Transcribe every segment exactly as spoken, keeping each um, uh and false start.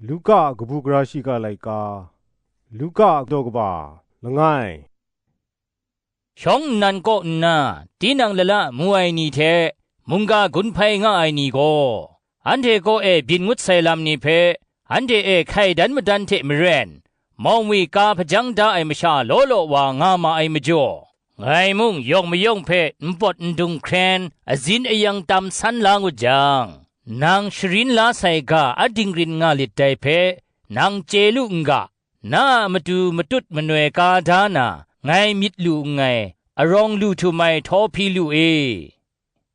Luka a kabu gara shiga laika. Luka a daw kaba langai. Shawng nnan kaw nna, tinang lala mu ai ni hte mungga gun hpai nga ai ni gaw, anhte kaw e byin ngut sai lam ni hpe, anhte e hkai dan madan hte maren, mawng mi ka hpajang da ai masha law law wa nga ma ai majaw, ngai mung yawng mayawng hpe npawt ndung hkren, azin ayang tam san la ngut jang, nang sharin la sai ga a dingrin nga lit dai hpe, nang chye lu n ga, na a matu matut manoi ka da na, ngai myit lu nngai, arawng lu htum ai htawhpi lu e.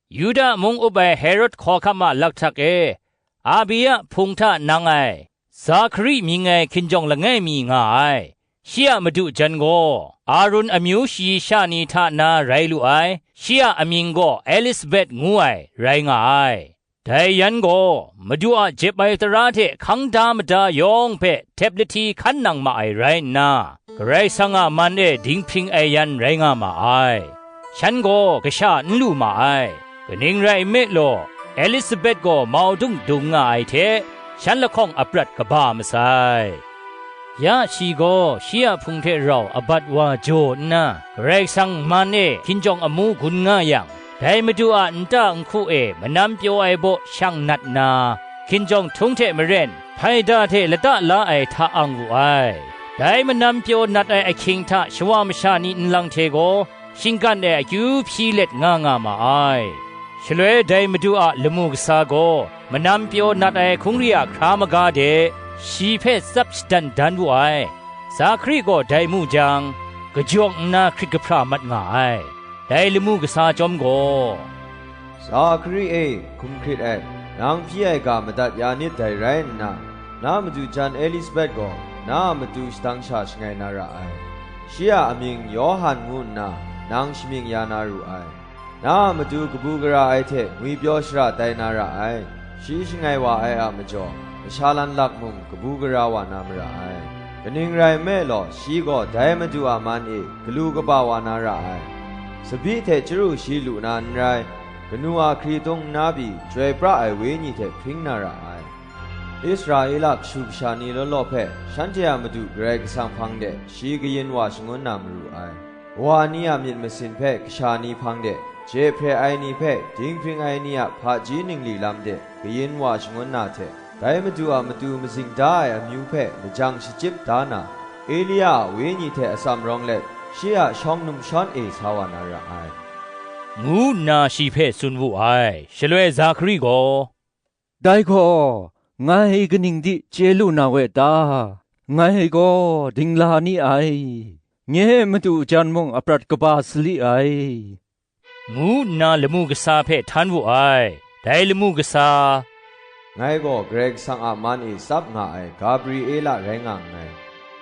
Yuda mung up ai Herod hkawhkam a lakhtak e, Abia hpung hta nang ai, Zakhari mying ai hkinjawng langai mi nga ai. Shi a madu jan gaw Arun amyu shayi sha ni hta na rai lu ai, shi a amying gaw Elisabet ngu ai, rai nga ai. Dai yan gaw, Madu a jep ai tara hte hkang da mada yawng hpe htep lahti hkan nang ma ai rai nna, Karai Kasang a man e dinghpring ai yan rai nga ma ai. Shan gaw kasha n lu ma ai. Kaning rai nme law, Elisabet gaw mau dung dung nga ai hte, shan lahkawng aprat kaba masai. Ya shi gaw shi a hpung hte rau abat wa jaw nna, Karai Kasang man e hkinjawng amu gun nga yang, dai Madu a nta nhku e manam pyaw ai baw shang nat nna, hkinjawng htung hte maren, hpaida hte lata la ai hta ang wu ai. Dai manam pyaw nat ai ahkying hta shawa masha ni nlang hte gaw, shinggan e akyu hpyi let nga nga ma ai. Shaloi dai Madu a lamu kasa gaw manam pyaw nat ai hkungri a hkra maga de shi hpe tsap shadan dan wu ai. Zakhari gaw dai mu jang, kajawng nna hkrit kahpra mat nga ai. Dai lamu kasa chyawm gaw, "Zakhari e, hkum hkrit ai, nang hpyi ai ga madat ya nit dai rai nna, na madu jan Elisabet gaw na a matu shadang sha shangai na ra ai. Shi a amying Yawhan ngu nna nang shamying ya na ru ai. Na a matu kabu gara ai hte ngwipyaw shara tai na ra ai. Shi shangai wa ai a majaw, masha lan lak mung kabu gara wa na mara ai. Kaning rai nme law, shi gaw dai Madu a man e galu kaba wa na ra ai. Tsabyi hte chyaru shi lu na n rai, kanu a hkritung nna pyi, Chyoi pra ai Wenyi hte hpring na ra ai. Israela kashu kasha ni law law hpe shanhte a Madu Karai Kasang hpang de shi kayin wa shangun na maru ai. Kawa ni a myit masin hpe kasha ni hpang de, je hpre ai ni hpe, dinghpring ai ni a hpaji ningli lam de kayin wa shangun na hte, dai Madu a matu mazing da ai amyu hpe lajang shachyip da na, Elia a wenyi hte atsam rawng let, shi a shawng numshawn e sa wa na ra ai," ngu nna shi hpe tsun wu ai. Shaloi Zakhari gaw, "Dai gaw, ngai kaning di chye lu na we ta? Ngai gaw dingla ni ai, nye madu jan mung aprat kaba sali ai," ngu nna lamu kasa hpe htan wu ai. Dai lamu kasa, "Ngai gaw Karai Kasang a man e tsap nga ai Gabriela rai nga nngai.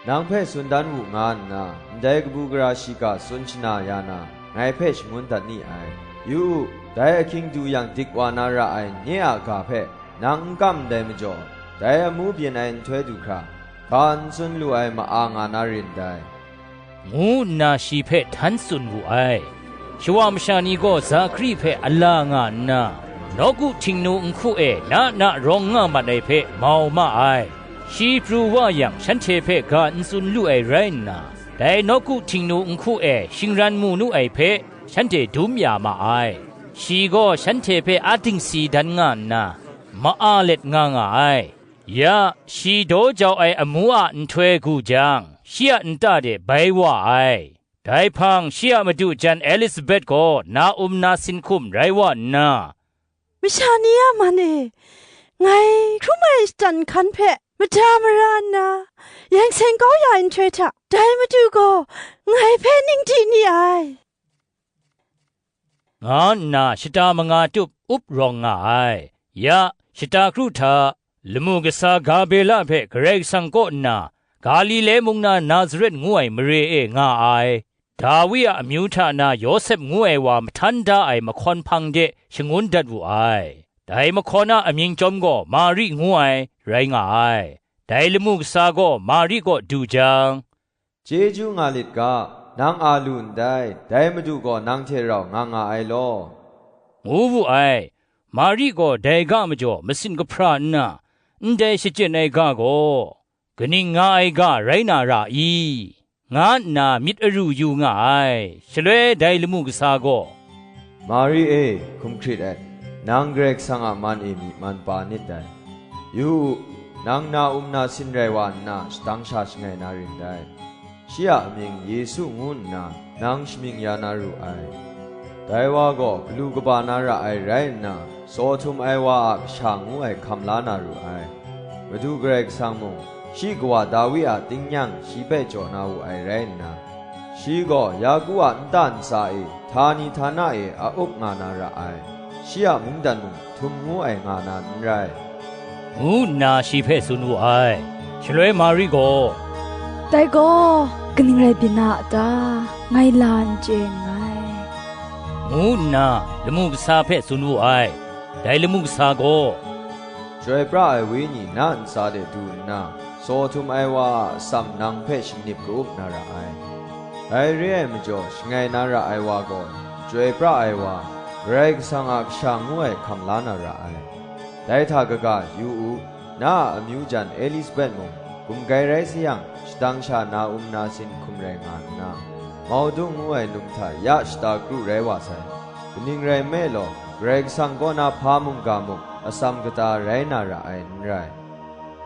Nang hpe tsun dan wu nga nna, ndai kabu gara shiga tsun shana ya na, ngai hpe shangun dat ni ai. Yu u, dai ahkying du yang dik wa na ra ai nye a ga hpe nang n kam ndai majaw, dai amu byin ai nhtoi du hkra, ga n tsun lu ai ma-a nga na rin dai," ngu nna shi hpe htan tsun wu ai. Shawa masha ni gaw Zakhari hpe ala nga nna, nawku htingnu nhku e na na rawng nga mat ai hpe mau ma ai. Shi pru wa yang, shanhte hpe ga n tsun lu ai rai nna, dai nawku htingnu nhku e shingran mu nu ai hpe shanhte dum ya ma ai. Shi gaw shanhte hpe a dingsi dan nga nna, ma-a let nga nga ai. Ya, shi daw jau ai amu a nhtoi gu jang, shi a nta de bai wa ai. Dai hpang, shi a madu jan Elisabet gaw na um na sin hkum rai wa nna, "Masha ni a man e, ngai hkrum ai shatan hkan hpe mada mara nna, yeng seng kau ya ai nhtoi hta, dai Madu gaw ngai hpe ning di ni ai," nga nna shata manga tup up rawng nga ai. Ya, shata kru hta, lamu kasa Gabriela hpe Karai Kasang kaw nna Galile mung na Nazaret ngu ai mare e nga ai, Dawi a amyu hta na Yawsep ngu ai wa mahtan da ai mahkawn hpang de shangun dat wu ai. Dai mahkawn a amying chyawm gaw Mari ngu ai rai nga ai. Dai lamu kasa gaw Mari kaw du jang, "Chyeju nga lit ga, nang a lu ndai, dai Madu gaw nang hte rau nga nga ai law," ngu wu ai. Mari gaw dai ga majaw masin kahpra nna, ndai shachyen ai ga gaw, kaning nga ai ga rai na ra i? nga nna myit aru yu nga ai. Shaloi dai lamu kasa gaw, "Mari e, hkum hkrit et, nang Karai Kasang a man e myi man pa nit dai. Yu u, nang na um na sin rai wa nna, shadang sha shangai na ring dai. Shi a amying Yesu ngu nna nang shamying ya na ru ai. Dai wa gaw galu kaba na ra ai rai nna, saw htum ai wa a kasha ngu ai hkam la na ru ai. Madu Karai Kasang mung, shi kawa Dawi a tingnyang shi hpe jaw na wu ai rai nna, shi gaw Yaku a nta ntsa e, htani htana e a up nga na ra ai. Shi a mungdan mung htum ngu ai nga na n rai," ngu nna shi hpe tsun wu ai. Shaloi Mari gaw, "Dai gaw kaning rai byin na a ta? Ngai la n chye nngai," ngu nna lamu kasa hpe tsun wu ai. Dai lamu kasa gaw, "Chyoi pra ai Wenyi na ntsa de du nna, saw htum ai wa a atsam nang hpe shangnip ka-up na ra ai. Dai re ai majaw, shangai na ra ai wa gaw, chyoi pra ai wa, Karai Kasang a Kasha ngu ai hkam la na ra ai. Dai hta kaga, yu u, na a amyu jan Elisabet mung, gumgai rai sayang, shadang sha na um na sin hkum rai nga nna, maudung ngu ai num hta ya shata kru rai wa sai. Kaning rai nme law, Karai Kasang kaw na hpa mungga muk atsam kata rai na ra ai n rai,"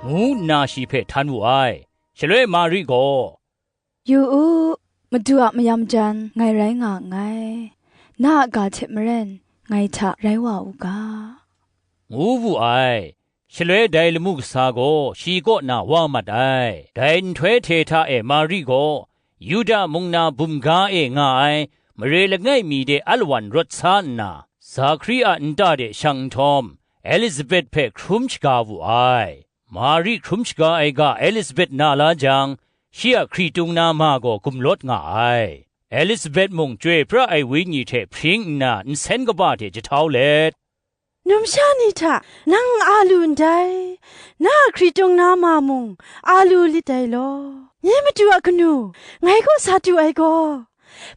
ngu nna shi hpe htan wu ai. Shaloi Mari gaw, "Yu u, Madu a mayam jan ngai rai nga nngai, na a ga hte maren ngai hta rai wa u ga," ngu wu ai. Shaloi dai lamu kasa gaw shi kaw na wa mat ai. Dai nhtoi hte hta e Mari gaw Yuda mung na bumga e nga ai mare langai mi de alawan rawt sa nna, Zakari a nta de shang nhtawm, Elisabet hpe hkrum shaga wu ai. Mari hkrum shaga ai ga Elisabet na la jang, shi a hkritung na ma gaw gumlawt nga ai. Elisabet mung Chyoi pra ai Wenyi hte hpring nna nsen kaba hte jahtau let, "Numsha ni hta nang a lu ndai, na a hkritung na ma mung a lu lit dai law. Nye Madu a kanu, ngai kaw sa du ai gaw,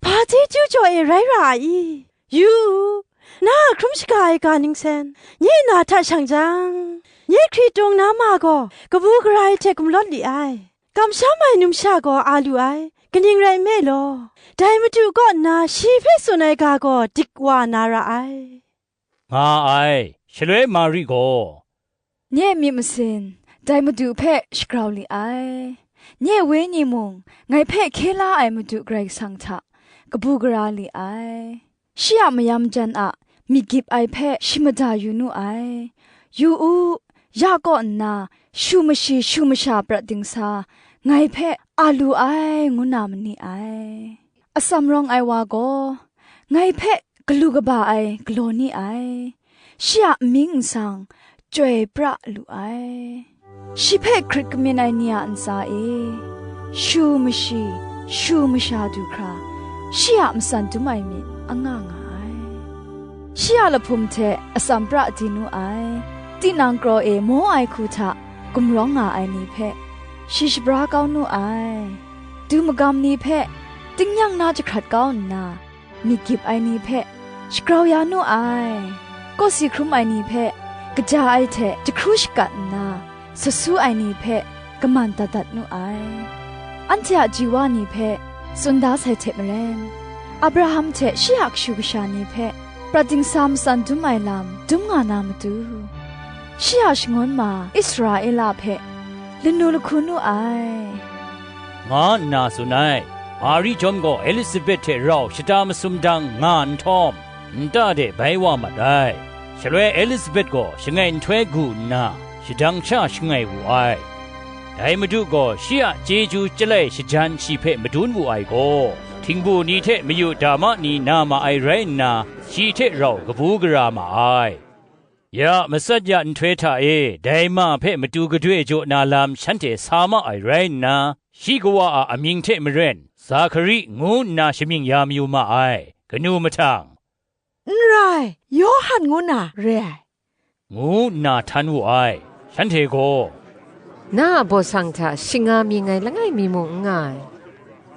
hpa chyeju jaw e rai ra ai i? Yu u, na a hkrum shaga ai ga ningsen nye na hta shang jang, nye hkritung na ma gaw kabu gara ai hte gumlawt li ai. Kamsham ai numsha gaw a lu ai, kaning rai nme law, dai Madu kaw nna shi hpe tsun ai ga gaw dik wa na ra ai," nga ai. Shaloi Mari gaw, "Nye myit masin dai Madu hpe shagrau li ai, nye wenyi mung ngai hpe hkye la ai Madu Karai Kasang hta kabu gara li ai. Shi a mayam jan a myi gyip ai hpe shi mada yu nu ai. Yu u, ya kaw nna shu mashi shu masha prat dingsa ngai hpe a lu ai, ngu na ma ni ai. Atsam rawng ai wa gaw ngai hpe galu kaba ai galaw ni ai. Shi a amying nsang Chyoi pra lu ai. Shi hpe hkrit kamyin ai ni a ntsa e, shu mashi, shu masha du hkra, shi a matsan dum ai myit a nga nga ai. Shi a lahpum hte atsam pra di nu ai. Tinang kraw e maw ai hku hta gumrawng nga ai ni hpe, shi shabra kau nu ai. Du magam ni hpe, tingnyang na jahkrat kau nna, myi gyip ai ni hpe shagrau ya nu ai. Kawsi hkrum ai ni hpe kaja ai hte jahkru shakat nna, sut su ai ni hpe kaman dat dat nu ai. Anhte a ji wa ni hpe tsun da sai hte maren, Abraham hte shi a kashu kasha ni hpe prat dingsa matsan dum ai lam dum nga na matu, shi a shangun ma Israela hpe lanu lahku nu ai," nga nna tsun ai. Mari chyawm gaw Elisabet hte rau shata masum dang nga nhtawm, nta de bai wa mat ai. Shaloi Elisabet gaw shangai nhtoi gu nna, shadang sha shangai wu ai. Dai Madu gaw shi a chyeju chyalai shajan shi hpe madun wu ai gaw, htingbu ni hte mayu dama ni na ma ai rai nna, shi hte rau kabu gara ma ai. Ya matsat ya nhtoi hta e dai ma hpe matu gadoi jaw na lam shanhte sa ma ai rai nna, shi kawa a amying hte maren Zakari ngu nna shamying ya mayu ma ai. Kanu mahtang, "N rai, Yawhan ngu na re ai," ngu nna htan wu ai. Shanhte gaw, "Na a baw sang hta shing nga mi ngai langai mi mung n nga ai,"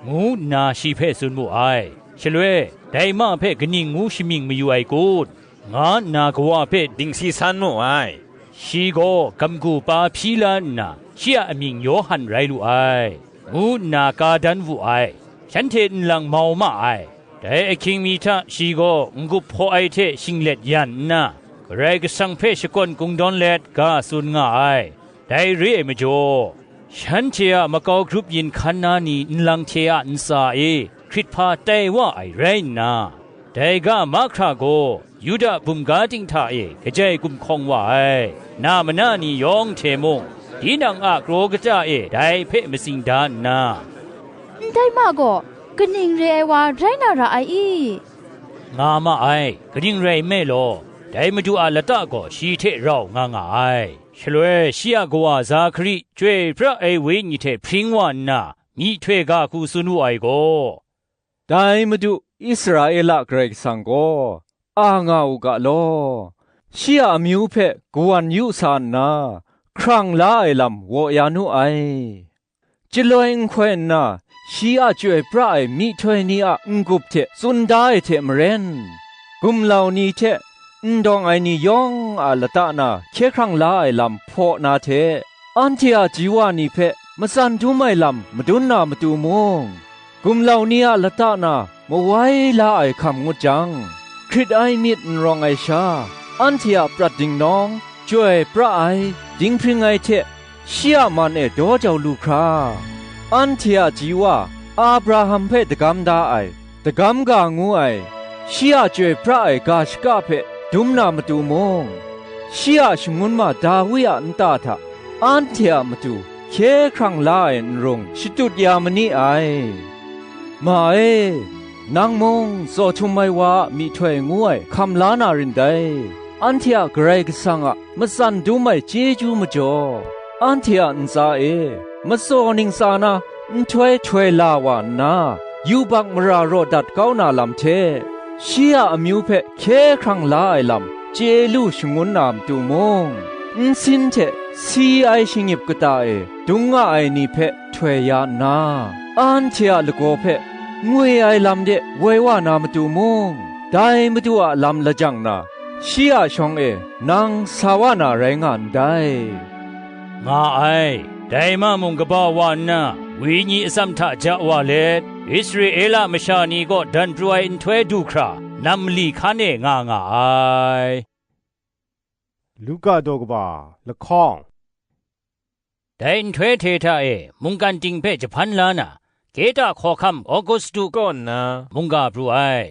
ngu nna shi hpe tsun mu ai. Shaloi, dai ma hpe kaning ngu shamying mayu ai kun? nga nna kawa hpe dingsi san mu ai. Shi gaw gamgu pa hpyi la nna, shi a amying Yawhan rai lu ai, ngu nna ka dan wu ai. Shanhte nlang mau ma ai. Dai ahkying mi hta shi gaw n-gup hpaw ai hte shinglet yan nna, Karai Kasang hpe shakawn kungdawn let ga tsun nga ai. Dai re ai majaw, shanhte a makau grup yin hkan na ni nlang hte a ntsa e hkrit hpa tai wa ai rai nna, dai ga mahkra gaw Yuda bumga ting hta e kajai gumhkawng wa ai, na mana ni yawng hte mung, tinang a kraw kata e dai hpe matsing da nna, "Ndai ma gaw kaning re ai wa rai na ra ai i?" nga ma ai. Kaning rai nme law, dai Madu a lata gaw shi hte rau nga nga ai. Shaloi shi a kawa Zahkari Chyoi pra ai Wenyi hte hpring wa nna, myihtoi ga hku tsun wu ai gaw, "Dai Madu, Israela Karai Kasang gaw a nga u ga law, shi a amyu hpe kawan yu sa nna, hkrang la ai lam waw ya nu ai. Chyaloi nhtoi nna, shi a chyoi pra ai myihtoi ni a n-gup hte tsun da ai hte maren, gumlau ni hte n dawng ai ni yawng a lata na hkye hkrang la ai lam hpaw na hte, anhte a ji wa ni hpe matsan dum ai lam madun na matu mung, gumlau ni a lata na mawai la ai hkam ngut jang, hkrit ai myit n rawng ai sha, anhte a prat dingnawng, chyoi pra ai, dinghpring ai hte, shi a man e daw jau lu hkra, anhte a ji wa Abraham hpe dagam da ai, dagam ga ngu ai, shi a chyoi pra ai ga shaka hpe dum na matu mung, shi a shangun ma Dawi a nta hta anhte a matu hkye hkrang la ai nrung shatut ya ma ni ai. Ma e, nang mung tsaw htum ai wa a myihtoi ngu ai hkam la na rin dai. Anhte a Karai Kasang a matsan dum ai chyeju majaw, anhte a ntsa e matsaw ntsa na nhtoi htoi la wa nna, yubak mara raw dat kau na lam hte, shi a amyu hpe hkye hkrang la ai lam chye lu shangun na matu mung, nsin hte si ai shingip kata e dung nga ai ni hpe htoi ya nna, anhte a lagaw hpe ngwi ai lam de woi wa na matu mung, dai Madu a lam lajang na, shi a shawng e nang sa wa na rai nga ndai, nga ai. Dai ma mung kaba wa nna, wenyi atsam hta ja wa let, Israela masha ni kaw dan pru ai nhtoi du hkra, nam mali hkan e nga nga ai. Luka daw kaba lahkawng. Dai nhtoi hte hta e mungkan ting hpe jahpan la na, Keta hkawhkam Augustu kaw nna mungga pru ai.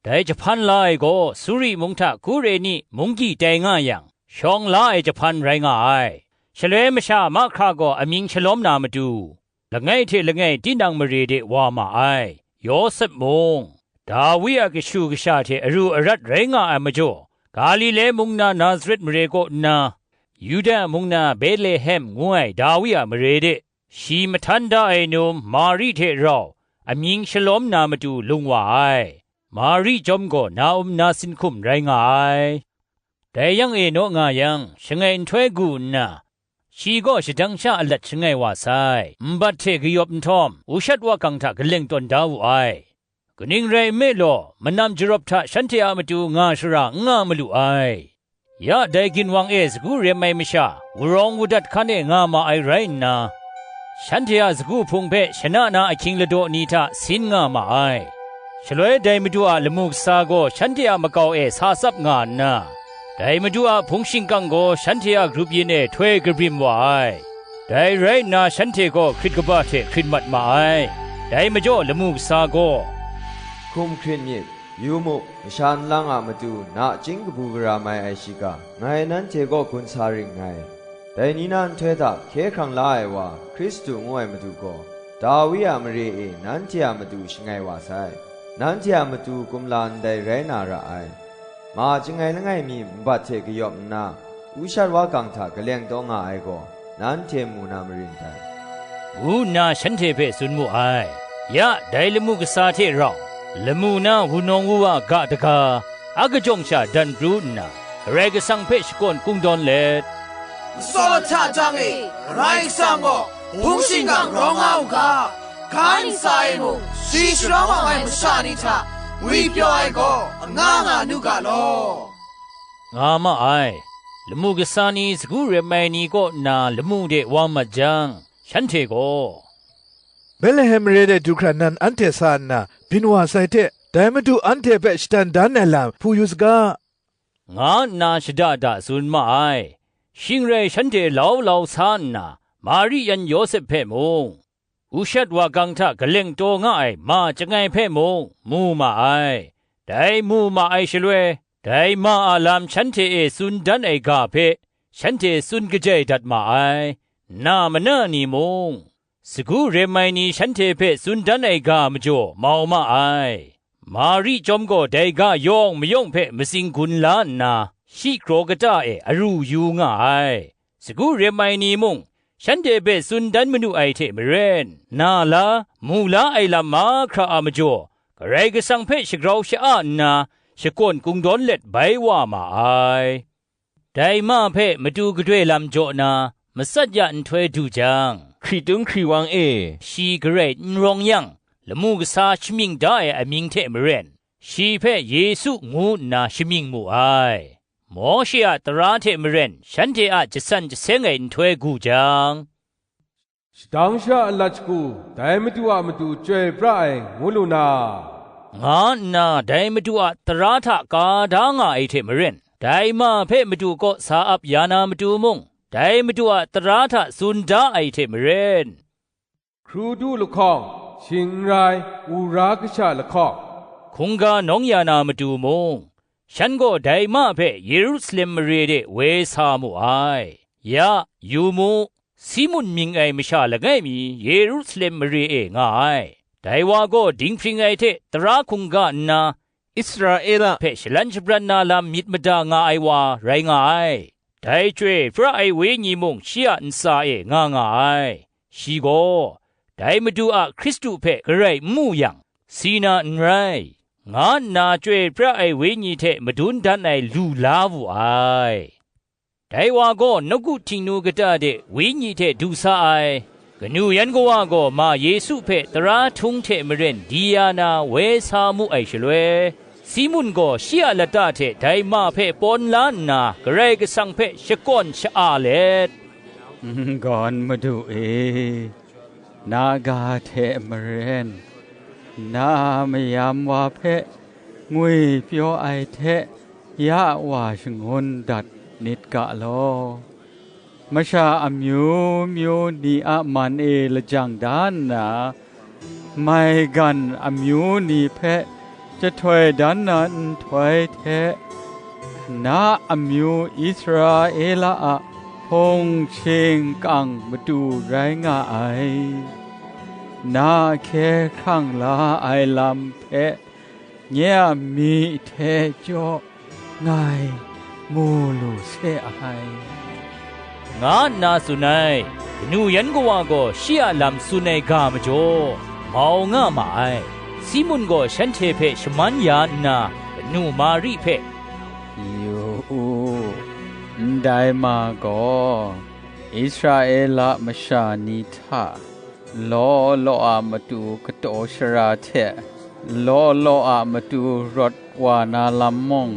Dai jahpan la ai gaw Suri mung hta Kureni munggyi tai nga yang, shawng la ai jahpan rai nga ai. Shaloi masha mahkra gaw amying shalawm na matu, langai hte langai tinang mare de wa ma ai. Yawsep mung, Dawi a kashu kasha hte aru arat rai nga ai majaw, Galile mung na Nazaret mare kaw nna, Yuda mung na Betlehem ngu ai Dawi a mare de, shi mahtan da ai num Mari hte rau amying shalawm na matu lung wa ai. Mari chyawm gaw na-um nasin hkum rai nga ai. Dai yang e naw nga yang, shangai nhtoi gu nna, shi gaw shadang sha alat shangai wa sai. Nbat hte kayawp nhtawm, ushat wakang hta kaleng tawn da wu ai. Kaning rai nme law, manam jarawp hta shanhte a matu nga shara n nga malu ai. Ya dai ginwang e sagu rem ai masha, wurawng wudat hkan e nga ma ai rai nna, shanhte a sagu hpung hpe shana na ahkying ladaw ni hta sin nga ma ai. Shaloi dai Madu a lamu kasa gaw shanhte a makau e sa tsap nga nna, dai Madu a hpung shingkang gaw shanhte a grup yin e htoi kabrim wa ai. Dai rai nna shanhte gaw hkrit kaba hte hkrit mat ma ai. Dai majaw lamu kasa gaw, "Hkum hkrit myit, yu mu, masha nlang a matu nachying kabu gara mai ai shiga, ngai nanhte kaw gun sa ring nngai. Dai ni na nhtoi hta hkye hkrang la ai wa, Hkristu ngu ai Madu gaw, Dawi a mare e nanhte a matu shangai wa sai. Nanhte a matu kumla ndai rai na ra ai. Ma chyangai langai mi nbat hte kayawp nna, ushat wakang hta kaleng taw nga ai gaw, nanhte mu na marin dai," ngu nna shanhte hpe tsun mu ai. Ya dai lamu kasa hte rau, lamu na wunawng wuwa ga daga, a kajawng sha dan pru nna, Karai Kasang hpe shakawn kungdawn let, "Matsaw hta jang e, Karai Kasang gaw hpung shingkang rawng nga u ga, ga ntsa e mung shi sharawng awng ai masha ni hta ngwipyaw ai gaw anga nga nu ga law," nga ma ai. lamu kasa ni sagu rem ai ni kaw nna lamu de wa mat jang, shanhte gaw, "Betlehem mare de du hkran nan anhte sa nna, byin wa sai hte, dai Madu anhte hpe shadan dan ai lam hpu yu saga," nga nna shada da tsun ma ai. Shing rai shanhte lau lau sa nna, Mari yan Yawsep hpe mung, ushat wakang hta kaleng taw nga ai ma chyangai hpe mung mu ma ai. Dai mu ma ai shaloi, dai ma a lam shanhte e tsun dan ai ga hpe shanhte tsun kajai dat ma ai. Na mana ni mung, sagu rem ai ni shanhte hpe tsun dan ai ga majaw mau ma ai. Mari chyawm gaw dai ga yawng mayawng hpe matsing gun la nna, shi kraw kata e aru yu nga ai. Sagu rem ai ni mung, shanhte hpe tsun dan manu ai hte maren, na la, mu la ai lam mahkra a majaw, Karai Kasang hpe shagrau sha-a nna, shakawn kungdawn let bai wa ma ai. Dai ma hpe matu gadoi lam jaw na, matsat ya nhtoi du jang, hkritung hkriwang e shi garai n rawng yang, lamu kasa shamying da ai amying hte maren, shi hpe Yesu ngu nna shamying mu ai. Mawshe a tara hte maren shanhte a jasan jaseng ai nhtoi gu jang, "Shadang sha alat shagu, dai Madu a matu chyoi pra ai, ngu lu na," nga nna dai Madu a tara hta ka da nga ai hte maren, dai ma hpe Madu kaw sa ap ya na matu mung, dai Madu a tara hta tsun da ai hte maren, "Hkru du lahkawng, shing n rai, wura kasha lahkawng," hkungga nawng ya na matu mung, shan gaw dai ma hpe Yerusalem mare de woi sa mu ai. Ya, yu mu, Simun mying ai masha langai mi Yerusalem mare e nga ai. Dai wa gaw dinghpring ai hte tara hkungga nna, Israela hpe shalan shabran na lam myit mada nga ai wa rai nga ai. Dai Chyoi pra ai Wenyi mung shi a ntsa e nga nga ai. Shi gaw, dai Madu a Hkristu hpe garai n mu yang, si na n rai, nga nna Chyoi pra ai Wenyi hte madun dan ai lu la wu ai. Dai wa gaw nawku htingnu kata de Wenyi hte du sa ai. Kanu yan kawa gaw ma Yesu hpe tara htung hte maren di ya na woi sa mu ai shaloi, Simun gaw shi a lata hte dai ma hpe pawn la nna Karai Kasang hpe shakawn sha-a let, "N-gawn Madu e, na ga hte maren, na mayam wa hpe ngwipyaw ai hte ya wa shangun dat nit ga law, masha amyu myu ni a man e lajang da nna, maigan amyu ni hpe jahtoi dan na nhtoi hte, na amyu Israela a hpung shingkang matu rai nga ai, na hkye hkrang la ai lam hpe nye a myi hte jaw ngai mu lu se ai," nga nna tsun ai. Kanu yan kawa gaw shi a lam tsun ai ga majaw, mau nga ma ai. Simun gaw shanhte hpe shaman ya nna, kanu Mari hpe, "Yu u, ndai ma gaw Israela masha ni hta law law a matu kataw shara hte law law a matu rawt wa na lam mung,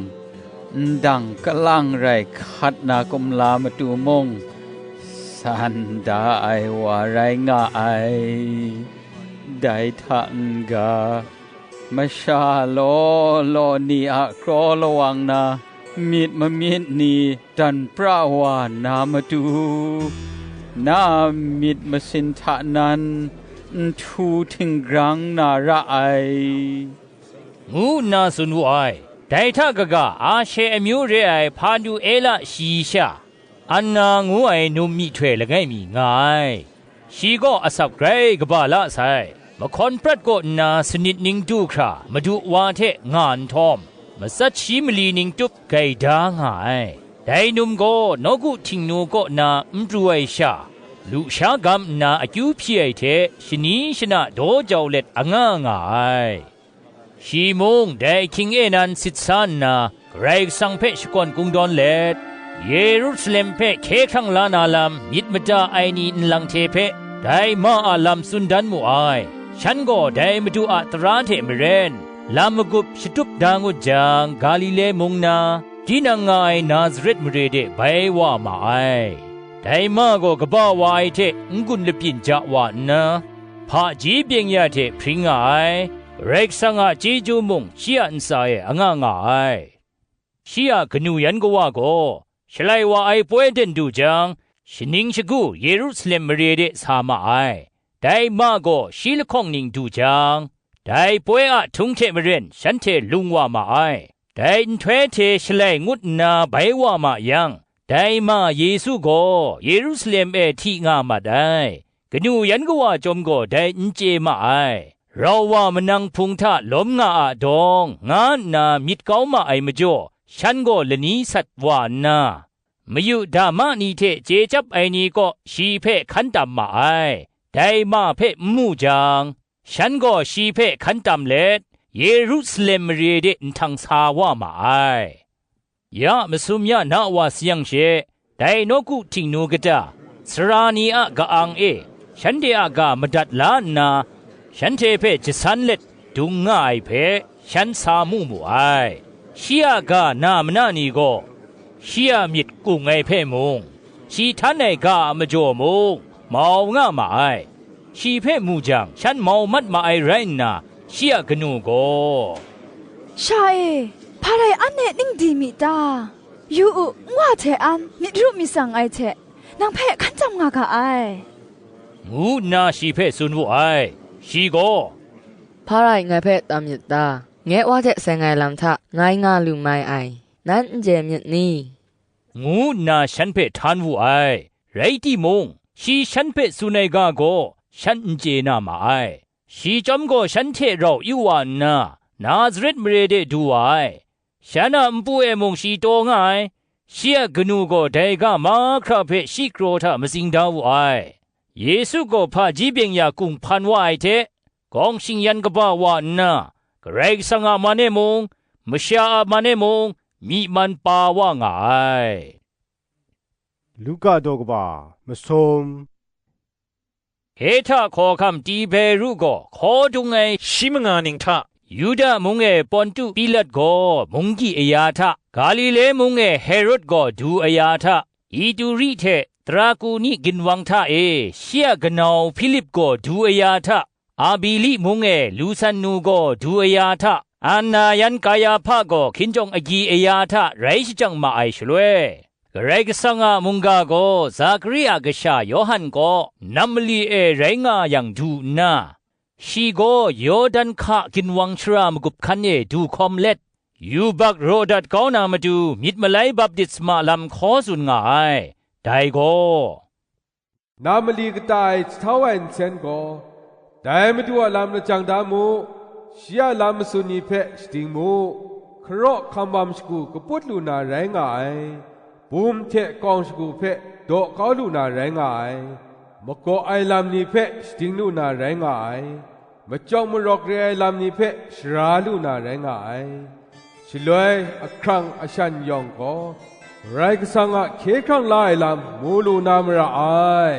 ndang kalang rai hkat na kumla matu mung, san da ai wa rai nga ai. Dai hta n-ga, masha law law ni a kraw lawang na myit mamyit ni dan pra wa na matu, na myit masin hta nan nhtu htinggrang na ra ai," ngu nna tsun wu ai. Dai hta kaga, Ashe amyu re ai Hpanuela shayi sha, Anna ngu ai num myihtoi langai mi nga ai. Shi gaw atsap grai kaba la sai. Mahkawn prat kaw nna sanit ning du hkra madu wa hte nga nhtawm, matsat shi mali ning tup gaida nga ai. Dai num gaw nawku htingnu kaw na n pru ai sha, lusha gam nna akyu hpyi ai hte shani shana daw jau let anga nga ai. Shi mung dai ahkying e nan sit sa nna, Karai Kasang hpe shakawn kungdawn let, Yerusalem hpe hkye hkrang la na lam myit mada ai ni nlang hte hpe dai ma a lam tsun dan mu ai. Shan gaw dai Madu a tara hte maren, lam magup shatup da ngut jang, Galile mung na, tinang nga ai Nazaret mare de bai wa ma ai. Dai ma gaw kaba wa ai hte n-gun lapyin ja wa nna, hpaji byeng-ya hte hpring nga ai, Karai Kasang a chyeju mung shi a ntsa e anga nga ai. Shi a kanu yan kawa gaw, Shalai wa ai poi den du jang, shaning shagu Yerusalem mare de sa ma ai. Dai ma gaw shi lahkawng ning du jang, dai poi a htung hte maren shanhte lung wa ma ai. Dai nhtoi hte shalai ngut nna bai wa ma yang, dai ma Yesu gaw Yerusalem e hti nga mat ai. Kanu yan kawa chyawm gaw dai n chye ma ai. Rau wa manang hpung hta lawm nga a dawng, nga nna myit kau ma ai majaw, shan gaw lani sat wa nna, Mayuda ma ni hte chye chyap ai ni kaw shi hpe hkan tam ma ai. Dai ma hpe n mu jang, shan gaw shi hpe hkan tam let, Yerusalem mare de nhtang sa wa ma ai. Ya masum ya na wa sayang she, dai nawku htingnu kata, sara ni a ka-ang e, shanhte a ga madat la nna, shanhte hpe jasan let dung nga ai hpe, shan sa mu mu ai. Shi a ga na mana ni gaw, shi a myit kung ai hpe mung, shi htan ai ga a majaw mung, mau nga ma ai. Shi hpe mu jang, shan mau mat ma ai rai nna, shi a kanu gaw, "Sha e, hpa rai anhte ning di mi ta? Yu u, nwa hte an, myit ru myit tsang ai hte, nang hpe hkan tam nga ga ai," ngu nna shi hpe tsun wu ai. Shi gaw, "Hpa rai ngai hpe tam myit ta? Nye Wa hte seng ai lam hta ngai nga lu mai ai, nan n chye myit ni?" ngu nna shan hpe htan wu ai. Rai timung, shi shan hpe tsun ai ga gaw shan n chye na ma ai. Shi chyawm gaw shan hte rau yu wa nna, Nazaret mare de du wa ai. Shan a npu e mung shi taw nga ai. Shi a kanu gaw dai ga mahkra hpe shi kraw hta matsing da wu ai. Yesu gaw hpaji byeng-ya kung hpan wa ai hte, gawng shingyan kaba wa nna, Karai Kasang a man e mung, masha a man e mung, myi man pa wa nga ai. Luka daw kaba masum. Hkehta hkawhkam Tiberu gaw hkaw dung ai shi manga ning hta, Yuda mung e Pontu Pilat gaw munggyi aya hta, Galile mung e Herod gaw du aya hta, Ituri hte Trakuni ginwang hta e shi a kanau Hpilip gaw du aya hta, Abili mung e Lusannu gaw du aya hta, Anna yan Kayahpa gaw hkinjawng agyi aya hta rai shajang ma ai shaloi, Karai Kasang a mungga gaw Zakari a kasha Yawhan kaw nam mali e rai nga yang du nna, shi gaw Yawdan hka ginwang shara magup hkan e du hkawm let, yubak raw dat kau na matu myit malai baptisma lam hkaw tsun nga ai. Dai gaw, Nam mali kata e jahtau ai nsen gaw, dai Madu a lam lajang da mu, shi a lam matsun ni hpe shading mu, hkaraw hkambam shagu kaput lu na rai nga ai, bum hte kawng shagu hpe daw kau lu na rai nga ai, magaw ai lam ni hpe shading lu na rai nga ai, machyawk marawk re ai lam ni hpe shara lu na rai nga ai. Shaloi ahkrang ashan yawng gaw, Karai Kasang a hkye hkrang la ai lam mu lu na mara ai,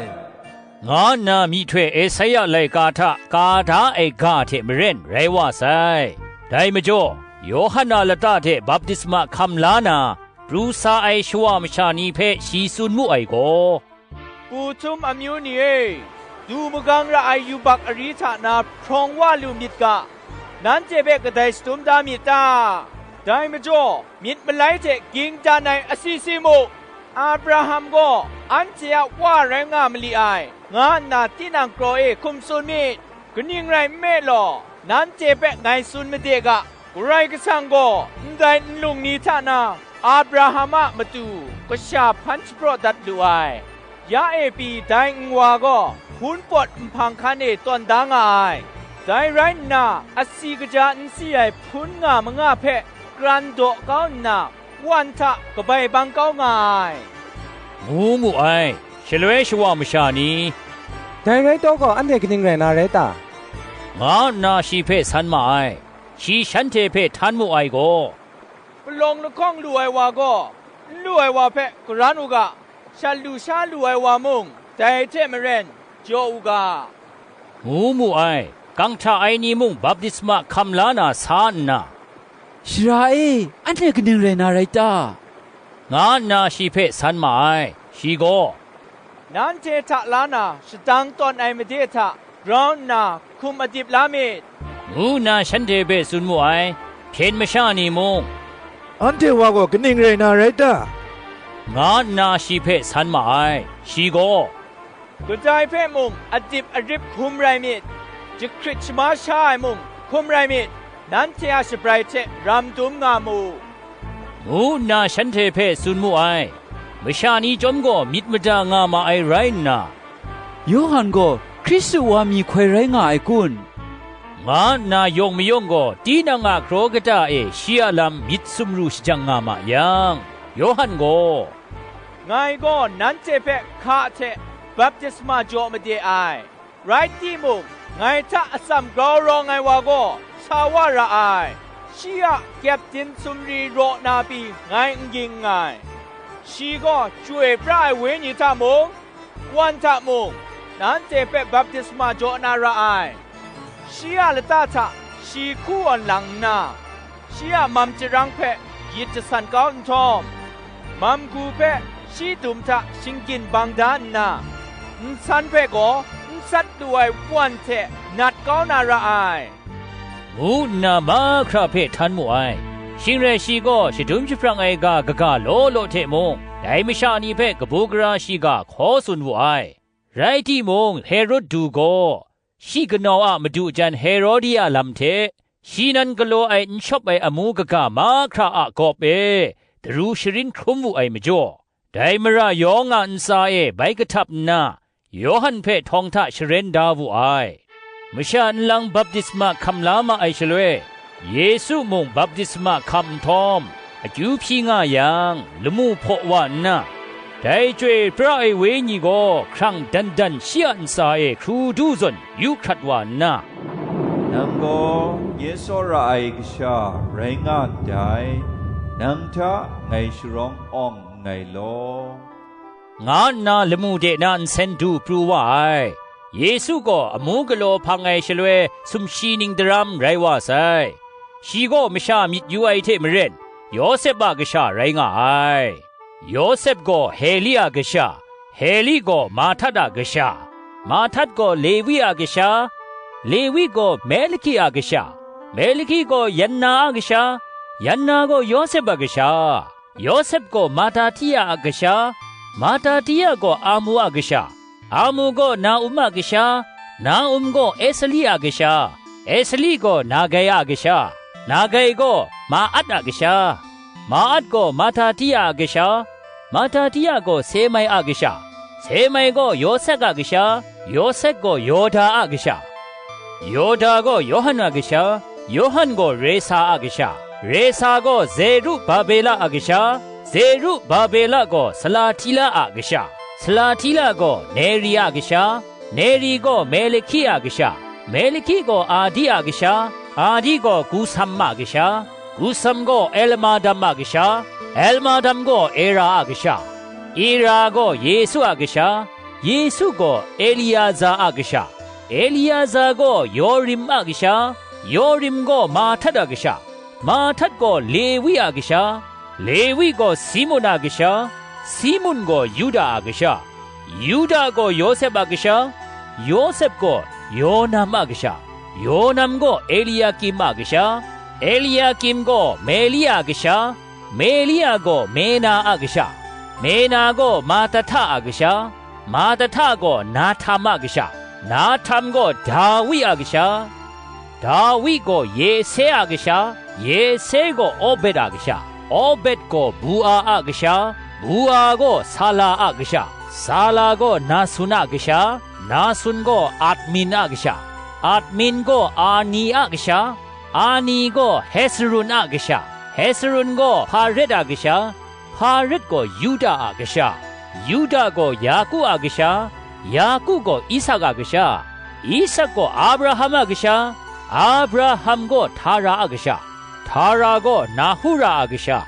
nga nna myihtoi Esaia laika hta ka da ai ga hte maren rai wa sai. Dai majaw, Yawhan a lata hte baptisma hkam la na, pru sa ai shawa masha ni hpe shi tsun mu ai gaw, Hku htum amyu ni e, du magang ra ai yubak ari hta na hprawng wa lu myit ga, nanhte hpe kadai shadum da myit ta? Dai majaw, myit malai hte ging dan ai asi si mu, Abraham gaw anhte a wa rai nga mali ai, nga nna tinang kraw e hkum tsun myit. Kaning rai nme law, nanhte hpe ngai tsun made ga, Karai Kasang gaw ndai nlung ni hta na Abraham a matu kasha hpan shapraw dat lu ai. Ya e pyi dai nwa gaw hpun pawt nhpang hkan e tawn da nga ai. Dai rai nna, asi kaja n si ai hpun nga manga hpe kran daw kau nna, wan hta kabai bang kau nga ai, ngu mu ai. Shaloi shawa masha ni, "Dai rai taw gaw, anhte kaning rai na rai ta?" nga nna shi hpe san ma ai. Shi shanhte hpe htan mu ai gaw, "Palawng lahkawng lu ai wa gaw, n lu ai wa hpe karan u ga, shat lu sha lu ai wa mung dai hte maren jaw u ga," ngu mu ai. Kang hta ai ni mung baptisma hkam la na sa nna, "Sara e, anhte kaning rai na rai ta?" nga nna shi hpe san ma ai. Shi gaw, "Nanhte hta la na shadang tawn ai made hta grau nna hkum adip la myit," ngu nna shanhte hpe tsun mu ai. Hpyen masha ni mung, "Anhte wa gaw kaning rai na rai ta?" nga nna shi hpe san ma ai. Shi gaw, "Kadai hpe mung adip arip hkum rai myit, jahkrit shamai sha ai mung hkum rai myit, nanhte a shabrai hte ram dum nga mu," ngu nna shanhte hpe tsun mu ai. Masha ni chyawm gaw myit mada nga ma ai rai nna, "Yawhan gaw Hkristu wa mi hkoi rai nga ai kun?" nga nna yawng mayawng gaw tinang a hkraw kata e shi a lam myit sumru shajang nga ma yang, Yawhan gaw, "Ngai gaw nanhte hpe hka hte baptisma jaw made ai, rai timung, ngai hta atsam grau rawng ai wa gaw sa wa ra ai. Shi a kyepdin sumri raw na pyi ngai n ging nngai. Shi gaw Chyoi pra ai Wenyi hta mung, wan hta mung, nanhte hpe baptisma jaw na ra ai. Shi a lata hta shi hku awn lang nna, shi a mam chyarang hpe yit jasan kau nhtawm, mam hku hpe shi dum hta shinggyin bang da nna, nsan hpe gaw n sat lu ai wan hte nat kau na ra ai," ngu nna mahkra hpe htan mu ai. Shing rai shi gaw shadum jahprang ai ga kaga law law hte mung, dai masha ni hpe kabu gara shiga hkaw tsun wu ai. Rai timung, Herod du gaw, shi kanau a madu jan Herodia lam hte, shi nan galaw ai n shawp ai amu kaga mahkra a gawp e daru sharin hkrum wu ai majaw, dai mara yawng a ntsa e bai kahtap nna, Yawhan hpe htawng hta sharen da wu ai. Masha nlang baptisma hkam la ma ai shaloi, Yesu mung baptisma hkam nhtawm, akyu hpyi nga yang, lamu hpaw wa nna, dai Chyoi pra ai Wenyi gaw hkrang dan dan shi a ntsa e hkru du zawn yu hkrat wa nna, "Nang gaw nye tsawra ai kasha rai nga ndai, nang hta ngai sharawng awng nngai law," nga nna lamu de na nsen du pru wa ai. Yesu gaw amu galaw hpang ai shaloi sumshi ning daram rai wa sai. Shi gaw masha myit yu ai hte maren, Yawsep a kasha rai nga ai. Yawsep gaw Heli a kasha, Heli gaw Mahtat a kasha, Mahtat gaw Lewi a kasha, Lewi gaw Melhki a kasha, Melhki gaw Yanna a kasha, Yanna gaw Yawsep a kasha, Yawsep gaw Matahtia a kasha, Matahtia gaw Amu a kasha, Amu gaw Naum a kasha, Naum gaw Esli a kasha, Esli gaw Nagai a kasha, Nagai gaw Maat a kasha, Maat gaw Matahtia a kasha, Matahtia gaw Semai a kasha, Semai gaw Yawsek a kasha, Yawsek gaw Yoda a kasha, Yoda gaw Yawhan a kasha, Yawhan gaw Resa a kasha, Resa gaw Zerubabela a kasha, Zerubabela gaw Salatila a kasha, Salatila gaw Neri a kasha, Neri gaw Melhki a kasha, Melhki gaw Adi a kasha, Adi gaw Kusam a kasha, Kusam gaw Elmadam a kasha, Elmadam gaw Era a kasha, Era gaw Yesu a kasha, Yesu gaw Eliaza a kasha, Eliaza gaw Yorim a kasha, Yorim gaw Mahtat a kasha, Mahtat gaw Lewi a kasha, Lewi gaw Simun a kasha, Simun gaw Yuda a kasha, Yuda gaw Yawsep a kasha, Yawsep gaw Yonam a kasha, Yonam gaw Eliakim a kasha, Eliakim gaw Meli a kasha, Meli a gaw Mena a kasha, Mena gaw Matahta a kasha, Matahta gaw Nahtam a kasha, Nahtam gaw Dawi a kasha, Dawi gaw Yese a kasha, Yese gaw Obed a kasha, Obed gaw Bua a kasha, Bua gaw Sala a kasha, Sala gaw Nasun a kasha, Nasun gaw Admin a kasha, Admin gaw Ani a kasha, Ani gaw Hesrun a kasha, Hesrun gaw Hparet a kasha, Hparet gaw Yuda a kasha, Yuda gaw Yaku a kasha, Yaku gaw Isak a kasha, Isak gaw Abraham a kasha, Abraham gaw Tara a kasha, Tara gaw Nahura a kasha,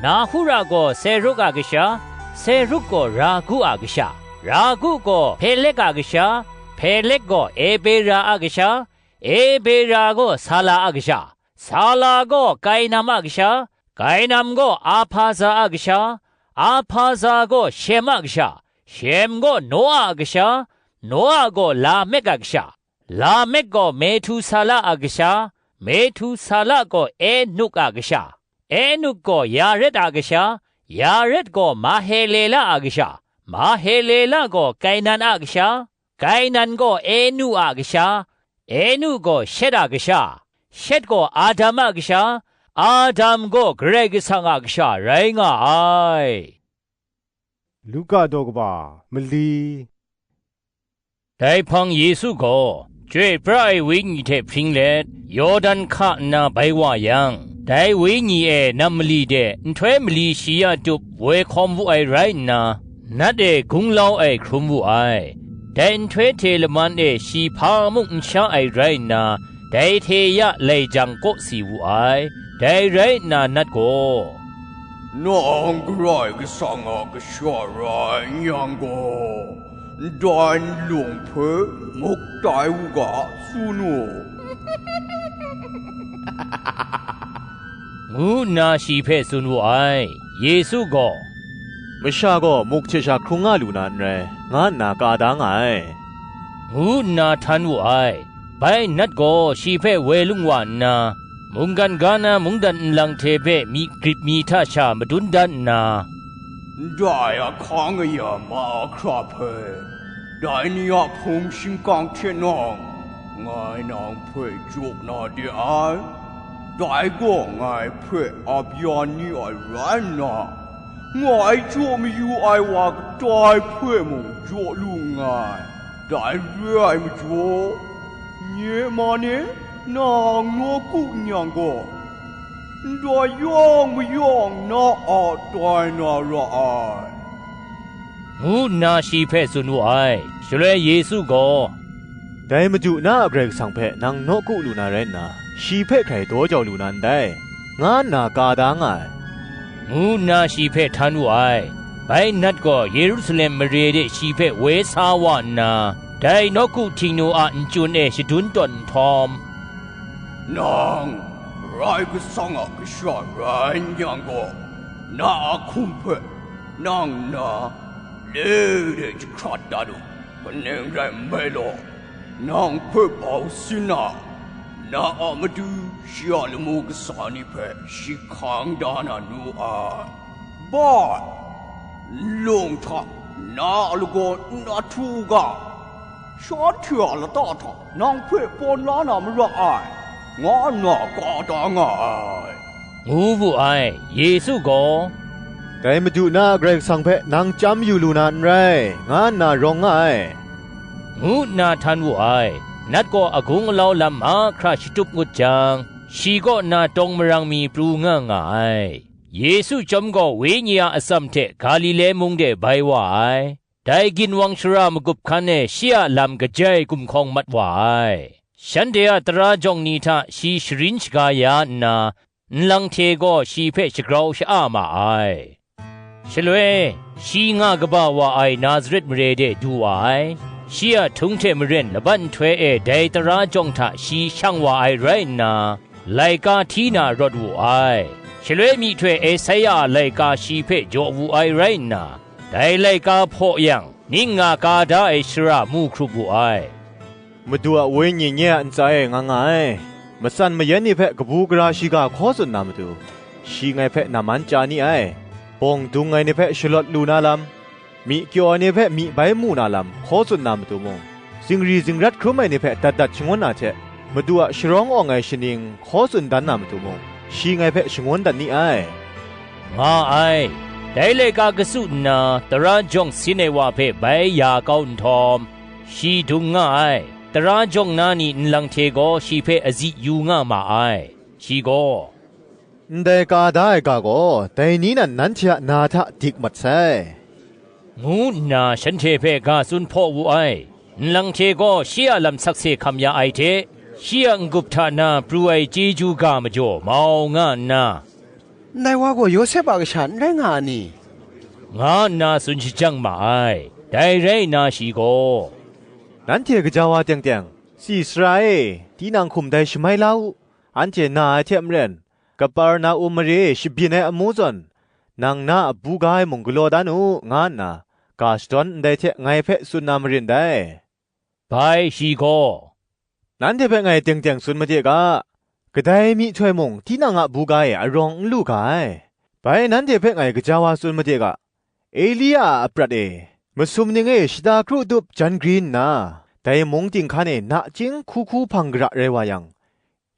Nahura gaw Seruk a kasha, Seruk gaw Ragu a kasha, Ragu gaw Pelek a kasha, Pelek gaw Ebera a kasha, Ebera gaw Sala a kasha, Sala gaw Kainam a kasha, Kainam gaw Ahpaza a kasha, Ahpaza gaw Shem a kasha, Shem gaw Noa a kasha, Noa gaw Lamek a kasha, Lamek gaw Mehtusala a kasha, Mehtusala gaw Enuk a kasha, Enuk gaw Yaret a kasha, Yaret gaw Mahelela a kasha, Mahelela gaw Kainan a kasha, Kainan gaw Enu a kasha, Enu gaw Shet a kasha, Shet gaw Adam a kasha, Adam gaw Karai Kasang a kasha rai nga ai. Luka daw kaba mali. Dai hpang Yesu gaw, Chyoi pra ai Wenyi hte hpring let, Yawdan hka nna bai wa yang, dai Wenyi e nam mali de nhtoi mali shi ya tup woi hkawm wu ai rai nna, nat e gunglau ai hkrum wu ai. Dai nhtoi hte laman e shi hpa mung n sha ai rai nna, dai hte ya lai jang kaw si wu ai. Dai rai nna nat gaw, "Nang Karai Kasang a Kasha rai n yang gaw, ndai nlung hpe muk tai u ga, tsun u," ngu nna shi hpe tsun wu ai. Yesu gaw, "Masha gaw muk hte sha hkrung nga lu na n rai, nga nna ka da nga ai," ngu nna htan wu ai. Bai nat gaw shi hpe woi lung wa nna, mungkan ga na mungdan nlang hte hpe myi grip mi hta sha madun dan nna, "Ndai ahkang aya mahkra hpe, dai ni a hpung shingkang hte nawng, ngai nang hpe jaw na de ai. Dai gaw ngai hpe ap ya ni ai rai nna, ngai jaw mayu ai wa kadai hpe mung jaw lu nngai. Dai re ai majaw, nye man e, nang nawku n yang gaw, ndai yawng mayawng na a tai na ra ai," ngu nna shi hpe tsun wu ai. Shaloi Yesu gaw, "Dai Madu na a Karai Kasang hpe nang nawku lu na rai nna, shi hpe hkrai daw jau lu na ndai, nga nna ka da nga ai," ngu nna shi hpe htan wu ai. Bai nat gaw Yerusalem mare de shi hpe woi sa wa nna, dai nawku htingnu a nchyun e shadun tawn nhtawm, "Nang Karai Kasang a Kasha rai n yang gaw, na a hkum hpe nang nna le de jahkrat dat u, kaning rai nme law, nang hpe bau sin na, na a matu shi a lamu kasa ni hpe shi hkang da na nu ai. Bai, nlung hta na a lagaw n ahtu u ga, shanhte a lata hta nang hpe pawn la na mara ai, nga nna ka da nga ai," ngu wu ai. Yesu gaw, "Dai Madu na a Karai Kasang hpe nang chyam yu lu na n rai, nga nna rawng nga ai," ngu nna htan wu ai. Nat gaw agung alau lam mahkra shatup ngut jang, shi kaw na tawng marang mi pru nga nga ai. Yesu chyawm gaw Wenyi a atsam hte Galile mung de bai wa ai. Dai ginwang shara magup hkan e shi a lam kajai gumhkawng mat wa ai. Shanhte a tara jawng ni hta shi sharin shaga ya nna, nlang hte gaw shi hpe shagrau sha-a ma ai. Shaloi, shi nga kaba wa ai Nazaret mare de du wa ai. Shi a htung hte maren laban nhtoi e dai tara jawng hta shi shang wa ai rai nna, laika hti na rawt wu ai. Shaloi myihtoi Esaia a laika shi hpe jaw wu ai rai nna, dai laika hpaw yang, ning nga ka da ai shara mu hkrup wu ai. "Madu a Wenyi nye a ntsa e nga nga ai. Matsan mayan ni hpe kabu gara shiga hkaw tsun na matu, shi ngai hpe nam an chya ni ai. Bawng dung ai ni hpe shalawt lu na lam, myi kyaw ai ni hpe myi bai mu na lam hkaw tsun na matu mung, zingri zingrat hkrum ai ni hpe dat dat shangun na hte, Madu a sharawng awng ai shaning hkaw tsun dan na matu mung, shi ngai hpe shangun dat ni ai," nga ai. Dai laika katsu nna, tara jawng sin ai wa hpe bai ya kau nhtawm, shi dung nga ai. Tara jawng na ni nlang hte gaw shi hpe azi yu nga ma ai. Shi gaw, "Ndai ka da ai ga gaw, dai ni nan nanhte a na hta dik mat sai," ngu nna shanhte hpe ga tsun hpaw wu ai. Nlang hte gaw shi a lam sakse hkam ya ai hte, shi a n-gup hta na pru ai chyeju ga majaw mau nga nna, "Ndai wa gaw Yawsep a kasha n rai nga a ni?" nga nna tsun shajang ma ai. Dai rai nna shi gaw, "Nanhte gaja wa teng teng, tsi sara e, tinang hkum dai shamai la u, anhte na ai hte maren, Kaperna-um mare e shabyin ai amu zawn, nang na a buga e mung galaw dan u, nga nna, ga shadawn ndai hte ngai hpe tsun na marin dai. Bai shi gaw, "Nanhte hpe ngai teng teng tsun made ga, kadai myihtoi mung tinang a buga e arawng n lu ga ai. Bai nanhte hpe ngai gaja wa tsun made ga, Elia a aprat e, masum ning e shata kru tup jan gri nna, dai mung ting hkan e nachying hku hku hpang gara rai wa yang,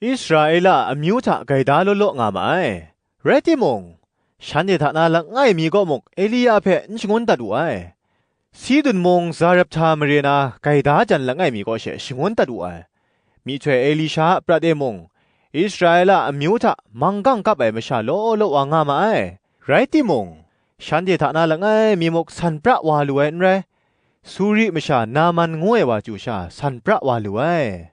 Israela a amyu hta gaida law law nga ma ai. Rai timung, shanhte hta na langai mi kaw muk Elia hpe n shangun dat wu ai. Sidun mung Zarephta mare na gaida jan langai mi kaw she shangun dat wu ai. Myihtoi Elisha a prat e mung, Israela a amyu hta manggang kap ai masha law law wa nga ma ai. Rai timung, shanhte hta na langai mi muk san pra wa lu ai n rai. Suri masha Naman ngu ai wa chyu sha san pra wa lu ai,"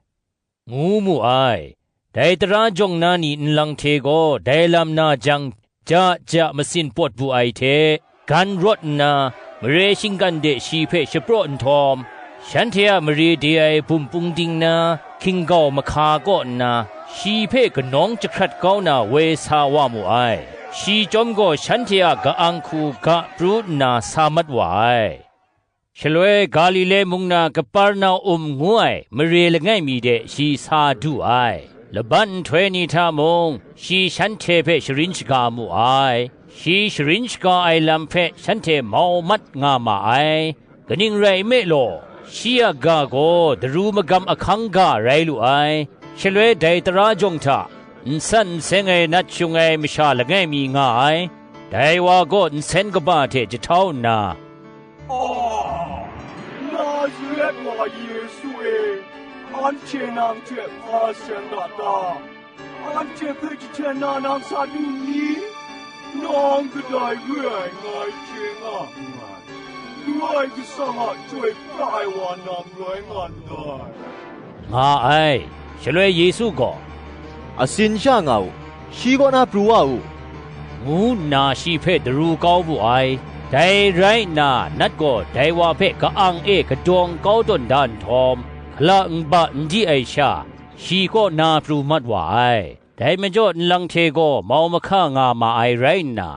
ngu mu ai. Dai tara jawng na ni nlang hte gaw dai lam na jang, ja ja masin pawt bu ai hte, gan rawt nna, mare shinggan de shi hpe shapraw nhtawm, shanhte a mare de ai bum pungding na hkinggau mahka kaw nna, shi hpe kanawng jahkrat kau na woi sa wa mu ai. Shi chyawm gaw shanhte a ka-ang hku ga pru nna sa mat wa ai. Shaloi Galile mung na Kaperna-um ngu ai mare langai mi de shi sa du ai. Laban nhtoi ni hta mung shi shanhte hpe sharin shaga mu ai. Shi sharin shaga ai lam hpe shanhte mau mat nga ma ai. Kaning rai nme law, shi a ga gaw daru magam ahkang ga rai lu ai. Shaloi dai tara jawng hta, nsan nseng ai nat shung ai masha langai mi nga ai. Dai wa gaw nsen kaba hte jahtau nna, "A, Nazaret wa Yesu e, anhte nang hte hpa seng ga ta? Anhte hpe jahten na nang sa du n ni? Nang kadai re ai ngai chye nga nngai. Karai Kasang a chyoi pra ai wa nang rai nga ndai," nga ai. Shaloi Yesu gaw, "Asin sha nga u, shi kaw na pru wa u," ngu nna shi hpe daru kau wu ai. Dai rai nna, nat gaw dai wa hpe ka-ang e kadawng kau tawn da nhtawm, hkala nba n di ai sha, shi kaw na pru mat wa ai. Dai majaw nlang hte gaw mau mahka nga ma ai rai nna,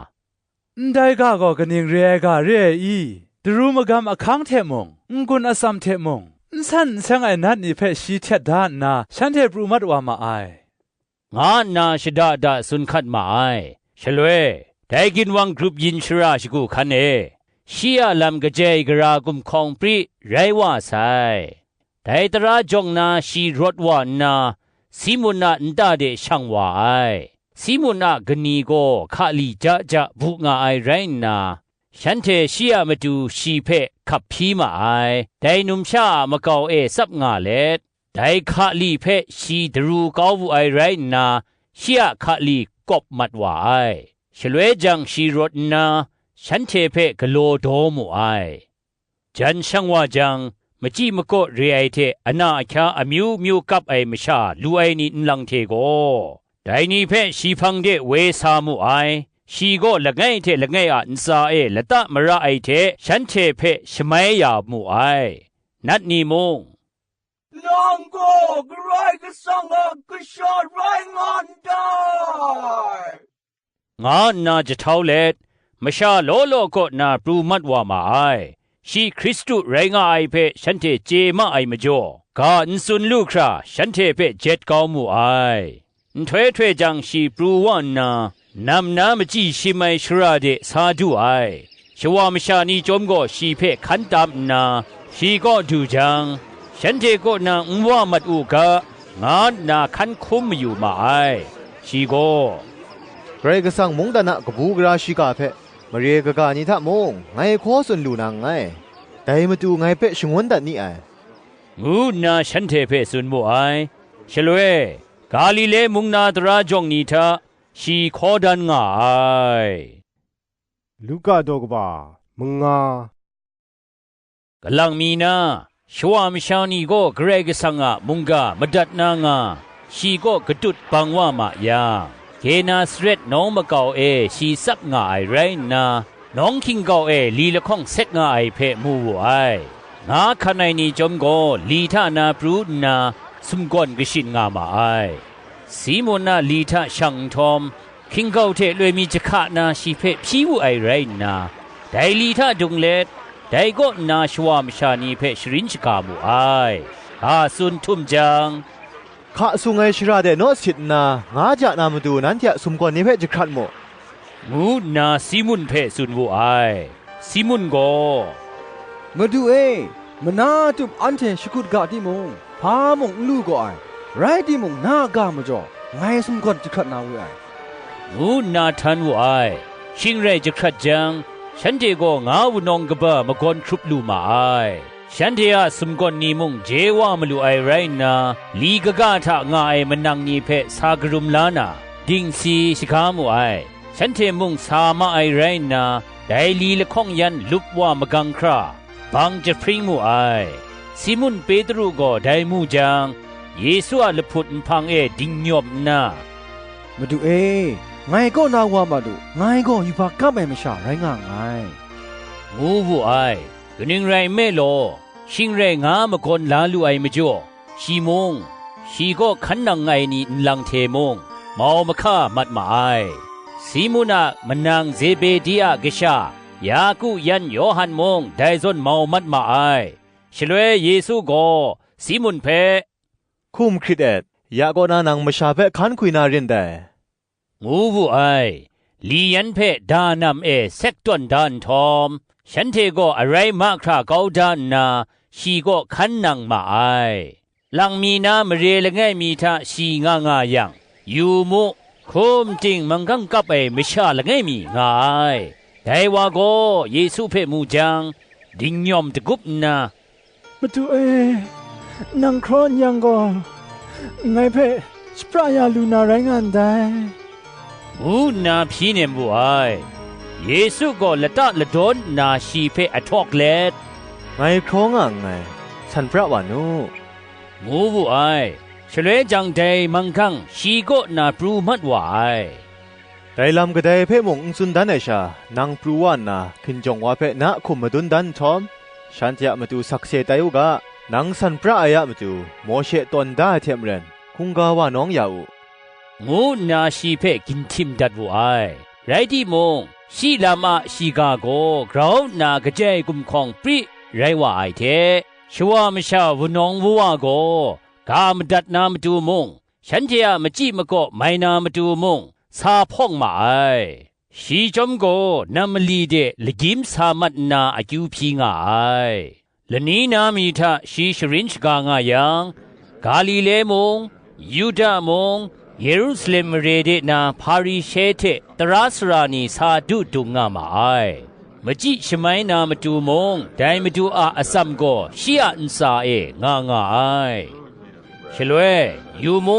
"Ndai ga gaw kaning re ai ga re ai i? Daru magam ahkang hte mung, n-gun atsam hte mung, nsan nseng ai nat ni hpe shi htet da nna, shanhte pru mat wa ma ai," nga nna shada da tsun hkat ma ai. Shaloi, dai ginwang grup yin shara shagu hkan e, shi a lam kajai gara gumhkawng pri rai wa sai. Dai tara jawng na shi rawt wa nna, Simun a nta de shang wa ai. Simun a kani gaw hkali ja ja bu nga ai rai nna, shanhte shi a matu shi hpe hkap hpyi ma ai. Dai numsha a makau e tsap nga let, dai hkali hpe shi daru kau wu ai rai nna, shi a hkali kawp mat wa ai. Shaloi jang shi rawt nna, shanhte hpe galaw daw mu ai. Jan shang wa jang, machyi makaw re ai hte ana ahkya amyu myu kap ai masha lu ai ni nlang hte gaw, dai ni hpe shi hpang de woi sa mu ai. Shi gaw langai hte langai a ntsa e lata mara ai hte shanhte hpe shamai ya mu ai. Nat ni mung, "Nang gaw Karai Kasang a Kasha rai nga ndai," nga nna jahtau let, masha law law kaw na pru mat wa ma ai. Shi Hkristu rai nga ai hpe shanhte chye ma ai majaw, ga n tsun lu hkra shanhte hpe jet kau mu ai. Nhtoi htoi jang shi pru wa nna, nam na machyi shim ai shara de sa du ai. Shawa masha ni chyawm gaw shi hpe hkan tam nna, shi kaw du jang, shanhte kaw na n wa mat u ga, nga nna hkan hkum mayu ma ai. Shi gaw, "Karai Kasang mungdan a kabu gara shiga hpe mare kaga ni hta mung ngai hkaw tsun lu na nngai, dai matu ngai hpe shangun dat ni ai," ngu nna shanhte hpe tsun mu ai. Shaloi, Galile mung na tara jawng ni hta shi hkaw dan nga ai. Luka daw kaba manga. Kalang mi na, shawa masha ni gaw Karai Kasang a mungga madat na nga, shi kaw katut bang wa ma yang, Genesaret nawng makau e shi tsap nga ai rai nna, nawng hkinggau e li lahkawng set nga ai hpe mu wu ai. Nga hkan ai ni chyawm gaw li hta na pru nna, sumgawn kashin nga ma ai. Simun a li hta shang nhtawm, hkinggau hte loi mi jahka na shi hpe hpyi wu ai rai nna, dai li hta dung let, dai kaw nna shawa masha ni hpe sharin shaga mu ai. Ga tsun htum jang, "Hka sung ai shara de naw sit nna, nga ja na matu nanhte a sumgawn ni hpe jahkrat mu," ngu nna Simun hpe tsun wu ai. Simun gaw, "Madu e, mana a tup anhte shakut ga timung, hpa mung n lu gaw ai; rai timung, na a ga majaw, ngai sumgawn jahkrat na we ai," ngu nna htan wu ai. Shing rai jahkrat jang, shanhte gaw nga wunawng kaba magawn hkrup lu ma ai. Shanhte a sumgawn ni mung je wa malu ai rai nna, li kaga hta nga ai manang ni hpe sa karum la na, dingsi shaga mu ai. Shanhte mung sa ma ai rai nna, dai li lahkawng yan lup wa magang hkra, bang jahpring mu ai. Simun Petru gaw dai mu jang, Yesu a lahput nhpang e dingnyawm nna, "Madu e, ngai kaw na wa ma lu, ngai gaw yubak kap ai masha rai nga nngai," ngu wu ai. Kaning rai nme law, shing rai nga magawn la lu ai majaw, shi mung, shi kaw hkan nang ai ni nlang hte mung, mau mahka mat ma ai. Simun a manang Zebedi a kasha, Yaku yan Yawhan mung dai zawn mau mat ma ai. Shaloi Yesu gaw Simun hpe, "Hkum hkrit et, ya kaw na nang masha hpe hkan hkwi na rin dai," ngu wu ai. Li yan hpe da nam e sek tawn da nhtawm, shanhte gaw arai mahkra kau da nna, shi kaw hkan nang ma ai. Lang mi na mare langai mi hta shi nga nga yang, yu mu, hkum ting manggang kap ai masha langai mi nga ai. Dai wa gaw Yesu hpe mu jang, dingnyawm dagup nna, "Madu e, nang hkraw n yang gaw, ngai hpe shapra ya lu na rai nga ndai," ngu nna hpyi nem wu ai. Yesu gaw lata ladawn nna shi hpe ahtawk let, "Ngai hkraw nga nngai, san pra wa nu," ngu wu ai. Shaloi jang dai manggang shi kaw na pru mat wa ai. "Dai lam kadai hpe mung n tsun dan ai sha, nang pru wa nna, hkinjawng wa hpe na hkum madun dan nhtawm, shanhte a matu sakse tai u ga, nang san pra ai a matu, Mawshe tawn da ai hte maren, hkungga wa nawng ya u," ngu nna shi hpe ginhtim dat wu ai. Rai timung, shi lam a shiga gaw grau nna kajai gumhkawng pri rai wa ai hte, shawa masha wunawng wuwa gaw ga madat na matu mung, shanhte a machyi makaw mai na matu mung, sa hpawng ma ai. Shi chyawm gaw nam mali de lagyim sa mat nna akyu hpyi nga ai. Lani na mi hta shi sharin shaga nga yang, Galile mung, Yuda mung, Yerusalem mare de na Hparishe hte tara sara ni sa du dung nga ma ai. Machyi shamai na matu mung, dai Madu a atsam gaw shi a ntsa e nga nga ai. Shaloi, yu mu,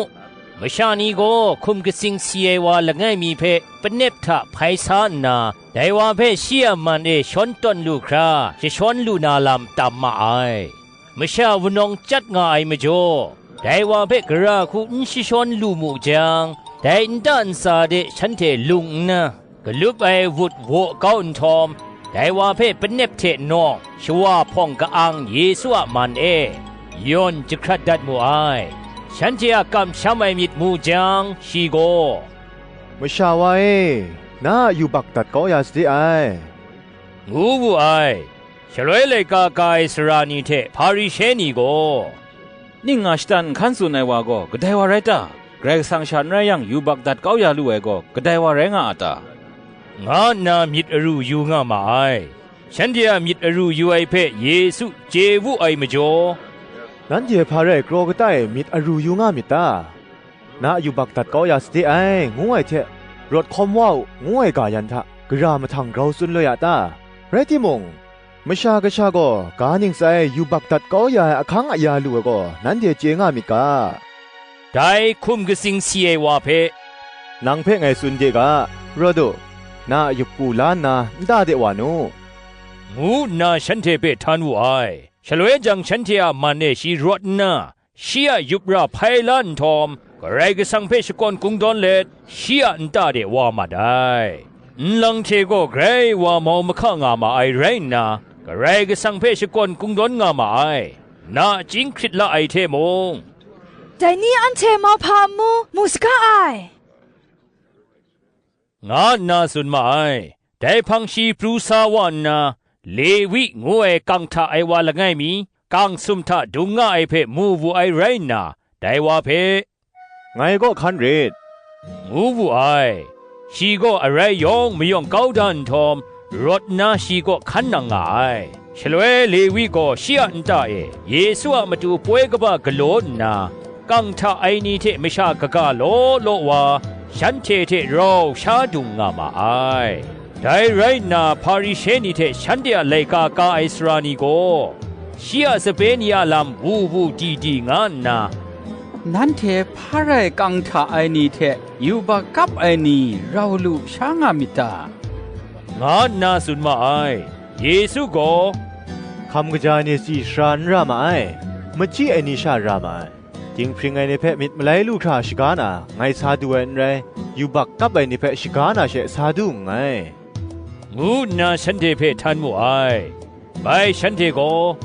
masha ni gaw hkum katsing si ai wa langai mi hpe panep hta hpai sa nna, dai wa hpe shi a man e shawn tawn lu hkra, jashawn lu na lam tam ma ai. Masha wunawng chyat nga ai majaw, dai wa hpe gara hku n jashawn lu mu jang, dai nta ntsa de shanhte lung nna, galup ai wut waw kau nhtawm, dai wa hpe panep hte nawng shawa hpawng ka-ang Yesu a man e yawn jahkrat dat mu ai. Shanhte a kamsham ai myit mu jang, shi gaw, "Masha wa e, na a yubak dat kau ya sade ai," ngu wu ai. Shaloi laika ka ai sara ni hte Hparishe ni gaw, "Ning nga shatan nhkan tsun ai wa gaw kadai wa rai ta? Karai Kasang sha n rai yang, yubak dat kau ya lu ai gaw kadai wa rai nga a ta?" nga nna myit aru yu nga ma ai. Shanhte a myit aru yu ai hpe Yesu chye wu ai majaw, "Nanhte hpa rai kraw kata e myit aru yu nga myit ta? Na a yubak dat kau ya sade ai, ngu ai hte, 'Rawt hkawm wa u,' ngu ai ga yan hta, gara mahtang grau tsun loi a ta? Rai timung, Masha Kasha gaw ga ning tsa e yubak dat kau ya ai ahkang aya lu ai gaw, nanhte chye nga myit ga," dai hkum katsing si ai wa hpe, "Nang hpe ngai tsun de ga, rawt u, na a yup ku la nna nta de wa nu," ngu nna shanhte hpe htan wu ai. Shaloi jang shanhte a man e shi rawt nna, shi a yup ra hpai la nhtawm, Karai Kasang hpe shakawn kungdawn let, shi a nta de wa mat ai. Nlang hte gaw grai wa mau mahka nga ma ai rai nna, Karai Kasang hpe shakawn kungdawn nga ma ai, nachying hkrit la ai hte mung, dai ni anhte mauhpa amu mu saga ai, nga nna tsun ma ai. Dai hpang shi pru sa wa nna, Lewi ngu ai kang hta ai wa langai mi, kang sum hta dung nga ai hpe mu wu ai rai nna, dai wa hpe, "Ngai kaw hkan rit," ngu wu ai. Shi gaw arai yawng mayawng kau da nhtawm, rawt nna shi kaw hkan nang nga ai. Shaloi Lewi gaw shi a nta e Yesu a matu poi kaba galaw nna, kang hta ai ni hte masha kaga law law wa, shanhte hte rau sha dung nga ma ai. Dai rai nna, Hparishe ni hte shanhte a laika ka ai sara ni gaw, shi a sape ni a lam wu wu di di nga nna, "Nanhte hpa rai kang hta ai ni hte yubak kap ai ni rau lu sha nga myit ta?" nga nna tsun ma ai. Yesu gaw, "Hkam kaja ai ni tsi sara n ra ma ai, machyi ai ni sha ra ma ai. Dinghpring ai ni hpe myit malai lu hkra shaga na, ngai sa du ai n rai, yubak kap ai ni hpe shaga na she sa du nngai," ngu nna shanhte hpe htan mu ai. Bai shanhte gaw,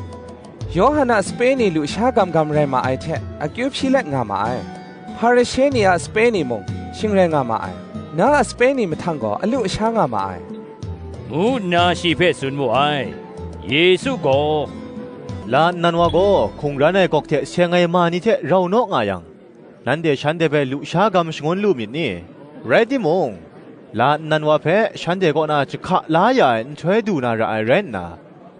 "Yawhan a sape ni lusha gam gam rai ma ai hte, akyu hpyi let nga ma ai. Hparishe ni a sape ni mung shing rai nga ma ai. Na a sape ni mahtang gaw alu sha nga ma ai," ngu nna shi hpe tsun mu ai. Yesu gaw, "La nnan wa gaw hkungran ai gawk hte seng ai ma ni hte rau naw nga yang, nanhte shanhte hpe lusha gam shangun lu myit ni? Rai timung, la nnan wa hpe shanhte kaw na jahka la ya ai nhtoi du na ra ai rai nna,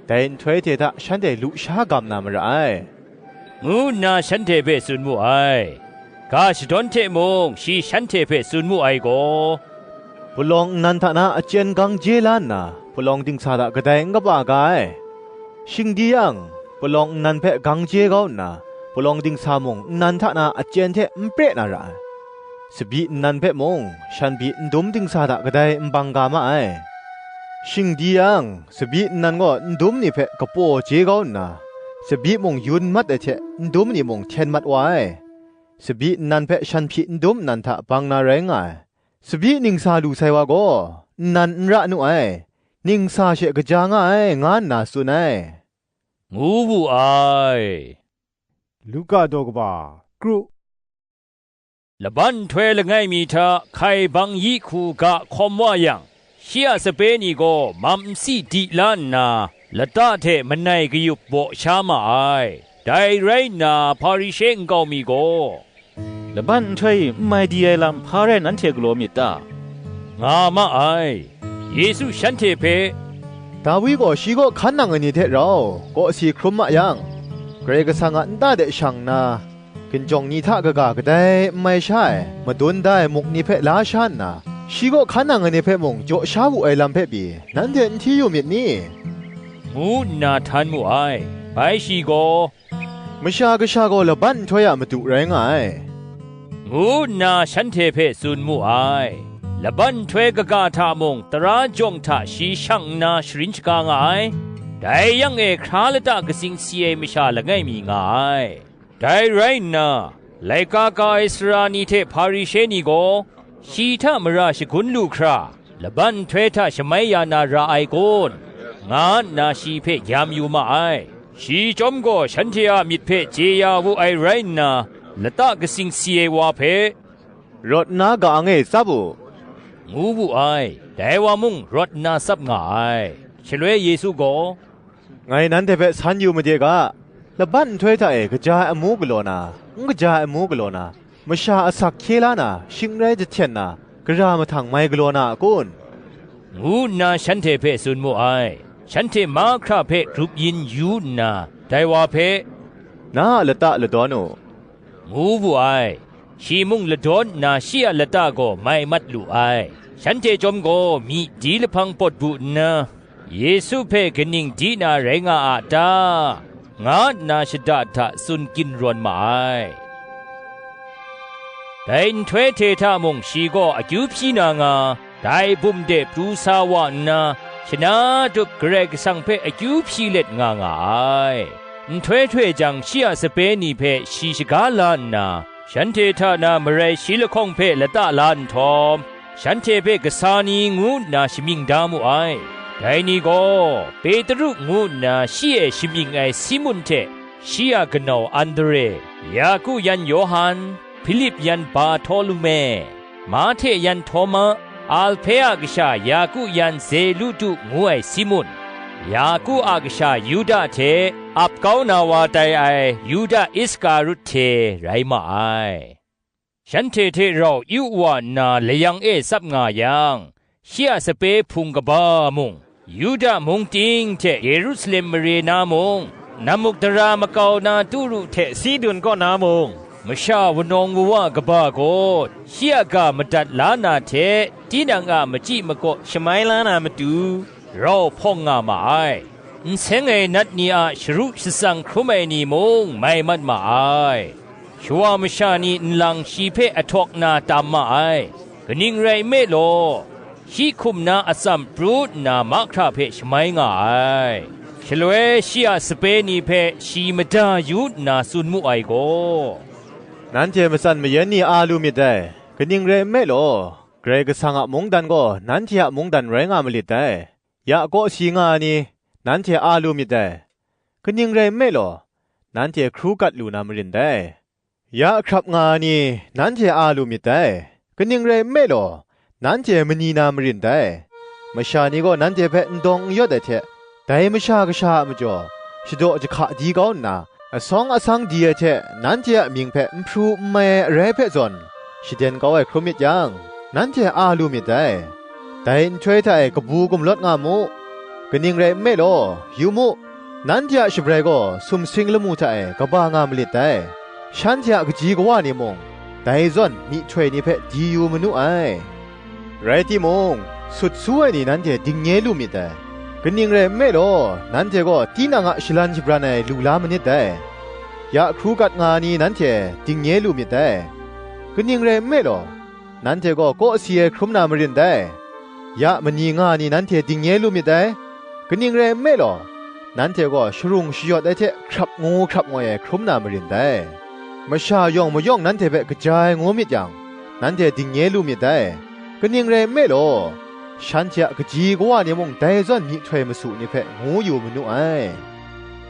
dai nhtoi hte hta shanhte lusha gam na mara ai," ngu nna shanhte hpe tsun mu ai. Ga shadawn hte mung shi shanhte hpe tsun mu ai gaw, "Palawng nnan hta na achyen gang je la nna, palawng dingsa hta kadai n kaba ga ai. Shing di yang, palawng nnan hpe gang je kau nna, palawng dingsa mung nnan hta na achyen hte n pre na ra ai. Tsabyi nnan hpe mung, shan byi ndum dingsa hta kadai n bang ga ma ai. Shing di yang, tsabyi nnan gaw ndum ni hpe kapaw je kau nna, tsabyi mung yun mat ai hte ndum ni mung hten mat wa ai. Tsabyi nnan hpe shan hpyi ndum nnan hta bang na rai nga ai. Tsabyi ningsa lu sai wa gaw, nnan n ra nu ai, ningsa she kaja nga ai, nga nna tsun ai," ngu wu ai. Luka daw kaba, kru. Laban nhtoi langai mi hta hkai bang yi hku ga hkawm wa yang, shi a sape ni gaw mam nsi di la nna, lata hte manai kayup baw sha ma ai. Dai rai nna, Hparishe nkau mi gaw, "Laban nhtoi e n mai di ai lam hpa rai nanhte galaw myit ta?" nga ma ai. Yesu shanhte hpe, "Dawi gaw shi kaw hkan nang ai ni hte rau kawsi hkrum ma yang, Karai Kasang a nta de shang nna, ginjawng ni hta kaga kadai n mai sha ai, madun da ai muk ni hpe la sha nna, shi kaw hkan nang ai ni hpe mung jaw sha wu ai lam hpe pyi, nanhte n hti yu myit ni?" ngu nna htan mu ai. Bai shi gaw, "Masha Kasha gaw laban nhtoi a madu rai nga ai," ngu nna shanhte hpe tsun mu ai. Laban nhtoi kaga hta mung tara jawng hta shi shang nna sharin shaga nga ai. Dai yang e hkra lata katsing si ai masha langai mi nga ai. Dai rai nna, laika ka ai sara ni hte Hparishe ni gaw, shi hta mara shagun lu hkra, laban nhtoi hta shamai ya na ra ai kun? nga nna shi hpe gyam yu ma ai. Shi chyawm gaw shanhte a myit hpe chye ya wu ai rai nna, lata katsing si ai wa hpe, "Rawt nna ka-ang e tsap u," ngu wu ai. Dai wa mung rawt nna tsap nga ai. Shaloi Yesu gaw, "Ngai nanhte hpe san yu made ga, laban nhtoi hta e kaja ai amu galaw na, n kaja ai amu galaw na, masha asak hkye la na, shing rai jahten na, gara mahtang mai galaw na a kun?" ngu nna shanhte hpe tsun mu ai. Shanhte mahkra hpe grup yin yu nna, dai wa hpe, "Na a lata ladawn u," ngu wu ai. Shi mung ladawn nna shi a lata gaw mai mat lu ai. Shanhte chyawm gaw myi di lahpang pawt bu nna, "Yesu hpe kaning di na rai nga a ta?" nga nna shada hta tsun ginrawn ma ai. Dai nhtoi hte hta mung shi gaw akyu hpyi na nga, dai bum de pru sa wa nna, shana tup Karai Kasang hpe akyu hpyi let nga nga ai. Nhtoi htoi jang shi a sape ni hpe shi shaga la nna, shanhte hta na marai shi lahkawng hpe lata la nhtawm, shanhte hpe kasa ni ngu nna shamying da mu ai. Dai ni gaw, Petru ngu nna shi e shamying ai Simun hte shi a kanau Andre, Yaku yan Yawhan, Hpilip yan Barhtolume, Mahte yan Htawma, Alhpe a kasha Yaku yan Zelutu ngu ai Simun, Yaku a kasha Yuda hte ap kau na wa tai ai Yuda Iskarut hte rai ma ai. Shanhte hte rau yu wa nna layang e tsap nga yang, shi a sape hpung kaba mung, Yuda mung ting hte Yerusalem mare na mung, Namukdara makau na Turu hte Sidun kaw na mung, masha wunawng wuwa kaba gaw shi a ga madat la na hte tinang a machyi makaw shamai la na matu, rau hpawng nga ma ai. N seng ai nat ni a sharu shatsang hkrum ai ni mung mai mat ma ai. Shawa masha ni nlang shi hpe ahtawk na tam ma ai. Kaning rai nme law, shi hkum na atsam pru nna mahkra hpe shamai nga ai. Shaloi shi a sape ni hpe shi mada yu nna tsun mu ai gaw, Nanhte matsan mayan ni a lu myit dai; kaning rai nme law, Karai Kasang a mungdan gaw nanhte a mungdan rai nga malit dai. Ya kawsi nga ai ni, nanhte a lu myit dai; kaning rai nme law, nanhte hkru gat lu na marin dai. Ya hkrap nga ai ni, nanhte a lu myit dai; kaning rai nme law, nanhte mani na marin dai. Masha ni gaw nanhte hpe n dawng n yawt ai hte, dai Masha Kasha a majaw, shadaw jahka di kau nna, asawng asang di ai hte nanhte a mying hpe n hpru n mai ai arai hpe zawn, shaden kau ai hkrum myit yang, nanhte a lu myit dai. Dai nhtoi hta e kabu gumlawt nga mu; kaning rai nme law, yu mu, nanhte a shabrai gaw sumsing lamu hta e kaba nga malit dai. Shanhte a kaji kawa ni mung, dai zawn myihtoi ni hpe di yu manu ai. Rai timung, sut su ai ni nanhte dingnye lu myit dai; kaning rai nme law, nanhte gaw tinang a shalan shabran ai lu la manit dai. Ya hkru gat nga ai ni nanhte dingnye lu myit dai; kaning rai nme law, nanhte gaw kawsi ai hkrum na marin dai. Ya mani nga ai ni nanhte dingnye lu myit dai; kaning rai nme law, nanhte gaw sharung shayawt ai hte hkrap ngu hkrap ngoi ai hkrum na marin dai. Masha yawng mayawng nanhte hpe kaja ai ngu myit yang, nanhte dingnye lu myit dai; kaning rai nme law, shanhte a kaji kawa ni mung dai zawn myihtoi masu ni hpe ngu yu manu ai.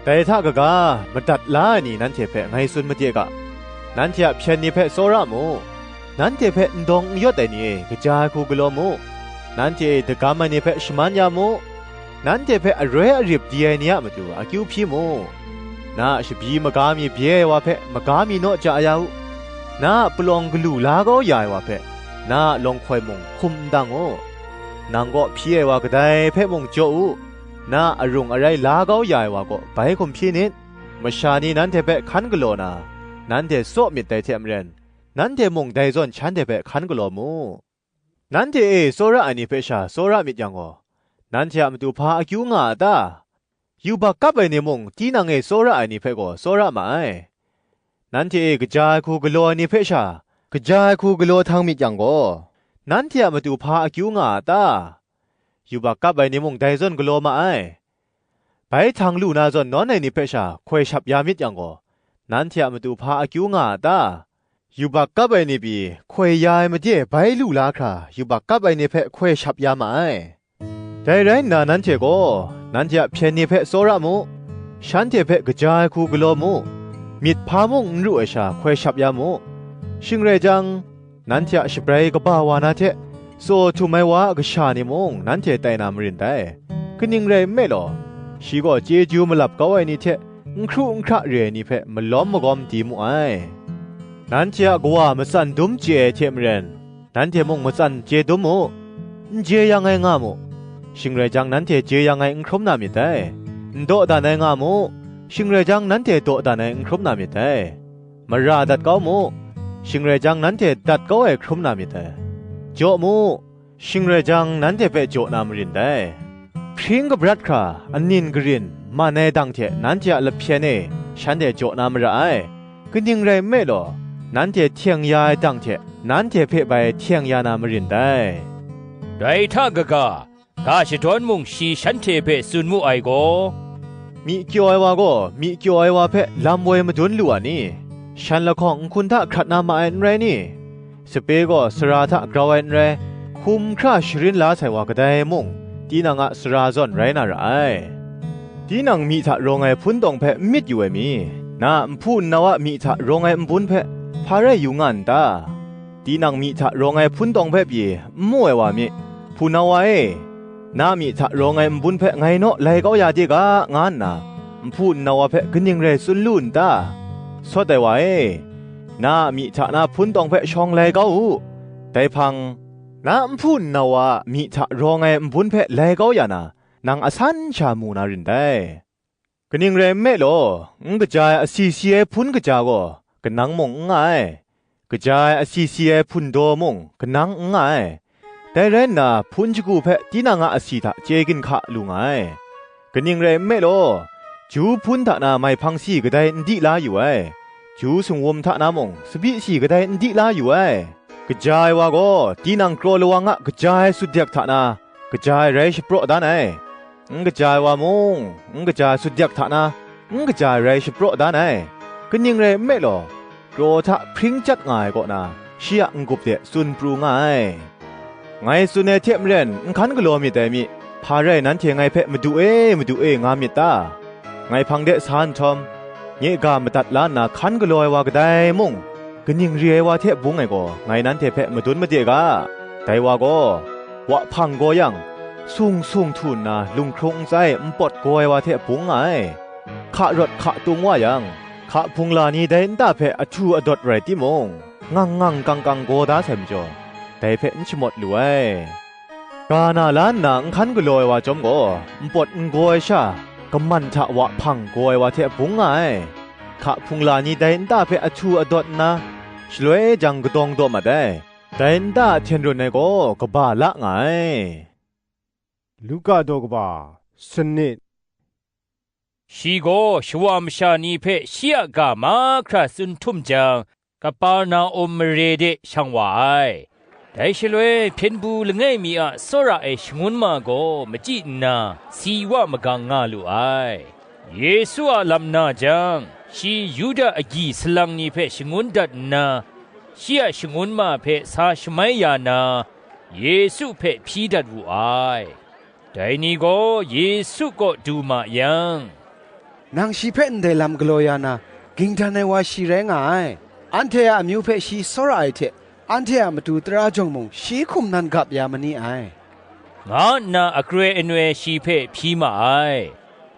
Dai hta kaga, madat la ai ni nanhte hpe ngai tsun made ga, nanhte a hpyen ni hpe tsawra mu, nanhte hpe n dawng n yawt ai ni e kaja ai hku galaw mu, nanhte e dagam ai ni hpe shaman ya mu, nanhte hpe aroi arip di ai ni a matu akyu hpyi mu. Na a shabi maga mi bye ai wa hpe maga mi naw ja ya u; na a palawng galu la kau ya ai wa hpe, na a lawng hkoi mung hkum n dang u. Nang kaw hpyi ai wa kadai hpe mung jaw u; na a arung arai la kau ya ai wa kaw bai hkum hpyi nit. Masha ni nanhte hpe hkan galaw na, nanhte tsaw myit dai hte maren, nanhte mung dai zawn shanhte hpe hkan galaw mu. Nanhte e tsawra ai ni hpe sha tsawra myit yang gaw, nanhte a matu hpa akyu nga a ta? Yubak kap ai ni mung tinang e tsawra ai ni hpe gaw tsawra ma ai. Nanhte e kaja ai hku galaw ai ni hpe sha, kaja ai hku galaw htang myit yang gaw, nanhte a matu hpa akyu nga a ta? Yubak kap ai ni mung dai zawn galaw ma ai. Bai htang lu na zawn nawn ai ni hpe sha hkoi shap ya myit yang gaw, nanhte a matu hpa akyu nga a ta? Yubak kap ai ni pyi, hkoi ya ai made bai lu la hkra, yubak kap ai ni hpe hkoi shap ya ma ai. Dai rai nna, nanhte gaw nanhte a hpyen ni hpe tsawra mu, shanhte hpe kaja ai hku galaw mu, myit hpa mung n ru ai sha hkoi shap ya mu. Shing rai jang, nanhte a shabrai kaba wa na hte tsaw htum ai wa a kasha ni mung nanhte tai na marin dai; kaning rai nme law, shi gaw chyeju malap kau ai ni hte n hkru n hkra re ai ni hpe malawm magawm di mu ai. Nanhte a Kawa matsan dum chye ai hte maren, nanhte mung matsan chye dum mu; n jeyang ai nga mu, shing rai jang, nanhte jeyang ai n hkrum na myit dai; n dawdan ai nga mu, shing rai jang, nanhte dawdan ai n hkrum na myit dai; mara dat kau mu, shing rai jang, nanhte dat kau ai hkrum na myit dai; jaw mu, shing rai jang, nanhte hpe jaw na marin dai. Hpring kabrat hkra, anin karin, man ai dang hte nanhte a lahpyen e shanhte jaw na mara ai; kaning rai nme law, nanhte htyeng ya ai dang hte nanhte hpe bai htyeng ya na marin dai. Dai hta kaga, ga shadawn mung shi shanhte hpe tsun mu ai gaw, Myi kyaw ai wa gaw myi kyaw ai wa hpe lam woi madun lu a ni? Shan lahkawng nhkun hta hkrat na ma ai n rai ni? Sape gaw sara hta grau ai n rai, hkum hkra sharin la sai wa kadai mung, tinang a sara zawn rai na ra ai. Tinang myi hta rawng ai hpun tawng hpe n myit yu ai mi? Na a nhpu nnau a myi hta rawng ai nbun hpe hpa rai yu nga n ta? Tinang myi hta rawng ai hpun tawng hpe pyi n mu ai wa mi, hpunau wa e, na a myi hta rawng ai nbun hpe ngai naw lai kau ya de ga, nga nna nhpu nnau wa hpe kaning rai tsun lu n ta? Sawt ai wa e, na a myi hta na hpun tawng hpe shawng lai kau u. Dai hpang, na nhpu nnau wa a myi hta rawng ai nbun hpe lai kau ya na, nang asan sha mu na rin dai. Kaning rai nme law, n kaja ai asi si ai hpun kaja gaw kanang mung n nga ai, kaja ai asi si ai hpun daw mung kanang n nga ai. Dai rai nna, hpun shagu hpe tinang a asi hta chye ginhka lu nga ai. Kaning rai nme law, ju hpun hta na maihpang si kadai n di la yu ai, ju singwum hta na mung tsabyi si kadai n di la yu ai. Kaja ai wa gaw tinang kraw lawang a kaja ai sutdek hta na, kaja ai rai shapraw dan ai. N kaja ai wa mung, n kaja ai sutdek hta na, n kaja ai rai shapraw dan ai. Kaning rai nme law, kraw hta hpring chyat nga ai kaw na, shi a n-gup de tsun pru nga ai. Ngai tsun ai hte maren n hkan galaw myit dai mi, hpa rai nanhte ngai hpe, "Madu e, Madu e," nga myit ta? Ngai hpang de sa nhtawm, nye ga madat la nna hkan galaw ai wa kadai mung, kaning re ai wa hte bung ai gaw, ngai nanhte hpe madun made ga. Dai wa gaw, wahpang gaw yang, sung sung htu nna lunghkrung ntsai npawt gaw ai wa hte bung nga ai. Hka rawt hka tung wa yang, hka hpungla ni dai nta hpe ahtu adawt rai timung, ngang ngang kang kang gaw da sai majaw, dai hpe n shamawt lu ai. Ga na la nna n hkan galaw ai wa chyawm gaw, npawt n gaw ai sha, kaman hta wahpang gaw ai wa hte bung nga ai. Hka hpungla ni dai nta hpe ahtu adawt nna, shaloi jang kadawng daw mat ai. Dai nta a hten run ai gaw kaba la nga ai. Luka daw kaba, sanit. Shi gaw shawa masha ni hpe shi a ga mahkra tsun htum jang, Kaperna-um mare de shang wa ai. Dai shaloi, hpyen bu langai mi a tsawra ai shangun ma gaw machyi nna, si wa magang nga lu ai. Yesu a lam na jang, shi Yuda agyi salang ni hpe shangun dat nna, shi a shangun ma hpe sa shamai ya na, Yesu hpe hpyi dat wu ai. Dai ni gaw Yesu kaw du ma yang, "Nang shi hpe ndai lam galaw ya na, ging dan ai wa shi rai nga ai. Anhte a amyu hpe shi tsawra ai hte, anhte a matu tara jawng mung shi hkum nan gap ya ma ni ai," nga nna akroi anoi shi hpe hpyi ma ai.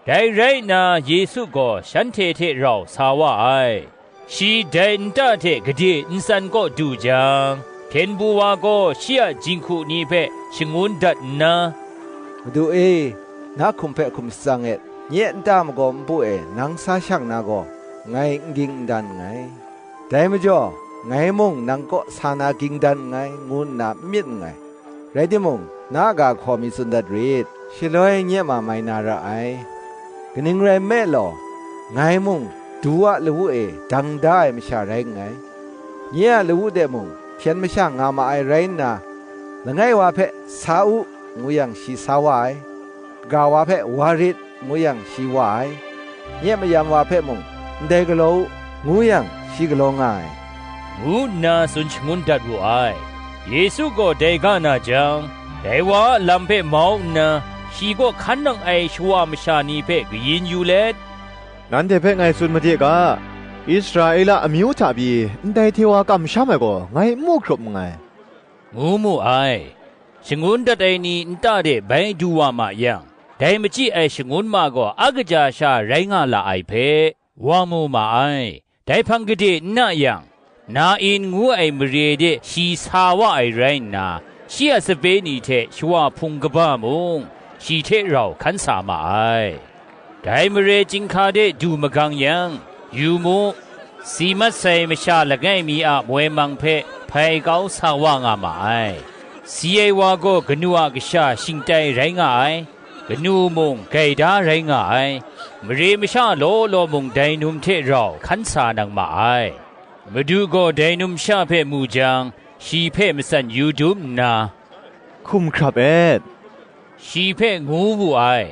Dai rai nna, Yesu gaw shanhte hte rau sa wa ai. Shi dai nta hte gade ntsan kaw du jang, hpyen bu wa gaw shi a jinghku ni hpe shangun dat nna, "Madu e, na hkum hpe hkum shatsang et; nye nta magaw npu e nang sa shang na gaw, ngai n ging n dan nngai. Dai majaw, ngai mung nang kaw sa na ging dan nngai, ngu nna n myit nngai. Rai timung, na a ga hkaw mi tsun dat rit, shaloi nye ma mai na ra ai. Kaning rai nme law, ngai mung du a lawu e dang da ai masha rai nngai. Nye a lawu de mung hpyen masha nga ma ai rai nna, langai wa hpe, 'Sa u,' ngu yang, shi sa wa ai. Kaga wa hpe, 'Wa rit,' ngu yang, shi wa ai. Nye mayam wa hpe mung, 'Ndai galaw u,' ngu yang, shi galaw nga ai," ngu nna tsun shangun dat wu ai. Yesu gaw dai ga na jang, dai wa a lam hpe mau nna, shi kaw hkan nang ai shawa masha ni hpe kayin yu let, "Nanhte hpe ngai tsun made ga, Israela amyu hta pyi ndai hte wa kamsham ai gaw ngai n mu hkrup nngai," ngu mu ai. Shangun dat ai ni nta de bai du wa ma yang, dai machyi ai shangun ma gaw a kaja sha rai nga la ai hpe, wa mu ma ai. Dai hpang gade n na yang, Nain ngu ai mare de shi sa wa ai rai nna, shi a sape ni hte shawa hpung kaba mung shi hte rau hkan sa ma ai. Dai mare chyinghka de du magang yang, yu mu, si mat sai masha langai mi a moi mang hpe hpai kau sa wa nga ma ai. Si ai wa gaw kanu a kasha shingtai rai nga ai, kanu mung gaida rai nga ai, mare masha law law mung dai num hte rau hkan sa nang ma ai. Madu gaw dai numsha hpe mu jang, shi hpe matsan yu dum nna, "Hkum hkrap et," shi hpe ngu wu ai.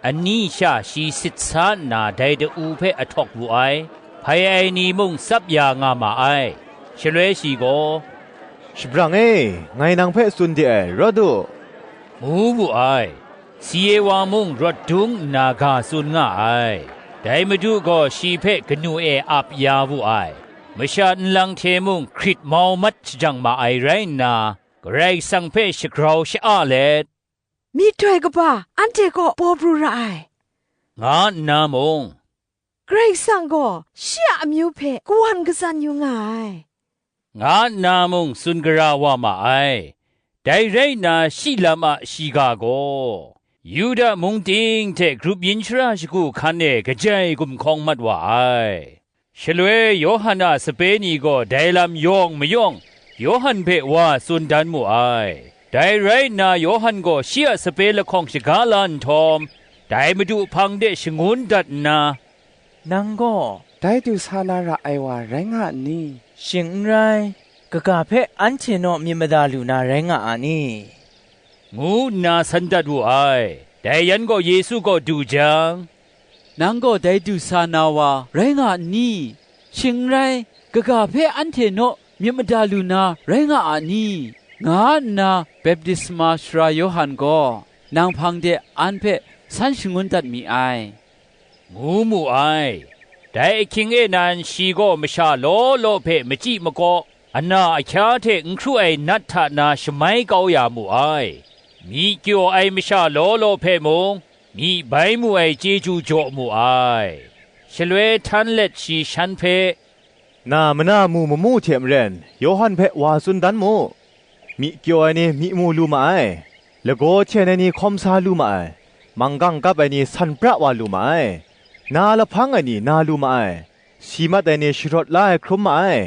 Ani sha shi sit sa nna dai da-u hpe ahtawk wu ai. Hpai ai ni mung tsap ya nga ma ai. Shaloi shi gaw, "Shabrang e, ngai nang hpe tsun de ai, rawt u," ngu wu ai. Si ai wa mung rawt dung nna ga tsun nga ai. Dai Madu gaw shi hpe kanu e ap ya wu ai. Masha nlang hte mung hkrit mau mat shajang ma ai rai nna, Karai Kasang hpe shagrau sha-a let, "Myihtoi kaba anhte kaw paw pru ra ai," nga nna mung, "Karai Kasang gaw shi a amyu hpe kawan katsan yu nga ai," nga nna mung tsun gara wa ma ai. Dai rai nna, shi lam a shiga gaw Yuda mung ting hte grup yin shara shagu hkan e kajai gumhkawng mat wa ai. Shaloi Yawhan a sape ni gaw dai lam yawng mayawng Yawhan hpe wa tsun dan mu ai. Dai rai nna, Yawhan gaw shi a sape lahkawng shaga la nhtawm, dai Madu hpang de shangun dat nna, "Nang gaw dai du sa na ra ai wa rai nga n ni? Shing n rai, kaga hpe anhte naw myit mada lu na rai nga a ni?" ngu nna san dat wu ai. Dai yan gaw Yesu gaw du jang, "Nang gaw dai du sa na wa rai nga n ni? Shing n rai, kaga hpe anhte naw myit mada lu na rai nga a ni?" nga nna baptisma sara Yawhan gaw nang hpang de an hpe san shangun dat mi ai, ngu mu ai. Dai ahkying e nan shi gaw masha law law hpe machyi makaw, ana ahkya hte n hkru ai nat hta na shamai kau ya mu ai. Myi kyaw ai masha law law hpe mung, myi bai mu ai chyeju jaw mu ai. Shaloi htan let shi shan hpe, "Na mana mu mamu hte maren, Yawhan hpe wa tsun dan mu. Myi kyaw ai ni myi mu lu ma ai, lagaw hten ai ni hkawm sa lu ma ai, manggang kap ai ni san pra wa lu ma ai, na lahpang ai ni na lu ma ai, si mat ai ni sharawt la ai hkrum ma ai,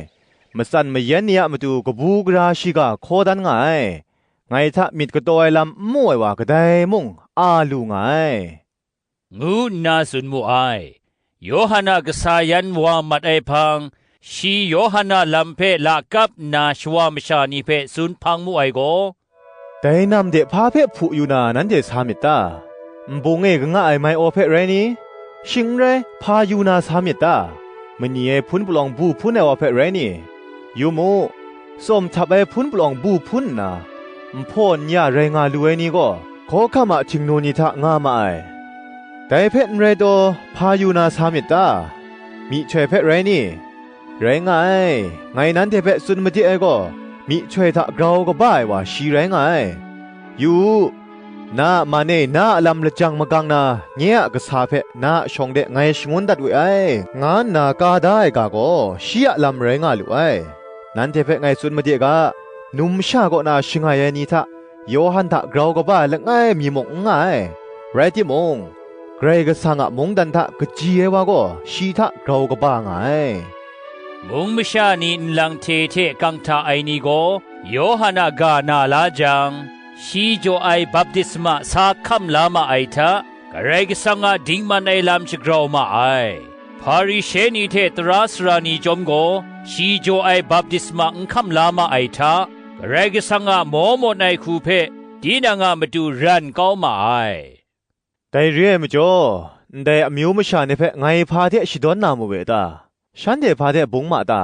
matsan mayan ni a matu kabu gara shiga hkaw dan nga ai, ngai hta myit kataw ai lam n mu ai wa kadai mung a lu nga ai," ngu nna tsun mu ai. Yawhan a kasa yan wa mat ai hpang, shi Yawhan a lam hpe lakap nna shawa masha ni hpe tsun hpang mu ai gaw, "Dai nam de hpa hpe hpu yu na nanhte sa myit ta? Nbung e kanga ai mai aw hpe rai ni? Shing n rai, hpa yu na sa myit ta? Mani ai hpun palawng bu hpun ai wa hpe rai ni? Yu mu, tsawm htap ai hpun palawng bu hpun nna, nhpaw n-ya rai nga lu ai ni gaw, hkawhkam a htingnu ni hta nga ma ai. Dai hpe n rai taw, hpa yu na sa myit ta? Myihtoi hpe rai ni? Rai nga ai, ngai nanhte hpe tsun made ai gaw, myihtoi hta grau kaba ai wa shi rai nga ai. Yu u, na a man e na a lam lajang magang na, nye a kasa hpe na a shawng de ngai shangun dat we ai, nga nna ka da ai ga gaw, shi a lam rai nga lu ai. Nanhte hpe ngai tsun made ga, numsha kaw na shangai ai ni hta, Yawhan hta grau kaba ai langai mi mung n nga ai. Rai timung, Karai Kasang a mungdan hta kaji ai wa gaw, shi hta grau kaba nga ai." Mung masha ni nlang hte hte kang hta ai ni gaw, Yawhan a ga na la jang, shi jaw ai baptisma sa hkam la ma ai hta, Karai Kasang a dingman ai lam shagrau ma ai. Hparishe ni hte tara sara ni chyawm gaw, shi jaw ai baptisma n hkam la ma ai hta, Karai Kasang a maw mawn ai hku hpe tinang a matu ran kau ma ai. Dai re ai majaw, ndai amyu masha ni hpe ngai hpa hte shadawn na mawe ta? Shanhte hpa hte bung ma ta?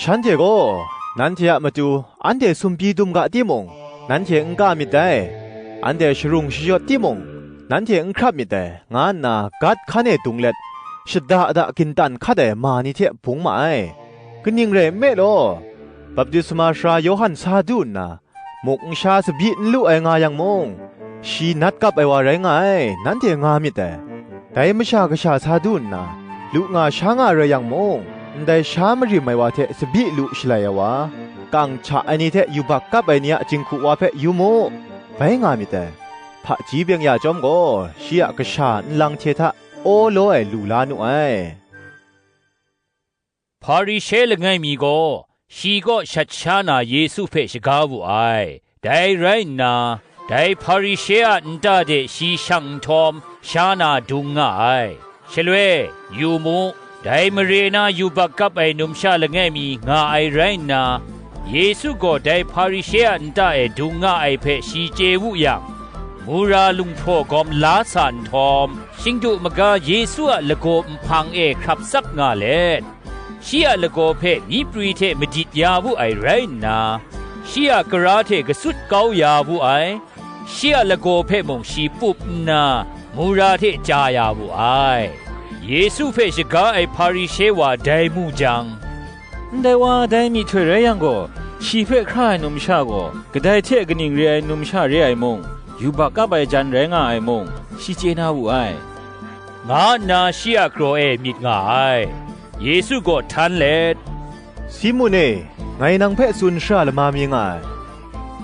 Shanhte gaw, nanhte a matu anhte sumpyi dum ga timung, nanhte n ka myit dai, anhte sharung shayawt timung, nanhte n hkrap myit dai, nga nna gat hkan e dung let, shada da gintan hkat ai ma ni hte bung ma ai. Kaning rai nme law, baptisma sara Yawhan sa du nna, muk nsha tsabyi n lu ai nga yang mung, shi nat kap ai wa rai nga ai, nanhte nga myit dai. Dai Masha Kasha sa du nna, lu nga sha nga rai yang mung, ndai sha marim ai wa hte tsabyi lu shalai ai wa, kang hta ai ni hte yubak kap ai ni a jinghku wa hpe yu mu, bai nga myit dai. Hpaji byeng ya chyawm gaw, shi a kasha nlang hte hta aw law ai lu la nu ai. Hparishe langai mi gaw shi kaw shat sha na Yesu hpe shaga wu ai. Dai rai nna, dai Hparishe a nta de shi shang nhtawm, sha na dung nga ai. Shaloi, yu mu, dai mare na yubak kap ai numsha langai mi nga ai rai nna, Yesu gaw dai Hparishe a nta e dung nga ai hpe shi chye wu yang, mura lunghpraw gawm la sa nhtawm, shingdu maga Yesu a lagaw nhpang e hkrap tsap nga let, shi a lagaw hpe myi prwi hte madit ya wu ai rai nna, shi a kara hte katsut kau ya wu ai, shi a lagaw hpe mung shi pup nna, mura hte chya ya wu ai. Yesu hpe shaga ai Hparishe wa dai mu jang, "Ndai wa dai myihtoi rai yang gaw, shi hpe hkra ai numsha gaw, kadai hte kaning re ai numsha re ai mung, yubak kap ai jan rai nga ai mung, shi chye na wu ai," nga nna shi a kraw e myit nga ai. Yesu gaw htan let, "Simun e, ngai nang hpe tsun shara lama mi nga ai,"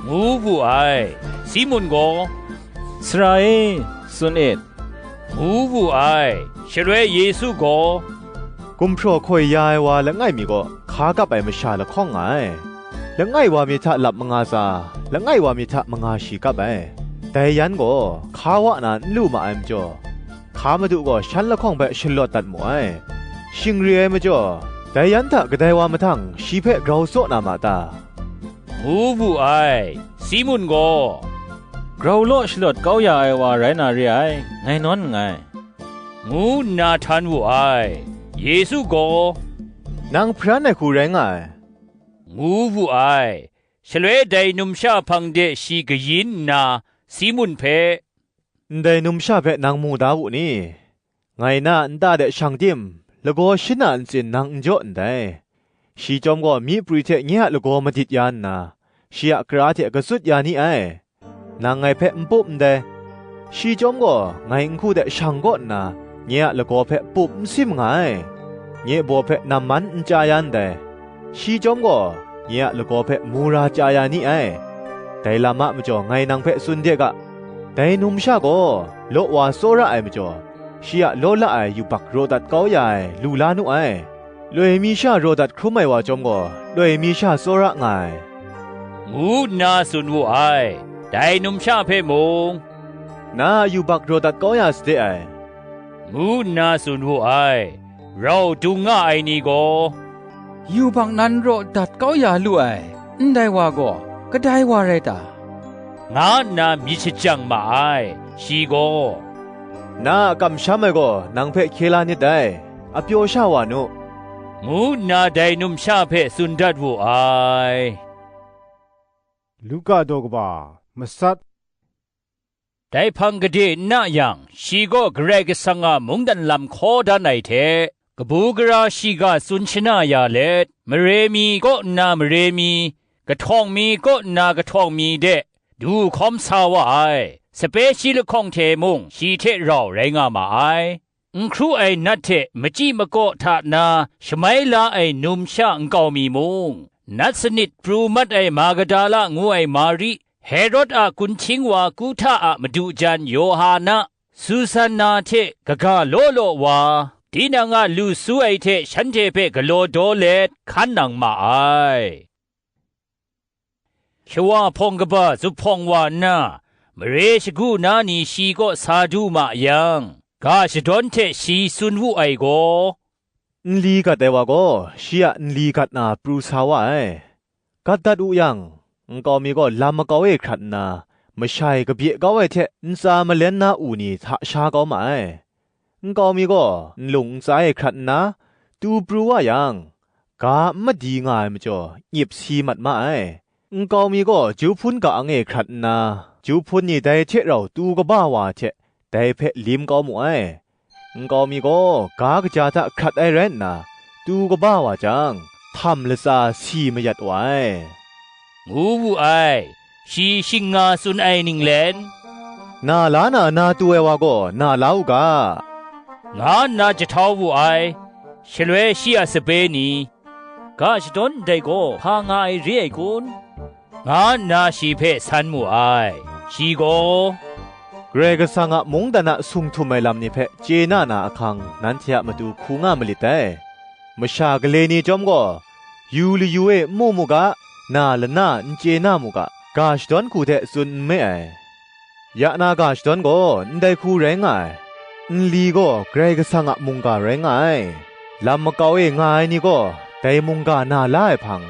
ngu wu ai. Simun gaw, "Sara e, tsun et," ngu wu ai. Shaloi Yesu gaw, "Gumhpraw hkoi ya ai wa langai mi gaw, hka kap ai masha lahkawng nga ai. Langai wa mi hta lap manga tsa, langai wa mi hta manga shi kap ai. Dai yan gaw, hka wa na n lu ma ai majaw, hka madu gaw shan lahkawng hpe shalawt dat mu ai. Shing re ai majaw, dai yan hta kadai wa mahtang shi hpe grau tsaw na ma ta?" ngu wu ai. Simun gaw, "Grau law shalawt kau ya ai wa rai na re ai, ngai nawn nngai," ngu nna htan wu ai. Yesu gaw, "Nang hparan ai hku rai nga ai," ngu wu ai. Shaloi dai numsha hpang de shi kayin nna, Simun hpe, "Ndai numsha hpe nang mu da wu ni? Ngai na a nta de shang tim, lagaw shin a ntsin nang n jaw ndai. Shi chyawm gaw myi prwi hte nye a lagaw madit ya nna, shi a kara hte katsut ya ni ai. Nang ngai hpe n pup ndai. Shi chyawm gaw ngai nhku de shang kaw nna, nye a lagaw hpe pup n sim nga ai. Nye baw hpe nam man n chya ya ndai. Shi chyawm gaw, nye a lagaw hpe mu ra chya ya ni ai. Dai lam a majaw ngai nang hpe tsun de ga, dai numsha gaw law wa tsawra ai majaw, shi a law la ai yubak raw dat kau ya ai lu la nu ai. Loi mi sha raw dat hkrum ai wa chyawm gaw, loi mi sha tsawra nga ai," ngu nna tsun wu ai. Dai numsha hpe mung, "Na a yubak raw dat kau ya sade ai," ngu nna tsun wu ai. Rau dung nga ai ni gaw, "Yubak nan raw dat kau ya lu ai, ndai wa gaw kadai wa rai ta?" nga nna myit shajang ma ai. Shi gaw, "Na a kamsham ai gaw nang hpe hkye la nit dai, a pyaw sha wa nu," ngu nna dai numsha hpe tsun dat wu ai. Luka daw kaba, matsat. Dai hpang gade n na yang, shi gaw Karai Kasang a mungdan lam hkaw dan ai hte, kabu gara shiga tsun shana ya let, mare mi kaw nna mare mi, kahtawng mi kaw nna kahtawng mi de du hkawm sa wa ai. Sape shi lahkawng hte mung shi hte rau rai nga ma ai. N hkru ai nat hte machyi makaw hta na shamai la ai numsha nkau mi mung, nat sanit pru mat ai Magdala ngu ai Mari, Herod a kunhting wa Kuhta a madu jan Yohana, Susanna hte kaga law law wa, tinang a lu su ai hte shanhte hpe galaw daw let hkan nang ma ai. Shawa hpawng kaba zuphpawng wa nna, mare shagu na ni shi kaw sa du ma yang, ga shadawn hte shi tsun wu ai gaw, "Nli gat ai wa gaw, shi a nli gat na pru sa wa ai. Gat dat u yang, nkau mi gaw lam makau e hkrat nna, masha e kabye kau ai hte ntsa malen na u ni hta sha kau ma ai. Nkau mi gaw nlung ntsa e hkrat nna, tu pru wa yang, ga n madi nga ai majaw, nyip si mat ma ai. Nkau mi gaw ju hpun ka-ang e hkrat nna, ju hpun ni dai hte rau tu kaba wa hte dai hpe lim kau mu ai. Nkau mi gaw ga kaja hta hkrat ai rai nna, tu kaba wa jang, htam latsa si mayat wa ai," ngu wu ai. Shi shing nga tsun ai ninglen, "Na la na, na tu ai wa gaw na la u ga," nga nna jahtau wu ai. Shaloi shi a sape ni, "Ga shadawn ndai gaw hpa nga ai re ai kun?" nga nna shi hpe san mu ai. Shi gaw, "Karai Kasang a mungdan a sung htum ai lam ni hpe chye na na ahkang, nanhte a matu hku nga malit dai. Masha gale ni chyawm gaw, yu layu e n mu mu ga, na lana n chye na mu ga, ga shadawn hku hte tsun n me ai. Ya na ga shadawn gaw ndai hku rai nga ai. Nli gaw Karai Kasang a mungga rai nga ai. Lam makau e nga ai ni gaw dai mungga na la ai hpang,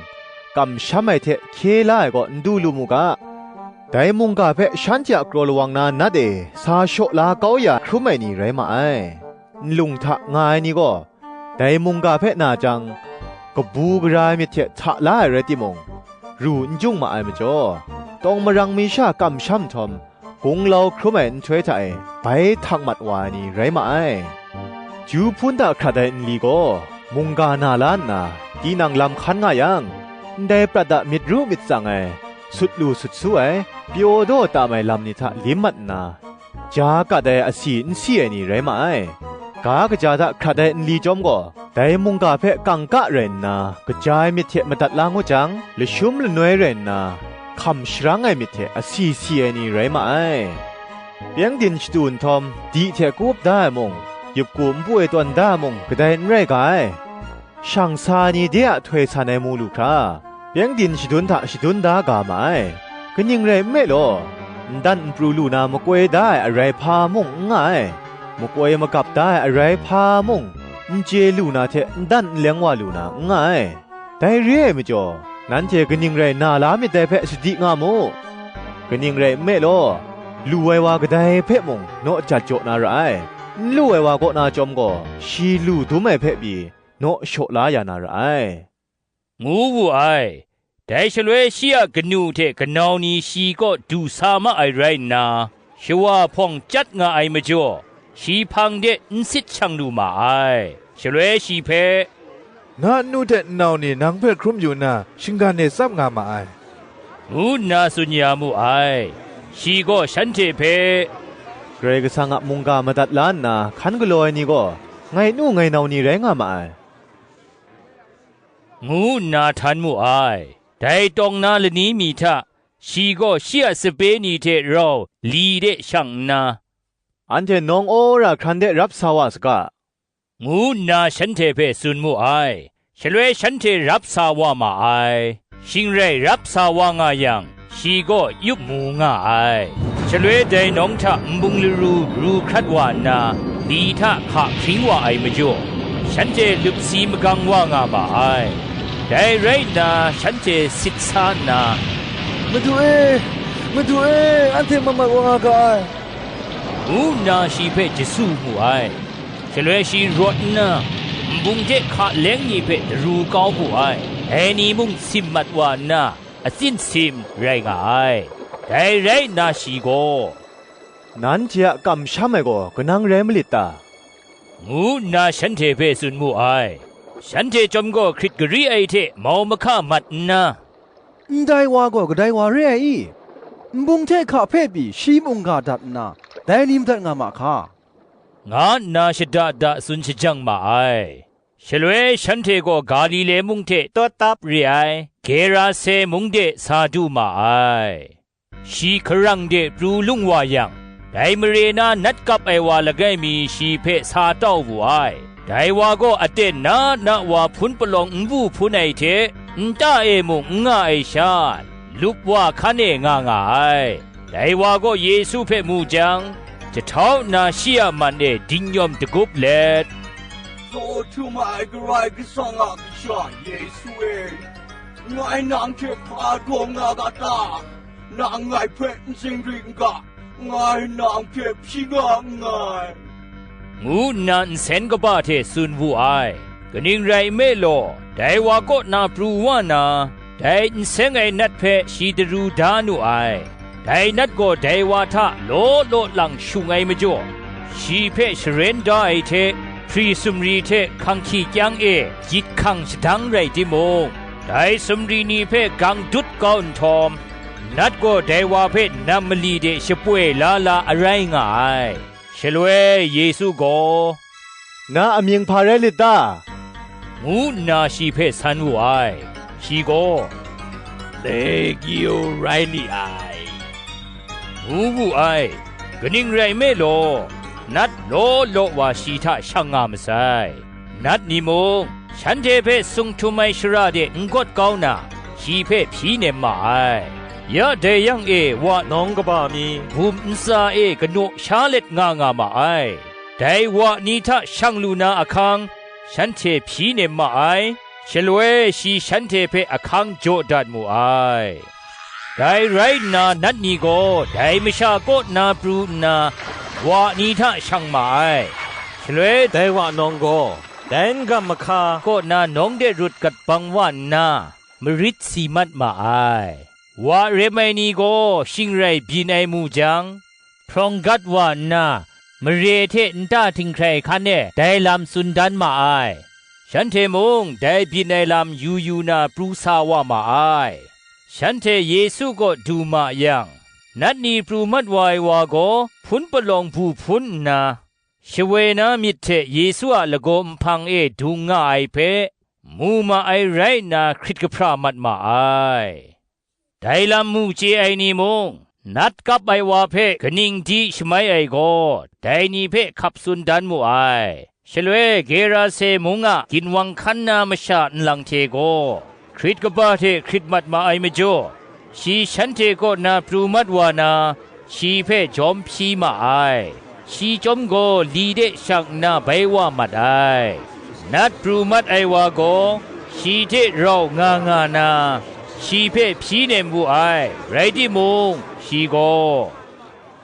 kamsham ai hte hkye la ai kaw n du lu mu ga. Dai mungga hpe shanhte a kraw lawang na nat e sa shaw la kau ya hkrum ai ni rai ma ai. Nlung hta nga ai ni gaw, dai mungga hpe na jang, kabu gara ai myit hte hta la ai rai timung, ru n jung ma ai majaw, tawng marang mi sha kamsham nhtawm, gunglau hkrum ai nhtoi hta e bai htak mat wa ai ni rai ma ai. Ju hpun hta hkrat ai nli gaw mungga na la nna, tinang lam hkan nga yang, ndai prat a myit ru myit tsang ai, sut lu sut su ai, pyaw daw tam ai lam ni hta lim mat nna, ja kat ai asi n si ai ni rai ma ai. Ga kaja hta hkrat ai nli chyawm gaw, dai mungga hpe kangka rai nna, kaja ai myit hte madat la ngut jang, lashum lanoi rai nna, hkam sharang ai myit hte asi si ai ni rai ma ai. Pyengdin shadu nhtawm, di hte kup da ai mung, yupku npu e tawn da ai mung, kadai n rai ga ai. Shang sa ai ni de a htoi san ai mu lu hkra, pyengdin shadun hta shadun da ga ma ai. Kaning rai nme law, ndan npru lu na makoi da ai arai hpa mung n nga ai, makoi magap da ai arai hpa mung n chye lu na hte ndan n leng wa lu na n nga ai. Dai re ai majaw, nanhte kaning rai na la myit dai hpe sadi nga mu. Kaning rai nme law, lu ai wa kadai hpe mung naw jat jaw na ra ai; n lu ai wa kaw na chyawm gaw, shi lu dum ai hpe pyi, naw shaw la ya na ra ai, ngu wu ai. Dai shaloi shi a kanu hte kanau ni shi kaw du sa ma ai rai nna, shawa hpawng chyat nga ai majaw, shi hpang de n sit shang lu ma ai. Shaloi shi hpe, "Na nnu hte nnau ni nang hpe hkrum yu nna, shinggan e tsap nga ma ai," ngu nna tsun ya mu ai. Shi gaw shanhte hpe, "Karai Kasang a mungga madat la nna hkan galaw ai ni gaw, ngai nu ngai nau ni rai nga ma ai," ngu nna htan mu ai. Dai tawng na lani mi hta, shi gaw shi a sape ni hte rau li de shang nna, "Anhte nawng wora hkran de rap sa wa saga," ngu nna shanhte hpe tsun mu ai. Shaloi shanhte rap sa wa ma ai. Shing rai rap sa wa nga yang, shi gaw yup mu nga ai. Shaloi dai nawng hta nbung laru ru hkrat wa nna, li hta hka hpring wa ai majaw, shanhte lup si magang wa nga ma ai. Dai rai nna, shanhte sit sa nna, "Madu e, Madu e, anhte mat mat wa nga ga ai," ngu nna shi hpe jasu mu ai. Shaloi shi rawt nna, nbung hte hka leng ni hpe daru kau mu ai. Dai ni mung sim mat wa nna, atsin sim rai nga ai. Dai rai nna shi gaw, "Nanhte a kamsham ai gaw kanang rai malit ta?" ngu nna shanhte hpe tsun mu ai. Shanhte chyawm gaw hkrit gari ai hte mau mahka mat nna, "Ndai wa gaw kadai wa re ai i? Nbung hte hka hpe pyi shi mungga dat nna, dai ni madat nga ma hka?" nga nna shada da tsun shajang ma ai. Shaloi shanhte gaw Galile mung hte tawt tap re ai Gerase mung de sa du ma ai. Shi hkarang de pru lung wa yang, dai mare na nat kap ai wa langai mi shi hpe sa tau wu ai. Dai wa gaw aten na na wa hpun palawng nbu hpun ai hte, nta e mung n nga ai sha, lup wa hkan e nga nga ai. Dai wa gaw Yesu hpe mu jang, jahtau nna shi a man e dingnyawm dagup let, "Tsaw htum ai Karai Kasang a Kasha Yesu e, ngai nang hte hpa daw nga ga ta? Nang ngai hpe n zingri n ga, ngai nang hpe hpyi nga nngai," ngu nna nsen kaba hte tsun wu ai. Kaning rai nme law, dai wa kaw na pru wa na, dai n seng ai nat hpe shi daru da nu ai. Dai nat gaw dai wa hta law law lang shung ai majaw, shi hpe sharen da ai hte, hpri sumri hte hkanghki kyang e gyit hkang shadang rai timung, dai sumri ni hpe gang dut kau nhtawm, nat gaw dai wa hpe nam mali de shapoi la la arai nga ai. Shaloi Yesu gaw, "Na amying hpa rai lit ta?" ngu nna shi hpe san wu ai. Shi gaw, "Legio rai li ai," ngu wu ai. Kaning rai nme law, nat law law wa shi hta shang nga masai. Nat ni mung, shanhte hpe sung htum ai shara de n gawt kau na, shi hpe hpyi nem ma ai. Ya dai yang e wa nawng kaba mi gum ntsa e kanaw sha let nga nga ma ai. Dai wa ni hta shang lu na ahkang, shanhte hpyi nem ma ai. Shaloi shi shanhte hpe ahkang jaw dat mu ai. Dai rai nna, nat ni gaw dai masha kaw na pru nna, wa ni hta shang ma ai. Shaloi dai wa nawng gaw, dai n-gam mahka kaw na nawng de rut gat bang wa nna, marit si mat ma ai. Wa rem ai ni gaw shing rai byin ai mu jang, hprawng gat wa nna, mare hte nta htinghkrai hkan e dai lam tsun dan ma ai. Shanhte mung dai byin ai lam yu yu na pru sa wa ma ai. Shanhte Yesu kaw du ma yang, nat ni pru mat wa ai wa gaw hpun palawng bu hpun nna, shawoi na myit hte Yesu a lagaw nhpang e dung nga ai hpe, mu ma ai rai nna hkrit kahpra mat ma ai. Dai lam mu chye ai ni mung, nat kap ai wa hpe kaning di shamai ai gaw, dai ni hpe hkap tsun dan mu ai. Shaloi Gerase mung a ginwang hkan na masha nlang hte gaw, hkrit kaba hte hkrit mat ma ai majaw, shi shanhte kaw na pru mat wa na, shi hpe jawm hpyi ma ai. Shi chyawm gaw li de shang nna bai wa mat ai. Nat pru mat ai wa gaw, shi hte rau nga nga na, shi hpe hpyi nem wu ai. Rai timung, shi gaw,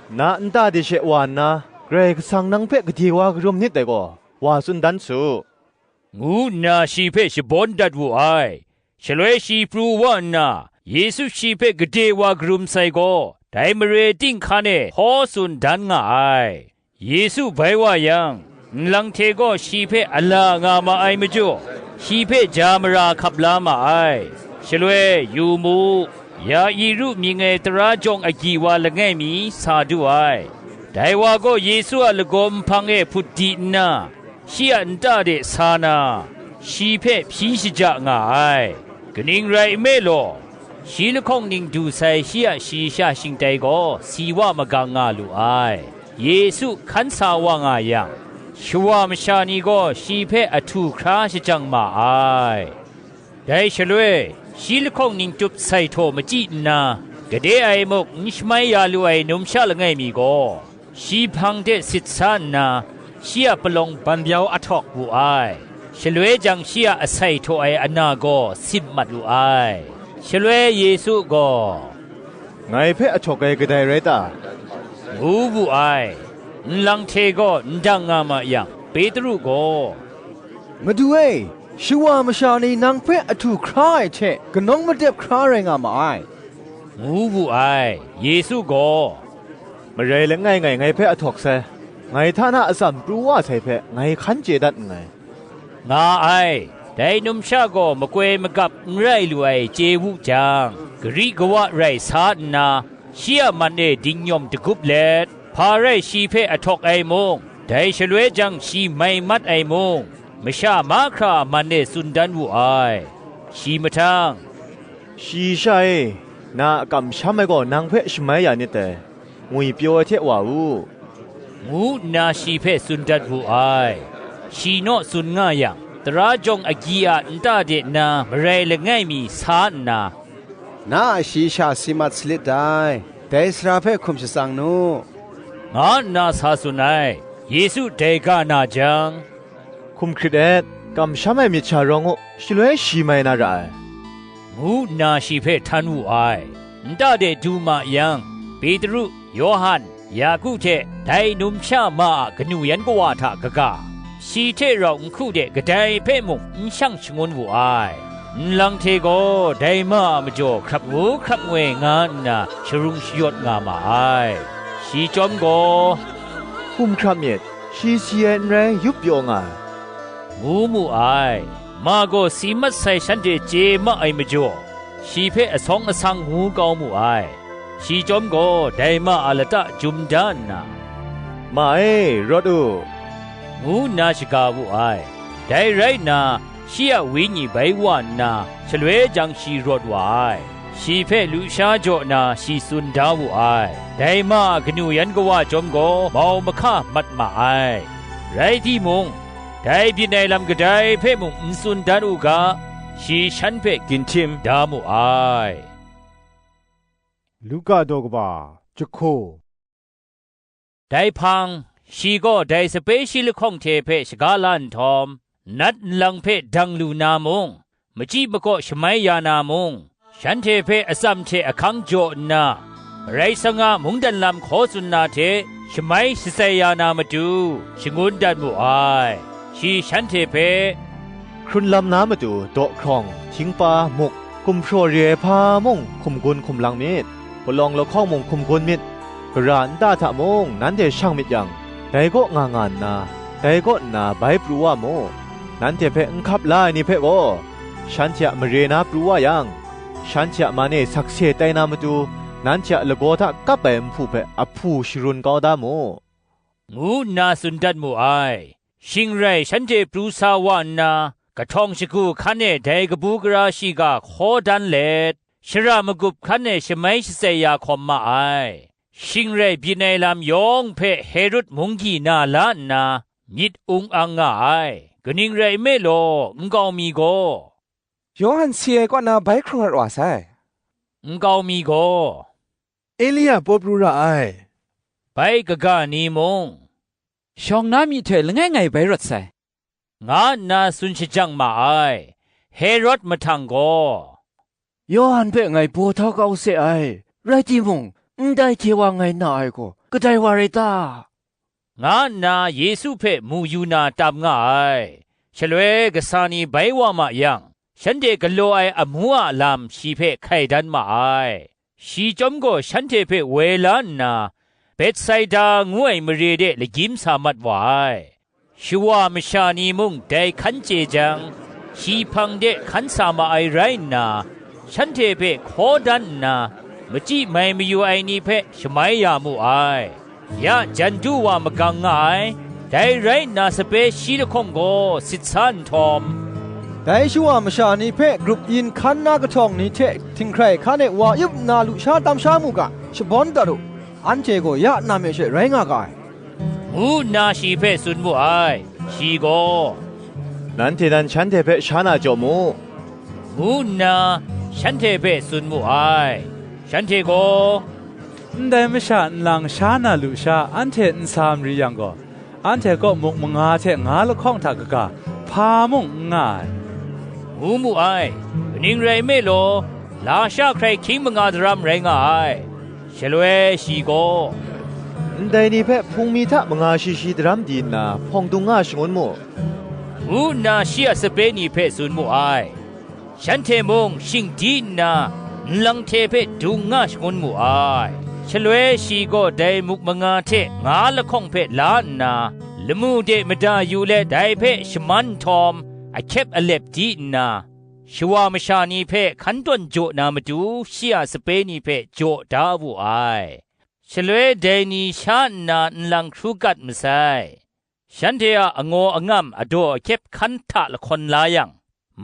"Na nta de she wa nna, Karai Kasang nang hpe gade wa karum nit dai gaw, wa tsun dan su," ngu nna shi hpe shabawn dat wu ai. Shaloi shi pru wa nna, Yesu shi hpe gade wa karum sai gaw, dai mare ting hkan e hkaw tsun dan nga ai. Yesu bai wa yang, nlang hte gaw shi hpe a la nga ma ai majaw, shi hpe ja mara hkap la ma ai. Shaloi, yu mu, Yairu mying ai tara jawng agyi wa langai mi sa du ai. Dai wa gaw Yesu a lagaw nhpang e hput di nna, shi a nta de sa na, shi hpe hpyi shaja nga ai. Kaning rai nme law, shi lahkawng ning du sai shi a shayi sha shingtai gaw si wa magang nga lu ai. Yesu hkan sa wa nga yang, shawa masha ni gaw shi hpe ahtu hkra shajang ma ai. Dai shaloi, shi lahkawng ning tup sai htaw machyi nna, gade ai muk n shamai ya lu ai numsha langai mi gaw, shi hpang de sit sa nna, shi a palawng ban byau ahtawk wu ai. Shaloi jang shi a asai htaw ai ana gaw sim mat wu ai. Shaloi Yesu gaw, "Ngai hpe ahtawk ai kadai rai ta?" ngu wu ai. Nlang hte gaw ndang nga ma yang, Petru gaw, "Madu e, shawa masha ni nang hpe ahtu hkra ai hte kanawng madep hkra rai nga ma ai," ngu wu ai. Yesu gaw, "Marai langai ngai ngai hpe ahtawk sai, ngai hta na atsam pru wa sai hpe ngai hkan chye dat nngai," nga ai. Dai numsha gaw makoi magap n rai lu ai chye wu jang, gari kawa rai sa nna, shi a man e dingnyawm dagup let, hpa rai shi hpe ahtawk ai mung, dai shaloi jang shi mai mat ai mung, masha mahkra a man e tsun dan wu ai. Shi mahtang, "Shayi sha e, na a kamsham ai gaw nang hpe shamai ya nit dai, ngwipyaw ai hte wa u," ngu nna shi hpe tsun dat wu ai. Shi naw tsun nga yang, tara jawng agyi a nta de na marai langai mi sa nna, "Na a shayi sha si mat salit dai, dai sara hpe hkum shatsang nu," nga nna sa tsun ai. Yesu dai ga na jang, "Hkum hkrit et, kamsham ai myit sha rawng u, shaloi shi mai na ra ai," ngu nna shi hpe htan wu ai. Nta de du ma yang, Petru, Yawhan, Yaku hte dai numsha ma a kanu yan kawa hta kaga, shi hte rau nhku de kadai hpe mung n shang shangun wu ai. Nlang hte gaw dai ma a majaw hkrap ngu hkrap ngoi nga nna sharung shayawt nga ma ai. Shi chyawm gaw, "Hkum hkrat myit, shi si ai n rai, yup pyaw nga ai," ngu mu ai. Ma gaw si mat sai shanhte chye ma ai majaw, shi hpe asawng asang ngu kau mu ai. Shi chyawm gaw dai ma a lata jum da nna, "Ma e, rawt u," ngu nna shaga wu ai. Dai rai nna, shi a wenyi bai wa nna, shaloi jang shi rawt wa ai. Shi hpe lusha jaw na shi tsun da wu ai. Dai ma a kanu yan kawa chyawm gaw mau mahka mat ma ai. Rai timung, dai byin ai lam kadai hpe mung n tsun dan u ga, shi shan hpe ginhtim da mu ai. Luka daw kaba, jahku. Dai hpang, shi gaw dai sape shi lahkawng hte hpe shaga la nhtawm, nat nlang hpe dang lu na mung, machyi makaw shamai ya na mung, shanhte hpe atsam hte ahkang jaw nna, Karai Kasang a mungdan lam hkaw tsun na hte shamai shatsai ya na matu, shangun dat mu ai. Shi shanhte hpe, "Hkrun lam na matu daw hkrawng, htingpa, muk, gumhpraw re ai hpa mung hkum gun hkum lang myit, palawng lahkawng mung hkum gun myit, gara nta hta mung nanhte shang myit yang, dai kaw nga nga nna, dai kaw nna bai pru wa mu. Nanhte hpe n hkap la ai ni hpe gaw, shanhte a mare na pru wa yang, shanhte a man e sakse tai na matu, nanhte a lagaw hta kap ai nhpu hpe ahpu sharun kau da mu," ngu nna tsun dat mu ai. Shing rai shanhte pru sa wa nna, kahtawng shagu hkan e dai kabu gara shiga hkaw dan let, shara magup hkan e shamai shatsai ya hkawm ma ai. Shing rai byin ai lam yawng hpe Herod munggyi na la nna, myit ung ang nga ai. Kaning rai nme law, nkau mi gaw, "Yawhan si ai kaw na bai hkrung rawt wa sai," nkau mi gaw, "Elia paw pru ra ai," bai kaga ni mung, "Shawng na myihtoi langai ngai bai rawt sai," nga nna tsun shajang ma ai. Herod mahtang gaw, "Yawhan hpe ngai baw htau kau se ai, rai timung, ndai hte wa ngai na ai gaw, kadai wa rai ta?" nga nna Yesu hpe mu yu na tam nga ai. Shaloi kasa ni bai wa ma yang, shanhte galaw ai amu a lam shi hpe hkai dan ma ai. Shi chyawm gaw shanhte hpe woi la nna, Betsaida ngu ai mare de lagyim sa mat wa ai. Shawa masha ni mung dai hkan chye jang, shi hpang de hkan sa ma ai rai nna, shanhte hpe hkaw dan nna, machyi mai mayu ai ni hpe shamai ya mu ai. Ya jan du wa magang nga ai. Dai rai nna sape shi lahkawng gaw sit sa nhtawm, "Dai shawa masha ni hpe grup yin hkan na kahtawng ni hte htinghkrai hkan e wa yup nna lusha tam sha mu ga, shabawn dat u, anhte gaw ya nam e she rai nga ga ai," ngu nna shi hpe tsun mu ai. Shi gaw, "Nanhte nan shanhte hpe sha na jaw mu," ngu nna shanhte hpe tsun mu ai. Shanhte gaw, "Ndai masha nlang sha na lusha anhte n sa mari yang gaw, anhte kaw muk manga hte nga lahkawng hta kaga, hpa mung n nga ai," ngu mu ai. Kaning rai nme law, lasha hkrai hkying manga daram rai nga ai. Shaloi shi gaw, "Ndai ni hpe hpung mi hta manga shi shi daram di nna, hpawng dung nga shangun mu," ngu nna shi a sape ni hpe tsun mu ai. Shanhte mung shing di nna, nlang hte hpe dung nga shangun mu ai. Shaloi shi gaw dai muk manga hte nga lahkawng hpe la nna, lamu de mada yu let dai hpe shaman nhtawm, ahkyep alep di nna, shawa masha ni hpe hkan tawn jaw na matu shi a sape ni hpe jaw da wu ai. Shaloi dai ni sha nna nlang hkru gat masai. Shanhte a angaw angam adaw ahkyep hkan hta lahkawn la yang,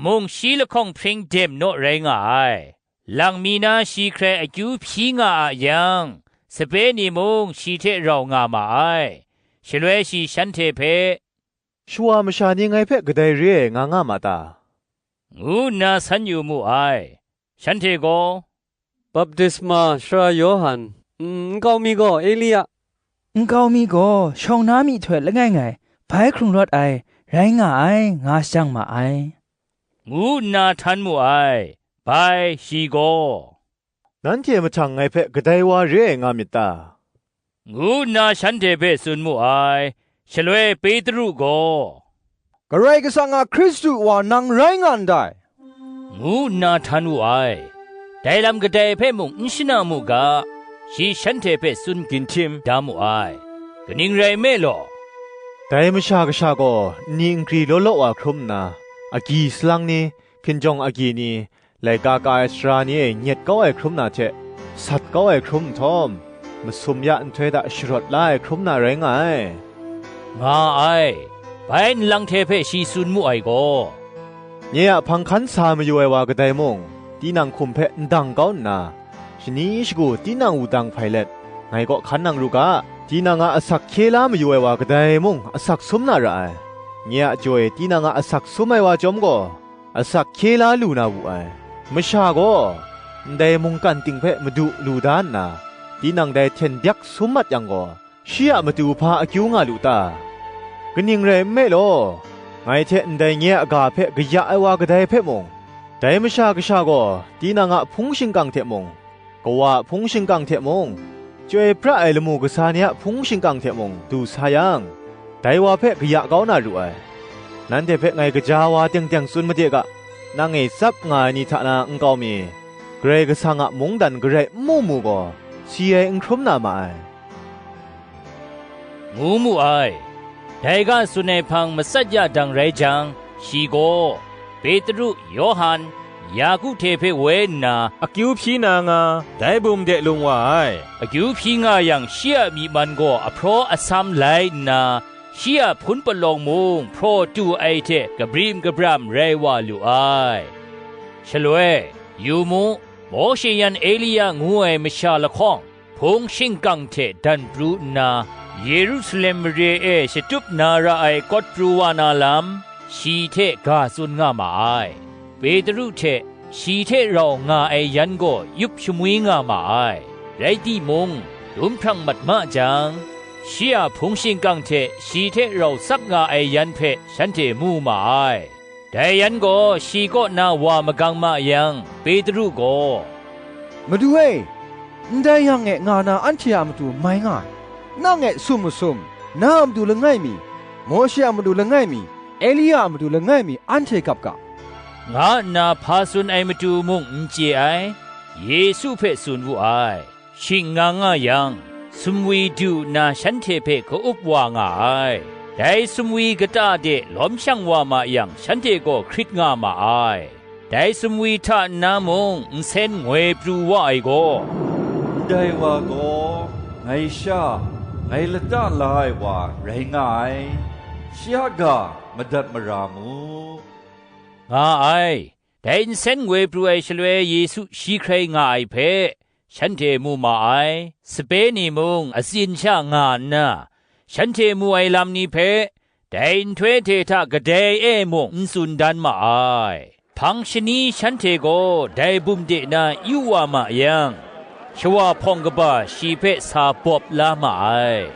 mung shi lahkawng hpring dem naw rai nga ai. Lang mi na shi hkrai akyu hpyi nga a yang, sape ni mung shi hte rau nga ma ai. Shaloi shi shanhte hpe, "Shawa masha ni ngai hpe kadai re ai nga nga ma ta?" ngu nna san yu mu ai. Shanhte gaw, "Baptisma Sara Yawhan, n-, nkau mi gaw Elia, nkau mi gaw shawng na myihtoi langai ngai bai hkrung rawt ai rai nga ai, nga shajang ma ai," ngu nna htan mu ai. Bai shi gaw, "Nanhte mahtang ngai hpe kadai wa re ai nga myit ta?" ngu nna shanhte hpe tsun mu ai. Shaloi Petru gaw, "Karai Kasang a Hkristu wa nang rai nga ndai," ngu nna htan wu ai. Dai lam kadai hpe mung n shana mu ga, shi shanhte hpe tsun ginhtim da mu ai. Kaning rai nme law, dai Masha Kasha gaw nni nkri law law wa hkrum nna, agyi salang ni, hkinjawng agyi ni, laika ka ai sara ni e nyet kau ai hkrum na hte, sat kau ai hkrum nhtawm, masum ya nhtoi hta sharawt la ai hkrum na rai nga ai, nga ai. Bai nlang hte hpe shi tsun mu ai gaw, "Nye a hpang hkan sa mayu ai wa kadai mung, tinang hkum hpe ndang kau nna, shani shagu tinang wudang hpai let, ngai kaw hkan nang ru ga, tinang a asak hkye la mayu ai wa kadai mung asak sum na ra ai. Nye a jaw e tinang a asak sum ai wa chyawm gaw, asak hkye la lu na wu ai. Masha gaw, ndai mungkan ting hpe madu lu da nna, tinang dai hten byak sum mat yang gaw, shi a matu hpa akyu nga lu ta? Kaning rai nme law, ngai hte ndai nye a ga hpe kaya ai wa kadai hpe mung, dai Masha Kasha gaw tinang a hpung shingkang hte mung, Kawa a hpung shingkang hte mung, chyoi pra ai lamu kasa ni a hpung shingkang hte mung du sa yang, dai wa hpe kaya kau na ru ai. Nanhte hpe ngai gaja wa teng teng tsun made ga, nang e tsap nga ai ni hta na nkau mi, Karai Kasang a mungdan garai n mu mu gaw, si ai n hkrum na ma ai. ngu mu ai. Dai ga tsun ai hpang matsat ya dang rai jang, shi gaw, Petru, Yawhan, Yaku hte hpe woi nna, akyu hpyi na nga, dai bum de lung wa ai. Akyu hpyi nga yang, shi a myi man gaw ahpraw asam lai nna, shi a hpun palawng mung hpraw tu ai hte kabrim kabram rai wa lu ai. Shaloi, yu mu, Mawshe yan Elia ngu ai masha lahkawng, hpung shingkang hte dan pru nna, Yerusalem mare e shatup na ra ai kawt pru wa na lam, shi hte ga tsun nga ma ai. Petru hte shi hte rau nga ai yan gaw yup shamwi nga ma ai. Rai timung, dum hprang mat ma jang, shi a hpung shingkang hte shi hte rau tsap nga ai yan hpe shanhte mu ma ai. Dai yan gaw shi kaw na wa magang ma yang, Petru gaw, "Madu e, ndai yang e nga na anhte a matu mai nga ai. Nang e sum masum, na a matu langai mi, Mawshe a matu langai mi, Elia a matu langai mi, anhte gap ga," nga nna hpa tsun ai matu mung n chye ai. Yesu hpe tsun wu ai. Shing nga nga yang, sumwi du nna shanhte hpe ka-up wa nga ai. Dai sumwi kata de lawm shang wa ma yang, shanhte gaw hkrit nga ma ai. Dai sumwi hta nna mung nsen ngoi pru wa ai gaw, "Ndai wa gaw ngai sha, ngai lata la ai wa rai nga ai, shi a ga madat mara mu," nga ai. Dai nsen ngoi pru ai shaloi Yesu shi hkrai nga ai hpe, shanhte mu ma ai. Sape ni mung atsin sha nga nna, shanhte mu ai lam ni hpe, dai nhtoi hte hta kadai e mung n tsun dan ma ai. Hpang shani shanhte gaw dai bum de na yu wa ma yang, shawa hpawng kaba shi hpe sa bawp la ma ai.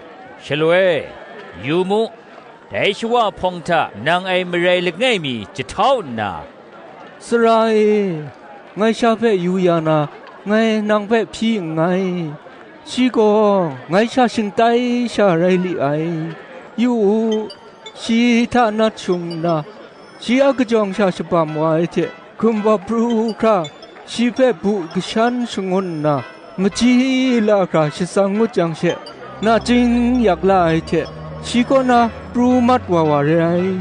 Shaloi, yu mu, dai shawa hpawng hta nang ai marai langai mi jahtau nna, "Sara e, ngai sha hpe yu ya na, ngai nang hpe hpyi nngai. Shi gaw ngai sha shingtai sha rai li ai. Yu u, shi hta nat shung nna, shi a kajawng sha shabam wa ai hte, hkum bawp pru hkra, shi hpe bu kashan shangun nna, machyi la hkra shatsang ngut jang she, nachying yak la ai hte, shi kaw na pru mat wa wa re ai.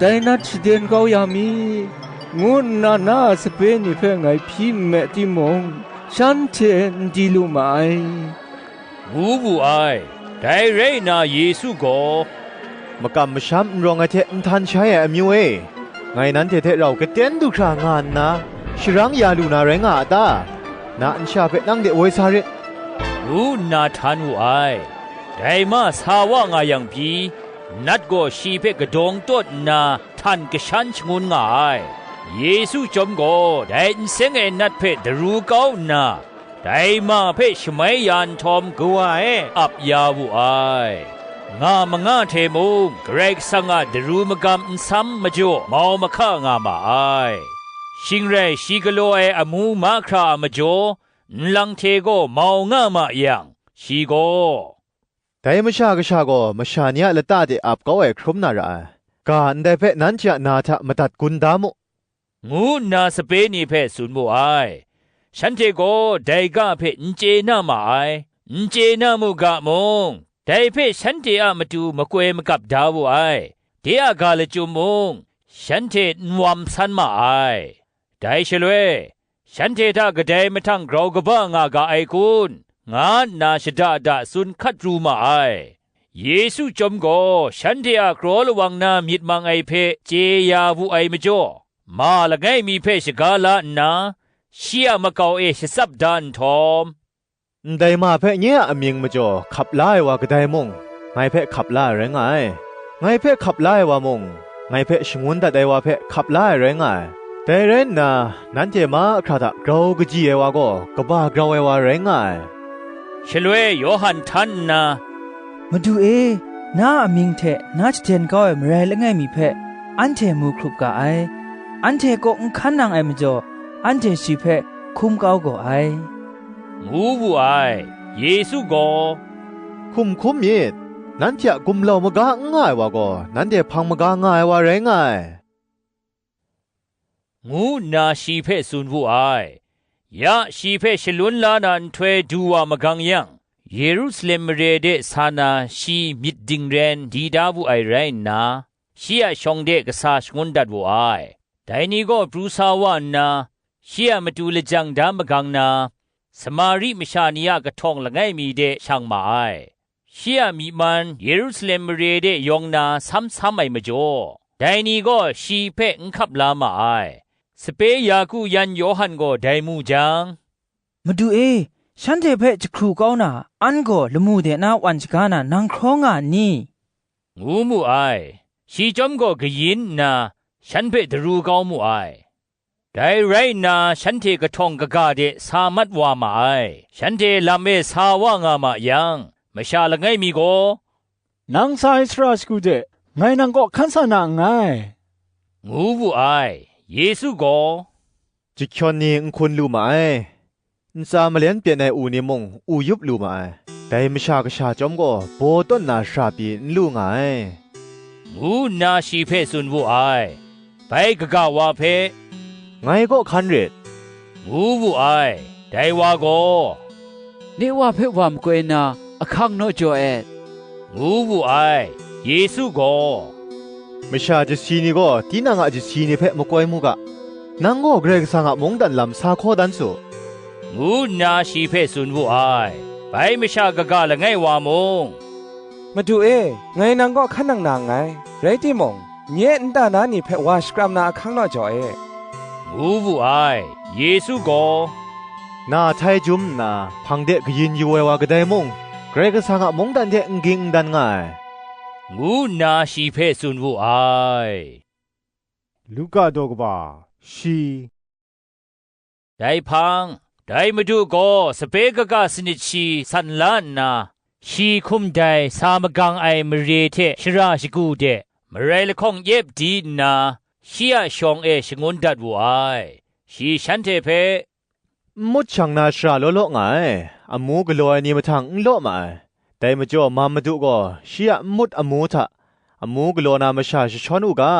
Dai nat shaden kau ya mi," ngu nna na a sape ni hpe ngai hpyi nme timung, shanhte n di lu ma ai. ngu wu ai. Dai rai nna Yesu gaw, "Makam masham n rawng ai hte n htan shai ai amyu e, ngai nanhte hte rau katen du hkra nga nna, sharang ya lu na rai nga a ta? Na nsha hpe nang de woi sa rit," ngu nna htan wu ai. Dai ma sa wa nga yang pyi, nat gaw shi hpe kadawng tawt nna htan kashan shangun nga ai. Yesu chyawm gaw dai n seng ai nat hpe daru kau nna, dai ma hpe shamai ya nhtawm kawa e ap ya wu ai. Nga manga hte mung Karai Kasang a daru magam nsam majaw mau mahka nga ma ai. Shing rai shi galaw ai amu mahkra a majaw, nlang hte gaw mau nga ma yang, shi gaw, "Dai Masha Kasha gaw masha ni a lata de ap kau ai hkrum na ra ai. Ga ndai hpe nanhte a na hta madat gun da mu," ngu nna sape ni hpe tsun mu ai. Shanhte gaw dai ga hpe n chye na ma ai, n chye na mu ga mung, dai hpe shanhte a matu makoi magap da wu ai, de a ga lachyum mung, shanhte n wam san ma ai. Dai shaloi, shanhte hta kadai mahtang grau kaba nga ga ai kun? Nga nna shada da tsun hkat pru ma ai. Yesu chyawm gaw shanhte a kraw lawang na myit mang ai hpe chye ya wu ai majaw, ma langai mi hpe shaga la nna, shi a makau e shatsap da nhtawm, "Ndai ma hpe nye a amying majaw hkap la ai wa kadai mung, ngai hpe hkap la ai rai nga ai. Ngai hpe hkap la ai wa mung, ngai hpe shangun dat ai wa hpe hkap la ai rai nga ai. Dai rai nna, nanhte mahkra hta grau kaji ai wa gaw kaba grau ai wa rai nga ai." Shaloi Yawhan htan nna, "Madu e, na a amying hte na shaden kau ai marai langai mi hpe anhte mu hkrup ga ai. Anhte kaw n hkan nang ai majaw, anhte shi hpe hkum kau gaw ai," ngu wu ai. Yesu gaw, "Hkum hkum myit, nanhte a gumlau maga n nga ai wa gaw, nanhte hpang maga nga ai wa rai nga ai," ngu nna shi hpe tsun wu ai. Ya shi hpe shalun la na nhtoi du wa magang yang, Yerusalem mare de sa na shi myit dingren di da wu ai rai nna, shi a shawng de kasa shangun dat wu ai. Dai ni gaw pru sa wa nna, shi a matu lajang da magang na, Samari masha ni a kahtawng langai mi de shang ma ai. Shi a myi man Yerusalem mare de yawng na sam sam ai majaw, dai ni gaw shi hpe n hkap la ma ai. Sape Yaku yan Yawhan gaw dai mu jang, "Madu e, shanhte hpe jahkru kau na an gaw lamu de na wan shaga na nang hkraw nga n ni?" ngu mu ai. Shi chyawm gaw kayin nna, shan hpe daru kau mu ai. Dai rai nna, shanhte kahtawng kaga de sa mat wa ma ai. Shanhte lam e sa wa nga ma yang, masha langai mi gaw, "Nang sa ai sara shagu de, ngai nang kaw hkan sa na nngai," ngu wu ai. Yesu gaw, "Jahkyawn ni n hkun lu ma ai, ntsa malen pyen ai u ni mung u yup lu ma ai. Dai Masha Kasha chyawm gaw baw tawn na shara pyi n lu nga ai," ngu nna shi hpe tsun wu ai. Bai kaga wa hpe, "Ngai kaw hkan rit," ngu wu ai. Dai wa gaw, "Nye Wa hpe wa makoi nna, ahkang naw jaw et," ngu wu ai. Yesu gaw, "Masha jasi ni gaw tinang a jasi ni hpe makoi mu ga, nang gaw Karai Kasang a mungdan lam sa hkaw dan su," ngu nna shi hpe tsun wu ai. Bai masha kaga langai wa mung, "Madu e, ngai nang kaw hkan nang na nngai, rai timung, nye nta na ni hpe wa shakram na ahkang naw jaw e," ngu wu ai. Yesu gaw, "Na htai jum nna, hpang de kayin yu ai wa kadai mung, Karai Kasang a mungdan hte n ging n dan nga ai," ngu nna shi hpe tsun wu ai. Luka daw kaba shi. Dai hpang, dai Madu gaw sape kaga sanit shi san la nna, shi hkum dai sa magang ai mare hte shara shagu de, marai lahkawng yep di nna, shi a shawng e shangun dat wu ai. Shi shanhte hpe, "Nmut shang na shara law law nga ai, amu galaw ai ni mahtang n law ma ai. Dai majaw, Mam Madu gaw shi a nmut amu hta amu galaw na masha jashawn u ga,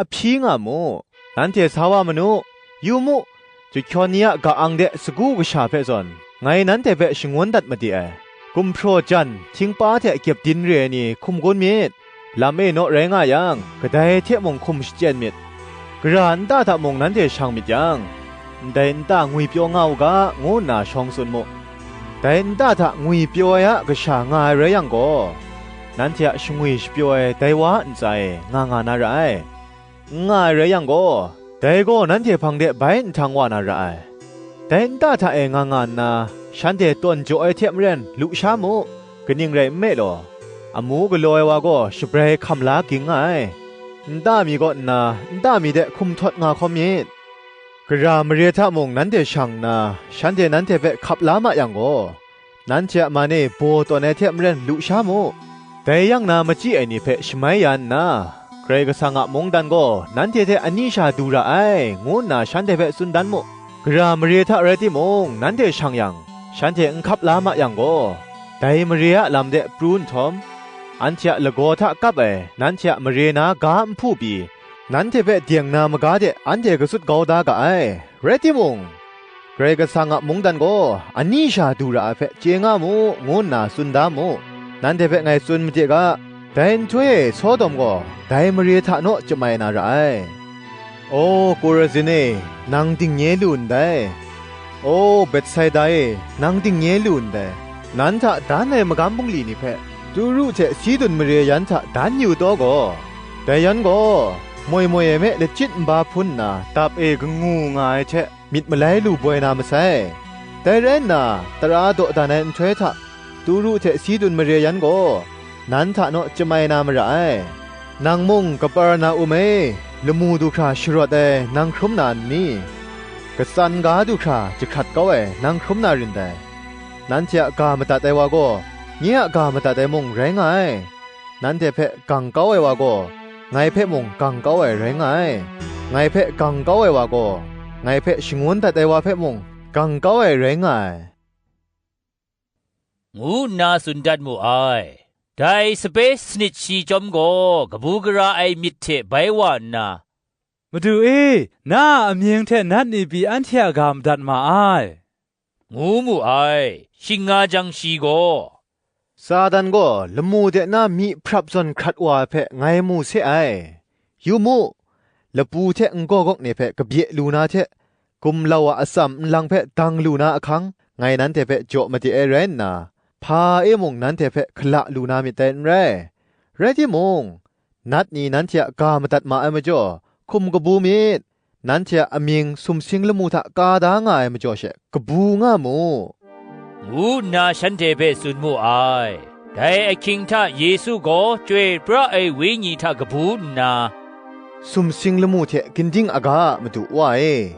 ahpyi nga mu. Nanhte sa wa manu, yu mu, jahkyawn ni a ga-ang de sagu kasha hpe zawn, ngai nanhte hpe shangun dat made ai. Gumhpraw jan, htingpa hte gyepdin re ai ni hkum gun myit. Lam e naw rai nga yang, kadai hte mung hkum shachyen myit. Gara nta hta mung nanhte shang myit yang, ndai nta ngwipyaw nga u ga, ngu nna shawng tsun mu. Dai nta hta ngwipyaw ai a kasha nga ai rai yang gaw, nanhte a shangwi shapyaw ai dai wa a ntsa e nga nga na ra ai. N nga ai rai yang gaw, dai gaw nanhte hpang de bai nhtang wa na ra ai. Dai nta hta e nga nga nna, shanhte tawn jaw ai hte maren lu sha mu, kaning rai nme law, amu galaw ai wa gaw shabrai hkam la ging nga ai. Nta mi kaw nna, nta mi de hkum htawt nga hkawm myit. Gara mare hta mung nanhte shang nna, shanhte nanhte hpe hkap la ma yang gaw, nanhte a man e baw tawn ai hte maren lu sha mu. Dai yang na machyi ai ni hpe shamai ya nna, Karai Kasang a mungdan gaw nanhte hte ani sha du ra ai, ngu nna shanhte hpe tsun dan mu. Gara mare hta rai timung, nanhte shang yang, shanhte n hkap la ma yang gaw, dai mare a lam de pru nhtawm, anhte a lagaw hta kap ai nanhte a mare na ga nhpu pyi, nanhte hpe deng na maga de anhte katsut kau da ga ai. Rai timung, Karai Kasang a mungdan gaw ani sha du ra ai hpe chye nga mu, ngu nna tsun da mu. Nanhte hpe ngai tsun made ga, dai nhtoi e Sodom gaw dai mare hta naw chyamai na ra ai. O Korazin e, nang dingnye lu ndai. O Betsaida e, nang dingnye lu ndai. Nan hta dan ai magam bungli ni hpe, Turu hte Sidun mare yan hta dan yu taw gaw, dai yan gaw moi moi e me lachyit nba hpun nna dap e kangu nga ai hte, myit malai lu boi na masai. Dai rai nna, tara dawdan ai nhtoi hta, Turu hte Sidun mare yan gaw, nan hta naw chyamai na mara ai. Nang mung, Kaperna-um e, lamu du hkra sharawt ai, nang hkrum na n ni? Katsan ga du hkra jahkrat kau ai, nang hkrum na rin dai. Nanhte a ga madat ai wa gaw, nye a ga madat ai mung rai nga ai. Nanhte hpe gang kau ai wa gaw, ngai hpe mung gang kau ai rai nga ai. Ngai hpe gang kau ai wa gaw, ngai hpe shangun dat ai wa hpe mung gang kau ai rai nga ai," ngu nna tsun dat mu ai. Dai sape sanit shi chyawm gaw kabu gara ai myit hte bai wa nna, "Madu e, na a amying hte nat ni pyi anhte a ga madat ma ai," ngu mu ai. Shing nga jang shi gaw, Satan gaw lamu de na myi hprap zawn hkrat wa ai hpe ngai mu se ai. Yu mu, lapu hte n-gaw gawk ni hpe kabye lu na hte, gumlau a atsam nlang hpe dang lu na ahkang, ngai nanhte hpe jaw made ai rai nna, hpa e mung nanhte hpe hkala lu na myit dai n rai. Rai timung, nat ni nanhte a ga madat ma ai majaw, hkum kabu myit, nanhte a amying sumsing lamu hta ka da nga ai majaw she kabu nga mu, ngu nna shanhte hpe tsun mu ai. Dai ahkying hta Yesu gaw Chyoi pra ai Wenyi hta kabu nna, sumsing lamu hte ginding aga a Madu Wa e,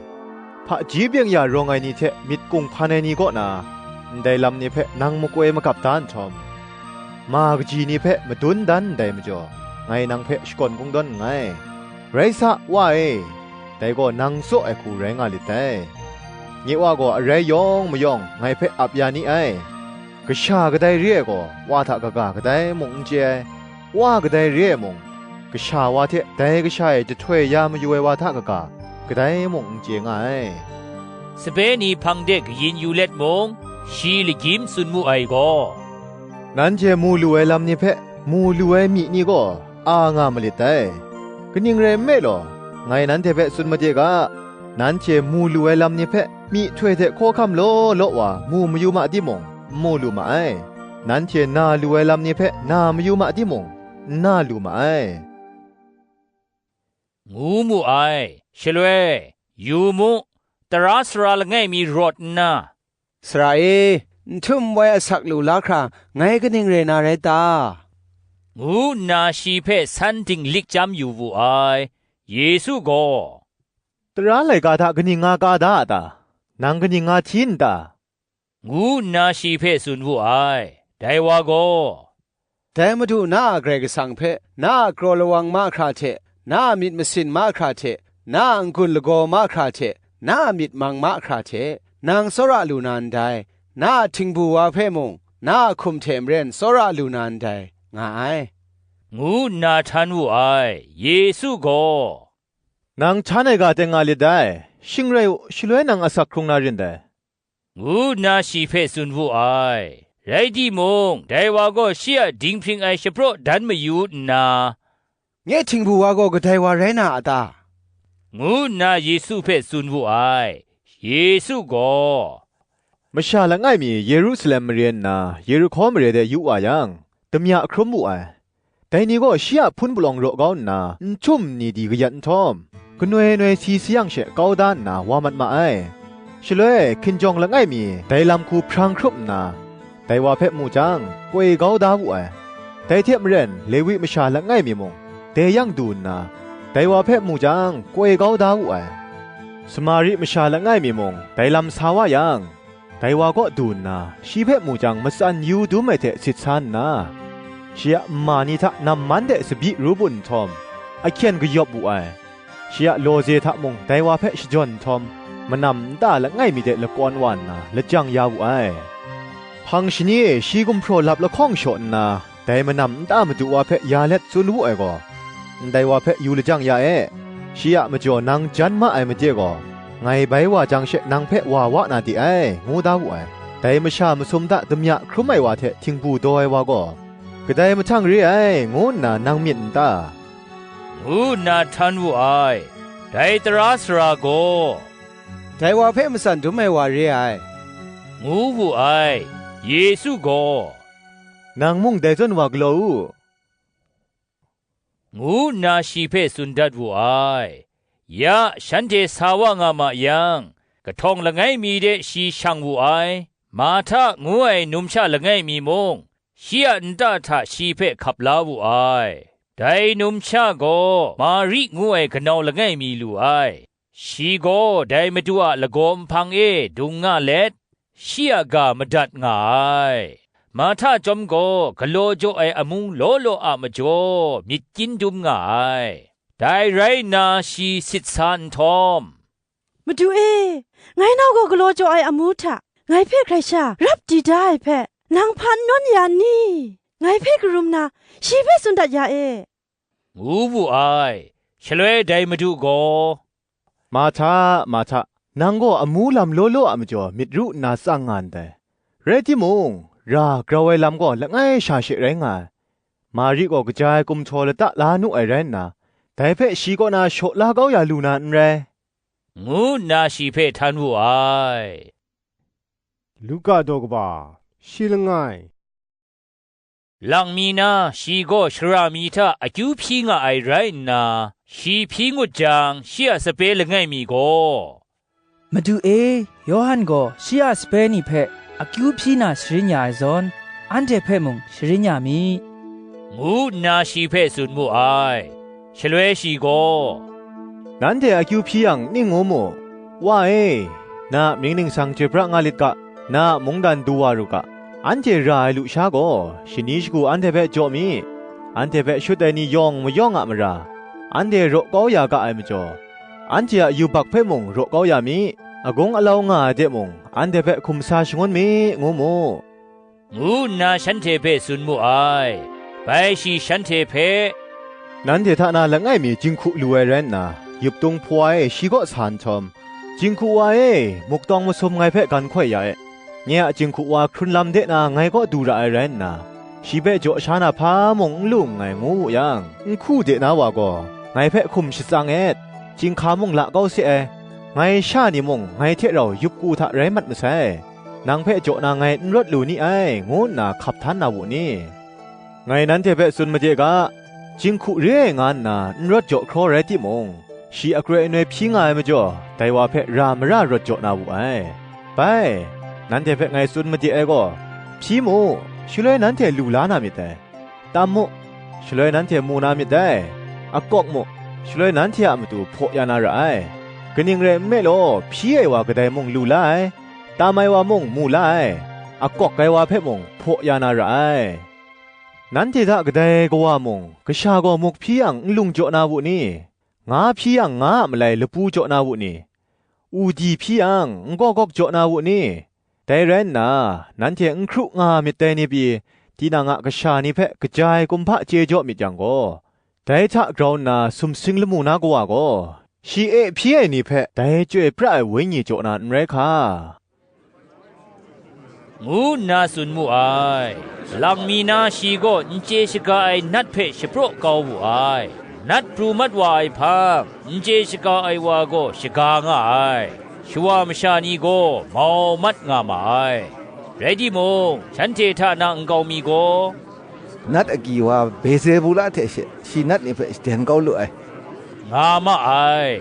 hpaji byeng ya rawng ai ni hte myit kunghpan ai ni kaw na, ndai lam ni hpe nang makoi magap da nhtawm, ma kaji ni hpe madun dan ndai majaw, ngai nang hpe shakawn kungdawn nngai. Rai sa, Wa e, dai gaw nang tsaw ai hku rai nga lit dai. Nye Wa gaw arai yawng mayawng ngai hpe ap ya ni ai. Kasha kadai re ai gaw, Wa hta kaga kadai mung n chye ai. Wa kadai re ai mung, Kasha wa hte dai Kasha e jahtoi ya mayu ai wa hta kaga, kadai mung n chye nga ai. Sape ni hpang de kayin yu let mung, shi lagyim tsun mu ai gaw, nanhte mu lu ai lam ni hpe, mu lu ai myi ni gaw a nga malit dai. Kaning rai nme law, ngai nanhte hpe tsun made ga, nanhte mu lu ai lam ni hpe myihtoi hte hkawhkam law law wa mu mayu ma timung, n mu lu ma ai. Nanhte na lu ai lam ni hpe na mayu ma timung, n na lu ma ai, ngu mu ai. Shaloi, yu mu, tara sara langai mi rawt nna, "Sara e, n htum woi asak lu la hkra, ngai kaning rai na rai ta?" ngu nna shi hpe san dinglik chyam yu wu ai. Yesu gaw, "Tara laika hta kaning nga ka da a ta? Nang kaning nga hti n ta?" ngu nna shi hpe tsun wu ai. Dai wa gaw, "Dai Madu na a Karai Kasang hpe, na a kraw lawang mahkra hte, na a myit masin mahkra hte, na a n-gun lagaw mahkra hte, na a myit mang mahkra hte, nang tsawra lu na ndai, na a htingbu wa hpe mung, na a hkum hte maren tsawra lu na ndai," nga ai, ngu nna htan wu ai. Yesu gaw, "Nang htan ai ga teng nga lit dai, shing rai u, shaloi nang asak hkrung na rin dai," ngu nna shi hpe tsun wu ai. Rai timung, dai wa gaw shi a dinghpring ai shapraw dan mayu nna, "Nye htingbu wa gaw kadai wa rai na a ta?" ngu nna Yesu hpe tsun wu ai. Yesu gaw, "Masha langai mi Yerusalem mare nna Yerihko mare de yu wa yang, damya hkrum wu ai. Dai ni gaw shi a hpun palawng raw kau nna, n htum n ni di kayat nhtawm, kanoi noi si sayang she kau da nna wa mat ma ai. Shaloi hkinjawng langai mi dai lam hku hprang hkrup nna, dai wa hpe mu jang, koi kau da wu ai. Dai hte maren Lewi masha langai mi mung, dai yang du nna, dai wa hpe mu jang, koi kau da wu ai. Samari masha langai mi mung, dai lam sa wa yang, dai wa kaw du nna, shi hpe mu jang, matsan yu dum ai hte sit sa nna, shi a nma ni hta nam man de tsabyi ru bun nhtawm, ahkyen kayawp wu ai. Shi a lawze hta mung dai wa hpe shajawn nhtawm, manam nta langai mi de lakawn wa nna, lajang ya wu ai. Hpang shani e shi gumhpraw lap lahkawng shaw nna, dai manam nta madu wa hpe ya let tsun wu ai gaw, ndai wa hpe yu lajang ya e. Shi a majaw nang jan ma ai made gaw, ngai bai wa jang she nang hpe wa wa na de ai, ngu da wu ai. Dai masha masum hta damya hkrum ai wa hte htingbu daw ai wa gaw, kadai mahtang re ai, ngu nna nang myit n ta? ngu nna htan wu ai. Dai tara sara gaw, "Dai wa hpe matsan dum ai wa re ai," ngu wu ai. Yesu gaw, "Nang mung dai zawn wa galaw u," ngu nna shi hpe tsun dat wu ai. Ya, shanhte sa wa nga ma yang, kahtawng langai mi de shi shang wu ai. Mahta ngu ai numsha langai mi mung, shi a nta hta shi hpe hkap la wu ai. Dai numsha gaw Mari ngu ai kanau langai mi lu ai. Shi gaw dai Madu a lagaw nhpang e dung nga let, shi a ga madat nga ai. Mahta chyawm gaw galaw jaw ai amu law law a majaw myit kyin dum nga ai. Dai rai nna shi sit sa nhtawm, "Madu e, ngai nau gaw galaw jaw ai amu hta ngai hpe hkrai sha rap di da ai hpe, nang hpa n nawn ya n ni? Ngai hpe karum na, shi hpe tsun dat ya e," ngu wu ai. Shaloi dai Madu gaw, "Mahta, Mahta, nang gaw amu lam law law a majaw myit ru nna tsang nga ndai. Rai timung, ra grau ai lam gaw langai sha she rai nga ai. Mari gaw kaja ai kumhtaw lata la nu ai rai nna, dai hpe shi kaw na shaw la kau ya lu na n rai, ngu nna shi hpe htan wu ai. Luka daw kaba, shi langai. Lang mi na shi gaw shara mi hta akyu hpyi nga ai rai nna, shi hpyi ngut jang, shi a sape langai mi gaw, "Madu e, Yawhan gaw shi a sape ni hpe akyu hpyi na sharin ya ai zawn, anhte hpe mung sharin ya mi," ngu nna shi hpe tsun mu ai. Shaloi shi gaw, "Nanhte akyu hpyi yang ning ngu mu, 'Wa e, na a mying ningsang chyoi pra nga lit ga, na a mungdan du wa ru ga, anhte ra ai lusha gaw, shani shagu anhte hpe jaw mi, anhte hpe shut ai ni yawng mayawng a mara, anhte raw kau ya ga ai majaw, anhte a yubak hpe mung raw kau ya mi, agung alau nga ai de mung, anhte hpe hkum sa shangun mi,' ngu mu," ngu nna shanhte hpe tsun mu ai. Bai shi shanhte hpe, "Nanhte hta na langai mi jinghku lu ai rai nna, yup tung hpawa e shi kaw sa nhtawm, 'Jinghku wa e, muktawng masum ngai hpe gan hkoi ya e, nye a jinghku wa hkrun lam de na ngai kaw du ra ai rai nna, shi hpe jaw sha na hpa mung n lu nngai,' ngu wu yang, n hku de na wa gaw, 'Ngai hpe hkum shatsang et, chyinghka mung la kau se ai, ngai sha ni mung ngai hte rau yup ku hta rai mat masai, nang hpe jaw na ngai n rawt lu ni ai,' ngu nna hkap htan na wu ni? Ngai nanhte hpe tsun made ga, jinghku re ai nga nna n rawt jaw hkraw rai timung, shi akroi anoi hpyi nga ai majaw, dai wa hpe ra mara rawt jaw na wu ai. Bai, nanhte hpe ngai tsun made ai gaw, hpyi mu, shaloi nanhte lu la na myit dai. Tam mu, shaloi nanhte mu na myit dai. Akawk mu, shaloi nanhte a matu hpaw ya na ra ai. Kaning rai nme law, hpyi ai wa kadai mung lu la ai, tam ai wa mung mu la ai, akawk ai wa hpe mung hpaw ya na ra ai. Nanhte hta kadai kawa mung, kasha gaw muk hpyi yang n lung jaw na wu ni? Nga hpyi yang nga a malai lapu jaw na wu ni? U di hpyi yang n gawk gawk jaw na wu ni? Dai rai nna, nanhte n hkru nga myit dai ni pyi, tinang a kasha ni hpe kaja ai kumhpa chye jaw myit yang gaw, dai hta grau nna sumsing lamu na Kawa gaw, shi e hpyi ai ni hpe dai Chyoi pra ai Wenyi jaw na n rai hka, ngu nna tsun mu ai. Lang mi na shi gaw n chye shaga ai nat hpe shapraw kau wu ai. Nat pru mat wa ai hpang, n chye shaga ai wa gaw shaga nga ai. Shawa masha ni gaw mau mat nga ma ai. Rai timung, shanhte hta na nkau mi gaw, "Nat agyi wa Bezebula hte she shi nat ni hpe shaden kau lu ai," nga ma ai.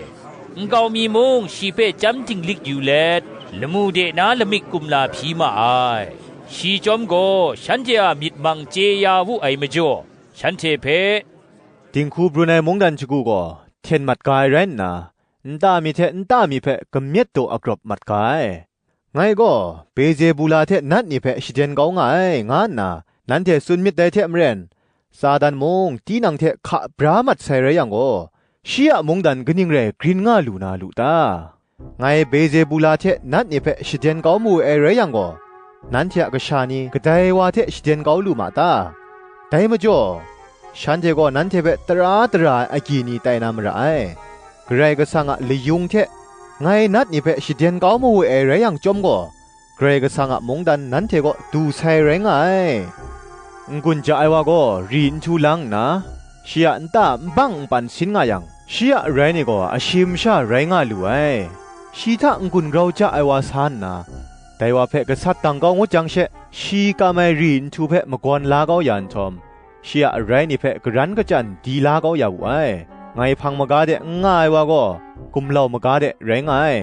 Nkau mi mung shi hpe chyam dinglik yu let, lamu de na lamik kumla hpyi ma ai. Shi chyawm gaw shanhte a myit mang chye ya wu ai majaw, shanhte hpe, "Dinghku brun ai mungdan shagu gaw hten mat ga ai rai nna, nta mi hte nta mi hpe kamyet daw agrawp mat ga ai. Ngai gaw Bezebula hte nat ni hpe shaden kau nga ai, nga nna nanhte tsun myit dai hte maren, Satan mung tinang hte hka bra mat sai rai yang gaw, shi a mungdan kaning rai grin nga lu na lu ta? Ngai Bezebula hte nat ni hpe shaden kau mawe ai rai yang gaw, nanhte a kasha ni kadai wa hte shaden kau lu ma ta? Dai majaw, shanhte gaw nanhte hpe tara tara ai agyi ni tai na mara ai. Karai Kasang a layung hte ngai nat ni hpe shaden kau mawe ai rai yang chyawm gaw, Karai Kasang a mungdan nanhte kaw du sai rai nga ai. N-gun ja ai wa gaw ri n htu lang nna, shi a nta nbang npan sin nga yang, shi a arai ni gaw ashim sha rai nga lu ai. Shi hta n-gun grau ja ai wa sa nna, dai wa hpe gasat dang kau ngut jang she, shi kam ai ri n htu hpe magawn la kau ya nhtawm, shi a arai ni hpe garan kachyan di la kau ya wu ai. Ngai hpang maga de n nga ai wa gaw, gumlau maga de rai nga ai.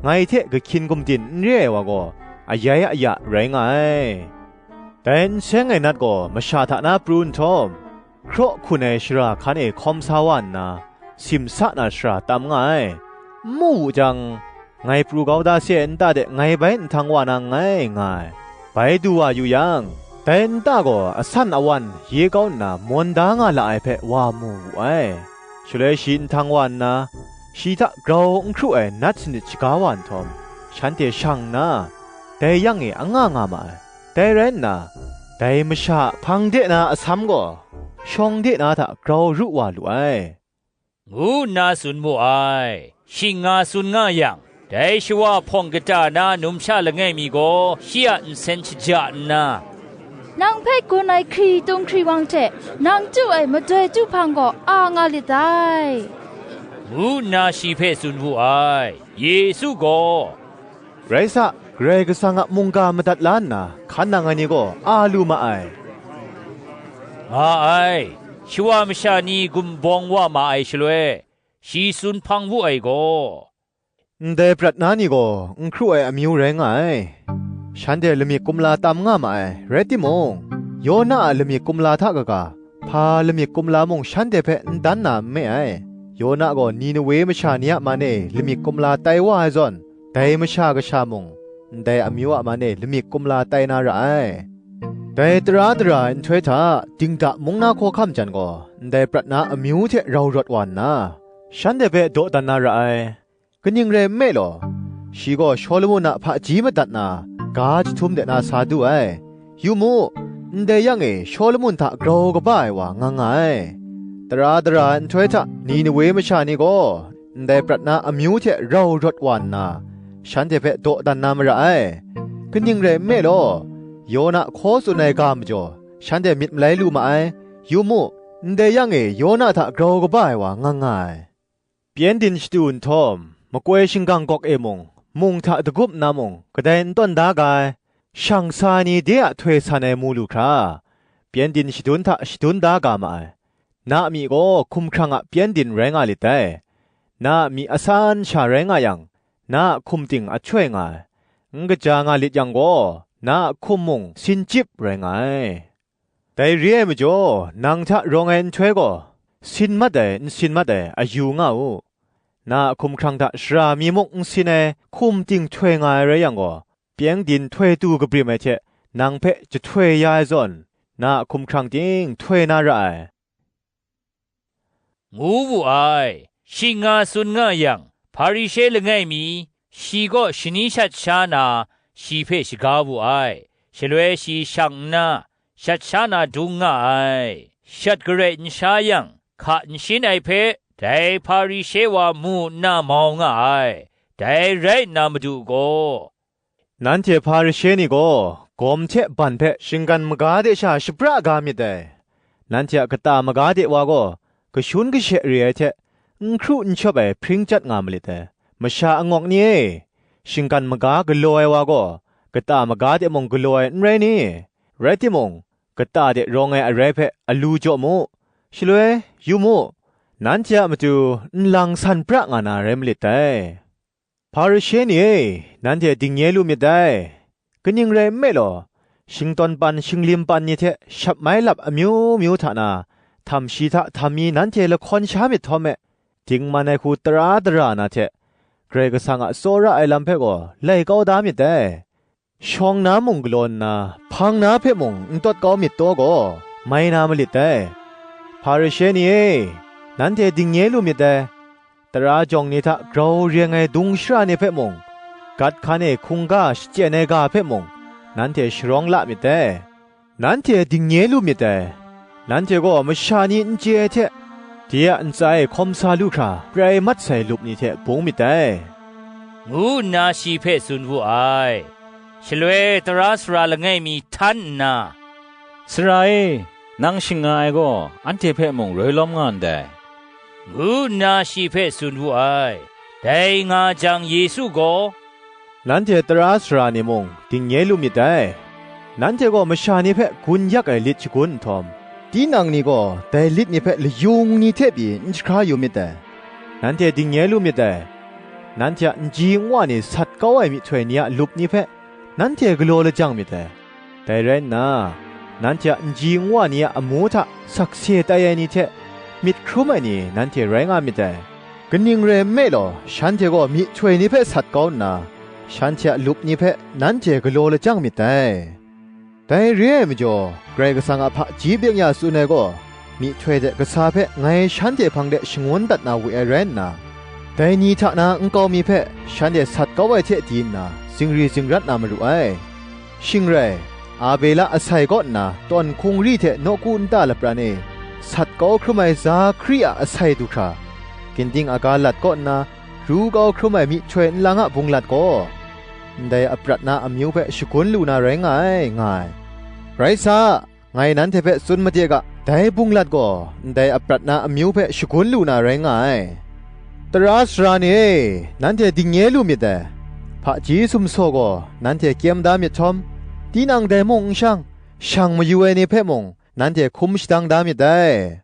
Ngai hte kahkyin gumdin n re ai wa gaw, ayai aya rai nga ai. Dai n seng ai nat gaw masha hta na pru nhtawm, hkraw hkun ai shara hkan e hkawm sa wa nna, simsa na shara tam nga ai. N mu wu jang, ngai pru kau da se ai nta de ngai bai nhtang wa na nngai, nga ai. Bai du wa yu yang, dai nta gaw asan awan ye kau nna mawn da nga la ai hpe wa mu wu ai. Shaloi shi nhtang wa nna, shi hta grau n hkru ai nat sanit shaga wa nhtawm, shanhte shang nna, dai yang e anga nga ma ai. Dai rai nna, dai masha a hpang de na asam gaw, shawng de na hta grau ru wa lu ai, ngu nna tsun mu ai. Shing nga tsun nga yang, Dai shawa hpawng kata na numsha langai mi gaw shi a nsen shaja nna, "Nang hpe gun ai hkritung hkriwang hte nang chyu ai madoi chyu hpang gaw a nga lit dai," ngu nna shi hpe tsun wu ai. Yesu gaw, "Rai sa, Karai Kasang a mungga madat la nna hkan nang ai ni gaw a lu ma ai," nga ai. Shawa masha ni gumbawng wa ma ai shaloi, shi tsun hpang wu ai gaw, "Ndai prat na ni gaw n hkru ai amyu rai nga ai. Shanhte lamik kumla tam nga ma ai, rai timung, Yona a lamik kumla hta kaga, hpa lamik kumla mung shanhte hpe n dan na n me ai. Yona gaw Ninewe masha ni a man e lamik kumla tai wa ai zawn, dai Masha Kasha mung ndai amyu a man e lamik kumla tai na ra ai. Dai tara dara ai nhtoi hta, Dingda mung na hkawhkam jan gaw ndai prat na amyu hte rau rawt wa nna, shanhte hpe dawdan na ra ai. Kaning rai nme law, shi gaw Shawlumon a hpaji madat na, ga jahtum de na sa du ai. Yu mu, ndai yang e Shawlumon hta grau kaba ai wa nga nga ai. Tara dara ai nhtoi hta Ninewe masha ni gaw ndai prat na amyu hte rau rawt wa nna, shanhte hpe dawdan na mara ai. Kaning rai nme law, Yona hkaw tsun ai ga majaw, shanhte myit malai lu ma ai. Yu mu, ndai yang e Yona hta grau kaba ai wa nga nga ai. Pyengdin shadu nhtawm, makoi shingkang gawk e mung, mung hta dagup nna mung, kadai n tawn da ga ai, shang sa ai ni de a htoi san ai mu lu hkra, pyengdin shadun hta shadun da ga ma ai. Na a myi gaw hkumhkrang a pyengdin rai nga lit dai. Na a myi asan sha rai nga yang, na a hkum ting a htoi nga ai. N kaja nga lit yang gaw, na a hkum mung sin chyip rai nga ai. Dai re ai majaw, nang hta rawng ai nhtoi gaw, sin mat ai, n sin mat ai, a yu nga u. Na a hkumhkrang hta shara mi muk n sin ai hkum ting htoi nga ai rai yang gaw, pyengdin htoi tu kabrim ai hte nang hpe jahtoi ya ai zawn, na a hkumhkrang ting htoi na ra ai. Ngu wu ai. Shing nga tsun nga yang, Hparishe langai mi, shi kaw shani shat sha na, shi hpe shaga wu ai. Shaloi shi shang nna, shat sha na dung nga ai. Shat garai n sha yang, hka n shin ai hpe, dai Hparishe wa mu nna mau nga ai. Dai rai nna Madu gaw, "Nanhte Hparishe ni gaw, gawm hte ban hpe shinggan maga de sha shapra ga myit dai. Nanhte a kata maga de wa gaw, kashun kashe re ai hte, n hkru n shawp ai hpring chyat nga malit dai. Masha angawk ni e, shinggan maga galaw ai wa gaw, kata maga de mung galaw ai n rai ni? Rai timung, kata de rawng ai arai hpe alu jaw mu. Shaloi, yu mu, nanhte a matu nlang san pra nga na rai malit dai." Hparishe ni e, nanhte dingnye lu myit dai. Kaning rai nme law, shingtawn pan shinglim pan ni hte shap mai lap amyu myu hta na, htam shi hta htam mi nanhte lahkawn sha myit htawm me, dingman ai hku tara dara na hte, Karai Kasang a tsawra ai lam hpe gaw lai kau da myit dai. Shawng na mung galaw nna, hpang na hpe mung n tawt kau myit taw gaw, mai na malit dai. Hparishe ni e, nanhte dingnye lu myit dai. Tara jawng ni hta grau reng ai dung shara ni hpe mung, gat hkan e hkungga shachyen ai ga hpe mung, nanhte sharawng la myit dai. Nanhte dingnye lu myit dai. Nanhte gaw masha ni n chye ai hte, de a ntsa e hkawm sa lu hkra prai mat sai lup ni hte bung myit dai, ngu nna shi hpe tsun wu ai. Shaloi tara sara langai mi htan nna, "Sara e, nang shing nga ai gaw, anhte hpe mung roi lawm nga ndai," ngu nna shi hpe tsun wu ai. Dai nga jang, Yesu gaw, "Nanhte tara sara ni mung dingnye lu myit dai. Nanhte gaw masha ni hpe gun yak ai lit shagun nhtawm, tinang ni gaw dai lit ni hpe layung ni hte pyi n jahkra yu myit dai. Nanhte dingnye lu myit dai. Nanhte a nji nwa ni sat kau ai myihtoi ni a lup ni hpe nanhte galaw lajang myit dai. Dai rai nna, nanhte a nji nwa ni a amu hta sakse tai ai ni hte myit hkrum ai ni nanhte rai nga myit dai. Kaning rai nme law, shanhte gaw myihtoi ni hpe sat kau nna, shanhte a lup ni hpe nanhte galaw lajang myit dai. Dai re ai majaw, Karai Kasang a hpaji byeng ya tsun ai gaw, myihtoi hte kasa hpe ngai shanhte hpang de shangun dat na we ai rai nna, dai ni hta na nkau mi hpe shanhte sat kau ai hte di nna, zingri zingrat na maru ai. Shing rai, Abela asai kaw nna tawn hkungri hte nawku nta lapran e sat kau hkrum ai Zakari a asai du hkra, ginding aga lat kaw nna, pru kau hkrum ai myihtoi nlang a bunglat gaw, ndai aprat na amyu hpe shagun lu na rai nga ai, nga ai. Rai sa, ngai nanhte hpe tsun made ga, dai bunglat gaw ndai aprat na amyu hpe shagun lu na rai nga ai. Tara sara ni e, nanhte dingnye lu myit dai. Hpaji sumsaw gaw nanhte kyem da myit htawm, tinang dai mung n shang, shang mayu ai ni hpe mung nanhte hkum shadang da myit dai,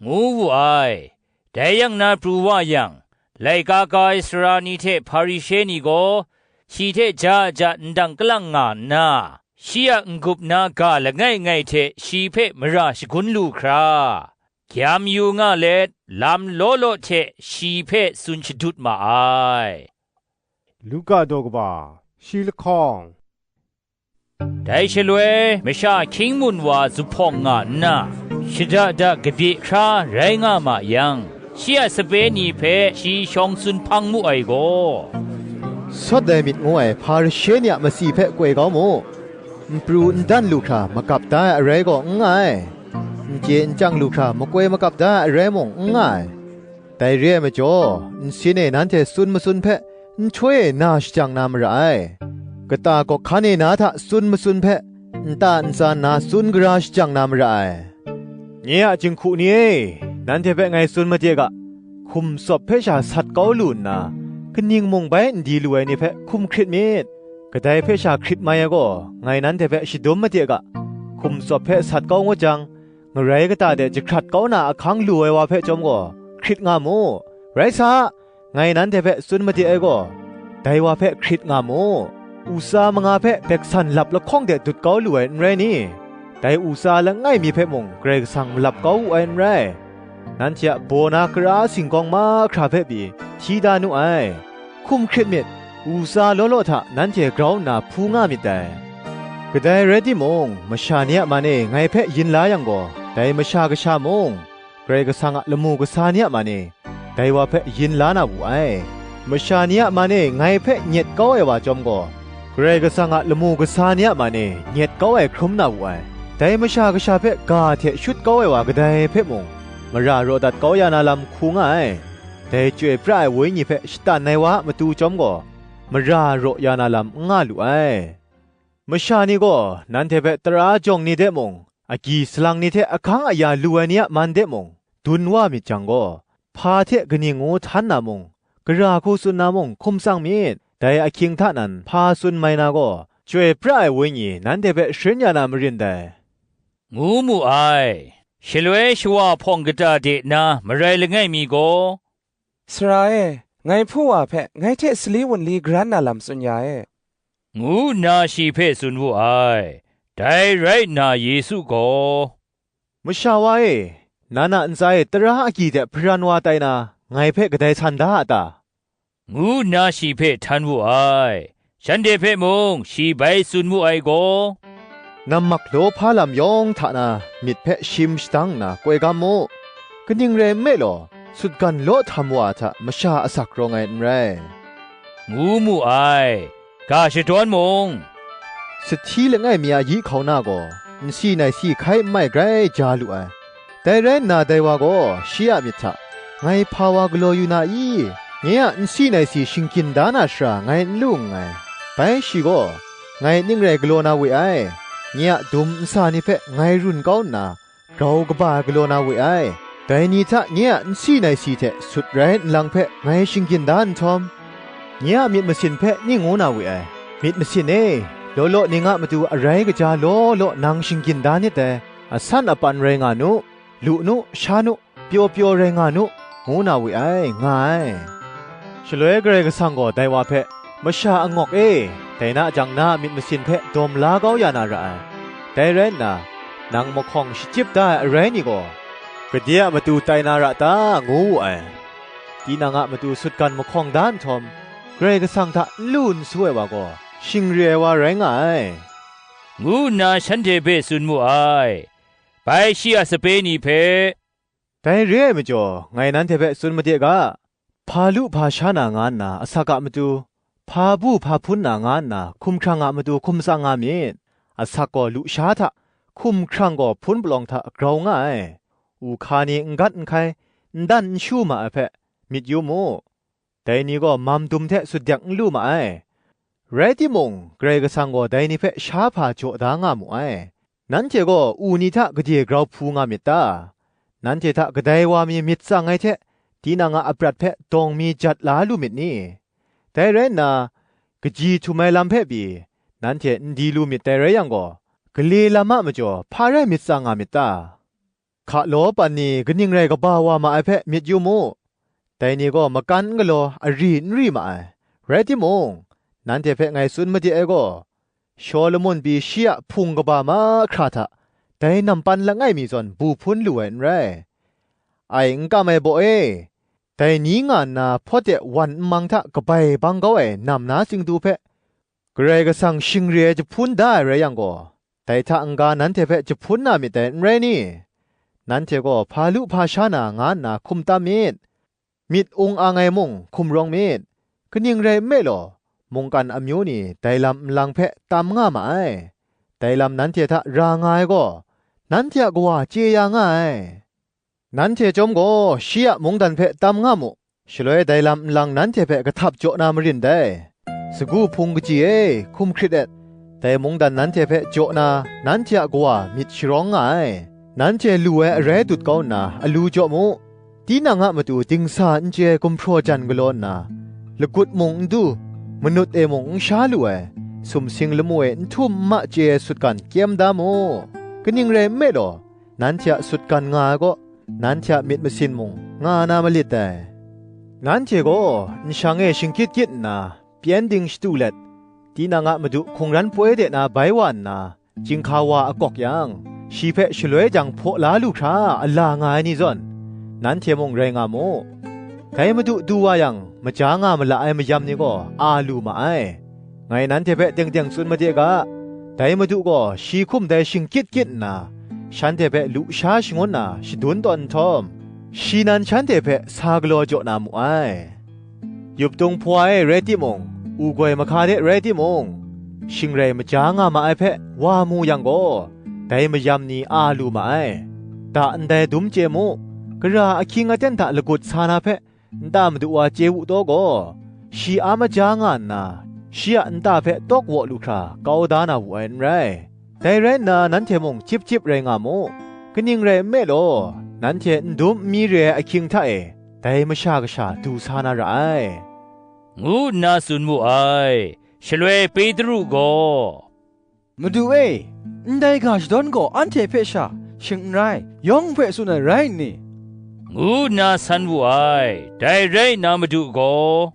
ngu wu ai. Dai yang na pru wa yang, laika ka ai sara ni hte Hparishe ni gaw shi hte ja ja ndang kalang nga nna, shi a n-gup na ga langai ngai hte shi hpe mara shagun lu hkra, gyam yu nga let, lam law law hte shi hpe tsun shadut ma ai. Luka daw kaba, shi lahkawng. Dai shaloi masha hkying mun wa zuphpawng nga nna, shada da kabye hkra rai nga ma yang, shi a sape ni hpe shi shawng tsun hpang mu ai gaw, sawt ai myit ngu ai Hparishe ni a matsi hpe koi kau mu, n pru n dan lu hkra magap da ai arai gaw n nga ai, n chye n chyang lu hkra makoi magap da ai arai mung n nga ai. Dai re ai majaw, nsin e nanhte tsun matsun hpe nhtoi e na shajang na mara ai. Kata gawk hkan e na hta tsun matsun hpe, nta ntsa nna tsun gara shajang na mara ai. Nye a jinghku ni e, nanhte hpe ngai tsun made ga, hkum tsawp hpe sha sat kau lu nna, kaning mung bai n di lu ai ni hpe hkum hkrit myit. Kadai hpe sha hkrit mai ai gaw, ngai nanhte hpe shadum made ga, hkum tsawp hpe sat kau ngut jang, ngarai kata de jahkrat kau na ahkang lu ai wa hpe chyawm gaw, hkrit nga mu. Rai sa, ngai nanhte hpe tsun made ai gaw, dai wa hpe hkrit nga mu. U tsa manga hpe beksan lap lahkawng de dut kau lu ai n rai ni? Dai u tsa langai mi hpe mung Karai Kasang malap kau wu ai n rai. Nanhte a baw na kara singkawng mahkra hpe pyi hti da nu ai. Hkum hkrit myit, u tsa law law hta nanhte grau nna hpu nga myit dai. Kadai rai timung, masha ni a man e ngai hpe yin la yang gaw, dai Masha Kasha mung, Karai Kasang a lamu kasa ni a man e, dai wa hpe yin la na wu ai. Masha ni a man e ngai hpe nyet kau ai wa chyawm gaw, Karai Kasang a lamu kasa ni a man e nyet kau ai hkrum na wu ai. Dai Masha Kasha hpe ga hte shut kau ai wa kadai hpe mung, mara raw dat kau ya na lam hku nga ai. Dai Chyoi pra ai Wenyi hpe shatan ai wa a matu chyawm gaw, mara raw ya na lam n nga lu ai. Masha ni gaw nanhte hpe tara jawng ni de mung, agyi salang ni hte ahkang aya lu ai ni a man de mung, dun wa myit jang gaw, hpa hte kaning ngu htan na mung, gara hku tsun na mung hkum tsang myit. Dai ahkying hta nan hpa tsun mai na gaw, Chyoi pra ai Wenyi nanhte hpe sharin ya na marin dai, ngu mu ai. Shaloi shawa hpawng kata de na marai langai mi gaw, Sara e, ngai hpu wa hpe ngai hte sali wunli garan na lam tsun ya e, ngu nna shi hpe tsun wu ai. Dai rai nna Yesu gaw, Masha wa e, nan a ntsa e tara agyi hte hparan wa tai na, ngai hpe kadai san da a ta? Ngu nna shi hpe htan wu ai. Shanhte hpe mung shi bai tsun mu ai gaw, Nammak lawhpa lam yawng hta na myit hpe shim shadang nna koi gam mu. Kaning rai nme law, sutgan law htam wa hta masha asak rawng ai n rai, ngu mu ai. Ga shadawn mung, sahti langai mi a yi hkauna gaw, nsi naisi hkai nmai grai ja lu ai. Dai rai nna dai wa gaw shi a myit hta, "Ngai hpa wa galaw yu na i? Nye a nsi naisi shinggyin da na shara ngai n lu nngai. Bai shi gaw, 'Ngai ning rai galaw na we ai, nye a dum nsa ni hpe ngai run kau nna, grau kaba ai galaw na we ai. Dai ni hta nye a nsi naisi hte sut rai nlang hpe ngai shinggyin da nhtawm, nye a myit masin hpe ning ngu na we ai, 'Myit masin e, law law ning a matu arai kaja law law nang shinggyin da nit dai, asan apan rai nga nu, lu nu, sha nu, pyaw pyaw rai nga nu,' ngu na we ai," nga ai. Shaloi Karai Kasang gaw dai wa hpe, "Masha angawk e, dai na jang na a myit masin hpe dawm la kau ya na ra ai. Dai rai nna, nang mahkawng shachyip da ai arai ni gaw, gade a matu tai na ra ta?" ngu wu ai. Tinang a matu sutgan mahkawng da nhtawm, Karai Kasang hta n lu n su ai wa gaw, shing re ai wa rai nga ai, ngu nna shanhte hpe tsun mu ai. Bai shi a sape ni hpe, "Dai re ai majaw, ngai nanhte hpe tsun made ga, hpa lu hpa sha na nga nna asak a matu, hpa bu hpa hpun na nga nna hkumhkrang a matu hkum tsang nga myit. Asak gaw lusha hta, hkumhkrang gaw hpun palawng hta grau nga ai. U hka ni n gat n hkai, n dan n shu ma ai hpe myit yu mu. dai ni gaw mam dum hte sut yak n lu ma ai. Rai timung, Karai Kasang gaw dai ni hpe sha hpa jaw da nga mu ai. Nanhte gaw u ni hta gade grau hpu nga myit ta? Nanhte hta kadai wa mi myit tsang ai hte, tinang a aprat hpe dawng mi jat la lu myit ni? Dai rai nna, kaji htum ai lam hpe pyi, nanhte n di lu myit dai rai yang gaw, gale lam a majaw hpa rai myit tsang nga myit ta? Hka law pan ni kaning rai kaba wa ma ai hpe myit yu mu. Dai ni gaw makan n galaw, ari n ri ma ai. Rai timung, nanhte hpe ngai tsun made ai gaw, Shawlumon pyi shi a hpung kaba mahkra hta dai nampan langai mi zawn bu hpun lu ai n rai. Ai n kam ai baw e, dai ni nga nna hpawt de wan nmang hta kabai bang kau ai nam na tsingdu hpe, Karai Kasang shing re ai jahpun da ai rai yang gaw, dai hta n-ga nanhte hpe jahpun na myit dai, n rai ni? Nanhte gaw hpa lu hpa sha na nga nna hkum tam myit. Myit ung ang ai mung hkum rawng myit. Kaning rai nme law, mungkan amyu ni dai lam nlang hpe tam nga ma ai. Dai lam nanhte hta ra nga ai gaw, nanhte a Kawa chye ya nga ai. Nanhte chyawm gaw shi a mungdan hpe tam nga mu. Shaloi dai lam nlang nanhte hpe kahtap jaw na marin dai. Sagu hpung kaji e, hkum hkrit et. Dai mungdan nanhte hpe jaw na, nanhte a Kawa myit sharawng nga ai. Nanhte lu ai arai dut kau nna, alu jaw mu. Tinang a matu dingsa n chye ai gumhpraw jan galaw nna, lagut mung n du, manut e mung n sha lu ai, sumsing lamu e n htum n ma chye ai sutgan kyem da mu. Kaning rai nme law, nanhte a sutgan nga ai kaw, nanhte a myit masin mung nga na malit dai. Nanhte gaw nshang e shingkyit kyit nna, pyengdin shatu let, tinang a madu hkungran poi de na bai wa nna, chyinghka wa akawk yang, shi hpe shaloi jang hpaw la lu hkra a la nga ai ni zawn, nanhte mung rai nga mu. Dai madu du wa yang, maja nga ma la ai mayam ni gaw a lu ma ai. Ngai nanhte hpe teng teng tsun made ga, dai madu gaw shi hkum dai shingkyit kyit nna, shanhte hpe lusha shangun na shadun tawn nhtawm, shi nan shanhte hpe sa galaw jaw na mu ai. Yup tung hpawa e rai timung, u goi mahka de rai timung, shing rai maja nga ma ai hpe wa mu yang gaw, dai mayam ni a lu ma ai. Da ndai dum chye mu, gara ahkying aten hta lagut sa na hpe, nta madu wa chye wu taw gaw, shi a maja nga nna, shi a nta hpe tawk waw lu hkra kau da na wu ai n rai. Dai rai nna, nanhte mung chyip chyip rai nga mu. Kaning rai nme law, nanhte n dum n mi re ai ahkying hta e, dai Masha Kasha du sa na ra ai, ngu nna tsun mu ai. Shaloi Petru gaw, "Madu e, ndai ga shadawn gaw anhte hpe sha, shing n rai, yawng hpe tsun ai rai nni?" ngu nna san wu ai. Dai rai nna Madu gaw,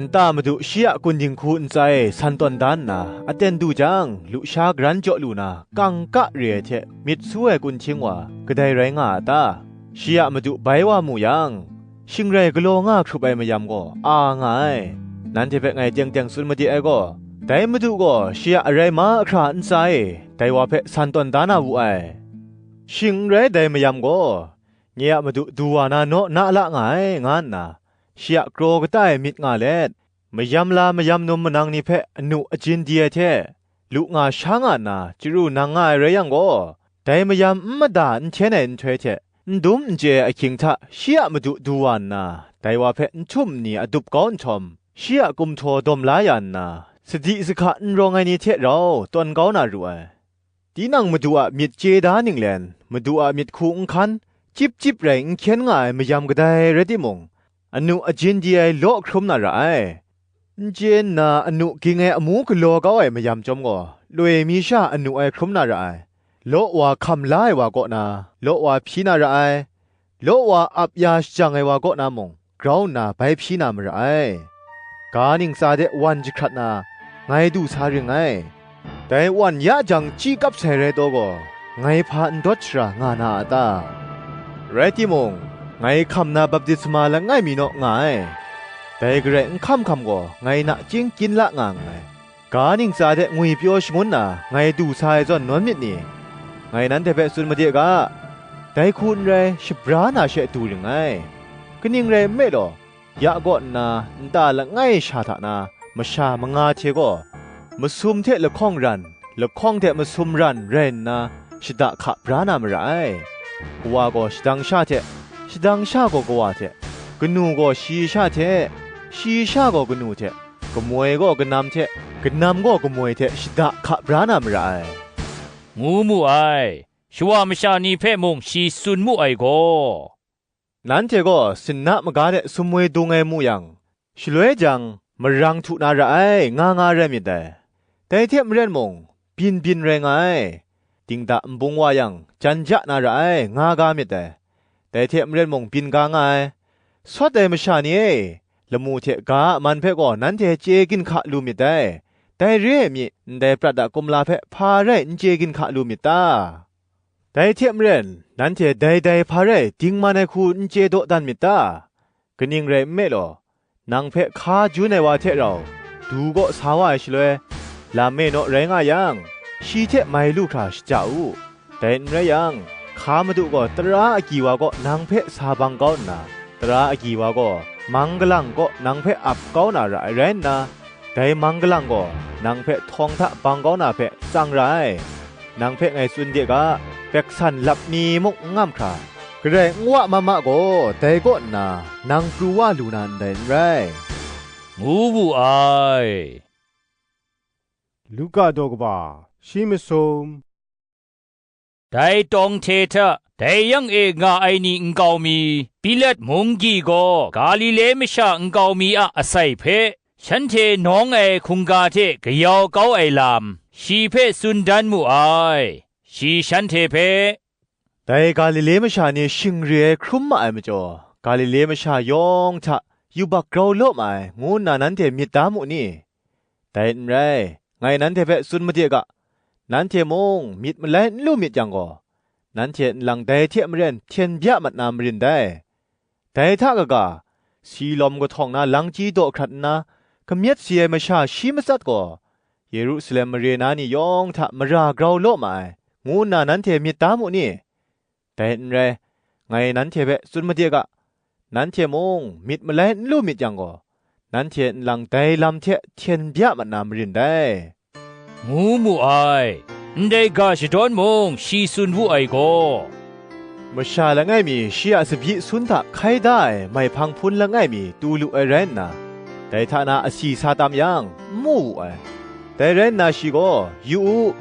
"Nta madu shi a kun dinghku ntsa e san tawn da nna, aten du jang, lusha garan jaw lu na, kangka re ai hte myit su ai kunhting wa, kadai rai nga a ta? Shi a madu bai wa mu yang, shing rai galaw nga hkrup ai mayam gaw a nga ai. Nanhte hpe ngai teng teng tsun made ai gaw, dai madu gaw shi a arai mahkra ntsa e dai wa hpe san tawn da na wu ai. Shing n rai dai mayam gaw, nye a madu du wa na naw na la nga ai, nga nna, shi a kraw kata e myit nga let, mayam la mayam num manang ni hpe anu ajin di ai hte, lu nga sha nga nna chyaru nang nga ai rai yang gaw, dai mayam n mada n hten ai nhtoi hte, n dum n chye ai ahkying hta shi a madu du wa nna, dai wa hpe n htum nni adup kau nhtawm, shi a kumhtaw dawm la ya nna, sadi sahka n rawng ai ni hte rau tawn kau na ru ai. Tinang madu a myit chye da ninglen, madu a myit hku n hkan, chyip chyip rai n hkyen nga ai mayam kadai rai timung, anu ajin di ai law hkrum na ra ai. N chye nna anu ging ai amu galaw kau ai mayam chyawm gaw, loi mi sha anu ai hkrum na ra ai. Law wa hkam la ai wa kaw na, law wa hpyi na ra ai. Law wa ap ya shajang ai wa kaw na mung, grau nna bai hpyi na mara ai. Ga ntsa de wan jahkrat na, ngai du sa ring ngai. Dai wan ya jang chyi kap sai rai taw gaw, ngai hpa n dawt shara nga na a ta? Rai timung, ngai hkam na baptisma langai mi naw nga ai. Dai garai n hkam hkam gaw, ngai nachying kyin la nga nngai. Ga ntsa de ngwipyaw shangun na ngai du sa ai zawn nawn myit ni? Ngai nanhte hpe tsun made ga, dai hku n rai, shabra na she du ring ngai. Kaning rai nme law, ya kaw nna nta langai sha hta na masha manga hte gaw, masum hte lahkawng ran, lahkawng hte masum ran rai nna, shada hka bra na mara ai. Kawa gaw shadang sha hte, shadang sha gaw kawa hte, kanu gaw shayi sha hte, shi sha gaw kanu hte, kamoi gaw kanam hte, kanam gaw kamoi hte shada hka bra na mara ai,” ngu mu ai. Shawa masha ni hpe mung shi tsun mu ai gaw, “Nanhte gaw sinna maga de sumwi dung ai mu yang, shaloi jang, marang htu na ra ai, nga nga rai myit dai. Dai hte maren mung, byin byin rai nga ai. Dingda nbung wa yang, jan ja na ra ai, nga ga myit dai. Dai hte maren mung, byin ga nga ai. Sawt ai masha ni e, lamu hte ga a man hpe gaw nanhte chye ginhka lu myit dai. Dai re ai mi, ndai prat a kumla hpe hpa rai n chye ginhka lu myit ta? Dai hte maren, nanhte dai dai hpa rai dingman ai hku n chye dawdan myit ta? Kaning rai nme law, nang hpe hka jun ai wa hte rau, du kaw sa wa ai shaloi, lam e naw rai nga yang, shi hte mai lu hkra shaja u. Dai n rai yang, hka madu gaw tara agyi wa kaw nang hpe sa bang kau nna, tara agyi wa gaw mang kalang kaw nang hpe ap kau na ra ai rai nna, dai mang kalang gaw nang hpe htawng hta bang kau na hpe tsang ra ai. Nang hpe ngai tsun de ga, peksan lap mi muk n ngam hkra, Karai n wa ma ma gaw, dai kaw nna nang pru wa lu na ndai n rai,” ngu wu ai. Luka daw kaba, shi masum. Dai tawng hte hta, dai yang e nga ai ni nkau mi, Pilat munggyi gaw Galile masha nkau mi a asai hpe, shanhte nawng ai hkungga hte kayau kau ai lam, shi hpe tsun dan mu ai. Shi shanhte hpe, “Dai Galile masha ni shing re ai hkrum ma ai majaw, Galile masha yawng hta yubak grau law ma ai, ngu nna nanhte myit da mu ni? Dai n rai, ngai nanhte hpe tsun made ga, nanhte mung myit malai n lu myit yang gaw, nanhte nlang dai hte maren hten bya mat na marin dai. Dai hta kaga, si lawm kahtawng na langchyi daw hkrat nna, kamyet si ai masha shi matsat gaw, Yerusalem mare na ni yawng hta mara grau law ma ai, ngu nna nanhte myit da mu ni? Dai n rai, ngai nanhte hpe tsun made ga, nanhte mung myit malai n lu myit yang gaw, nanhte nlang dai lam hte hten bya mat na marin dai,” ngu mu ai. Ndai ga shadawn mung shi tsun wu ai gaw, “Masha langai mi shi a tsabyi sun hta hkai da ai maihpang hpun langai mi tu lu ai rai nna, dai hta na asi sa tam yang, n mu wu ai. Dai rai nna shi gaw, ‘Yu u,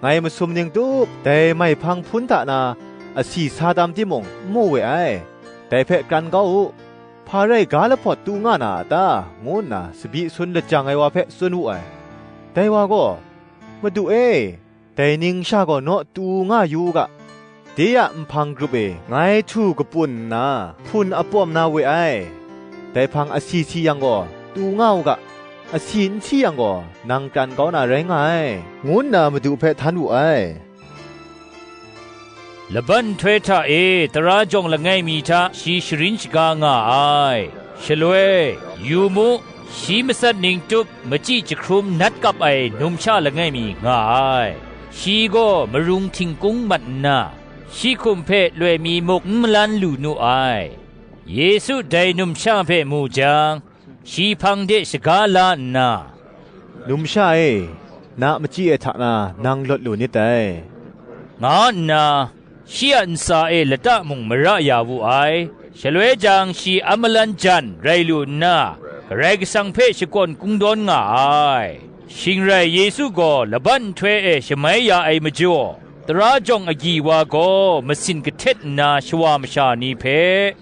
ngai masum ning tup dai maihpang hpun hta na asi sa tam timung, n mu we ai. Dai hpe kran kau u, hpa rai ga lahpawt tu nga na a ta?’ ngu nna tsabyi sun lajang ai wa hpe tsun wu ai. Dai wa gaw, ‘Madu e, dai ning sha gaw naw tu nga yu u ga, de a nhpang grup e ngai htu kapun nna hpun apawm na we ai. Dai hpang asi si yang gaw, tu nga u ga, asi n si yang gaw, nang kran kau na rai nga ai,’ ngu nna Madu hpe htan wu ai. Laban nhtoi hta e tara jawng langai mi hta shi sharin shaga nga ai. Shaloi, yu mu, shi matsat ning tup machyi jahkrum nat kap ai numsha langai mi nga ai. Shi gaw marung htingkung mat nna, shi hkum hpe loi mi muk n malan lu nu ai. Yesu dai numsha hpe mu jang, shi hpang de shaga la nna, “Numsha e, na machyi e hta na nang lawt lu nit dai,” nga nna, shi a ntsa e lata mung mara ya wu ai. Shaloi jang shi a malan jan rai lu nna, Karai Kasang hpe shakawn kungdawn nga ai. Shing rai Yesu gaw laban nhtoi e shamai ya ai majaw, tara jawng agyi wa gaw masin kahtet nna shawa masha ni hpe,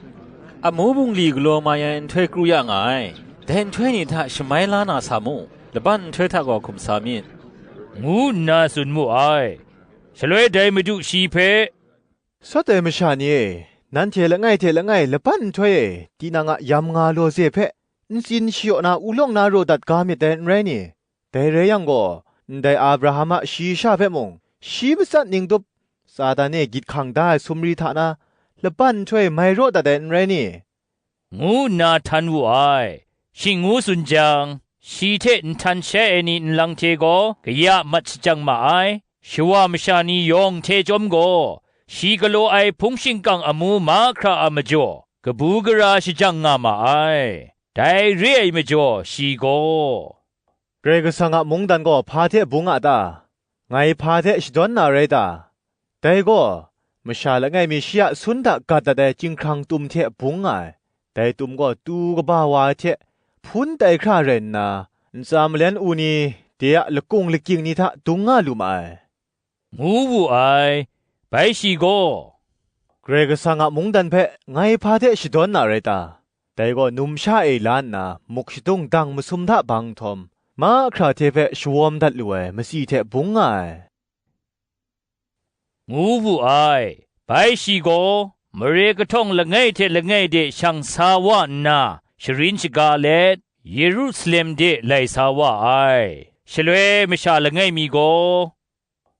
“Amu bungli galaw mai ai nhtoi kru ya nga ai; dai nhtoi ni hta shamai la na sa mu, laban nhtoi hta gaw hkum sa myit,” ngu nna tsun mu ai. Shaloi dai Madu shi hpe, “Sawt ai masha ni e, nanhte langai hte langai laban nhtoi e tinang a yam nga lawze hpe ntsin shayaw na ulawng na raw dat ga myit dai, n rai ni? Dai rai yang gaw, ndai Abraham a shayi sha hpe mung, shi matsat ning tup, Satan e gyit hkang da ai sumri hta na, laban nhtoi mai raw dat ai, n rai ni?” ngu nna htan wu ai. Shing ngu tsun jang, shi hte nhtan shai ai ni nlang hte gaw kaya mat shajang ma ai. Shawa masha ni yawng hte chyawm gaw, shi galaw ai hpung shingkang amu mahkra a majaw, kabu gara shajang nga ma ai. Dai re ai majaw, shi gaw, “Karai Kasang a mungdan gaw hpa hte bung a ta? Ngai hpa hte shadawn na rai ta? Dai gaw, masha langai mi shi a sun hta gat dat ai chyinghkrang tum hte bung nga ai; dai tum gaw tu kaba wa ai hte hpun tai hkra rai nna, ntsa malen u ni, de a lakung lakying ni hta dung nga lu ma ai," ngu wu ai. Bai shi gaw, "Karai Kasang a mungdan hpe ngai hpa de shadawn na rai ta? Dai gaw numsha e la nna muk shadung dang masum hta bang nhtawm, mahkra hte hpe shawawm dat lu ai matsi hte bung nga ai," ngu wu ai. Bai shi gaw, mare kahtawng langai hte langai de shang sa wa nna, sharin shaga let, Yerusalem de lai sa wa ai. Shaloi masha langai mi gaw,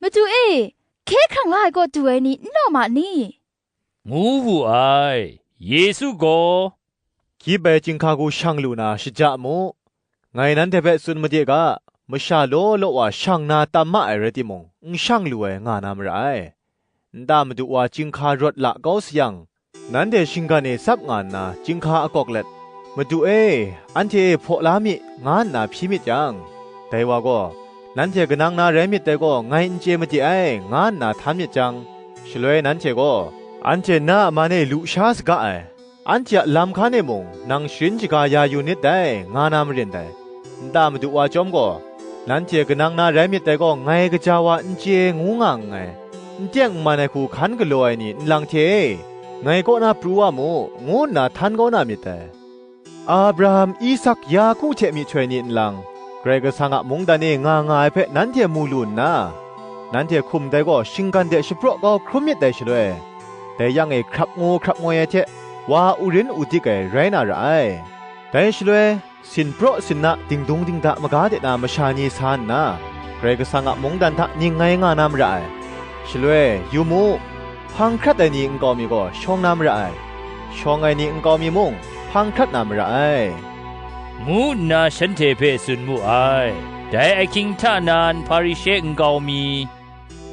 "Madu e, hkye hkrang la ai kaw du ai ni n law ma ni?" ngu wu ai. Yesu gaw, "Gyip ai chyinghka hku shang lu na shaja mu. Ngai nanhte hpe tsun made ga, masha law law wa shang na tam ma ai rai timung, n shang lu ai nga na mara ai. Nta madu wa chyinghka rawt la kau sayang, nanhte shinggan e tsap nga nna, chyinghka akawk let, 'Madu e, anhte e hpaw la mi,' nga nna hpyi myit yang, dai wa gaw, 'Nanhte kanang na rai myit dai gaw, ngai n chye made ai,' nga nna htan myit jang, shaloi nanhte gaw, 'Anhte na a man e lu sha saga ai, anhte a lam hkan e mung nang sharin shaga ya yu nit dai,' nga na marin dai. Nta madu wa chyawm gaw, 'Nanhte kanang na rai myit dai gaw, ngai gaja wa n chye,' ngu nga nngai. N teng n man ai hku hkan galaw ai ni nlang hte e, ngai kaw na pru wa mu, ngu nna htan kau na myit dai. Abraham, Isak, Yaku hte myihtoi ni nlang, Karai Kasang a mungdan e nga nga ai hpe nanhte mu lu nna, nanhte hkum dai gaw shinggan de shapraw kau hkrum myit dai shaloi, dai yang e hkrap ngu hkrap ngoi ai hte, wa urin udik ai rai na ra ai. Dai shaloi, sinpraw sinna dingdung dingda maga de na masha ni sa nna, Karai Kasang a mungdan hta ning ngai nga na mara ai. Shaloi, yu mu, hpang hkrat ai ni nkau mi gaw shawng na mara ai, shawng ai ni nkau mi mung hpang hkrat na mara ai," ngu nna shanhte hpe tsun mu ai. Dai ahkying hta nan Hparishe nkau mi,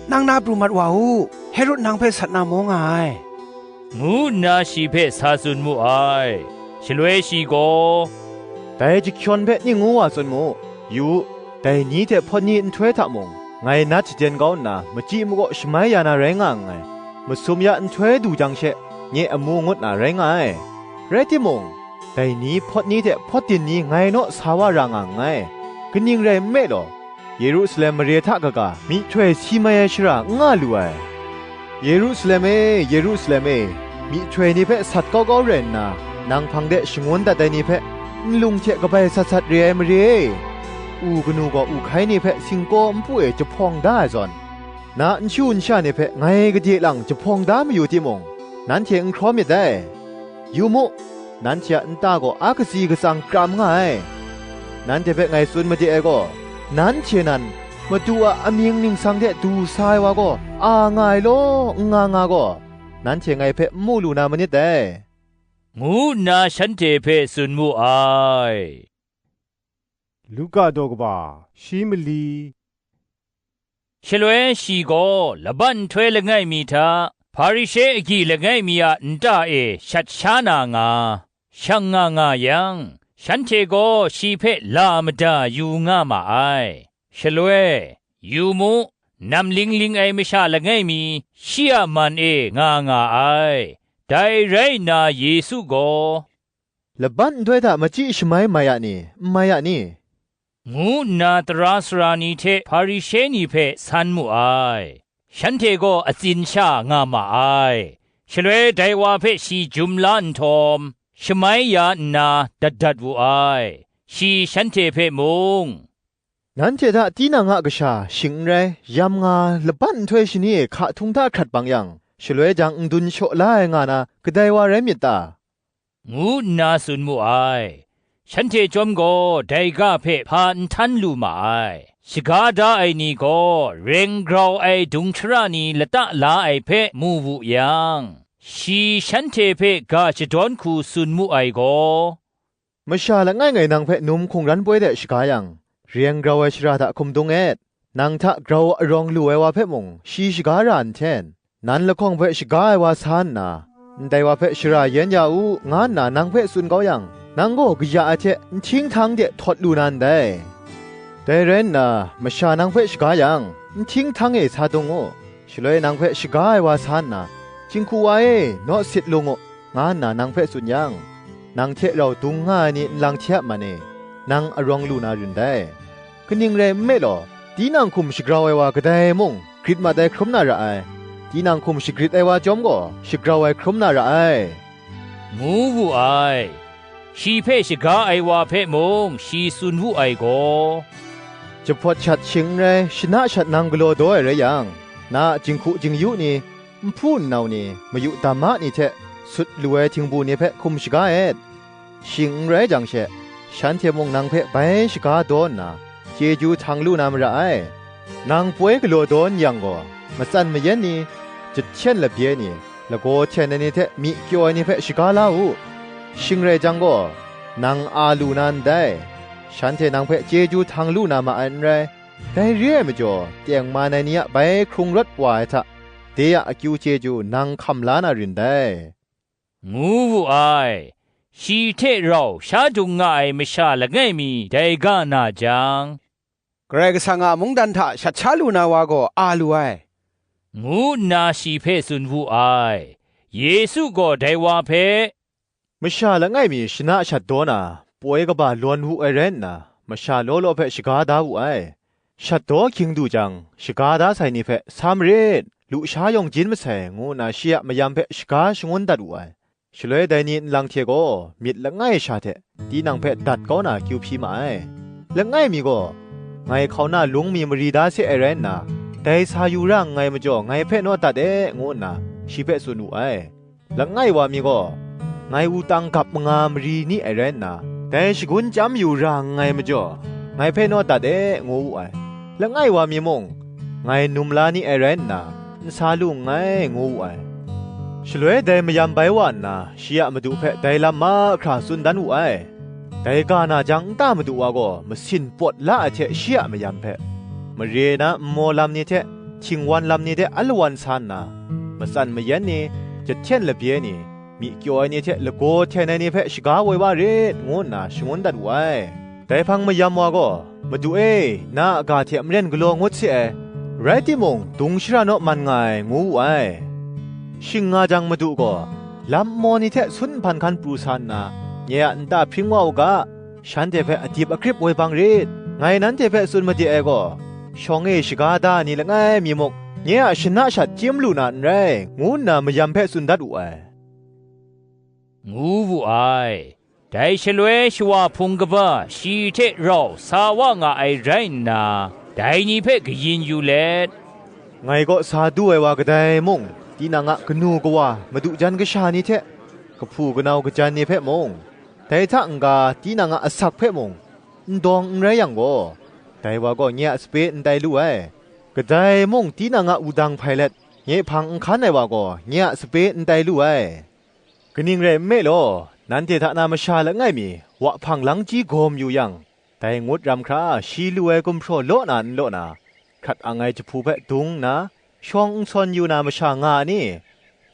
"Nang na pru mat wa u, Herod nang hpe sat na maw nga ai," ngu nna shi hpe sa tsun mu ai. Shaloi shi gaw, "Dai jahkyawn hpe ning ngu wa tsun mu: yu u, dai ni hte hpawt ni nhtoi hta mung, ngai nat shaden kau nna, machyi makaw shamai ya na rai nga nngai. Masum ya nhtoi du jang she, nye amu ngut na rai nga ai. Rai timung, dai ni hpawt ni hte hpawt din ni ngai naw sa wa ra nga nngai. Kaning rai nme law, Yerusalem mare hta kaga myihtoi si mai ai shara n nga lu ai. Yerusalem e, Yerusalem e, myihtoi ni hpe sat kau kau rai nna, nang hpang de shangun dat ai ni hpe, nlung hte kabai sat sat re ai mare e, u kanu gaw u hkai ni hpe singkaw npu e jahpawng da ai zawn, na nshu nsha ni hpe ngai gade lang jahpawng da mayu timung, nanhte n hkraw myit dai. Yu mu, nanhte a nta gaw a katsi katsang kram nga ai. Nanhte hpe ngai tsun made ai gaw, nanhte nan, Madu a amying ningsang de du sa ai wa gaw a nga ai law, n nga nga gaw, nanhte ngai hpe n mu lu na manit dai," ngu nna shanhte hpe tsun mu ai. Luka daw kaba, shi mali. Shaloi shi gaw laban nhtoi langai mi hta, Hparishe agyi langai mi a nta e shat sha na nga, shang nga nga yang, shanhte gaw shi hpe la mada yu nga ma ai. Shaloi, yu mu, nam ling ling ai masha langai mi shi a man e nga nga ai. Dai rai nna Yesu gaw, "Laban nhtoi hta machyi shamai mai a ni, n mai a ni?" ngu nna tara sara ni hte Hparishe ni hpe san mu ai. Shanhte gaw atsin sha nga ma ai. Shaloi dai wa hpe shi jum la nhtawm, shamai ya nna dat dat wu ai. Shi shanhte hpe mung, "Nanhte hta tinang a kasha shing n rai, yam nga laban nhtoi shani e hka htung hta hkrat bang yang, shaloi jang n dun shaw la ai nga na, kadai wa rai myit ta?" ngu nna tsun mu ai. Shanhte chyawm gaw dai ga hpe hpa n htan lu ma ai. Shaga da ai ni gaw reng grau ai dung shara ni lata la ai hpe mu wu yang, shi shanhte hpe ga shadawn hku tsun mu ai gaw, "Masha langai ngai nang hpe num hkungran poi de shaga yang, reng grau ai shara hta hkum dung et. Nang hta grau arawng lu ai wa hpe mung shi shaga ra nhten, nan lahkawng hpe shaga ai wa sa nna, ndai wa hpe shara yen ya u, nga nna nang hpe tsun kau yang, nang gaw kaya ai hte nhting htang de htawt lu na ndai. Dai rai nna, masha nang hpe shaga yang, nhting htang e sa dung u, shaloi nang hpe shaga ai wa sa nna, 'Jinghku wa e, naw sit lung u,' nga nna nang hpe tsun yang, nang hte rau dung nga ai ni nlang hte a man e, nang arawng lu na rin dai. Kaning rai nme law, tinang hkum shagrau ai wa kadai mung grit mat ai hkrum na ra ai; tinang hkum shagrit ai wa chyawm gaw, shagrau ai hkrum na ra ai," ngu wu ai. Shi hpe shaga ai wa hpe mung shi tsun wu ai gaw, "Jahpawt shat shing n rai, shana shat nang galaw daw ai rai yang, na a jinghku jingyu ni, nhpu nnau ni, mayu dam ma ni hte sut lu ai htingbu ni hpe hkum shaga et. Shing n rai jang she, shanhte mung nang hpe bai shaga daw nna, chyeju htang lu na mara ai. Nang poi galaw daw n yang gaw, matsan mayan ni, jahten labye ni, lagaw hten ai ni hte myi kyaw ai ni hpe shaga la u. Shing rai jang gaw, nang a lu na ndai, shanhte nang hpe chyeju htang lu na ma ai n rai. Dai re ai majaw, tengman ai ni a bai hkrung rawt wa ai hta, de a akyu chyeju nang hkam la na rin dai," ngu wu ai. Shi hte rau sha dung nga ai masha langai mi dai ga na jang, "Karai Kasang a mungdan hta shat sha lu na wa gaw a lu ai," ngu nna shi hpe tsun wu ai. Yesu gaw dai wa hpe, "Masha langai mi shana shat daw na, poi kaba lawn wu ai rai nna, masha law law hpe shaga da wu ai. Shat daw hkying du jang, shaga da sai ni hpe, 'Sa marit, lusha yawng jin masai,' ngu nna shi a mayam hpe shaga shangun dat wu ai. Shaloi dai ni nlang hte gaw myit langai sha hte tinang hpe dat kau na akyu hpyi ma ai. Langai mi gaw, 'Ngai hkauna lung mi mari da se ai rai nna, dai sa yu ra nngai majaw, ngai hpe naw dat e,' ngu nna shi hpe tsun wu ai. Langai wa mi gaw, 'Ngai wutang gap manga mari ni ai rai nna, dai shagun chyam yu ra nngai majaw, ngai hpe naw dat e,' ngu wu ai. Langai wa mi mung, 'Ngai num la ni ai rai nna, n sa lu nngai,' ngu wu ai. Shaloi dai mayam bai wa nna, shi a madu hpe dai lam mahkra tsun dan wu ai. Dai ga na jang, nta madu wa gaw masin pawt la ai hte shi a mayam hpe, mare na nmaw lam ni hte, htingwan lam ni de alawan sa nna, matsan mayan ni, jahten labye ni, myi kyaw ai ni hte lagaw hten ai ni hpe shaga woi wa rit, ngu nna shangun dat wu ai. Dai hpang mayam wa gaw, 'Madu e, na a ga hte maren galaw ngut se ai, rai timung, dung shara naw man nga ai,' ngu wu ai. Shing nga jang, madu gaw, lam nmaw ni hte sun nhpan hkan pru sa nna, 'Nye a nta hpring wa u ga, shanhte hpe adip akrip woi bang rit. Ngai nanhte hpe tsun made ai gaw, shawng e shaga da ai ni langai mi muk, nye a shana shat chyim lu na n rai,' ngu nna mayam hpe tsun dat wu ai," ngu wu ai. Dai shaloi shawa hpung kaba shi hte rau sa wa nga ai rai nna, dai ni hpe kayin yu let, "Ngai kaw sa du ai wa kadai mung, tinang a kanu kawa, madu jan kasha ni hte, kahpu kanau kajan ni hpe mung, dai hta n-ga tinang a asak hpe mung, n dawng n rai yang gaw, dai wa gaw nye a sape n tai lu ai. Kadai mung tinang a wudang hpai let, nye hpang n hkan ai wa gaw, nye a sape n tai lu ai. Kaning rai nme law, nanhte hta na masha langai mi, wa hpang lang chyi gawm yu yang, dai ngut ram hkra shi lu ai gumhpraw law na n law na, hkrat ang ai jahpu hpe dung nna, shawng n sawn yu na masha nga a ni?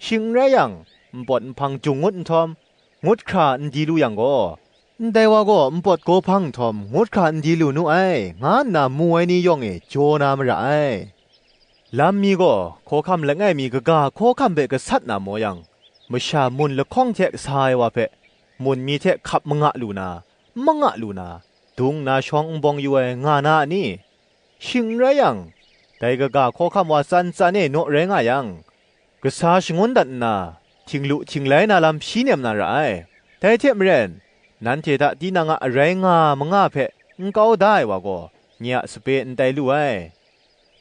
Shing n rai yang, npawt nhpang jung ngut nhtawm, ngut hkra n di lu yang gaw, 'Ndai wa gaw npawt gaw hpang nhtawm, ngut hkra n di lu nu ai,' nga nna mu ai ni yawng e jaw na mara ai. Lam mi gaw, hkawhkam langai mi kaga hkawhkam hpe gasat na maw yang, masha mun lahkawng hte sa ai wa hpe, mun mi hte hkap manga lu na, n manga lu na, dung nna shawng n bawng yu ai nga na a ni? Shing n rai yang, dai kaga hkawhkam wa tsan tsan e naw rai nga yang, kasa shangun dat nna, htinglu htinglai na lam hpyi nem na ra ai. Dai hte maren, nanhte hta tinang a arai nga manga hpe n kau da ai wa gaw, nye a sape n tai lu ai.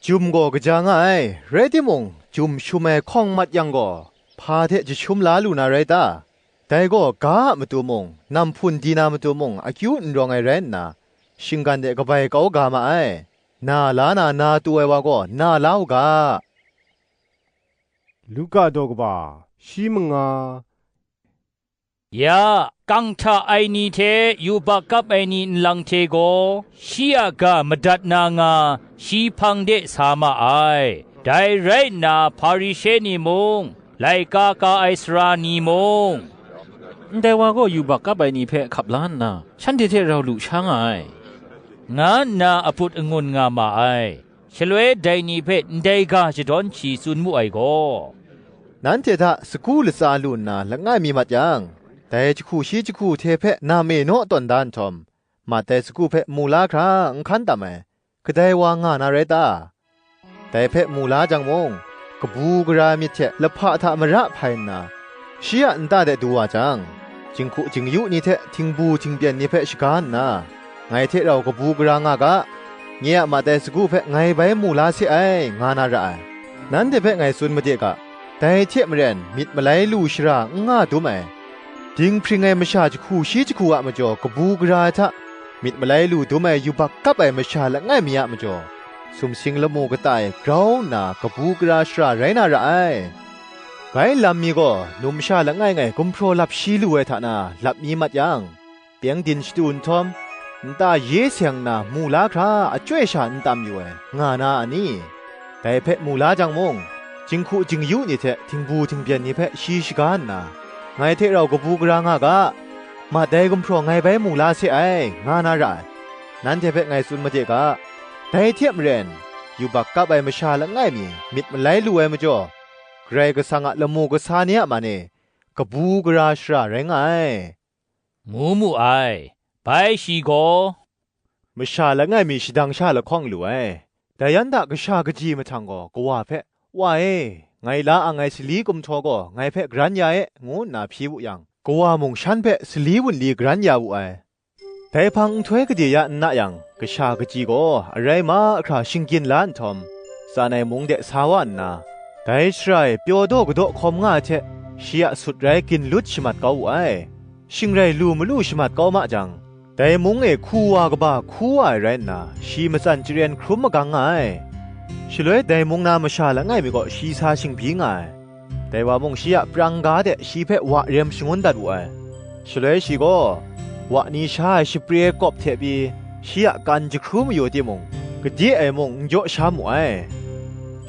Jum gaw kaja nga ai, rai timung, jum shum ai hkawng mat yang gaw, hpa hte jashum la lu na rai ta? Dai gaw ga a matu mung, nam hpun di na matu mung akyu n rawng ai rai nna, shinggan de kabai kau ga ma ai. Na la na, na tu ai wa gaw, na la u ga. Luka daw kaba, shi manga. Ya, kang hta ai ni hte yubak kap ai ni nlang hte gaw, shi a ga madat na nga, shi hpang de sa ma ai. Dai rai nna, Hparishe ni mung, laika ka ai sara ni mung, "Ndai wa gaw yubak kap ai ni hpe hkap la nna, shanhte hte rau lu sha nga ai," nga nna aput angun nga ma ai. Shaloi dai ni hpe ndai ga shadawn shi tsun mu ai gaw, "Nanhte hta sagu latsa lu nna langai mi mat yang, dai jahku shi jahku hte hpe nam e naw tawn da nhtawm, mat ai sagu hpe mu la hkra n hkan tam ai, kadai wa nga na rai ta? Dai hpe mu la jang mung, kabu gara ai myit hte lahpa hta mara hpai nna, shi a nta de du wa jang, jinghku jingyu ni hte htingbu htingpyen ni hpe shaga nna, ngai hte rau kabu gara nga ga, nye a mat ai sagu hpe ngai bai mu la se ai, nga na ra ai. Nanhte hpe ngai tsun made ga, dai hte maren myit malai lu shara n nga dum ai. Dinghpring ai masha jahku shi jahku a majaw kabu gara ai hta, myit malai lu dum ai yubak kap ai masha langai mi a majaw, sumsing lamu kata e grau nna kabu gara shara rai na ra ai. Bai lam mi gaw numsha langai ngai gumhpraw lap shi lu ai hta na lap mi mat yang, pyengdin shatu nhtawm, nta ye seng nna mu la hkra achyoi sha n tam yu ai, nga na a ni? Dai hpe mu la jang mung, jinghku jingyu ni hte htingbu htingpyen ni hpe shi shaga nna, ngai hte rau kabu gara nga ga, mat ai gumhpraw ngai bai mu la se ai, nga na ra ai. Nanhte hpe ngai tsun made ga, dai hte maren, yubak kap ai masha langai mi myit malai lu ai majaw, Karai Kasang a lamu kasa ni a man e, kabu gara shara rai nga ai, ngu mu ai. Bai shi gaw, masha langai mi shadang sha lahkawng lu ai. Dai yan hta kasha kaji mahtang gaw kawa hpe, "Wa e, ngai la ang ai sali gumhtaw gaw ngai hpe garan ya e," ngu nna hpyi wu yang, kawa mung shan hpe sali wunli garan ya wu ai. Dai hpang nhtoi gade ya nna yang, kasha kaji gaw arai mahkra shinggyin la nhtawm, tsan ai mung de sa wa nna, dai shara e pyaw daw kadaw hkawm nga ai hte, shi a sut rai ginlut shamat kau wu ai. Shing rai lu malu shamat kau ma jang, dai mung e hku wa kaba hku wa ai rai nna, shi matsan charen hkrum magang nga ai. Shaloi dai mung na masha langai mi kaw shi sa shingbyi nga ai. Dai wa mung shi a prang ga de shi hpe wa rem shangun dat wu ai. Shaloi shi gaw, wa ni sha ai shapre kawp hte pyi, shi a kan jahkru mayu timung, gade ai mung n jaw sha mu ai.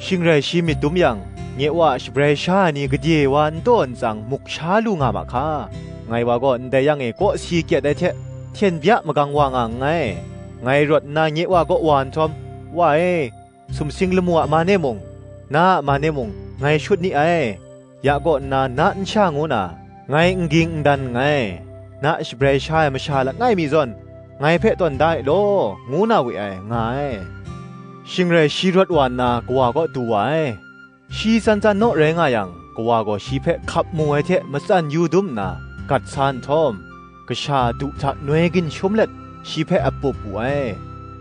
Shing rai shi myit dum yang, nye wa a shabrai sha ai ni gade wa n taw n tsang muk sha lu nga ma hka. Ngai wa gaw ndai yang e kawsi kyet ai hte, hten bya magang wa nga nngai. Ngai rawt nna nye wa kaw wa nhtawm, "Wa e, sumsing lamu a man e mung, na a man e mung, ngai shut ni ai. Ya kaw nna na nsha ngu na, ngai n ging n dan nngai. Na shabrai sha ai masha langai mi zawn, ngai hpe tawn da ai law," ngu na we ai, nga ai. Shing rai shi rawt wa nna kawa kaw du wa ai. Shi tsan tsan naw rai nga yang, kawa gaw shi hpe hkap mu ai hte matsan yu dum nna, gat sa nhtawm, kasha du hta noi ginshum let, shi hpe ap pup wu ai.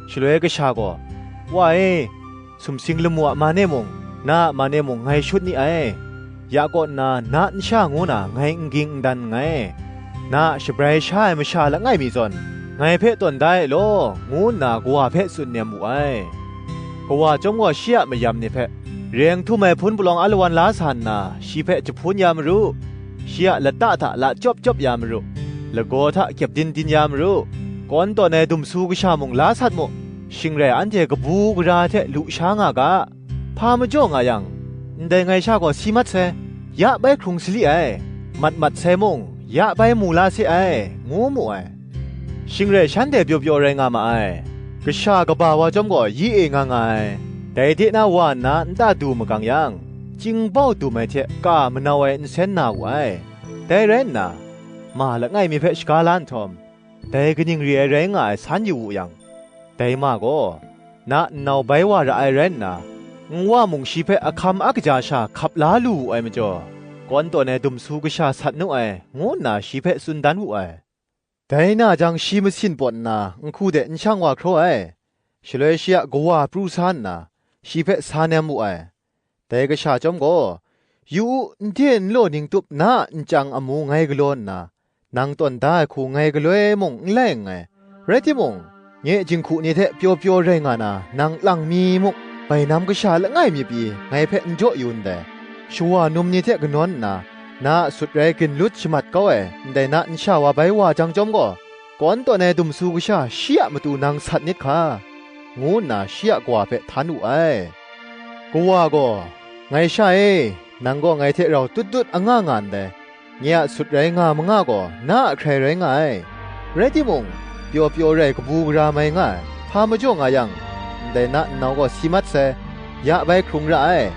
Shaloi kasha gaw, "Wa e, sumsing lamu a man e mung, na a man e mung ngai shut ni ai. Ya kaw nna, na nsha ngu na ngai n ging n dan nngai. Na a shabrai sha ai masha langai mi zawn, ngai hpe tawn da ai law," ngu nna kawa hpe tsun nem wu ai. Kawa chyawm gaw shi a mayam ni hpe, "Reng htum ai hpun palawng alawan la sa nna, shi hpe jahpun ya maru, shi a lata hta la chyawp chyawp ya maru, lagaw hta kyep din din ya maru, kawn tawn ai dumsu kasha mung la sat mu, shing rai anhte kabu gara hte lu sha nga ga, hpa majaw nga yang, ndai ngai sha gaw si mat sai, ya bai hkrung sali ai, mat mat sai mung, ya bai mu la se ai," ngu mu ai. Shing rai shanhte pyaw pyaw rai nga ma ai. Kasha kaba wa chyawm gaw yi e nga nga ai. Dai de na wa nna nta du magang yang, chyingbau dum ai hte ka manau ai nsen na wu ai. Dai rai nna, ma langai mi hpe shaga la nhtawm, dai kaning re ai rai nga ai san yu wu yang, dai ma gaw, "Na nnau bai wa ra ai rai nna, nwa mung shi hpe ahkam a kaja sha hkap la lu wu ai majaw, kawn tawn ai dumsu kasha sat nu ai," ngu nna shi hpe tsun dan wu ai. Dai na jang shi masin pawt nna, nhku de n shang wa hkraw ai. Shaloi shi a kawa pru sa nna, shi hpe sa nem wu ai. Dai kasha chyawm gaw, "Yu u, n de n law ning tup na a nchyang amu ngai galaw nna, nang tawn da ai hku ngai galoi mung n lai nngai. Rai timung, nye jinghku ni hte pyaw pyaw rai nga na, nang lang mi muk, bainam kasha langai mi pyi ngai hpe n jaw yu ndai. Shawa num ni hte kanawn nna, na a sut rai ginlut shamat kau ai ndai na nsha wa bai wa jang chyawm gaw, kawn tawn ai dumsu kasha shi a matu nang sat nit hka," ngu nna shi a kawa hpe htan wu ai. Kawa gaw, "Ngai sha e, nang gaw ngai hte rau tut tut anga nga ndai. Nye a sut rai nga manga gaw na a hkrai rai nga ai. Rai timung, pyaw pyaw rai kabu gara mai nga ai, hpa majaw nga yang, ndai na nnau gaw si mat sai, ya bai hkrung ra ai,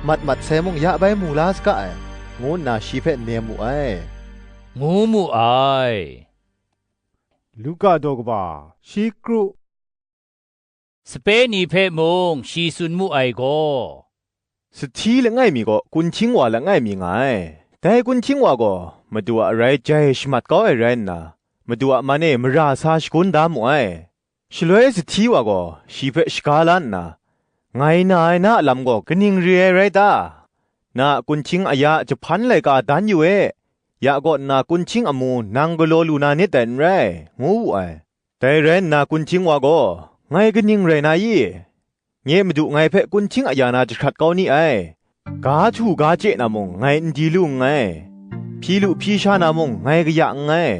mat mat sai mung ya bai mu la saga ai," ngu nna shi hpe nem wu ai. ngu mu ai. Luka daw kaba shi kru. Sape ni hpe mung shi tsun mu ai gaw, sahti langai mi gaw kunhting wa langai mi nga ai. Dai kunhting wa gaw Madu a arai jai shamat kau ai rai nna, Madu a man e mara sa shagun da mu ai. Shaloi sahti wa gaw shi hpe shaga la nna, "Ngai na ai na a lam gaw kaning re ai rai ta? Na a kunhting aya jahpan laika dan yu e, ya kaw nna kunhting amu nang galaw lu na nit dai n rai," ngu wu ai. Dai rai nna kunhting wa gaw, "Ngai kaning rai na i? Nye madu ngai hpe kunhting aya na jahkrat kau ni ai. Ga htu ga chye na mung ngai n di lu nngai, hpyi lu hpyi sha na mung ngai kaya nngai.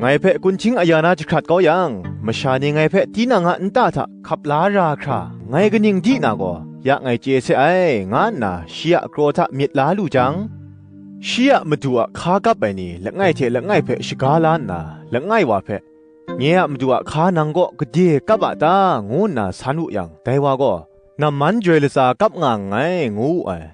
Ngai hpe kunhting aya na jahkrat kau yang, masha ni ngai hpe tinang a nta hta hkap la ra hkra ngai kaning di na gaw, ya ngai chye se ai," nga nna shi a kraw hta myit la lu jang, shi a madu a hka kap ai ni langai hte langai hpe shaga la nna, langai wa hpe, "Nye a madu a hka nang kaw gade kap a ta?" ngu nna san wu yang, dai wa gaw, "Namman joi latsa kap nga nngai," ngu wu ai.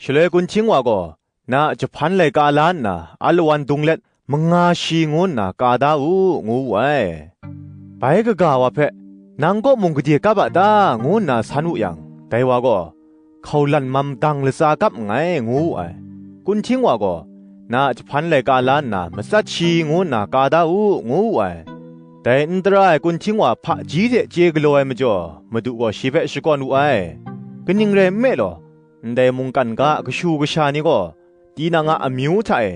Shaloi kunhting wa gaw, "Na a jahpan laika la nna, alawan dung let, manga shi ngu nna ka da u," ngu wu ai. Bai kaga wa hpe, "Nang kaw mung gade kap a ta?" ngu nna san wu yang, dai wa gaw, "Hkaulan mam dang latsa kap nngai," ngu wu ai. Kunhting wa gaw, "Na a jahpan laika la nna, matsat shi ngu nna ka da u," ngu wu ai. Dai n tara ai kunhting wa hpaji hte chye galaw ai majaw, Madu gaw shi hpe shakawn wu ai. "Kaning rai nme law, ndai mungkan ga a kashu kasha ni gaw, tinang a amyu hta e,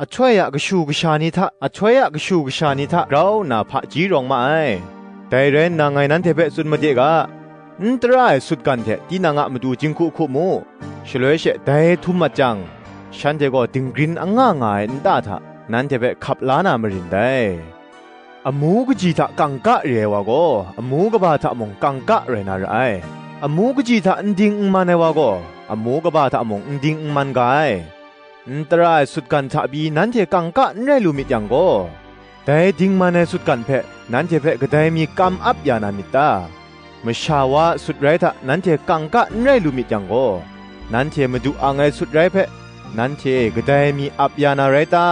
ahtoi a kashu kasha ni hta, ahtoi a kashu kasha ni hta grau nna hpaji rawng ma ai. Dai rai nna, ngai nanhte hpe tsun made ga, n tara ai sutgan hte tinang a matu jinghku hku mu. Shaloi she dai htum mat jang, shanhte gaw dinggrin anga nga ai nta hta nanhte hpe hkap la na marin dai. Amu kaji hta kangka re ai wa gaw, amu kaba hta mung kangka rai na ra ai. Amu kaji hta n ding n man ai wa gaw, amu kaba hta mung n ding n man ga ai. N tara ai sutgan hta pyi nanhte kangka n rai lu myit yang gaw, dai dingman ai sutgan hpe nanhte hpe kadai mi kam ap ya na myit ta? Masha wa a sut rai hta nanhte kangka n rai lu myit yang gaw, nanhte Madu ang ai sut rai hpe nanhte kadai mi ap ya na rai ta?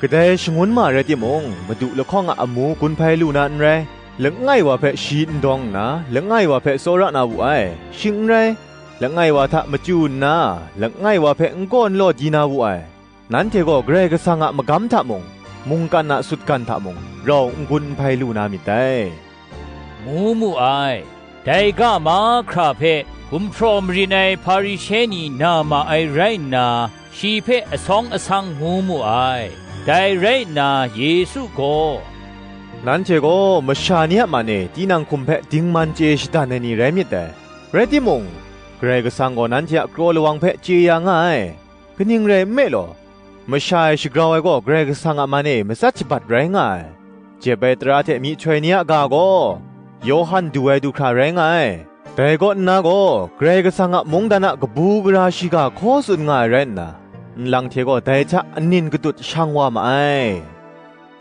Kadai shangun ma rai timung, Madu lahkawng a amu gun hpai lu na n rai. Langai wa hpe shi n dawng nna, langai wa hpe tsawra na wu ai; shing n rai, langai wa hta machyu nna, langai wa hpe n kaw n law di na wu ai. Nanhte gaw Karai Kasang a magam hta mung, mungkan a sutgan hta mung, rau n-gun n hpai lu na myit dai, ngu mu ai. Dai ga mahkra hpe gumhpraw marin ai Hparishe ni na ma ai rai nna, shi hpe asawng asang ngu mu ai. Dai rai nna Yesu gaw, "Nanhte gaw masha ni a man e tinang hkum hpe dingman chye shadan ai ni rai myit dai; rai timung, Karai Kasang gaw nanhte a kraw lawang hpe chye ya nga ai. Kaning rai nme law, masha e shagrau ai gaw Karai Kasang a man e matsat shabat rai nga ai. Jep ai tara hte myihtoi ni a ga gaw, Yawhan du ai du hkra rai nga ai. Dai kaw nna gaw, Karai Kasang a mungdan a kabu gara shiga hkaw tsun nga ai rai nna, nlang hte gaw dai hta anin katut shang wa ma ai.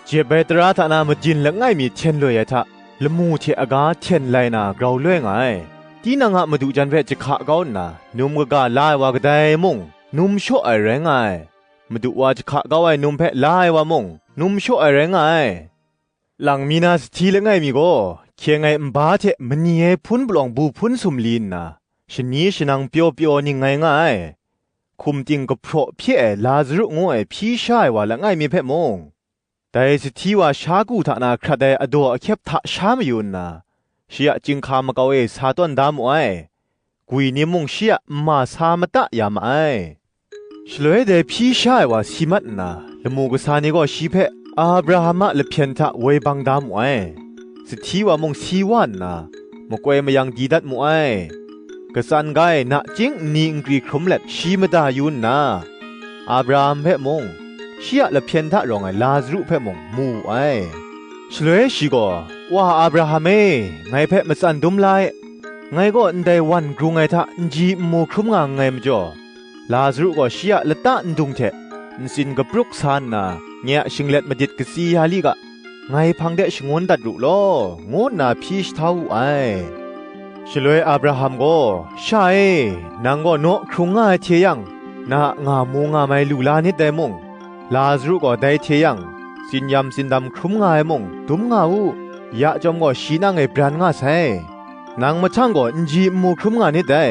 Jep ai tara hta na majin langai mi hten loi ai hta, lamu hte aga hten lai na grau loi nga ai. Tinang a madu jan hpe jahka kau nna, num kaga la ai wa kadai mung, num shaw ai rai nga ai. Madu wa jahka kau ai num hpe la ai wa mung, num shaw ai rai nga ai. Lang mi na sahti langai mi gaw, hkyeng ai nba hte mani ai hpun palawng bu hpun sumli nna, shani shanang pyaw pyaw ning ngai nga ai. Hkum ting kahpraw hpye ai Lazaru ngu ai hpyi sha ai wa langai mi hpe mung, dai sahti wa sha ku hta na hkrat ai adaw ahkyep hta sha mayu nna, shi a chyinghka makau e sa tawn da mu ai. Gwi ni mung shi a nma sa mata ya ma ai. Shaloi dai hpyi sha ai wa si mat nna, lamu kasa ni gaw shi hpe Abraham a lahpyen hta woi bang da mu ai. Sahti wa mung si wa nna, makoi mayang di dat mu ai. Katsan ga e nachying nni nkri hkrum let shi mada yu nna, Abraham hpe mung, shi a lahpyen hta rawng ai Lazaru hpe mung mu wu ai. Shaloi shi gaw, "Wa Abraham e, ngai hpe matsan dum la e, ngai gaw ndai wan grung ai hta nji nmu hkrum nga nngai majaw, Lazaru gaw shi a lata ndung hte ntsin kapruk sa nna, nye a shinglet madit katsi ya li ga, ngai hpang de shangun dat ru law," ngu nna hpyi shahtau wu ai. Shaloi Abraham gaw, "Sha e, nang gaw naw hkrung nga ai hte yang, na a nga mu nga mai lu la nit dai mung, Lazaru gaw dai hte yang, tsinyam tsindam hkrum nga ai mung, dum nga u, ya chyawm gaw shi nang e bran nga sai. Nang mahtang gaw nji nmu hkrum nga nit dai.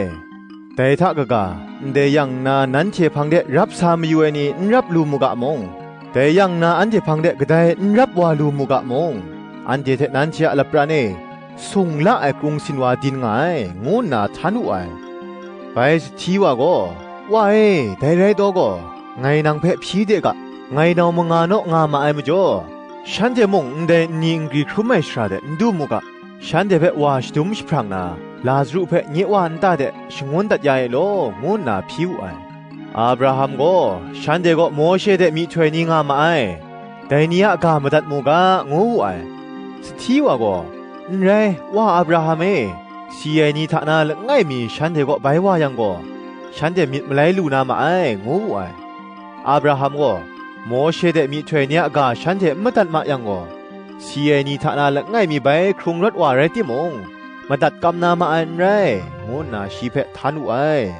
Dai hta kaga, ndai yang nna nanhte hpang de rap sa mayu ai ni n rap lu mu ga mung, dai yang nna anhte hpang de kadai n rap wa lu mu ga mung, anhte hte nanhte a lapran e sung la ai krung sin wa din nga ai, ngu nna htan wu ai. Bai sahti wa gaw, "Wa e, dai rai taw gaw, ngai nang hpe hpyi de ga, ngai nau manga naw nga ma ai majaw, shanhte mung ndai nni ngri hkrum ai shara de n du mu ga, shanhte hpe wa shadum jahprang na, Lazaru hpe nye wa nta de shangun dat ya e law," ngu nna hpyi wu ai. Abraham gaw, "Shanhte gaw Mawshe hte myihtoi ni nga ma ai, dai ni a ga madat mu ga," ngu wu ai. Sahti wa gaw, "N rai, wa Abraham e, si ai ni hta na langai mi shanhte kaw bai wa yang gaw, shanhte myit malai lu na ma ai," ngu wu ai. Abraham gaw, "Mawshe hte myihtoi ni a ga shanhte n madat ma yang gaw, si ai ni hta na langai mi bai hkrung rawt wa rai timung, madat kam na ma ai n rai," ngu nna shi hpe htan wu ai,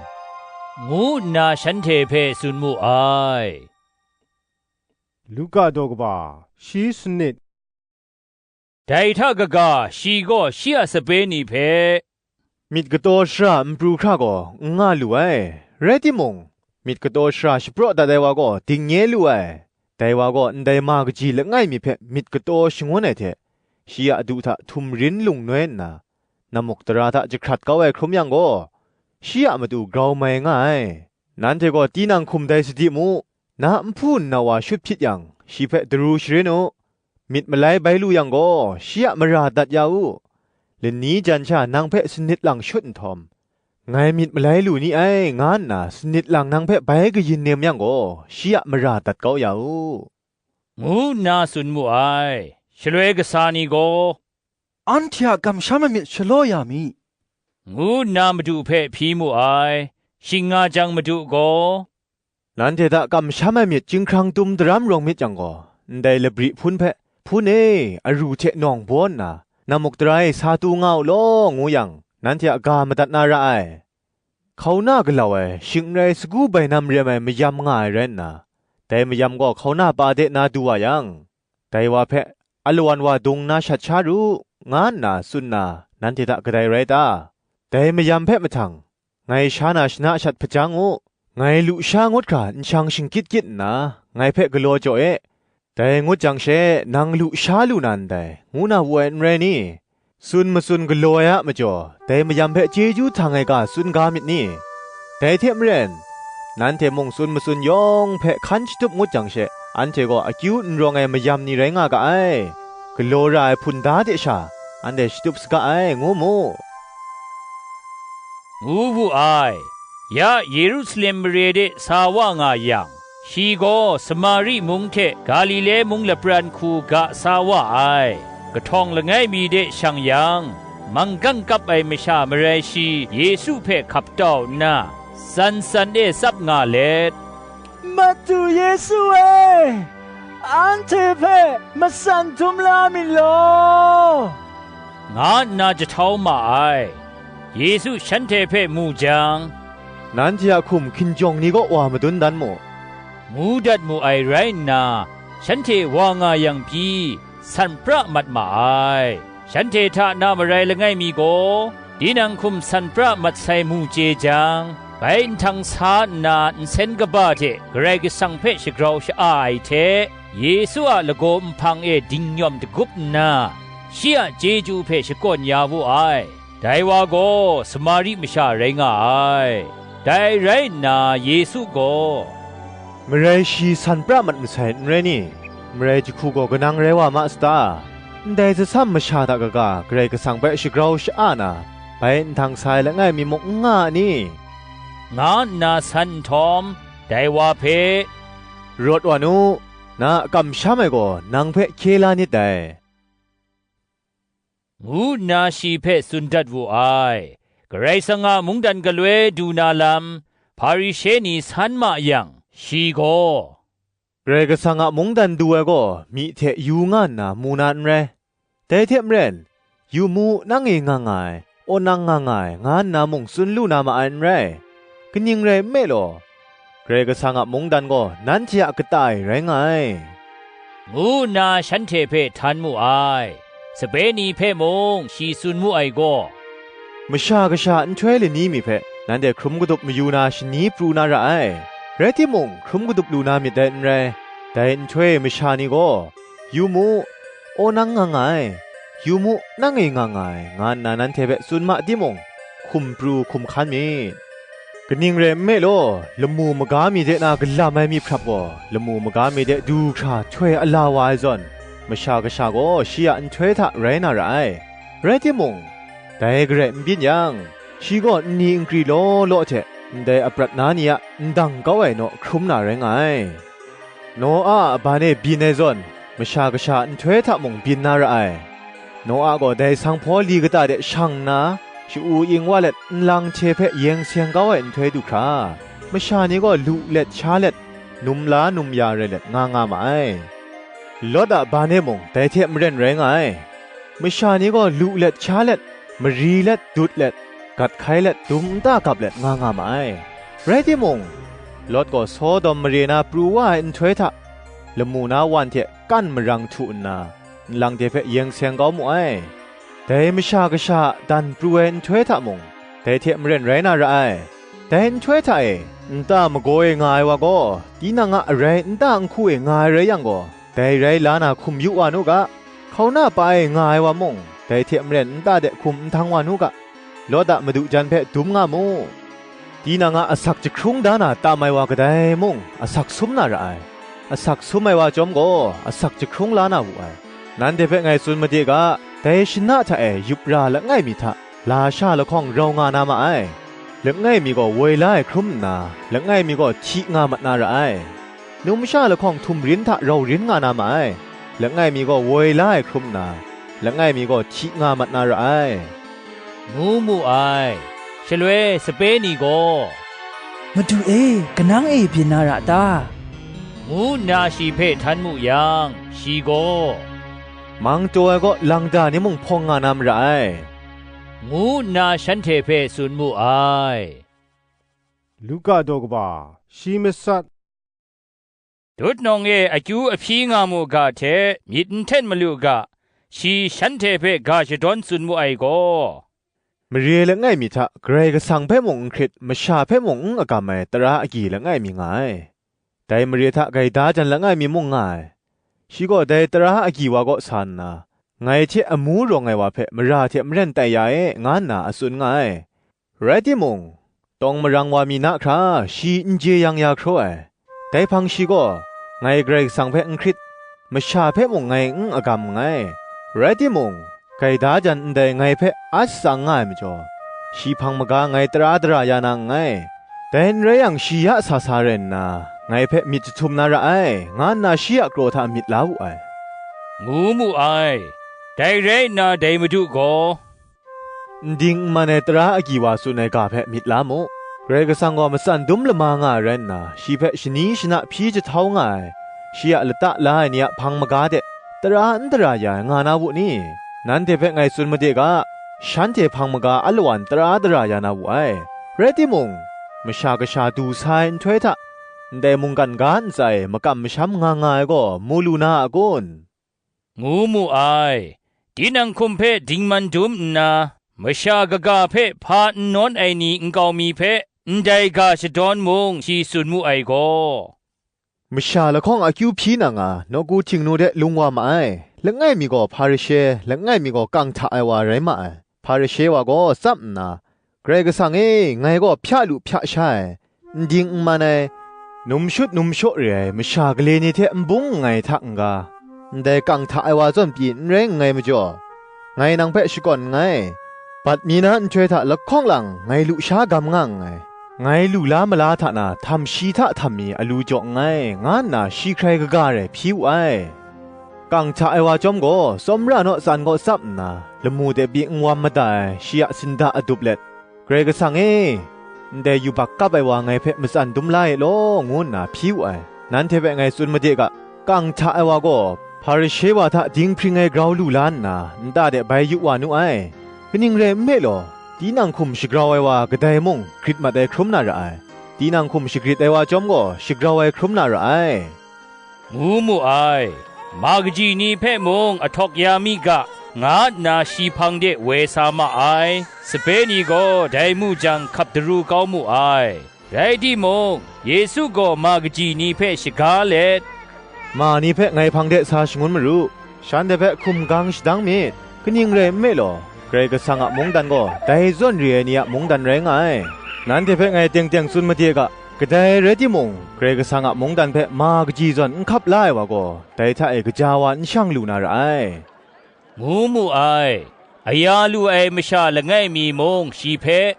ngu nna shanhte hpe tsun mu ai. Luka daw kaba, shi sanit. Dai hta kaga, shi gaw shi a sape ni hpe, "Myit kataw shara n pru hkra gaw n nga lu ai; rai timung, myit kataw shara shapraw dat ai wa gaw dingnye lu ai. Dai wa gaw ndai ma kaji langai mi hpe myit kataw shangun ai hte, shi a du hta htum rin lung noi nna, namuk tara hta jahkrat kau ai hkrum yang gaw, shi a matu grau mai nga ai. Nanhte gaw tinang hkum dai sadi mu, na nhpu nna wa shut hpyit yang, shi hpe daru sharin u. Myit malai bai lu yang gaw, shi a mara dat ya u. Lani jan sha nang hpe sanit lang shut nhtawm, 'Ngai myit malai lu ni ai,' nga nna sanit lang nang hpe bai kayin nem yang gaw, shi a mara dat kau ya u," ngu nna tsun mu ai. Shaloi kasa ni gaw, "Anhte a kamsham ai myit shalaw ya mi," ngu nna Madu hpe hpyi mu ai. Shing nga jang Madu gaw, "Nanhte hta kamsham ai myit chyinghkrang tum daram rawng myit yang gaw, ndai labri hpun hpe, 'Hpun e, aru hte nawng baw nna, namuk tara e sa tu nga u law,' ngu yang, nanhte a ga madat na ra ai. Hkauna galau ai, shing n rai sagu bainam rem ai mayam nga ai rai nna, dai mayam gaw hkauna pa de na du wa yang, dai wa hpe, 'Alawan wa dung nna shat sha ru,' nga nna tsun na, nanhte hta kadai rai ta? Dai mayam hpe mahtang, ngai sha na shana shat hpajang u, ngai lusha ngut hkra nshang shingkyit kyit nna, ngai hpe galaw jaw e, dai ngut jang she, 'Nang lusha lu na ndai,' ngu na wu ai n rai ni? Tsun matsun galaw ai a majaw, dai mayam hpe chyeju htang ai ga tsun ga myit ni? Dai hte maren, nanhte mung tsun matsun yawng hpe hkan shatup ngut jang she, anhte gaw akyu n rawng ai mayam ni rai nga ga ai. Galaw ra ai hpunda de sha, anhte shatup saga ai, ngu mu," ngu wu ai. Ya Yerusalem mare de sa wa nga yang, shi gaw Samari mung hte Galile mung lapran hku ga sa wa ai. Kahtawng langai mi de shang yang, manggang kap ai masha marai shi Yesu hpe hkap tau nna, tsan tsan e tsap nga let, "Madu Yesu e, anhte hpe matsan dum la myit law," nga nna jahtau ma ai. Yesu shanhte hpe mu jang, "Nanhte a hkum hkinjawng ni kaw wa madun dan mu," ngu dat mu ai rai nna, shanhte wa nga yang pyi, san pra mat ma ai. Shanhte hta na marai langai mi gaw, tinang hkum san pra mat sai mu chye jang, bai nhtang sa nna nsen kaba hte Karai Kasang hpe shagrau sha-a ai hte, Yesu a lagaw nhpang e dingnyawm dagup nna, shi a chyeju hpe shakawn ya wu ai. Dai wa gaw Samari masha rai nga ai. Dai rai nna Yesu gaw, "Marai shi san pra mat masai n rai ni? Marai jahku gaw kanang rai wa ma sata? Ndai zasam masha hta kaga Karai Kasang hpe shagrau sha-a na, bai nhtang sa ai langai mi muk n nga a ni?" nga nna san nhtawm, dai wa hpe, "Rawt wa nu, na a kamsham ai gaw nang hpe hkye la nit dai," ngu nna shi hpe tsun dat wu ai. Karai Kasang a mungdan galoi du na lam, Hparishe ni san ma yang, shi gaw, "Karai Kasang a mungdan du ai gaw myi hte yu nga nna mu na n rai. Dai hte maren, 'Yu mu, nang e nga nga ai, aw nang nga nga ai,' nga nna mung tsun lu na ma ai n rai. Kaning rai nme law, Karai Kasang a mungdan gaw nanhte a kata e rai nga ai," ngu nna shanhte hpe htan mu ai. Sape ni hpe mung shi tsun mu ai gaw, "Masha Kasha a nhtoi lani mi hpe nanhte hkrum kadup mayu na shani pru na ra ai; rai timung, hkrum kadup lu na myit dai n rai. Dai nhtoi e masha ni gaw, 'Yu mu, aw nang nga nga ai, yu mu, nang e nga nga ai,' nga nna nanhte hpe tsun ma timung, hkum pru hkum hkan myit. Kaning rai nme law, lamu maga mi de na galam ai myit hprap gaw, lamu maga mi de du hkra htoi ala wa ai zawn, Masha Kasha gaw shi a nhtoi hta rai na ra ai. Rai timung, dai garai n byin yang, shi gaw nni nkri law law hte ndai aprat na ni a ndang kau ai naw hkrum na rai nga ai. Noa a ban e byin ai zawn, Masha Kasha a nhtoi hta mung byin na ra ai. Noa gaw dai sanghpaw li kata de shang nna, sha-u ing wa let nlang hte hpe yeng seng kau ai nhtoi du hkra, masha ni gaw lu let sha let, num la num ya rai let nga nga ma ai. Lawt a ban e mung dai hte maren rai nga ai. Masha ni gaw lu let sha let, mari let, dut let, gat hkai let, dum nta gap let nga nga ma ai. Rai timung, Lawt gaw Sodom mare na pru wa ai nhtoi hta, lamu na wan hte kan marang htu nna, nlang de hpe yeng seng kau mu ai. Dai Masha Kasha a dan pru ai nhtoi hta mung, dai hte maren rai na ra ai. Dai nhtoi hta e, nta magaw e nga ai wa gaw, tinang a arai nta nhku e nga ai rai yang gaw, dai rai la na hkum yu wa nu ga, hkauna pa e nga ai wa mung, dai hte maren nta de hkum nhtang wa nu ga, Lawt a madu jan hpe dum nga mu. Tinang a asak jahkrung da na tam ai wa kadai mung, asak sum na ra ai; asak sum ai wa chyawm gaw, asak jahkrung la na wu ai. Nanhte hpe ngai tsun made ga, dai shana hta e yup ra langai mi hta, lasha lahkawng rau nga na ma ai. Langai mi gaw woi la ai hkrum nna, langai mi gaw hti nga mat na ra ai. Numsha lahkawng htum rin hta rau rin nga na ma ai. Langai mi gaw woi la ai hkrum nna, langai mi gaw hti nga mat na ra ai, ngu mu ai. Shaloi sape ni gaw, "Madu e, kanang e byin na ra ta?" ngu nna shi hpe htan mu yang, shi gaw, "Mang taw ai kaw lang da ni mung hpawng nga na mara ai," ngu nna shanhte hpe tsun mu ai. Luka daw kaba, shi matsat. Tutnawng e akyu ahpyi nga mu ga hte myit n hten malu ga, shi shanhte hpe ga shadawn tsun mu ai gaw, mare langai mi hta Karai Kasang hpe mung n hkrit, masha hpe mung n agam ai tara agyi langai mi nga ai. Dai mare hta gaida jan langai mi mung nga ai. Shi gaw dai tara agyi wa kaw sa nna, "Ngai hte amu rawng ai wa hpe mara hte maren tai ya e," nga nna a tsun nga ai. Rai timung, tawng marang wa mi na hkra shi n jeyang ya hkraw ai. Dai hpang shi gaw, "Ngai Karai Kasang hpe n hkrit, masha hpe mung ngai n agam nngai. Rai timung, gaida jan ndai ngai hpe a shatsang nga ai majaw, shi hpang maga ngai tara dara ya na nngai. Dai n rai yang, shi ya sa sa rai nna, ngai hpe myit jahtum na ra ai," nga nna shi a kraw hta myit la wu ai, ngu mu ai. Dai rai nna dai Madu gaw, "N ding n man ai tara agyi wa tsun ai ga hpe myit la mu. Karai Kasang gaw matsan dum lama nga ai rai nna, shi hpe shani shana hpyi jahtau nga ai, shi a lata la ai ni a hpang maga de tara n dara ya ai nga na wu ni? Nanhte hpe ngai tsun made ga, shanhte hpang maga alawan tara dara ya na wu ai. Rai timung, Masha Kasha du sa ai nhtoi hta, ndai mungkan ga ntsa e makam masham nga nga ai gaw mu lu na a kun?" ngu mu ai. Tinang hkum hpe dingman dum nna, masha kaga hpe hpa n nawn ai ni nkau mi hpe ndai ga shadawn mung shi tsun mu ai gaw, "Masha lahkawng akyu hpyi na nga, nawku Htingnu de lung wa ma ai. Langai mi gaw Hparishe, langai mi gaw kang hta ai wa rai ma ai. Hparishe wa gaw tsap nna, 'Karai Kasang e, ngai gaw hpya lu hpya sha ai, n ding n man ai, num shut num shaw re ai masha gale ni hte n bung nngai hta n-ga, ndai kang hta ai wa zawn pyi n rai nngai majaw, ngai nang hpe shakawn nngai. Bat mi na nhtoi hta lahkawng lang ngai lusha gam nga nngai. Ngai lu la mala hta na, htam shi hta htam mi alu jaw nngai,' nga nna shi hkrai kaga rai hpyi wu ai. Kang hta ai wa chyawm gaw, tsawmra naw tsan kaw tsap nna, lamu de pyi n wam mada ai shi a sinda adup let, 'Karai Kasang e, ndai yubak kap ai wa ngai hpe matsan dum la e law,' ngu nna hpyi wu ai. Nanhte hpe ngai tsun made ga, kang hta ai wa gaw, Hparishe wa hta dinghpring ai grau lu la nna, nta de bai yu wa nu ai. Kaning rai nme law, tinang hkum shagrau ai wa kadai mung grit mat ai hkrum na ra ai. tinang hkum shagrit ai wa chyawm gaw, shagrau ai hkrum na ra ai," ngu mu ai. Ma kaji ni hpe mung ahtawk ya mi ga, nga nna shi hpang de woi sa ma ai. Sape ni gaw dai mu jang hkap daru kau mu ai. Rai timung, Yesu gaw ma kaji ni hpe shaga let, "Ma ni hpe ngai hpang de sa shangun maru, shanhte hpe hkum gang shadang myit. Kaning rai nme law, Karai Kasang a mungdan gaw dai zawn re ai ni a mungdan rai nga ai. Nanhte hpe ngai teng teng tsun made ga, kadai rai timung, Karai Kasang a mungdan hpe ma kaji zawn n hkap la ai wa gaw, dai hta e gaja wa n shang lu na ra ai," ngu mu ai. Aya lu ai masha langai mi mung shi hpe,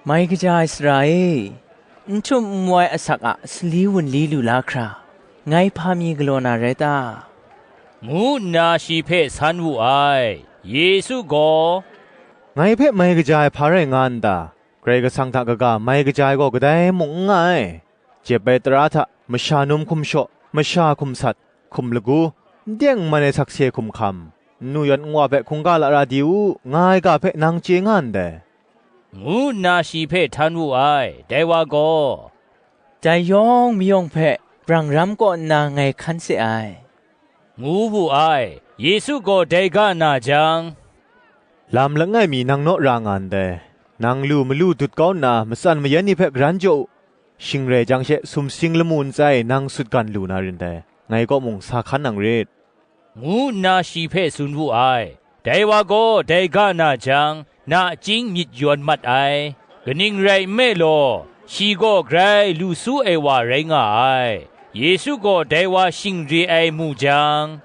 "Mai kaja ai sara e, n htum n wai asak a sali wunli lu la hkra, ngai hpa mi galaw na rai ta?" ngu nna shi hpe san wu ai. Yesu gaw, "Ngai hpe mai kaja ai hpa rai nga n ta? Karai Kasang hta kaga mai kaja ai gaw kadai mung n nga ai. Jep ai tara hta, masha num hkum shaw, masha hkum sat, hkum lagu, n teng n man ai sakse hkum hkam, nnu yawn nwa hpe hkungga lara di u, nga ai ga hpe nang chye nga ndai," ngu nna shi hpe htan wu ai. Dai wa gaw, "Dai yawng mayawng hpe brang ram kaw nna ngai hkan se ai," ngu wu ai. Yesu gaw dai ga na jang, "Lam langai mi nang naw ra nga ndai. Nang lu malu dut kau nna, matsan mayan ni hpe garan jaw u. Shing rai jang she, sumsing lamu ntsa e nang sutgan lu na rin dai, ngai kaw mung sa hkan nang rit," ngu nna shi hpe tsun wu ai. Dai wa gaw dai ga na jang, nachying myit yawn mat ai. Kaning rai nme law, shi gaw grai lu su ai wa rai nga ai. Yesu gaw dai wa shing re ai mu jang,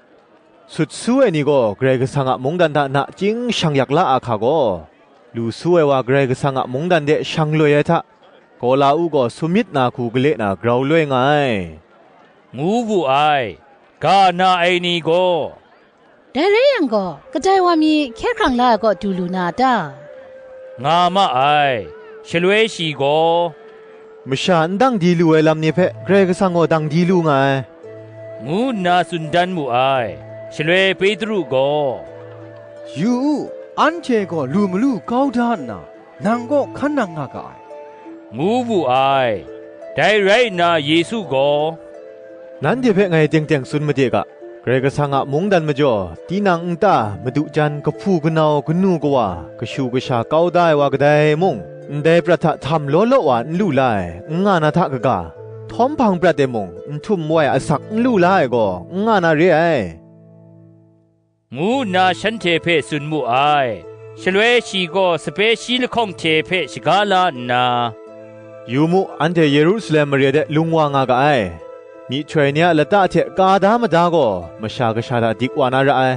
"Sut su ai ni gaw Karai Kasang a mungdan hta nachying shang yak la a hka gaw, lu su ai wa Karai Kasang a mungdan de shang loi ai hta, Kawla-u gaw sumyit na hku gale na grau loi nga ai," ngu wu ai. Ga na ai ni gaw, "Dai rai yang gaw, kadai wa mi hkye hkrang la ai kaw du lu na a ta?" nga ma ai. Shaloi shi gaw, "Masha n dang di lu ai lam ni hpe Karai Kasang gaw dang di lu nga ai," ngu nna tsun dan mu ai. Shaloi Petru gaw, "Yu u, anhte gaw lu malu kau da nna, nang kaw hkan nang nga ga ai," ngu wu ai. Dai rai nna Yesu gaw, "Nanhte hpe ngai teng teng tsun made ga, Karai Kasang a mungdan majaw, tinang nta, madu jan, kahpu kanau, kanu kawa, kashu kasha kau da ai wa kadai mung, ndai prat hta htam law law wa n lu la ai, n nga na hta kaga, htawm hpang prat e mung n htum wai asak n lu la ai gaw, n nga na re ai," ngu nna shanhte hpe tsun mu ai. Shaloi shi gaw sape shi lahkawng hte hpe shaga la nna, "Yu mu, anhte Yerusalem mare de lung wa nga ga ai. Myihtoi ni a lata hte ka da mada gaw, Masha Kasha hta dik wa na ra ai.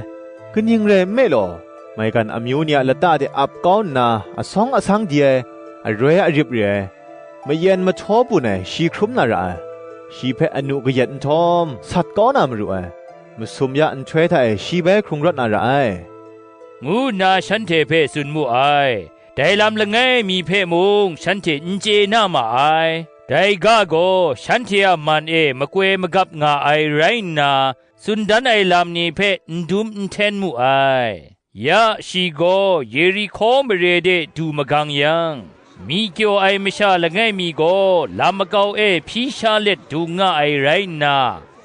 Kaning rai nme law, maigan amyu ni a lata de ap kau nna, asawng asang di ai, aroi arip re ai, mayen mahtaw bun ai shi hkrum na ra ai. Shi hpe anu kayat nhtawm, sat kau na maru ai. Masum ya nhtoi hta e shi bai hkrung rawt na ra ai," ngu nna shanhte hpe tsun mu ai. Dai lam langai mi hpe mung shanhte n chye na ma ai. Dai ga gaw shanhte a man e makoi magap nga ai rai nna, tsun dan ai lam ni hpe n dum n hten mu ai. Ya shi gaw Yerihko mare de du magang yang, myi kyaw ai masha langai mi gaw lam makau e hpyi sha let dung nga ai rai nna,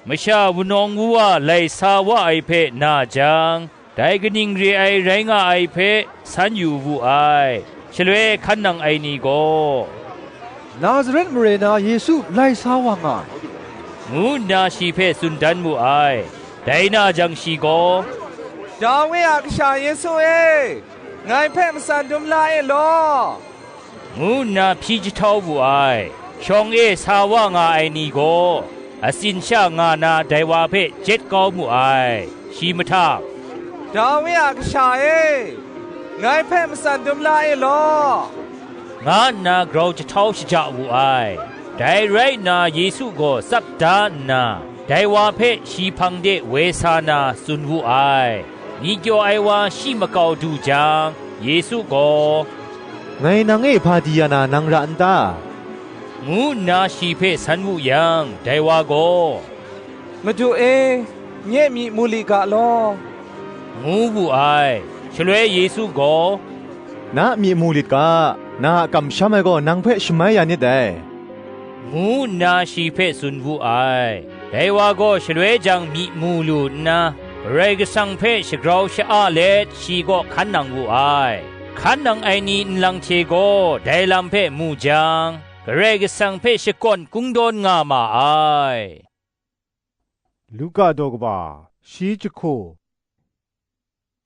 masha wunawng wuwa lai sa wa ai hpe na jang, dai kaning re ai rai nga ai hpe san yu wu ai. Shaloi hkan nang ai ni gaw, "Nazaret mare na Yesu lai sa wa nga ai," ngu nna shi hpe tsun dan mu ai. Dai na jang shi gaw, "Dawi a kasha Yesu e, ngai hpe matsan dum la e law," ngu nna hpyi jahtau wu ai. Shawng e sa wa nga ai ni gaw, atsin sha nga na dai wa hpe jet kau mu ai. Shi mahtang, "Dawi a kasha e, ngai hpe matsan dum la e law," nga nna grau jahtau shaja wu ai. Dai rai nna Yesu gaw tsap da nna, dai wa hpe shi hpang de woi sa na tsun wu ai. Myi kyaw ai wa shi makau du jang, Yesu gaw, "Ngai nang e hpa di ya na nang ra n ta?" ngu nna shi hpe san wu yang, dai wa gaw, "Madu e, nye myi mu li ga law," ngu wu ai. Shaloi Yesu gaw, "Na a myi mu lit ga, na a kamsham ai gaw nang hpe shamai ya nit dai," ngu nna shi hpe tsun wu ai. Dai wa gaw shaloi jang myi mu lu nna, Karai Kasang hpe shagrau sha-a let shi kaw hkan nang wu ai. Hkan nang ai ni nlang hte gaw dai lam hpe mu jang, Karai Kasang hpe shakawn kungdawn nga ma ai. Luka daw kaba, shi jahku.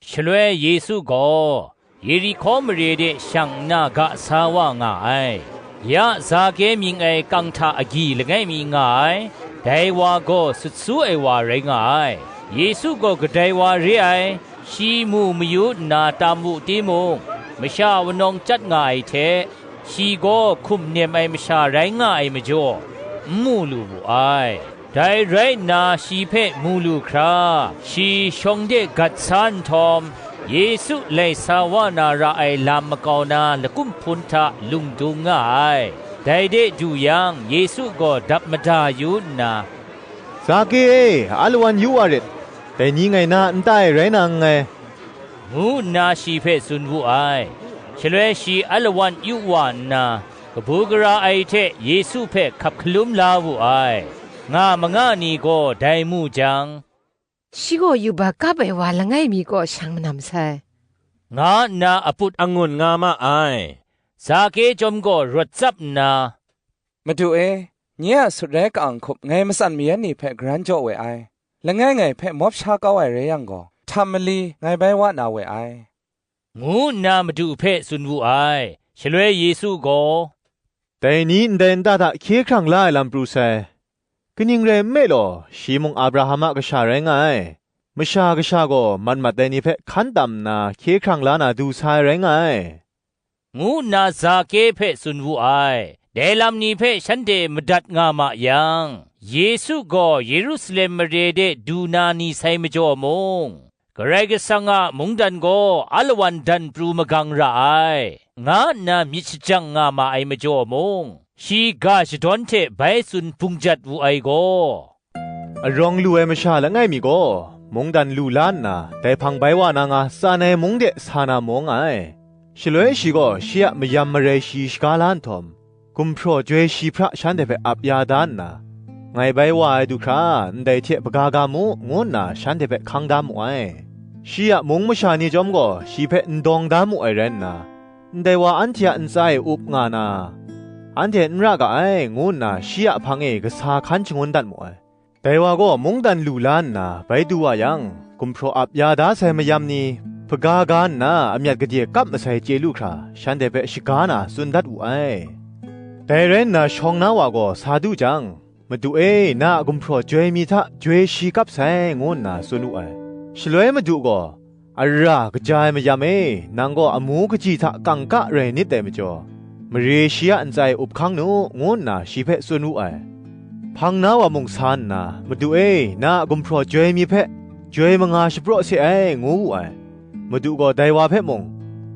Shaloi Yesu gaw Yerihko mare de shang nna ga sa wa nga ai. Ya Zake mying ai kang hta agyi langai mi nga ai, dai wa gaw sut su ai wa rai nga ai. Yesu gaw kadai wa re ai, shi mu mayu nna tam wu timung, masha wunawng chyat nga ai hte, shi gaw hkum nem ai masha rai nga ai majaw, n mu lu wu ai. Dai rai nna shi hpe mu lu hkra, shi shawng de gat sa nhtawm, Yesu lai sa wa na ra ai lam makau na lakum hpun hta lung dung nga ai. Dai de du yang, Yesu gaw dap mada yu nna, "Zake e, alawan yu wa rit, dai ni ngai na a nta e rai na nngai," ngu nna shi hpe tsun wu ai. Shaloi shi alawan yu wa nna, kabu gara ai hte Yesu hpe hkap hkalum la wu ai. Nga manga ni gaw dai mu jang, "Shi gaw yuba kap ai wa langai mi kaw shang manam sai," nga nna aput angun nga ma ai. Zake chyawm gaw rawt tsap nna, "Madu e, nye a sut rai ka-ang hkup ngai matsan mayan ni hpe garan jaw we ai. Langai ngai hpe mawp sha kau ai rai yang gaw, htam mali ngai bai wa na we ai," ngu nna Madu hpe tsun wu ai. Shaloi Yesu gaw, "Dai ni ndai nta hta hkye hkrang la ai lam pru sai. Kaning rai nme law, shi mung Abraham a kasha rai nga ai. Masha Kasha gaw mat mat ai ni hpe hkan tam nna hkye hkrang la na du sa ai rai nga ai," ngu nna Zake hpe tsun wu ai. Dai lam ni hpe shanhte madat nga ma yang, Yesu gaw Yerusalem mare de du na ni sai majaw mung, Karai Kasang a mungdan gaw alawan dan pru magang ra ai, nga nna myit shajang nga ma ai majaw mung, shi ga shadawn hte bai tsun bung jat wu ai gaw, "Arawng lu ai masha langai mi gaw, mungdan lu la nna, dai hpang bai wa na nga tsan ai mung de sa na maw nga ai. Shaloi shi gaw shi a mayam marai shi shaga la nhtawm, gumhpraw joi shi hpra shanhte hpe ap ya da nna, ngai bai wa ai du hkra, ndai hte hpaga ga mu, ngu nna shanhte hpe hkang da mu ai. Shi a mung masha ni chyawm gaw shi hpe n dawng da mu ai rai nna, ndai wa anhte a ntsa e up nga na, anhte n ra ga ai, ngu nna shi a hpang e kasa hkan shangun dat mu ai. Dai wa gaw mungdan lu la nna bai du wa yang, gumhpraw ap ya da sai mayam ni, hpaga ga nna amyat gade kap masai chye lu hkra, shanhte hpe shaga na tsun dat wu ai. Dai rai nna shawng na wa gaw sa du jang, 'Madu e, na a gumhpraw joi mi hta joi shi kap sai,' ngu nna tsun wu ai. Shaloi Madu gaw, 'Ara kaja ai mayam e, nang gaw amu kaji hta kangka rai nit dai majaw, mare shi a ntsa e up hkang nu,' ngu nna shi hpe tsun wu ai. Hpang na wa mung sa nna, 'Madu e, na a gumhpraw joi mi hpe joi manga shapraw se ai,' ngu wu ai. Madu gaw dai wa hpe mung,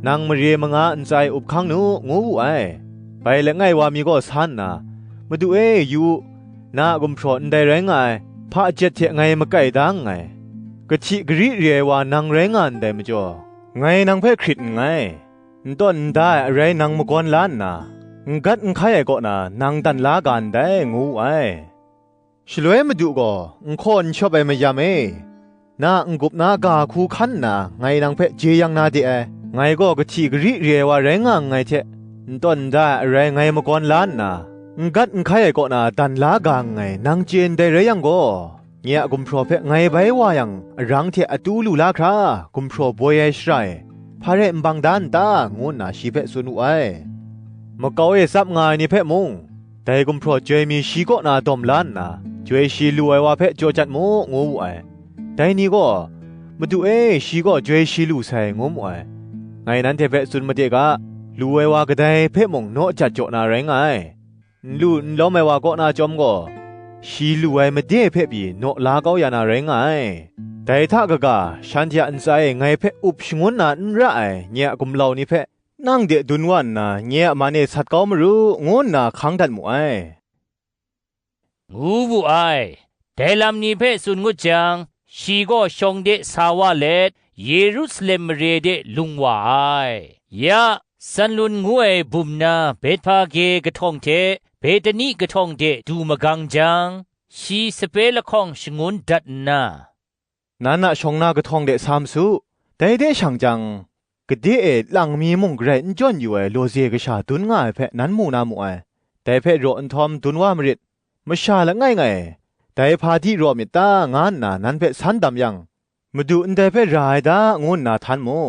'Nang mare manga ntsa e up hkang nu,' ngu wu ai. Bai langai wa mi gaw sa nna, 'Madu e, yu u, na a gumhpraw ndai rai nga ai, hpa jet hte ngai makai da nngai. Kahti gari re ai wa nang rai nga ndai majaw, ngai nang hpe hkrit nngai. N tawn n da ai arai nang magawn la nna, n gat n hkai ai kaw na nang dan la ga ndai," ngu wu ai. Shaloi Madu gaw, "N hkaw n shawp ai mayam e, na a n-gup na ga hku hkan nna ngai nang hpe jeyang na de ai. Ngai gaw kahti gari re ai wa rai nga nngai hte, n tawn n da ai arai ngai magawn la nna, n gat n hkai ai kaw na dan la ga nngai, nang chye ndai rai yang gaw, nye a gumhpraw hpe ngai bai wa yang, arang hte atu lu la hkra, gumhpraw boi ai shara e, hpa rai n bang da n ta?" ngu nna shi hpe tsun wu ai. Makau e tsap nga ai ni hpe mung, dai gumhpraw joi mi shi kaw na dawm la nna, joi shi lu ai wa hpe jaw jat mu, ngu wu ai. Dai ni gaw, "Madu e, shi gaw joi shi lu sai," ngu mu ai. Ngai nanhte hpe tsun made ga, lu ai wa kadai hpe mung naw jat jaw na rai nga ai. N lu n lawm ai wa kaw na chyawm gaw, shi lu ai made hpe pyi naw la kau ya na rai nga ai. Dai hta kaga, shanhte a ntsa e ngai hpe up shangun na n ra ai nye a gumlau ni hpe, "Nang de dun wa nna, nye a man e sat kau maru," ngu nna hkang dat mu ai, ngu wu ai. Dai lam ni hpe tsun ngut jang, shi gaw shawng de sa wa let, Yerusalem mare de lung wa ai. Ya, Sanlun ngu ai bum na Betfage kahtawng hte Betani kahtawng de du magang jang, shi sape lahkawng shangun dat nna, "Nan a shawng na kahtawng de sa ma su, dai de shang jang, gade e lang mi mung garai n jawn yu ai lawze kasha dun nga ai hpe nan mu na mu ai. Dai hpe raw nhtawm dun wa marit, masha langai ngai, dai hpa di raw myit ta?" nga nna nan hpe san dam yang, "Madu ndai hpe ra ai da," ngu nna htan mu,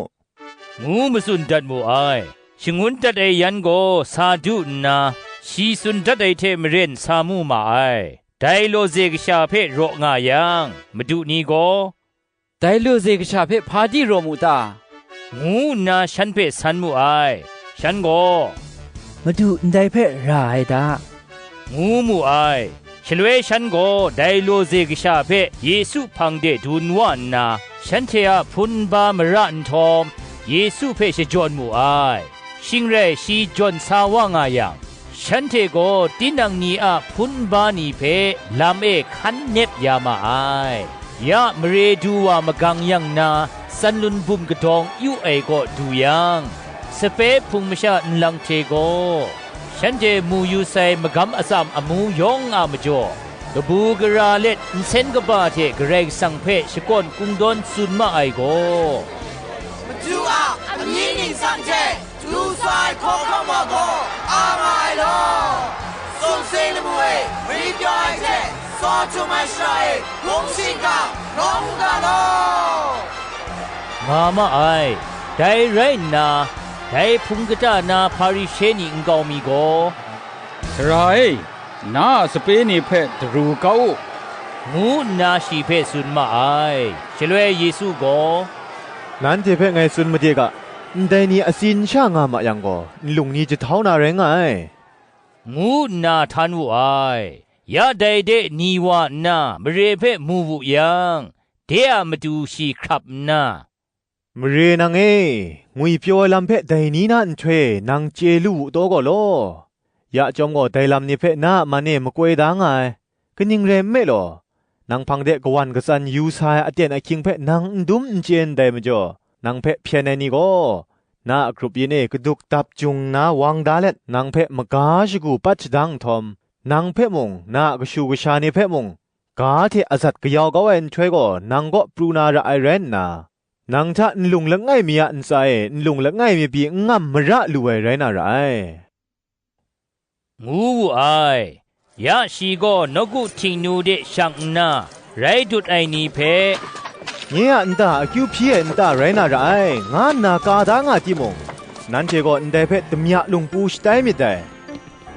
ngu matsun dat mu ai. Shangun dat ai yan gaw sa du nna, shi tsun dat ai hte maren sa mu ma ai. Dai lawze kasha hpe raw nga yang, madu ni gaw, "Dai lawze kasha hpe hpa di raw mu ta?" ngu nna shan hpe san mu ai. Shan gaw, "Madu ndai hpe ra ai da," ngu mu ai. Shaloi shan gaw dai lawze kasha hpe Yesu hpang de dun wa nna, shanhte a hpun nba mara nhtawm, Yesu hpe shajawn mu ai. Shing rai shi jawn sa wa nga yang, shanhte gaw tinang ni a hpun nba ni hpe lam e hkan nep ya ma ai. Ya mare du wa magang yang na, Sanlun bum kadawng yu ai kaw du yang, sape hpung masha nlang hte gaw, shanhte mu yu sai magam atsam amu yawng a majaw, kabu gara let nsen kaba hte Karai Kasang hpe shakawn kungdawn tsun ma ai gaw, "Madu a amying ningsang hte du sa ai hkawhkam wa gaw a nga ai law, sumsing lamu e mari pyaw ai hte, saw htum ai shara e hpung shingkang rawng u ga law," nga ma ai. Dai rai nna, dai hpung kata na Hparishe ni nkau mi gaw, "Sara e, na a sape ni hpe daru kau u," ngu nna shi hpe tsun ma ai. Shaloi Yesu gaw, "Nanhte hpe ngai tsun made ga, ndai ni asi n sha nga ma yang gaw, nlung ni jahtau na rai nga ai," ngu nna htan wu ai. Ya dai de ni wa nna mare hpe mu wu yang, de a matu shi hkrap nna, "Mare nang e, ngwipyaw ai lam hpe dai ni na nhtoi nang chye lu wu taw gaw law, ya chyawm gaw dai lam ni hpe na a man e makoi da nga ai. Kaning rai nme law, nang hpang de kawan katsan yu sa ai aten ahkying hpe nang n dum n chye ndai majaw, nang hpe hpyen ai ni gaw, na a grup yin e kaduk dap jung nna wang da let, nang hpe maga shagu pat shadang nhtawm, nang hpe mung, na a kashu kasha ni hpe mung, ga hte azat kayau kau ai nhtoi gaw nang kaw pru na ra ai rai nna, nang hta nlung langai mi a ntsa e nlung langai mi pyi n ngam mara lu ai rai na ra ai," ngu wu ai. Ya shi gaw nawku htingnu de shang nna, rai dut ai ni hpe, "Nye a nta akyu hpyi ai nta rai na ra ai, nga nna ka da nga timung, nanhte gaw ndai hpe damya lungpu shatai myit dai,"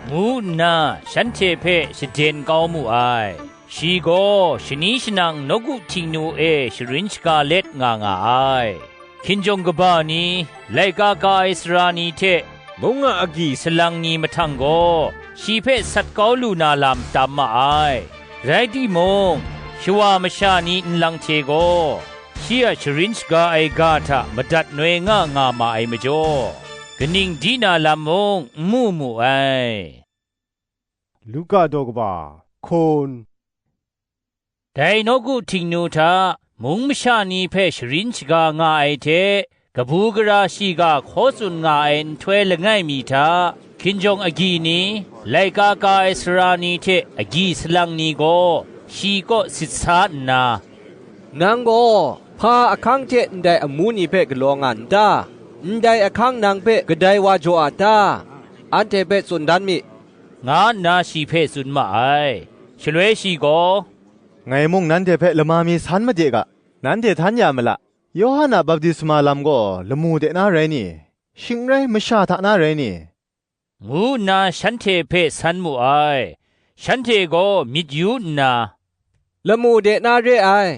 ngu nna shanhte hpe shaden kau mu ai. Shi gaw shani shanang nawku htingnu e sharin shaga let nga nga ai. Hkinjawng kaba ni, laika ka ai sara ni hte mung a agyi salang ni mahtang gaw, shi hpe sat kau lu na lam tam ma ai. Rai timung, shawa masha ni nlang hte gaw, shi a sharin shaga ai ga hta madat noi nga nga ma ai majaw, kaning di na lam mung n mu mu ai. Luka daw kaba, hkawn. Dai nawku htingnu hta mung masha ni hpe sharin shaga nga ai hte, kabu gara shiga hkaw tsun nga ai nhtoi langai mi hta, hkinjawng agyi ni, laika ka ai sara ni hte agyi salang ni gaw shi kaw sit sa nna, "Nang gaw hpa ahkang hte ndai amu ni hpe galaw nga n ta? Ndai ahkang nang hpe kadai wa jaw a ta? Anhte hpe tsun dan mi," nga nna shi hpe tsun ma ai. Shaloi shi gaw, "Ngai mung nanhte hpe lama mi san made ga, nanhte htan ya ma la, Yawhan a baptisma lam gaw lamu de na rai ni? Shing n rai, masha hta na rai ni?" ngu nna shanhte hpe san mu ai. Shanhte gaw myit yu nna, "Lamu de na re ai,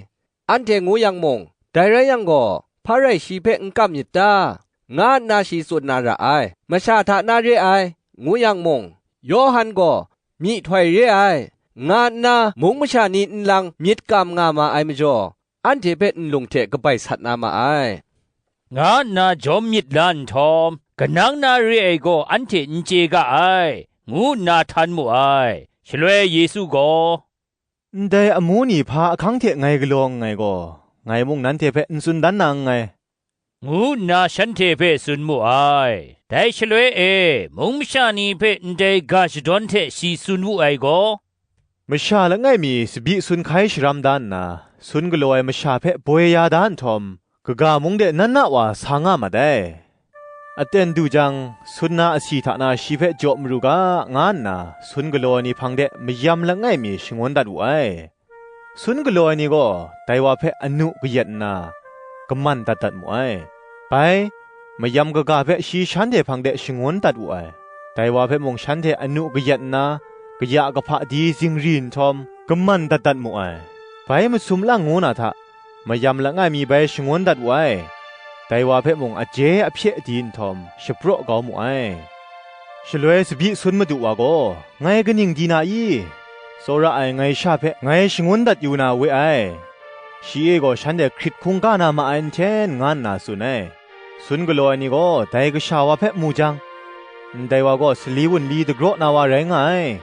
anhte ngu yang mung, dai rai yang gaw, hpa rai shi hpe n kam myit ta? nga nna shi tsun na ra ai. Masha hta na re ai, ngu yang mung, Yawhan gaw myihtoi re ai, nga nna mung masha ni nlang myit kam nga ma ai majaw, anhte hpe nlung hte kabai sat na ma ai," nga nna jawm myit la nhtawm, kanang na re ai gaw anhte n chye ga ai, ngu nna htan mu ai. Shaloi Yesu gaw, "Ndai amu ni hpa ahkang hte ngai galaw nngai gaw, ngai mung nanhte hpe n tsun dan na nngai," ngu nna shanhte hpe tsun mu ai. Dai shaloi e mung masha ni hpe ndai ga shadawn hte shi tsun wu ai gaw, Masha langai mi tsabyi sun hkai sharam da nna, sun galaw ai masha hpe boi ya da nhtawm, kaga mung de nan na wa sa nga mat ai. Aten du jang, sun na asi hta na shi hpe jaw maru ga, nga nna sun galaw ai ni hpang de mayam langai mi shangun dat wu ai. Sun galaw ai ni gaw dai wa hpe anu kayat nna, kaman dat dat mu ai. Bai, mayam kaga hpe shi shanhte hpang de shangun dat wu ai. Dai wa hpe mung shanhte anu kayat nna, kaya kahpa di zingri nhtawm, kaman dat dat mu ai. Bai masum lang ngu na hta, mayam langai mi bai shangun dat wu ai. Dai wa hpe mung aje ahpye di nhtawm, shapraw kau mu ai. Shaloi tsabyi sun madu wa gaw, "Ngai kaning di na i? Tsawra ai ngai sha hpe ngai shangun dat yu na we ai. Shi e gaw shanhte hkrit hkungga na ma ai nten," nga nna tsun ai. Sun galaw ai ni gaw dai kasha wa hpe mu jang, "Ndai wa gaw sali wunli dagraw na wa rai nga ai.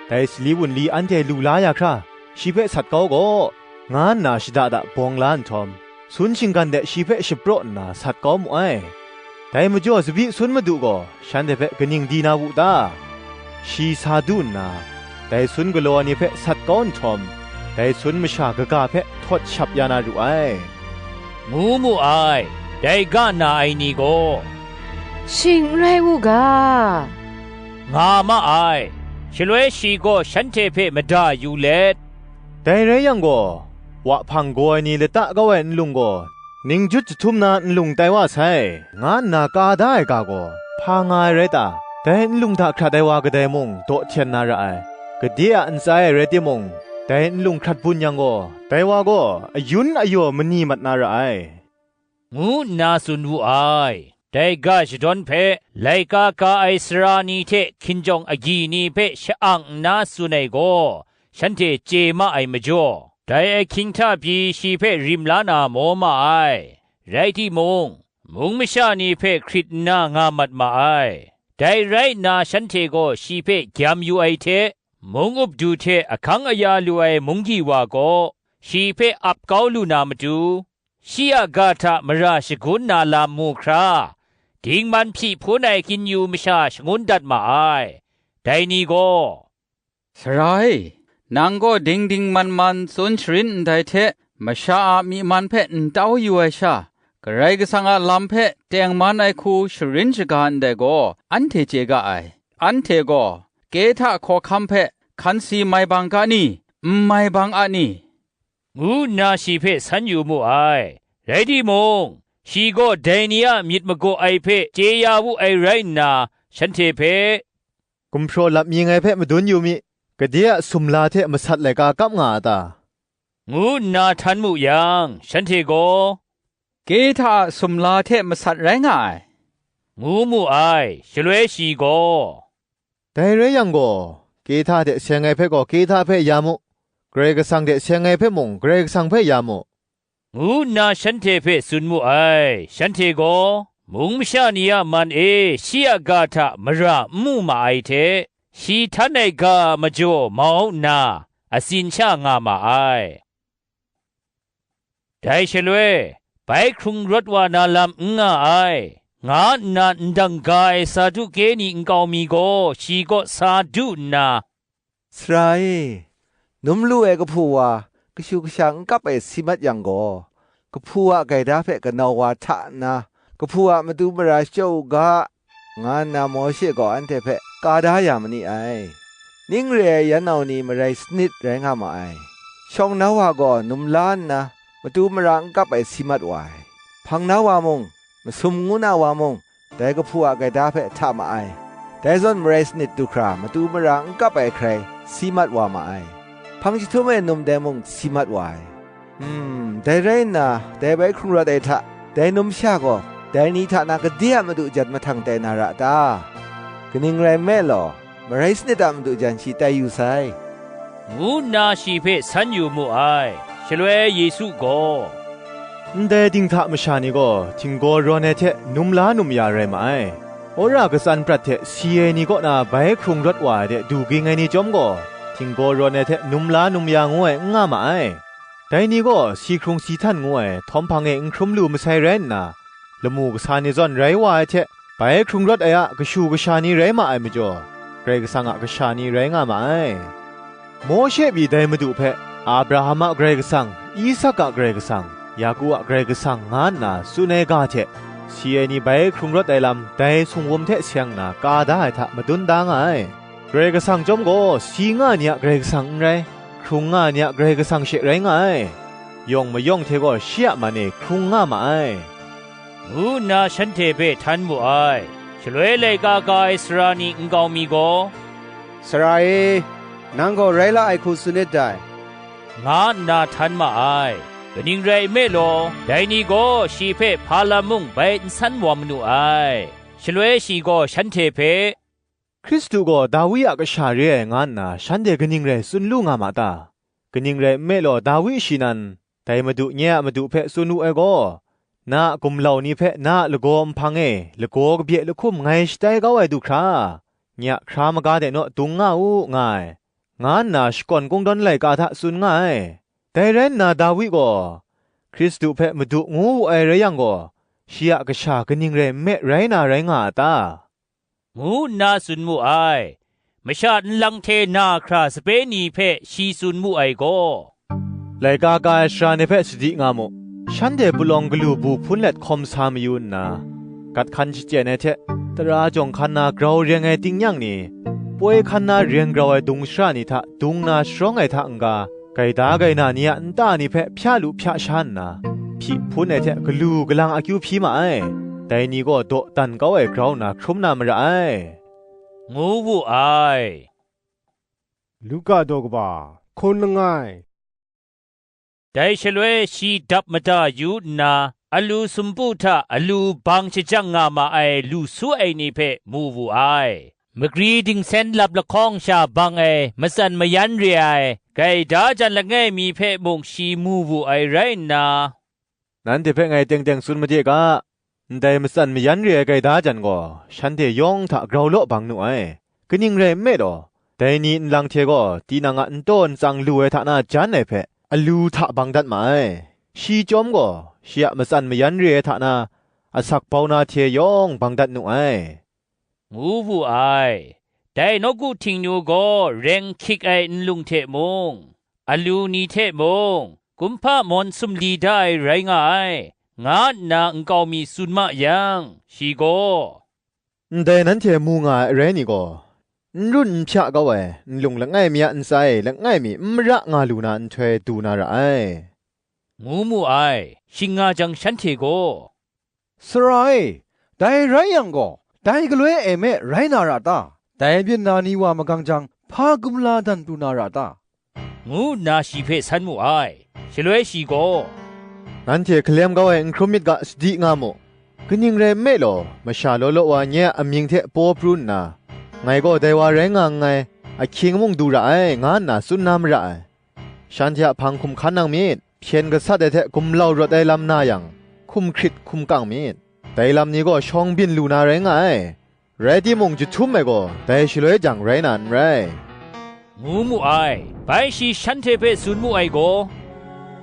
Dai sali wunli anhte lu la ya hkra, shi hpe sat kau gaw," nga nna shada da bawng la nhtawm, sun shinggan de shi hpe shapraw nna sat kau mu ai. Dai majaw tsabyi sun madu gaw shanhte hpe kaning di na wu ta? Shi sa du nna, dai sun galaw ai ni hpe sat kau nhtawm, dai sun masha kaga hpe htawt shap ya na ru ai, ngu mu ai. Dai ga na ai ni gaw, "Shing n rai u ga," nga ma ai. Shaloi shi gaw shanhte hpe mada yu let, "Dai rai yang gaw, wa hpang gaw ai ni lata kau ai nlung gaw, ning jut jahtum na nlung tai wa sai," nga nna ka da ai ga gaw, hpa nga ai rai ta? Dai nlung hta hkrat ai wa kadai mung daw hten na ra ai. Gade a ntsa e rai timung, dai nlung hkrat bun yang gaw, dai wa gaw ayun ayaw mani mat na ra ai, ngu nna tsun wu ai. Dai ga shadawn hpe laika ka ai sara ni hte hkinjawng agyi ni hpe sha-ang nna tsun ai gaw, shanhte chye ma ai majaw, dai ahkying hta pyi shi hpe rim la na maw ma ai. Rai timung, mung masha ni hpe hkrit nna nga mat ma ai. Dai rai nna, shanhte gaw shi hpe gyam yu ai hte, mung up du hte ahkang aya lu ai munggyi wa gaw, shi hpe ap kau lu na matu, shi a ga hta mara shagun na lam mu hkra, dingman hpyi hpun ai kyin yu masha shangun dat ma ai. Dai ni gaw, "Sara e, nang gaw dingding man man tsun sharin ndai hte, masha a myi man hpe n tau yu ai sha, Karai Kasang a lam hpe tengman ai hku sharin shaga ndai gaw, anhte chye ga ai. Anhte gaw, Kehta hkawhkam hpe hkan si mai bang ga ni? N mai bang a ni?" ngu nna shi hpe san yu mu ai. Rai timung, shi gaw dai ni a myit magaw ai hpe chye ya wu ai rai nna, shanhte hpe, "Gumhpraw lat mi ngai hpe madun yu mi, gade a sumla hte masat laika kap nga a ta?" ngu nna htan mu yang, shanhte gaw, "Kehta a sumla hte masat rai nga ai," ngu mu ai. Shaloi shi gaw, "Dai rai yang gaw, Kehta hte seng ai hpe gaw Kehta hpe ya mu, Karai Kasang hte seng ai hpe mung Karai Kasang hpe ya mu," ngu nna shanhte hpe tsun mu ai. Shanhte gaw, "Mung masha ni a man e shi a ga hta mara n mu ma ai hte, shi htan ai ga a majaw mau nna, atsin sha nga ma ai. Dai shaloi, bai hkrung rawt wa na lam n nga ai, nga nna ndang ga ai Saduke ni nkau mi gaw shi kaw sa du nna, "Sara e, num lu ai kahpu wa, kashu kasha n kap ai si mat yang gaw, kahpu a gaida hpe kanau wa hta nna, kahpu a matu mara shachyaw u ga, nga nna Mawshe gaw anhte hpe ka da ya ma ni ai. Ning re ai yan nau ni marai sanit rai nga ma ai. Shawng nau wa gaw num la nna, matu mara n kap ai si mat wa ai. Hpang nau wa mung, masum ngu na wa mung, dai kahpu a gaida hpe hta ma ai. Dai zawn marai sanit du hkra matu mara n kap ai hkrai si mat wa ma ai. Hpang jahtum e num dai mung si mat wa ai. Hmm, dai rai nna, dai bai hkrung rawt ai hta, dai numsha gaw, dai ni hta na gade a madu jan mahtang tai na ra ta? Kaning rai nme law, marai sanit a madu jan shi tai yu sai," ngu nna shi hpe san yu mu ai. Shaloi Yesu gaw, "Ndai dinghta masha ni gaw htinggaw rawn ai hte num la num ya rai ma ai. Wora katsan prat hte si ai ni kaw na bai hkrung rawt wa ai de du ging ai ni chyawm gaw, htinggaw rawn ai hte num la num ya ngu ai n nga ma ai. Dai ni gaw si hkrung si htan ngu ai htawm hpang e n hkrum lu masai rai nna, lamu kasa ni zawn rai wa ai hte, Bai hkrung rawt ai a kashu kasha ni rai ma ai majaw, Karai Kasang a kasha ni rai nga ma ai. Mawshe pyi dai Madu hpe, Abraham a Karai Kasang, Isak a Karai Kasang, Yaku a Karai Kasang, nga nna tsun ai ga hte, si ai ni bai hkrung rawt ai lam dai sumwum hte seng nna ka da ai hta madun da nga ai. Karai Kasang chyawm gaw, si nga ai ni a Karai Kasang n rai, hkrung nga ai ni a Karai Kasang she rai nga ai. Yawng mayawng hte gaw shi a man e hkrung nga ma ai, ngu nna shanhte hpe htan mu ai. Shaloi laika ka ai sara ni nkau mi gaw, "Sara e, nang gaw rai la ai hku tsun nit dai," nga nna htan ma ai. Kaning rai nme law, dai ni gaw shi hpe hpa lam mung bai n san wa manu ai. Shaloi shi gaw shanhte hpe, "Hkristu gaw Dawi a kasha re ai," nga nna shanhte kaning rai tsun lu nga ma ta? Kaning rai nme law, Dawi shi nan, dai Madu, nye a Madu hpe tsun wu ai gaw, na a gumlau ni hpe na a lagaw nhpang e lagaw kabye lahkum ngai shatai kau ai du hkra, nye a hkra maga de naw dung nga u, nga ai, nga nna shakawn kungdawn laika hta tsun nga ai. Dai rai nna, Dawi gaw, Hkristu hpe Madu ngu wu ai rai yang gaw, shi a kasha kaning rai nme rai na rai nga a ta? ngu nna tsun mu ai. Masha nlang hte na hkra sape ni hpe shi tsun mu ai gaw, laika ka ai sara ni hpe sadi nga mu. Shanhte palawng galu bu hpun let hkawm sa mayu nna, gat hkan shachyen ai hte, tara jawng hkan na grau reng ai tingnyang ni, poi hkan na reng grau ai dung shara ni hta dung na sharawng ai hta n-ga, gaida gaina ni a nta ni hpe hpya lu hpya sha nna, hpyi hpun ai hte galu galang akyu hpyi ma ai. Dai ni gaw dawdan kau ai grau nna hkrum na mara ai, ngu wu ai. Luka daw kaba hkun langai. Dai shaloi shi dap mada yu nna, alu sumpu hta alu bang shajang nga ma ai lu su ai ni hpe mu wu ai. Magri dingsen lap lahkawng sha bang ai matsan mayan re ai, gaida jan langai mi hpe mung shi mu wu ai rai nna, nanhte hpe ngai teng teng tsun made ga, ndai matsan mayan re ai gaida jan gaw, shanhte yawng hta grau law bang nu ai. Kaning rai nme law, dai ni nlang hte gaw tinang a ntaw ntsang lu ai hta na jan ai hpe, alu hta bang dat ma ai. Shi chyawm gaw, shi a matsan mayan re ai hta na, asak bau na hte yawng bang dat nu ai, ngu wu ai. Dai nawku Htingnu gaw reng hkyik ai nlung hte mung, alu ni hte mung, kumhpa mawn sumli da ai rai nga ai, nga nna nkau mi tsun ma yang, shi gaw, ndai nanhte mu nga ai arai ni gaw, n run n hpya kau ai, nlung langai mi a ntsa e langai mi n mara nga lu na nhtoi du na ra ai, ngu mu ai. Shing nga jang, shanhte gaw, Sara e, dai rai yang gaw, dai galoi e me rai na ra ta? Dai byin na ni wa magang jang, hpa kumla dan pru na ra ta? ngu nna shi hpe san mu ai. Shaloi shi gaw, nanhte hkalem kau ai n hkrum myit ga, sadi nga mu. Kaning rai nme law, masha law law wa nye a amying hte paw pru nna, ngai gaw dai wa rai nga nngai, ahkying mung du ra ai, nga nna tsun na mara ai. Shanhte a hpang hkum hkan nang myit. Hpyen gasat ai hte gumlau rawt ai lam na yang, hkum hkrit hkum kang myit. Dai lam ni gaw shawng byin lu na rai nga ai. Rai timung, jahtum ai gaw dai shaloi jang rai na n rai, ngu mu ai. Bai shi shanhte hpe tsun mu ai gaw,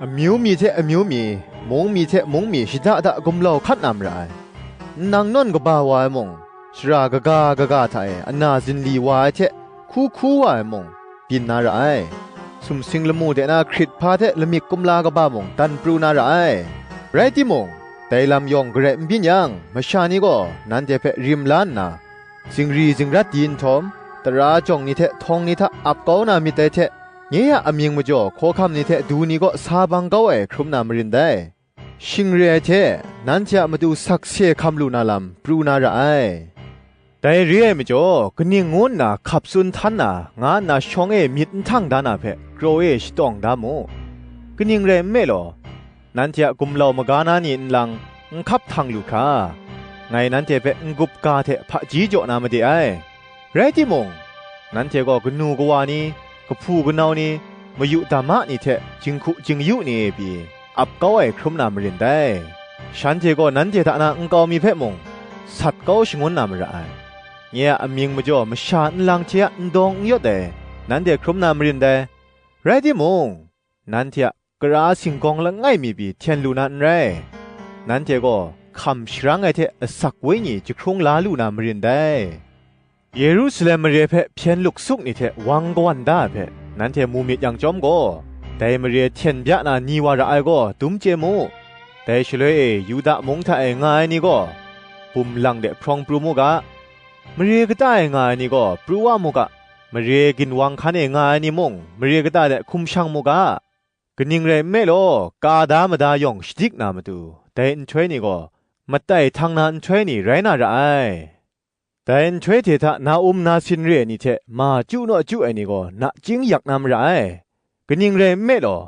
amyu mi hte amyu mi, mung mi hte mung mi shada da gumlau hkat na mara ai. Nnang nawn kaba wa ai mung, shara kaga kaga hta e ana zinli wa ai hte hku hku wa ai mung, byin na ra ai. Sumsing lamu de na hkrit hpa hte lamik kumla kaba mung dan pru na ra ai. Rai timung, dai lam yawng garai n byin yang, masha ni gaw nanhte hpe rim la nna, zingri zingrat di nhtawm, tara jawng ni hte htawng ni hta ap kau na myit dai hte, nye a amying majaw hkawhkam ni hte du ni kaw sa bang kau ai hkrum na marin dai. Shing re ai hte, nanhte a matu sakse hkam lu na lam pru na ra ai. Dai re ai majaw, kaning ngu nna hkap tsun htan na, nga nna shawng e myit n htang da na hpe, kraw e shatawng da mu. Kaning rai nme law, nanhte a gumlau maga na ni nlang, n hkap htang lu hkra, ngai nanhte hpe n-gup ga hte hpaji jaw na made ai. Rai timung, nanhte gaw kanu kawa ni, kahpu kanau ni, mayu dama ni hte jinghku jingyu ni pyi ap kau ai hkrum na marin dai. Shanhte gaw nanhte hta na nkau mi hpe mung sat kau shangun na mara ai. Nye a amying majaw masha nlang hte a ndawng n yawt ai, nanhte hkrum na marin dai. Rai timung, nanhte a kara singgawng langai mi pyi hten lu na n rai. Nanhte gaw hkam sharang ai hte asak wenyi jahkrung la lu na marin dai. Yerusalem mare hpe hpyen luksup ni hte wang kawan da ai hpe, nanhte mu myit yang chyawm gaw, dai mare hten bya na ni wa ra ai gaw dum chye mu. Dai shaloi e Yuda mung hta e nga ai ni gaw, bum lang de hprawng pru mu ga, mare kata e nga ai ni gaw pru wa mu ga, mare ginwang hkan e nga ai ni mung mare kata de hkum shang mu ga, kaning rai nme law, ka da mada yawng shadik na matu, dai nhtoi ni gaw, matai htang na nhtoi ni rai na ra ai. Dai nhtoi hte hta na um na sin re ai ni hte ma chyu naw chyu ai ni gaw nachying yak na mara ai. Kaning rai nme law,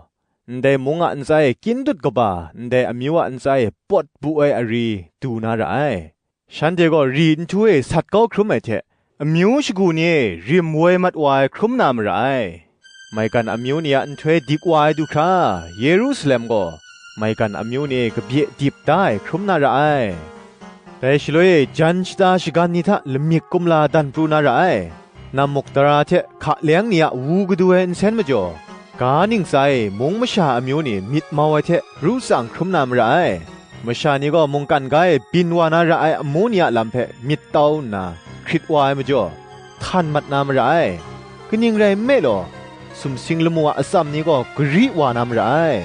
ndai mung a ntsa e kyin dut kaba, ndai amyu a ntsa e pawt bu ai ari du na ra ai. Shanhte gaw ri nhtu e sat kau hkrum ai hte, amyu shagu ni e rim woi mat wa ai hkrum na mara ai. Maigan amyu ni a nhtoi dik wa ai du hkra, Yerusalem gaw maigan amyu ni e kabye dip da ai hkrum na ra ai. Dai shaloi e jan shata shagan ni hta lamik kumla dan pru na ra ai. Nam muk tara hte hka leng ni a wu kadu ai nsen majaw, ga ntsa e mung masha amyu ni myit mau ai hte ru tsang hkrum na mara ai. Masha ni gaw mungkan ga e byin wa na ra ai amu ni a lam hpe myit tau nna hkrit wa ai majaw, htan mat na mara ai. Kaning rai nme law, sumsing lamu a atsam ni gaw gari wa na mara ai.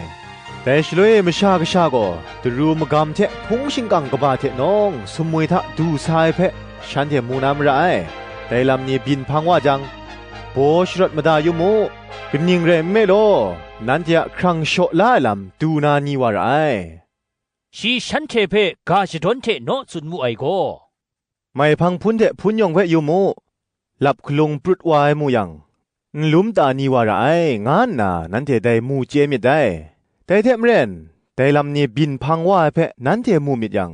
Dai shaloi e Masha Kasha gaw daru magam hte hpung shingkang kaba hte nawng sumwi hta du sa ai hpe shanhte mu na mara ai. Dai lam ni byin hpang wa jang, baw sharawt mada yu mu, kaning rai nme law, nanhte a hkrang shaw la ai lam du na ni wa ra ai. Shi shanhte hpe ga shadawn hte naw tsun mu ai gaw, maihpang hpun hte hpun yawng hpe yu mu, lap hkalung prut wa ai mu yang, n lum ta ni wa ra ai, nga nna nanhte dai mu chye myit dai. Dai hte maren, dai lam ni byin hpang wa ai hpe nanhte mu myit yang,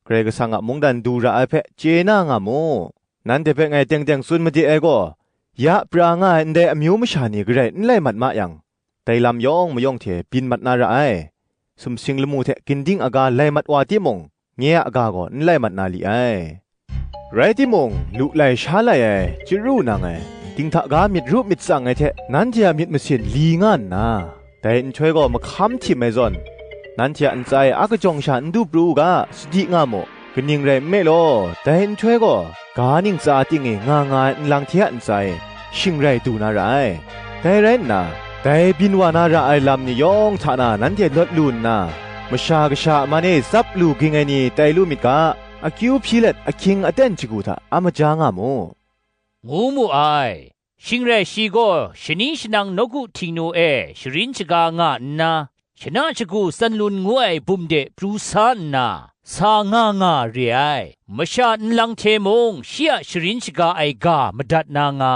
Karai Kasang a mungdan du ra ai hpe chye na nga mu. Nanhte hpe ngai teng teng tsun made ai gaw, ya pra nga ai ndai amyu masha ni garai n lai mat ma yang, dai lam yawng mayawng hte byin mat na ra ai. Sumsing lamu hte ginding aga lai mat wa timung, nye a ga gaw n lai mat na li ai. Rai timung, lu lai sha lai ai, chyaru nang ai, dinghta ga myit ru myit tsang ai hte nanhte a myit masin li nga nna, dai nhtoi gaw mahkam htim ai zawn, nanhte a ntsa e a kajawng sha n du pru u ga, sadi nga mu. Kaning rai nme law, dai nhtoi gaw ga ntsa ting e nga nga ai nlang hte a ntsa e shing rai du na ra ai. Dai rai nna, dai byin wa na ra ai lam ni yawng hta na nanhte lawt lu nna, Masha Kasha a man e tsap lu ging ai ni tai lu myit ga, akyu hpyi let ahkying aten shagu hta a maja nga mu. Ngu mu ai. Shing rai shi gaw shani shanang nawku Htingnu e sharin shaga nga nna, shana shagu Tsanlun ngu ai bum de pru sa nna, sa nga nga re ai. Masha nlang hte mung shi a sharin shaga ai ga madat na nga,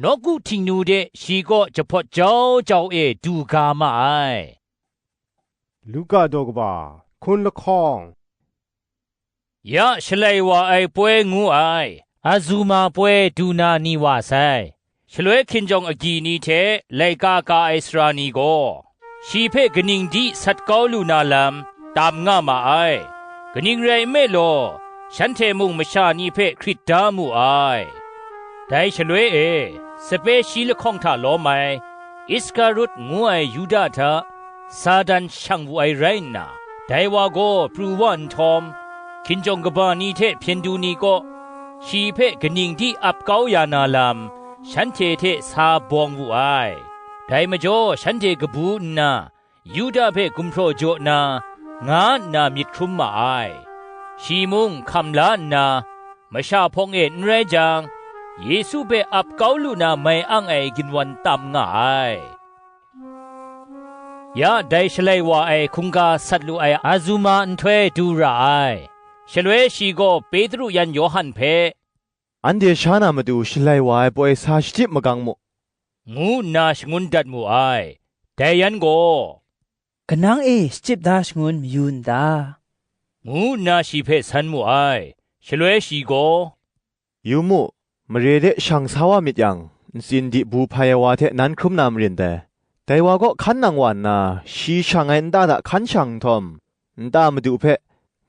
nawku Htingnu de shi kaw jahpawt jau jau e du ga ma ai. Luka daw kaba, hkun lahkawng. Ya Shalai wa ai poi ngu ai, Azuma poi du na ni wa sai. Shaloi hkinjawng agyi ni hte laika ka ai sara ni gaw, shi hpe kaning di sat kau lu na lam tam nga ma ai. Kaning rai nme law, shanhte mung masha ni hpe hkrit da mu ai. Dai shaloi e, sape shi lahkawng hta lawm ai, Iskarut ngu ai Yuda hta, Satan shang wu ai rai nna, dai wa gaw pru wa nhtawm, hkinjawng kaba ni hte hpyen du ni kaw, shi hpe kaning di ap kau ya na lam, shanhte hte sa bawng wu ai. Dai majaw shanhte kabu nna, Yuda hpe gumhpraw jaw na, nga nna myit hkrum ma ai. Shi mung hkam la nna, masha hpawng e n rai jang, Yesu hpe ap kau lu na mai ang ai ginwan tam nga ai. Ya dai Shalai wa ai hkungga sat lu ai Azuma nhtoi du ra ai. Shaloi shi gaw Petru yan Yawhan hpe, "Anhte sha na matu Shalai wa ai poi sa shachyip magang mu," ngu nna shangun dat mu ai. Dai yan gaw, "Kanang e shachyip da shangun mayu n ta?" ngu nna shi hpe san mu ai. Shaloi shi gaw, "Yu mu, mare de shang sa wa myit yang, ntsin di bu hpai ai wa hte nan hkrum na marin dai. Dai wa kaw hkan nang wa nna, shi shang ai nta hta hkan shang nhtawm, nta madu hpe,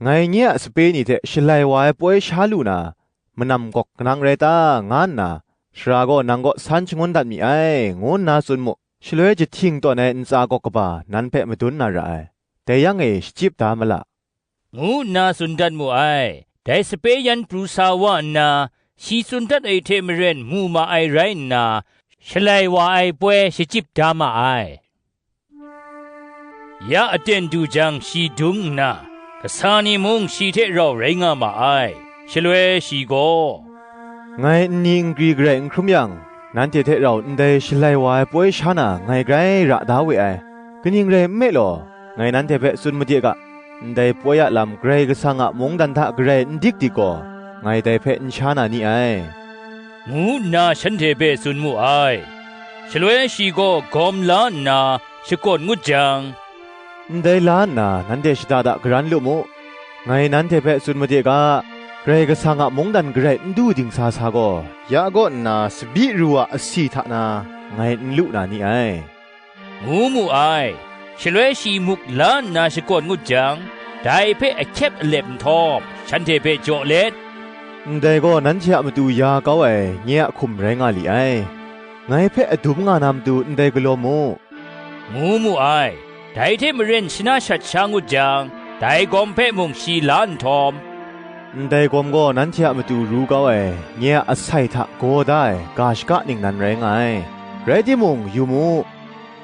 'Ngai nye a sape ni hte Shalai wa ai poi sha lu na, manam gawk kanang rai ta?' nga nna, sara gaw nang kaw san shangun dat mi ai," ngu nna tsun mu. Shaloi jahting tawn ai ntsa gawk kaba nan hpe madun na ra ai. Dai yang e shachyip da ma la. ngu nna tsun dat mu ai. Dai sape yan pru sa wa nna, shi tsun dat ai hte maren mu ma ai rai nna, Shalai wa ai poi shachyip da ma ai. Ya aten du jang shi dung nna, kasa ni mung shi hte rau rai nga ma ai. Shaloi shi gaw, "Ngai nni nkri garai n hkrum yang, nanhte hte rau ndai Shalai wa ai poi sha na ngai grai ra da we ai. Kaning rai nme law, ngai nanhte hpe tsun made ga, ndai poi a lam Karai Kasang a mungdan hta garai n dik dik gaw, ngai dai hpe n sha na ni ai," ngu nna shanhte hpe tsun mu ai. Shaloi shi gaw gawm la nna shakawn ngut jang, "Ndai la nna nanhte shada da garan lu mu. Ngai nanhte hpe tsun made ga, Karai Kasang a mungdan garai n du dingsa sa gaw, ya kaw nna tsabyi ru a asi hta na ngai n lu na ni ai," ngu mu ai. Shaloi shi muk la nna shakawn ngut jang, dai hpe ahkyep alep nhtawm, shanhte hpe jaw let, "Ndai gaw nanhte a matu ya kau ai nye a hkum rai nga li ai. Ngai hpe adum nga na matu ndai galaw mu," ngu mu ai. Dai hte maren shana shat sha ngut jang, dai gawm hpe mung shi la nhtawm, "Ndai gawm gaw nanhte a matu ru kau ai nye a asai hta gaw da ai ga shaka ningnan rai nga ai. Rai timung, yu mu,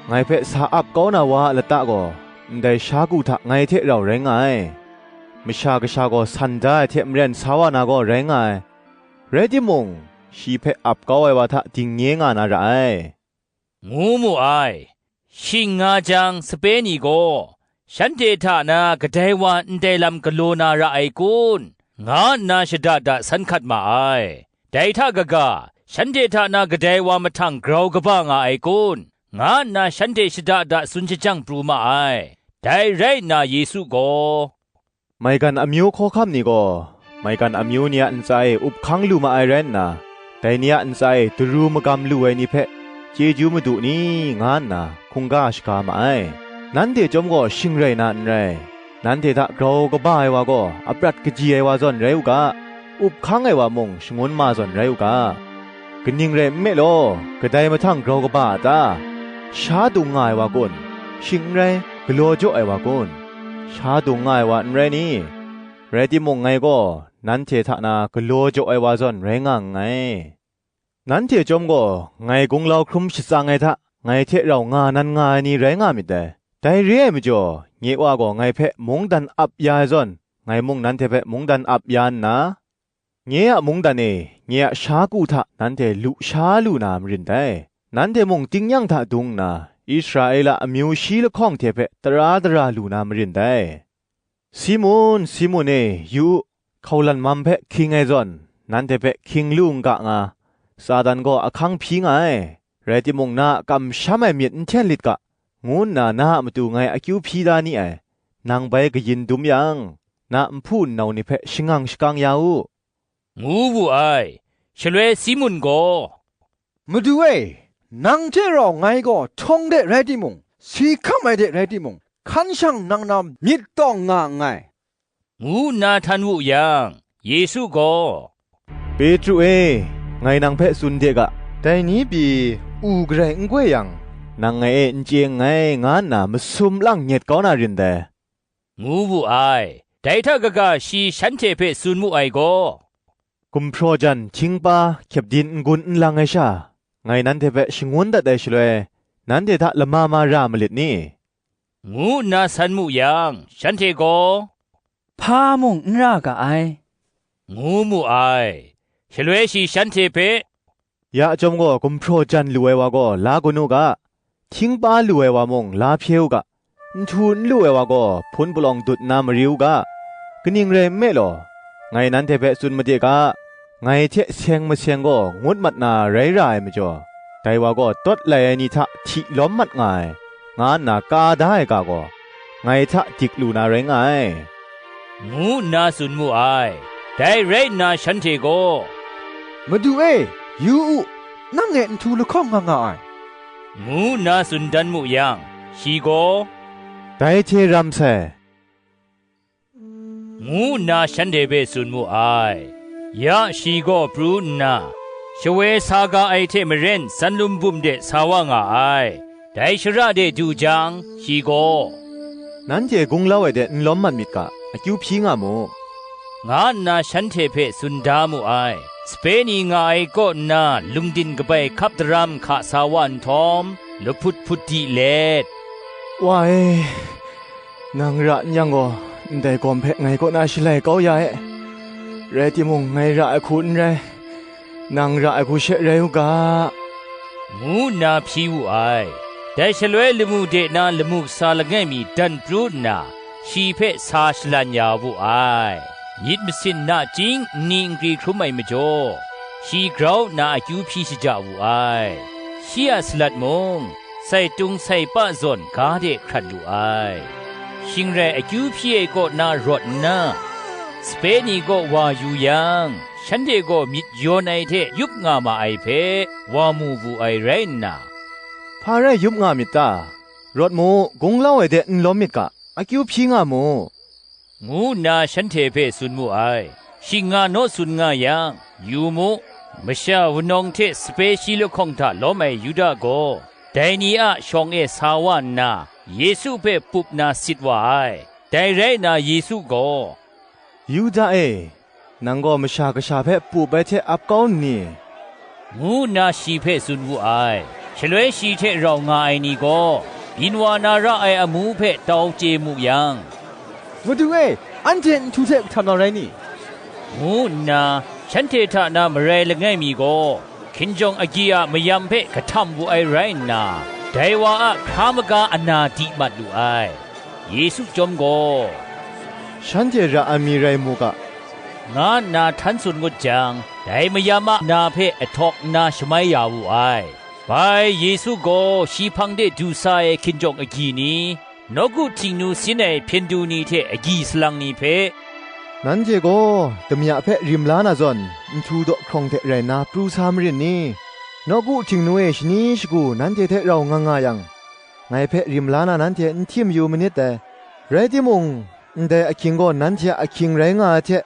ngai hpe sa ap kau na wa a lata gaw ndai sha ku hta ngai hte rau rai nga ai. Masha Kasha gaw san da ai hte maren sa wa na gaw rai nga ai. Rai timung, shi hpe ap kau ai wa hta dingnye nga na ra ai," ngu mu ai. Shing nga jang, sape ni gaw, "Shanhte hta na kadai wa ndai lam galaw na ra ai kun?" nga nna shada da san hkat ma ai. Dai hta kaga, "Shanhte hta na kadai wa mahtang grau kaba nga ai kun?" nga nna shanhte shada da tsun shajang pru ma ai. Dai rai nna Yesu gaw, "Maigan amyu hkawhkam ni gaw, maigan amyu ni a ntsa e up hkang lu ma ai rai nna, dai ni a ntsa e daru magam lu ai ni hpe, 'Chyeju madu ni?' nga nna hkungga shaga ma ai. Nanhte chyawm gaw shing rai na n rai. Nanhte hta grau kaba ai wa gaw aprat kaji ai wa zawn rai u ga, up hkang ai wa mung shangun ma zawn rai u ga. Kaning rai nme law, kadai mahtang grau kaba a ta? Sha dung nga ai wa kun? Shing n rai, galaw jaw ai wa kun? Sha dung nga ai wa n rai ni? Rai timung, ngai gaw nanhte hta na galaw jaw ai wa zawn rai nga nngai. Nanhte chyawm gaw ngai gunglau hkrum shatsang ai hta, ngai hte rau nga nan nga ai ni rai nga myit dai. Dai re ai majaw, nye Wa gaw ngai hpe mungdan ap ya ai zawn, ngai mung nanhte hpe mungdan ap ya nna, nye a mungdan e nye a sha ku hta nanhte lu sha lu na marin dai. Nanhte mung tingnyang hta dung nna, Israela amyu shi lahkawng hte hpe tara dara lu na marin dai. Simun, Simun e, yu u, hkaulan mam hpe hkying ai zawn, nanhte hpe hkying lu n ga nga, Satan gaw ahkang hpyi nga ai. Rai timung, na a kamsham ai myit n hten lit ga, ngu nna na a matu ngai akyu hpyi da ni ai. Nang bai kayin dum yang, na nhpu nnau ni hpe shangang shakang ya u, ngu wu ai. Shaloi Simun gaw, "Madu e, nang hte rau ngai gaw htawng de rai timung, si hkam ai de rai timung, hkan shang nang na myit tawng nga nngai," ngu nna htan wu yang, Yesu gaw, "Petru e, ngai nang hpe tsun de ga, dai ni pyi u garai n goi yang, nang ngai e n chye nngai, nga nna masum lang nyet kau na rin dai," ngu wu ai. Dai hta kaga shi shanhte hpe tsun mu ai gaw, "Gumhpraw jan, htingpa, kyepdin n-gun n lang ai sha, ngai nanhte hpe shangun dat ai shaloi, nanhte hta lama ma ra malit ni?" ngu nna san mu yang, shanhte gaw, "Hpa mung n ra ga ai," ngu mu ai. Shaloi shi shanhte hpe, "Ya chyawm gaw, gumhpraw jan lu ai wa gaw la gun u ga, htingpa lu ai wa mung la hpye u ga, nhtu n lu ai wa gaw hpun palawng dut nna mari u ga, kaning rai nme law, ngai nanhte hpe tsun made ga, ngai hte seng maseng gaw ngut mat na rai ra ai majaw, dai wa gaw tawt lai ai ni hta hti lawm mat nga ai, nga nna ka da ai ga gaw, ngai hta dik lu na rai nga ai," ngu nna tsun mu ai. Dai rai nna shanhte gaw, "Madu e, yu u, nang e nhtu lahkawng nga nga ai," ngu nna tsun dan mu yang, shi gaw, "Dai hte ram sai," ngu nna shanhte hpe tsun mu ai. Ya shi gaw pru nna, shawoi sa ga ai hte maren sanlum bum de sa wa nga ai. Dai shara de du jang, shi gaw, "Nanhte gunglau ai de n lawm mat myit ga, akyu hpyi nga mu," nga nna shanhte hpe tsun da mu ai. Sape ni nga ai kaw nna lungdin kabai hkap daram hka sa wa nhtawm, lahput hput di let, "Wa e, nang ra n yang gaw, ndai gawm hpe ngai kaw na shalai kau ya e; rai timung, ngai ra ai hku n rai, nang ra ai hku she rai u ga," ngu nna hpyi wu ai. Dai shaloi lamu de na lamu kasa langai mi dan pru nna, shi hpe sa shalan ya wu ai. Myit masin nachying nni nkri hkrum ai majaw, shi grau nna akyu hpyi shaja wu ai. Shi a salat mung, sai tung sai pa zawn ga de hkrat lu ai. Shing rai akyu hpyi ai kaw na rawt nna, sape ni kaw wa yu yang, shanhte gaw myit yawn ai hte yup nga ma ai hpe wa mu wu ai rai nna, "Hpa rai yup nga myit ta? Rawt mu, gunglau ai de n lawm myit ga, akyu hpyi nga mu," ngu nna shanhte hpe tsun mu ai. Shing nga naw tsun nga yang, yu mu, masha wunawng hte sape shi lahkawng hta lawm ai Yuda gaw, dai ni a shawng e sa wa nna, Yesu hpe pup na sit wa ai. Dai rai nna Yesu gaw, "Yuda e, nang gaw Masha Kasha hpe pup ai hte ap kau nni?" ngu nna shi hpe tsun wu ai. Shaloi shi hte rau nga ai ni gaw, byin wa na ra ai amu hpe tau chye mu yang, "Madu e, anhte nhtu hte kahtam na rai ni?" ngu nna, shanhte hta na marai langai mi gaw, hkinjawng agyi a mayam hpe kahtam wu ai rai nna, dai wa a hkra maga ana di mat lu ai. Yesu chyawm gaw, "Shanhte ra ai mi rai mu ga," nga nna htan tsun ngut jang, dai mayam a na hpe ahtawk nna shamai ya wu ai. Bai Yesu gaw shi hpang de du sa ai hkinjawng agyi ni, nawku htingnu sin ai hpyen du ni hte agyi salang ni hpe, "Nanhte gaw damya hpe rim la na zawn, nhtu daw hkrawng hte rai nna pru sa marin ni? Nawku htingnu e shani shagu nanhte hte rau nga nga yang, ngai hpe rim la na nanhte n hti mayu manit dai. Rai timung, ndai ahkying gaw nanhte a ahkying rai nga ai hte,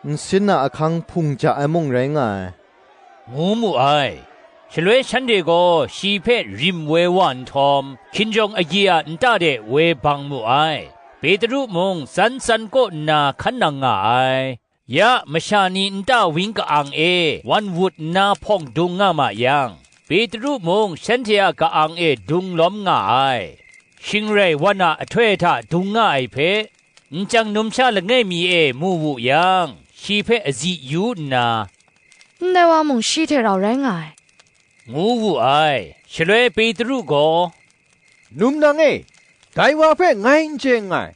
nsin a ahkang hpung ja ai mung rai nga ai," ngu mu ai. Shaloi shanhte gaw shi hpe rim woi wa nhtawm, hkinjawng agyi a nta de woi bang mu ai. Petru mung tsan tsan kaw nna hkan nang nga ai. Ya masha ni nta wang ka-ang e wan wut nna hpawng dung nga ma yang, Petru mung shanhte a ka-ang e dung lawm nga ai. Shing rai wan a ahtoi hta dung nga ai hpe, nchyang numsha langai mi e mu wu yang, shi hpe azi yu nna, "Ndai wa mung shi hte rau rai nga ai," ngu wu ai. Shaloi Petru gaw, "Num nang e, dai wa hpe ngai n chye nngai,"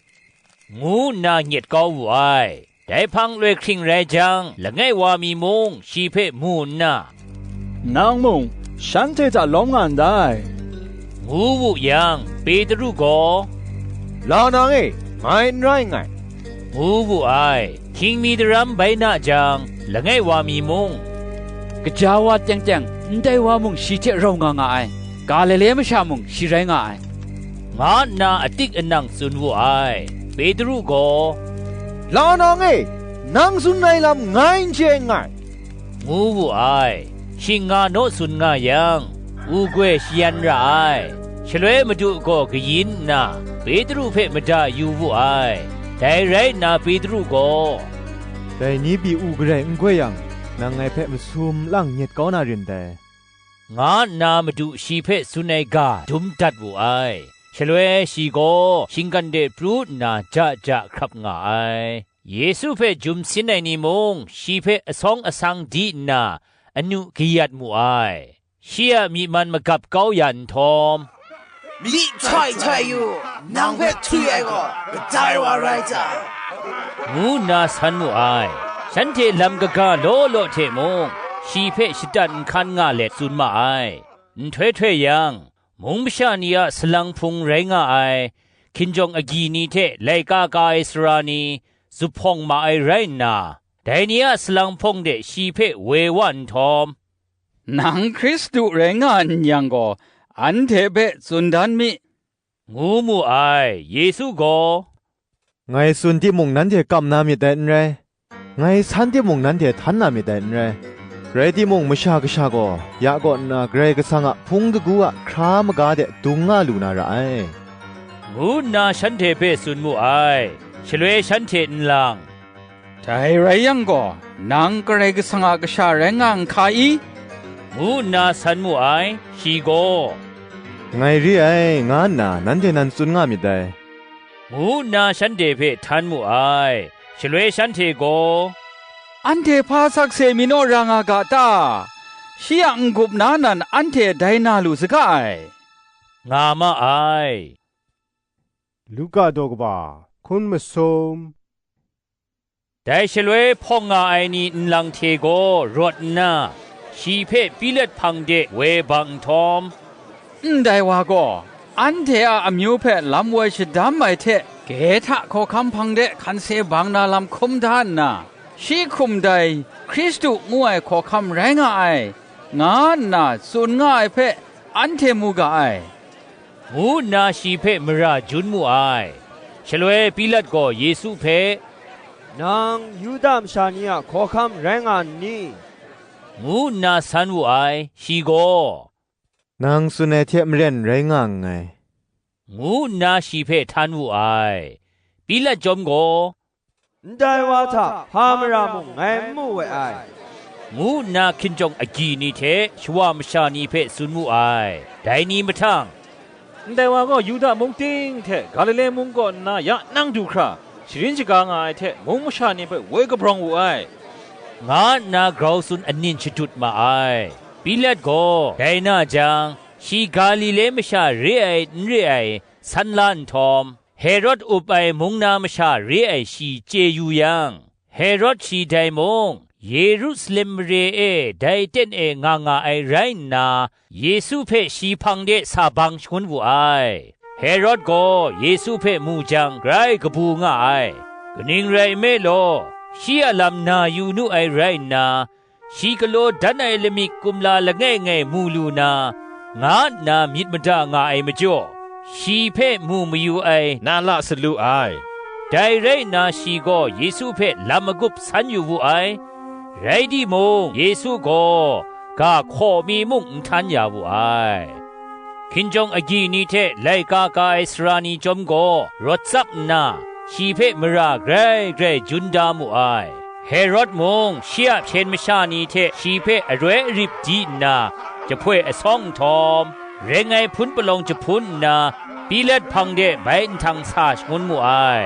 ngu nna nyet kau wu ai. Dai hpang loi hkring rai jang, langai wa mi mung shi hpe mu nna, "Nang mung shanhte hta lawm nga ndai," ngu wu yang, Petru gaw, "La nang e, ngai n rai nngai," ngu wu ai. Hkying mi daram bai na jang, langai wa mi mung, "Gaja wa teng teng, ndai wa mung shi hte rau nga nga ai, Galile masha mung shi rai nga ai," nga nna atik anang tsun wu ai. Petru gaw, "La nang e, nang tsun ai lam ngai n chye nngai," ngu wu ai. Shing nga naw tsun nga yang, u goi shayan ra ai. Shaloi Madu gaw kayin nna, Petru hpe mada yu wu ai. Dai rai nna Petru gaw, "Dai ni pyi u garai n goi yang, nang ngai hpe masum lang nyet kau na rin dai," nga nna Madu shi hpe tsun ai ga dum dat wu ai. Shaloi shi gaw shinggan de pru nna ja ja hkrap nga ai. Yesu hpe jum sin ai ni mung shi hpe asawng asang di nna anu kayat mu ai. Shi a myi man magap kau ya nhtawm, "Myihtoi htoi yu, nang hpe htwi ai gaw kadai wa rai ta?" ngu nna san mu ai. Shanhte lam kaga law law hte mung, shi hpe shatan nhkan nga let tsun ma ai. Nhtoi htoi yang, mung masha ni a salang hpung rai nga ai, hkinjawng agyi ni hte laika ka ai sara ni, zuphpawng ma ai rai nna, dai ni a salang hpawng de shi hpe woi wa nhtawm, "Nang Hkristu rai nga n yang gaw, anhte hpe tsun dan mi," ngu mu ai. Yesu gaw, "Ngai tsun timung, nanhte kam na myit dai n rai, ngai san timung, nanhte htan na myit dai n rai. Rai timung, Masha Kasha gaw ya kaw nna Karai Kasang a hpung kagu a hkra maga de dung nga lu na ra ai," ngu nna shanhte hpe tsun mu ai. Shaloi shanhte nlang, "Dai rai yang gaw, nang Karai Kasang a Kasha rai nga n hka i?" ngu nna san mu ai. Shi gaw, "Ngai re ai, nga nna nanhte nan tsun nga myit dai," ngu nna shanhte hpe htan mu ai. Shaloi shanhte gaw, "Anhte hpa sakse mi naw ra nga ga ta? Shi a n-gup na nan anhte dai na lu saga ai," nga ma ai. Luka daw kaba, hkun masum. Dai shaloi hpawng nga ai ni nlang hte gaw rawt nna, shi hpe Pilat hpang de woi bang nhtawm, "Ndai wa gaw, anhte a amyu hpe lam woi shadam ai hte, gehta hkawhkam hpang de hkan se bang na lam hkum da nna, shi hkum dai Hkristu ngu ai hkawhkam rai nga ai, nga nna tsun nga ai hpe, anhte mu ga ai," ngu nna shi hpe mara jun mu ai. Shaloi Pilat gaw Yesu hpe, "Nang Yuda masha ni a hkawhkam rai nga n ni?" ngu nna san wu ai. Shi gaw, "Nang tsun ai hte maren rai nga nngai," ngu nna shi hpe htan wu ai. Pilat chyawm gaw, "Ndai wa hta hpa mara mung ngai n mu we ai," ngu nna hkinjawng agyi ni hte shawa masha ni hpe tsun mu ai. Dai ni mahtang, "Ndai wa gaw Yuda mung ting hte Galile mung kaw nna ya nang du hkra, sharin shaga nga ai hte mung masha ni hpe woi kabrawng wu ai," nga nna grau tsun anin shadut ma ai. Pilat gaw dai na jang, shi Galile masha re ai n re ai san la nhtawm, Herod up ai mung na masha re ai shi chye yu yang, Herod shi dai mung, Yerusalem mare e dai ten e nga nga ai rai nna, Yesu hpe shi hpang de sa bang shangun wu ai. Herod gaw Yesu hpe mu jang, grai kabu nga ai. Kaning rai nme law, shi a lam na yu nu ai rai nna, shi galaw dan ai lamik kumla langai ngai mu lu na, nga nna myit mada nga ai majaw, shi hpe mu mayu ai na la salu ai. Dai rai nna, shi gaw Yesu hpe lam magup san yu wu ai. Rai timung, Yesu gaw ga hkaw mi mung n htan ya wu ai. Hkinjawng agyi ni hte laika ka ai sara ni chyawm gaw rawt tsap nna, shi hpe mara grai grai jun da mu ai. Herod mung shi a hpyen masha ni hte shi hpe aroi arip di nna, jahpoi asawng nhtawm, reng ai hpun palawng jahpun nna, Pilat hpang de bai nhtang sa shangun mu ai.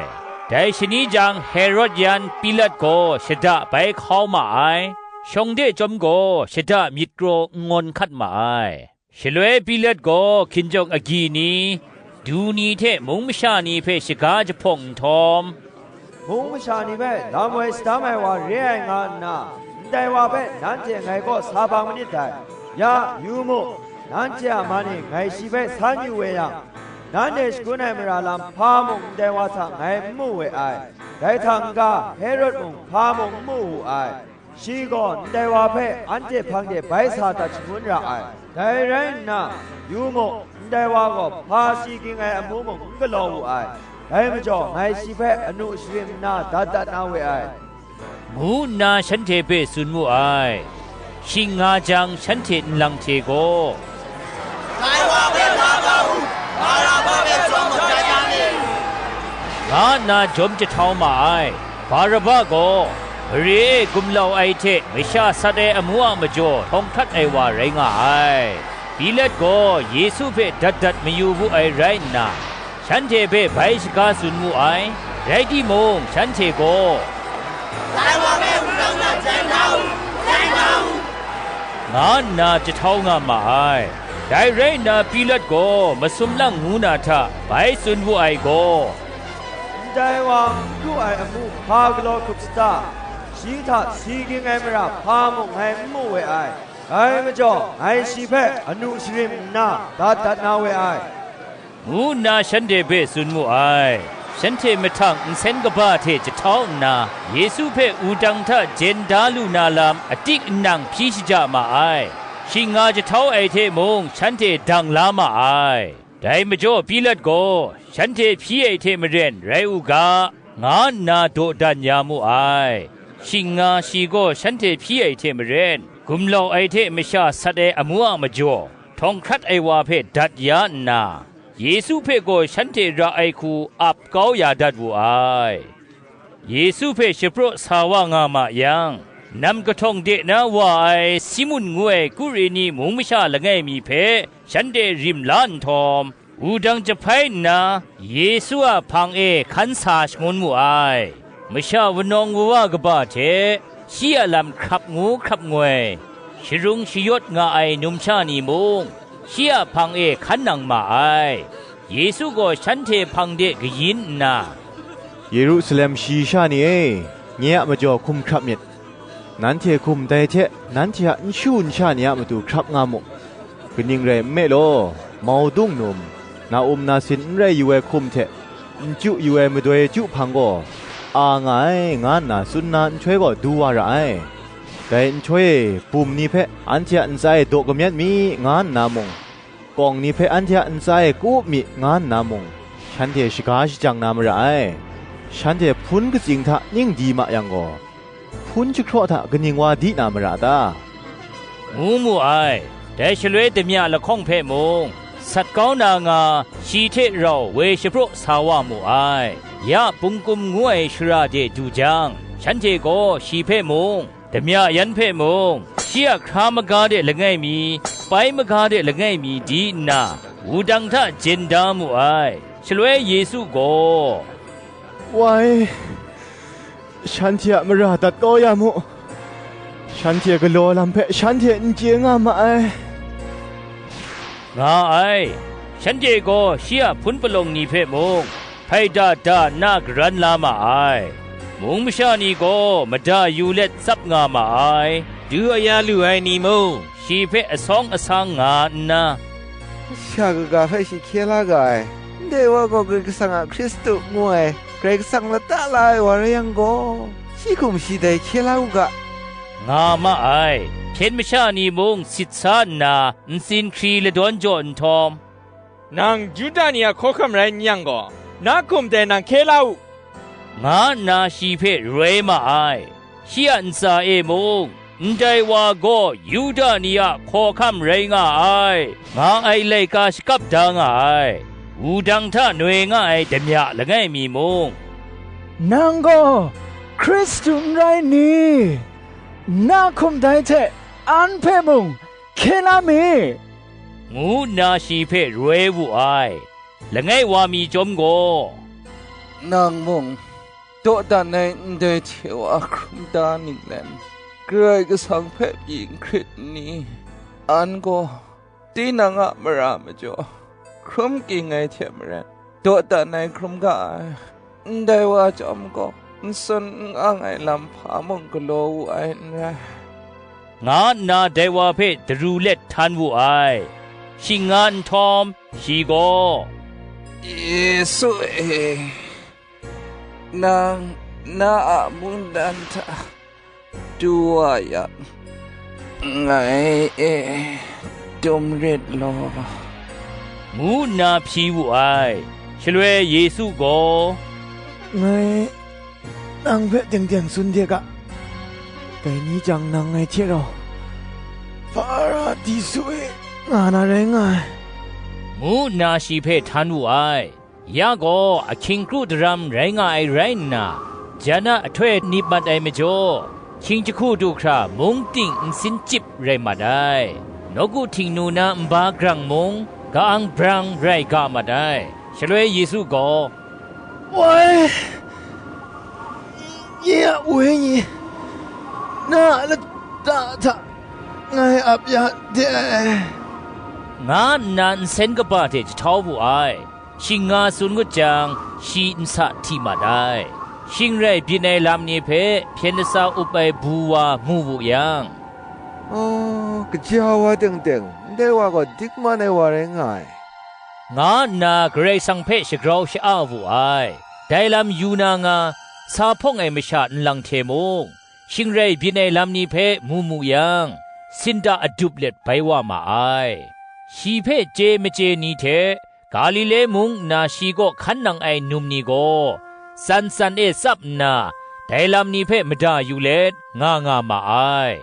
Dai shani jang, Herod yan Pilat gaw shada bai hkau ma ai. Shawng de chyawm gaw shada myit kraw n ngawn hkat ma ai. Shaloi Pilat gaw hkinjawng agyi ni, du ni hte mung masha ni hpe shaga jahpawng nhtawm, "Mung masha ni hpe lam woi shadam ai wa re ai nga nna, ndai wa hpe nanhte ngai kaw sa bang manit dai. Ya, yu mu, nanhte a man e ngai shi hpe san yu we yang, nanhte shagun ai mara lam hpa mung ndai wa hta ngai n mu we ai. Dai hta n-ga, Herod mung hpa mung n mu wu ai. Shi gaw ndai wa hpe anhte hpang de bai sa dat shangun ra ai. Dai rai nna, yu mu, ndai wa gaw hpa si ging ai amu mung n galaw wu ai. Dai majaw, ngai shi hpe anu sharim nna dat dat na we ai," ngu nna shanhte hpe tsun mu ai. Shing nga jang, shanhte nlang hte gaw, "Dai wa hpe hpa ga u, Baraba hpe jawm madat ya ni," nga nna jawm jahtau ma ai. Baraba gaw, mare e gumlau ai hte masha sat ai amu a majaw htawng hkrat ai wa rai nga ai. Pilat gaw Yesu hpe dat dat mayu wu ai rai nna, shanhte hpe bai shaga tsun mu ai. Rai timung, shanhte gaw, "Dai wa hpe wudang na jai na u, jai na u," nga nna jahtau nga ma ai. Dai rai nna, Pilat gaw masum lang ngu na hta bai tsun wu ai gaw, "Ndai wa n du ai amu hpa galaw hkrup sata? Shi hta si ging ai mara hpa mung ngai n mu we ai. Dai majaw, ngai shi hpe anu sharim nna dat dat na we ai," ngu nna shanhte hpe tsun mu ai. Shanhte mahtang nsen kaba hte jahtau nna, Yesu hpe wudang hta jen da lu na lam atik nnang hpyi shaja ma ai. Shing nga jahtau ai hte mung shanhte dang la ma ai. Dai majaw Pilat gaw, "Shanhte hpyi ai hte maren rai u ga," nga nna dawdan ya mu ai. Shing nga shi gaw shanhte hpyi ai hte maren, gumlau ai hte masha sat ai amu a majaw, htawng hkrat ai wa hpe dat ya nna, Yesu hpe gaw shanhte ra ai hku ap kau ya dat wu ai. Yesu hpe shapraw sa wa nga ma yang, nam kahtawng de na wa ai Simun ngu ai Kurini mung masha langai mi hpe shanhte rim la nhtawm, wudang jahpai nna, Yesu a hpang e hkan sa shangun mu ai. Masha wunawng wuwa kaba hte, shi a lam hkrap ngu hkrap ngoi, sharung shayawt nga ai numsha ni mung, shi a hpang e hkan nang ma ai. Yesu gaw shanhte hpang de kayin nna, "Yerusalem shayi sha ni e, nye a majaw hkum hkrap myit. Nanhte hkum dai hte nanhte a nshu nsha ni a matu hkrap nga mu. Kaning rai nme law, maudung num, na-um nasin n rai yu ai hkum hte n chyu yu ai madoi chyu hpang gaw, a nga ai, nga nna tsun na nhtoi gaw du wa ra ai. Dai nhtoi e bum ni hpe anhte a ntsa e daw kamyet mi, nga nna mung, kawng ni hpe anhte a ntsa e ku up mi, nga nna mung, shanhte shaga shajang na mara ai. Shanhte hpun katsing hta ning di ma yang gaw, hpun jahkraw hta kaning wa di na mara ta?" ngu mu ai. Dai shaloi damya lahkawng hpe mung, sat kau na nga, shi hte rau woi shapraw sa wa mu ai. Ya Pungkum ngu ai shara de du jang, shanhte gaw shi hpe mung, damya yan hpe mung, shi a hkra maga de langai mi, pai maga de langai mi di nna, wudang hta jen da mu ai. Shaloi Yesu gaw, "Wai, shanhte a mara dat kau ya mu, shanhte galaw lam hpe shanhte n chye nga ma ai," nga ai. Shanhte gaw shi a hpun palawng ni hpe mung, hpaida da nna garan la ma ai. Mung masha ni gaw mada yu let tsap nga ma ai. Du aya lu ai ni mung, shi hpe asawng asang nga nna, "Masha kaga hpe shi hkye la ga ai, ndai wa gaw Karai Kasang a Hkristu ngu ai, Karai Kasang lata la ai wa rai yang gaw, shi hkum shi dai hkye la u ga," nga ma ai. Hpyen masha ni mung sit sa nna, ntsin hkri ladawn jaw nhtawm, "Nang Yuda ni a hkawhkam rai n yang gaw, na hkum dai nang hkye la u," nga nna shi hpe roi ma ai. Shi a ntsa e mung, "Ndai wa gaw Yuda ni a hkawhkam rai nga ai," nga ai laika shakap da nga ai. Wudang hta noi nga ai damya langai mi mung, "Nang gaw Hkristu n rai ni? Na hkum dai hte an hpe mung hkye la mi," ngu nna shi hpe roi wu ai. Langai wa mi chyawm gaw, "Nang mung dawdan ai ndai hte wa hkrum da ninglen, Karai Kasang hpe pyi n hkrit n ni? An gaw tinang a mara majaw hkrum ging ai hte maren, dawdan ai hkrum ga ai. Ndai wa chyawm gaw, n tsun n ang ai lam hpa mung galaw wu ai n rai," nga nna dai wa hpe daru let htan wu ai. Shing nga nhtawm, shi gaw, "Yesu e, nang na a mungdan hta du wa yang, ngai e dum rit law," ngu nna hpyi wu ai. Shaloi Yesu gaw, "Ngai nang hpe teng teng tsun de ga, dai ni jang nang ngai hte rau Hparadisu e nga na rai nga ai," ngu nna shi hpe htan wu ai. Ya gaw ahkying kru daram rai nga ai rai nna, jan a ahtoi nip mat ai majaw, hkying jahku du hkra mung ting nsin chyip rai mat ai. Nawku Htingnu na nba grang mung, ka-ang brang rai ga mat ai. Shaloi Yesu gaw, "Woi, nye a wenyi na a lata hta ngai ap ya de," nga nna nsen kaba hte jahtau wu ai. Shing nga tsun ngut jang, shi nsa hti mat ai. Shing rai byin ai lam ni hpe hpyen lasa up ai bu wa mu wu yang, "Aw, kaja wa teng teng, ndai wa gaw dikman ai wa rai nga ai," nga nna Karai Kasang hpe shagrau sha-a wu ai. Dai lam yu na nga, sa hpawng ai masha nlang hte mung, shing rai byin ai lam ni hpe mu mu yang, sinda adup let bai wa ma ai. Shi hpe chye machye ni hte, Galile mung nna shi kaw hkan nang ai num ni gaw, tsan tsan e tsap nna, dai lam ni hpe mada yu let nga nga ma ai.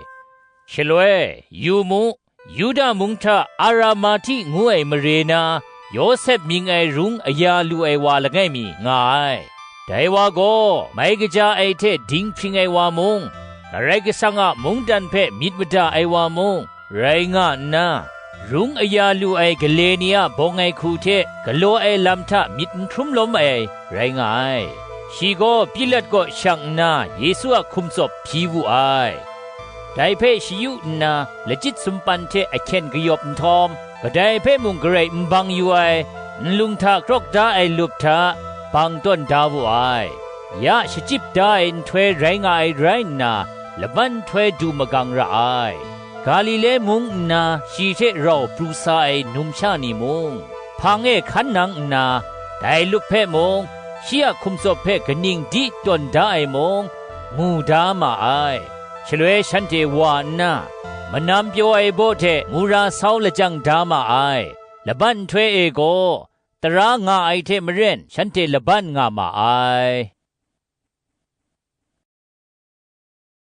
Shaloi, yu mu, Yuda mung hta Aramahti ngu ai mare na, Yawsep mying ai rung aya lu ai wa langai mi nga ai. Dai wa gaw mai kaja ai hte dinghpring ai wa mung, Karai Kasang a mungdan hpe myit mada ai wa mung, rai nga nna, rung aya lu ai gale ni a bawng ai hku hte galaw ai lam hta myit n hkrum lawm ai rai nga ai. Shi gaw Pilat kaw shang nna Yesu a hkum tsawp hpyi wu ai. Dai hpe shayu nna lachyit sumpan hte ahkyen kayawp nhtawm, kadai hpe mung garai n bang yu ai, nlung hta krawk da ai lup hta bang tawn da wu ai. Ya shachyip da ai nhtoi rai nga ai rai nna, laban nhtoi du magang ra ai. Galile mung nna shi hte rau pru sa ai numsha ni mung, hpang e hkan nang nna, dai lup hpe mung, shi a hkum tsawp hpe kaning di tawn da ai mung, mu da ma ai. Shaloi shanhte wa nna, manam pyaw ai baw hte mura sau lajang da ma ai. Laban nhtoi e gaw, tara nga ai hte maren shanhte laban nga ma ai.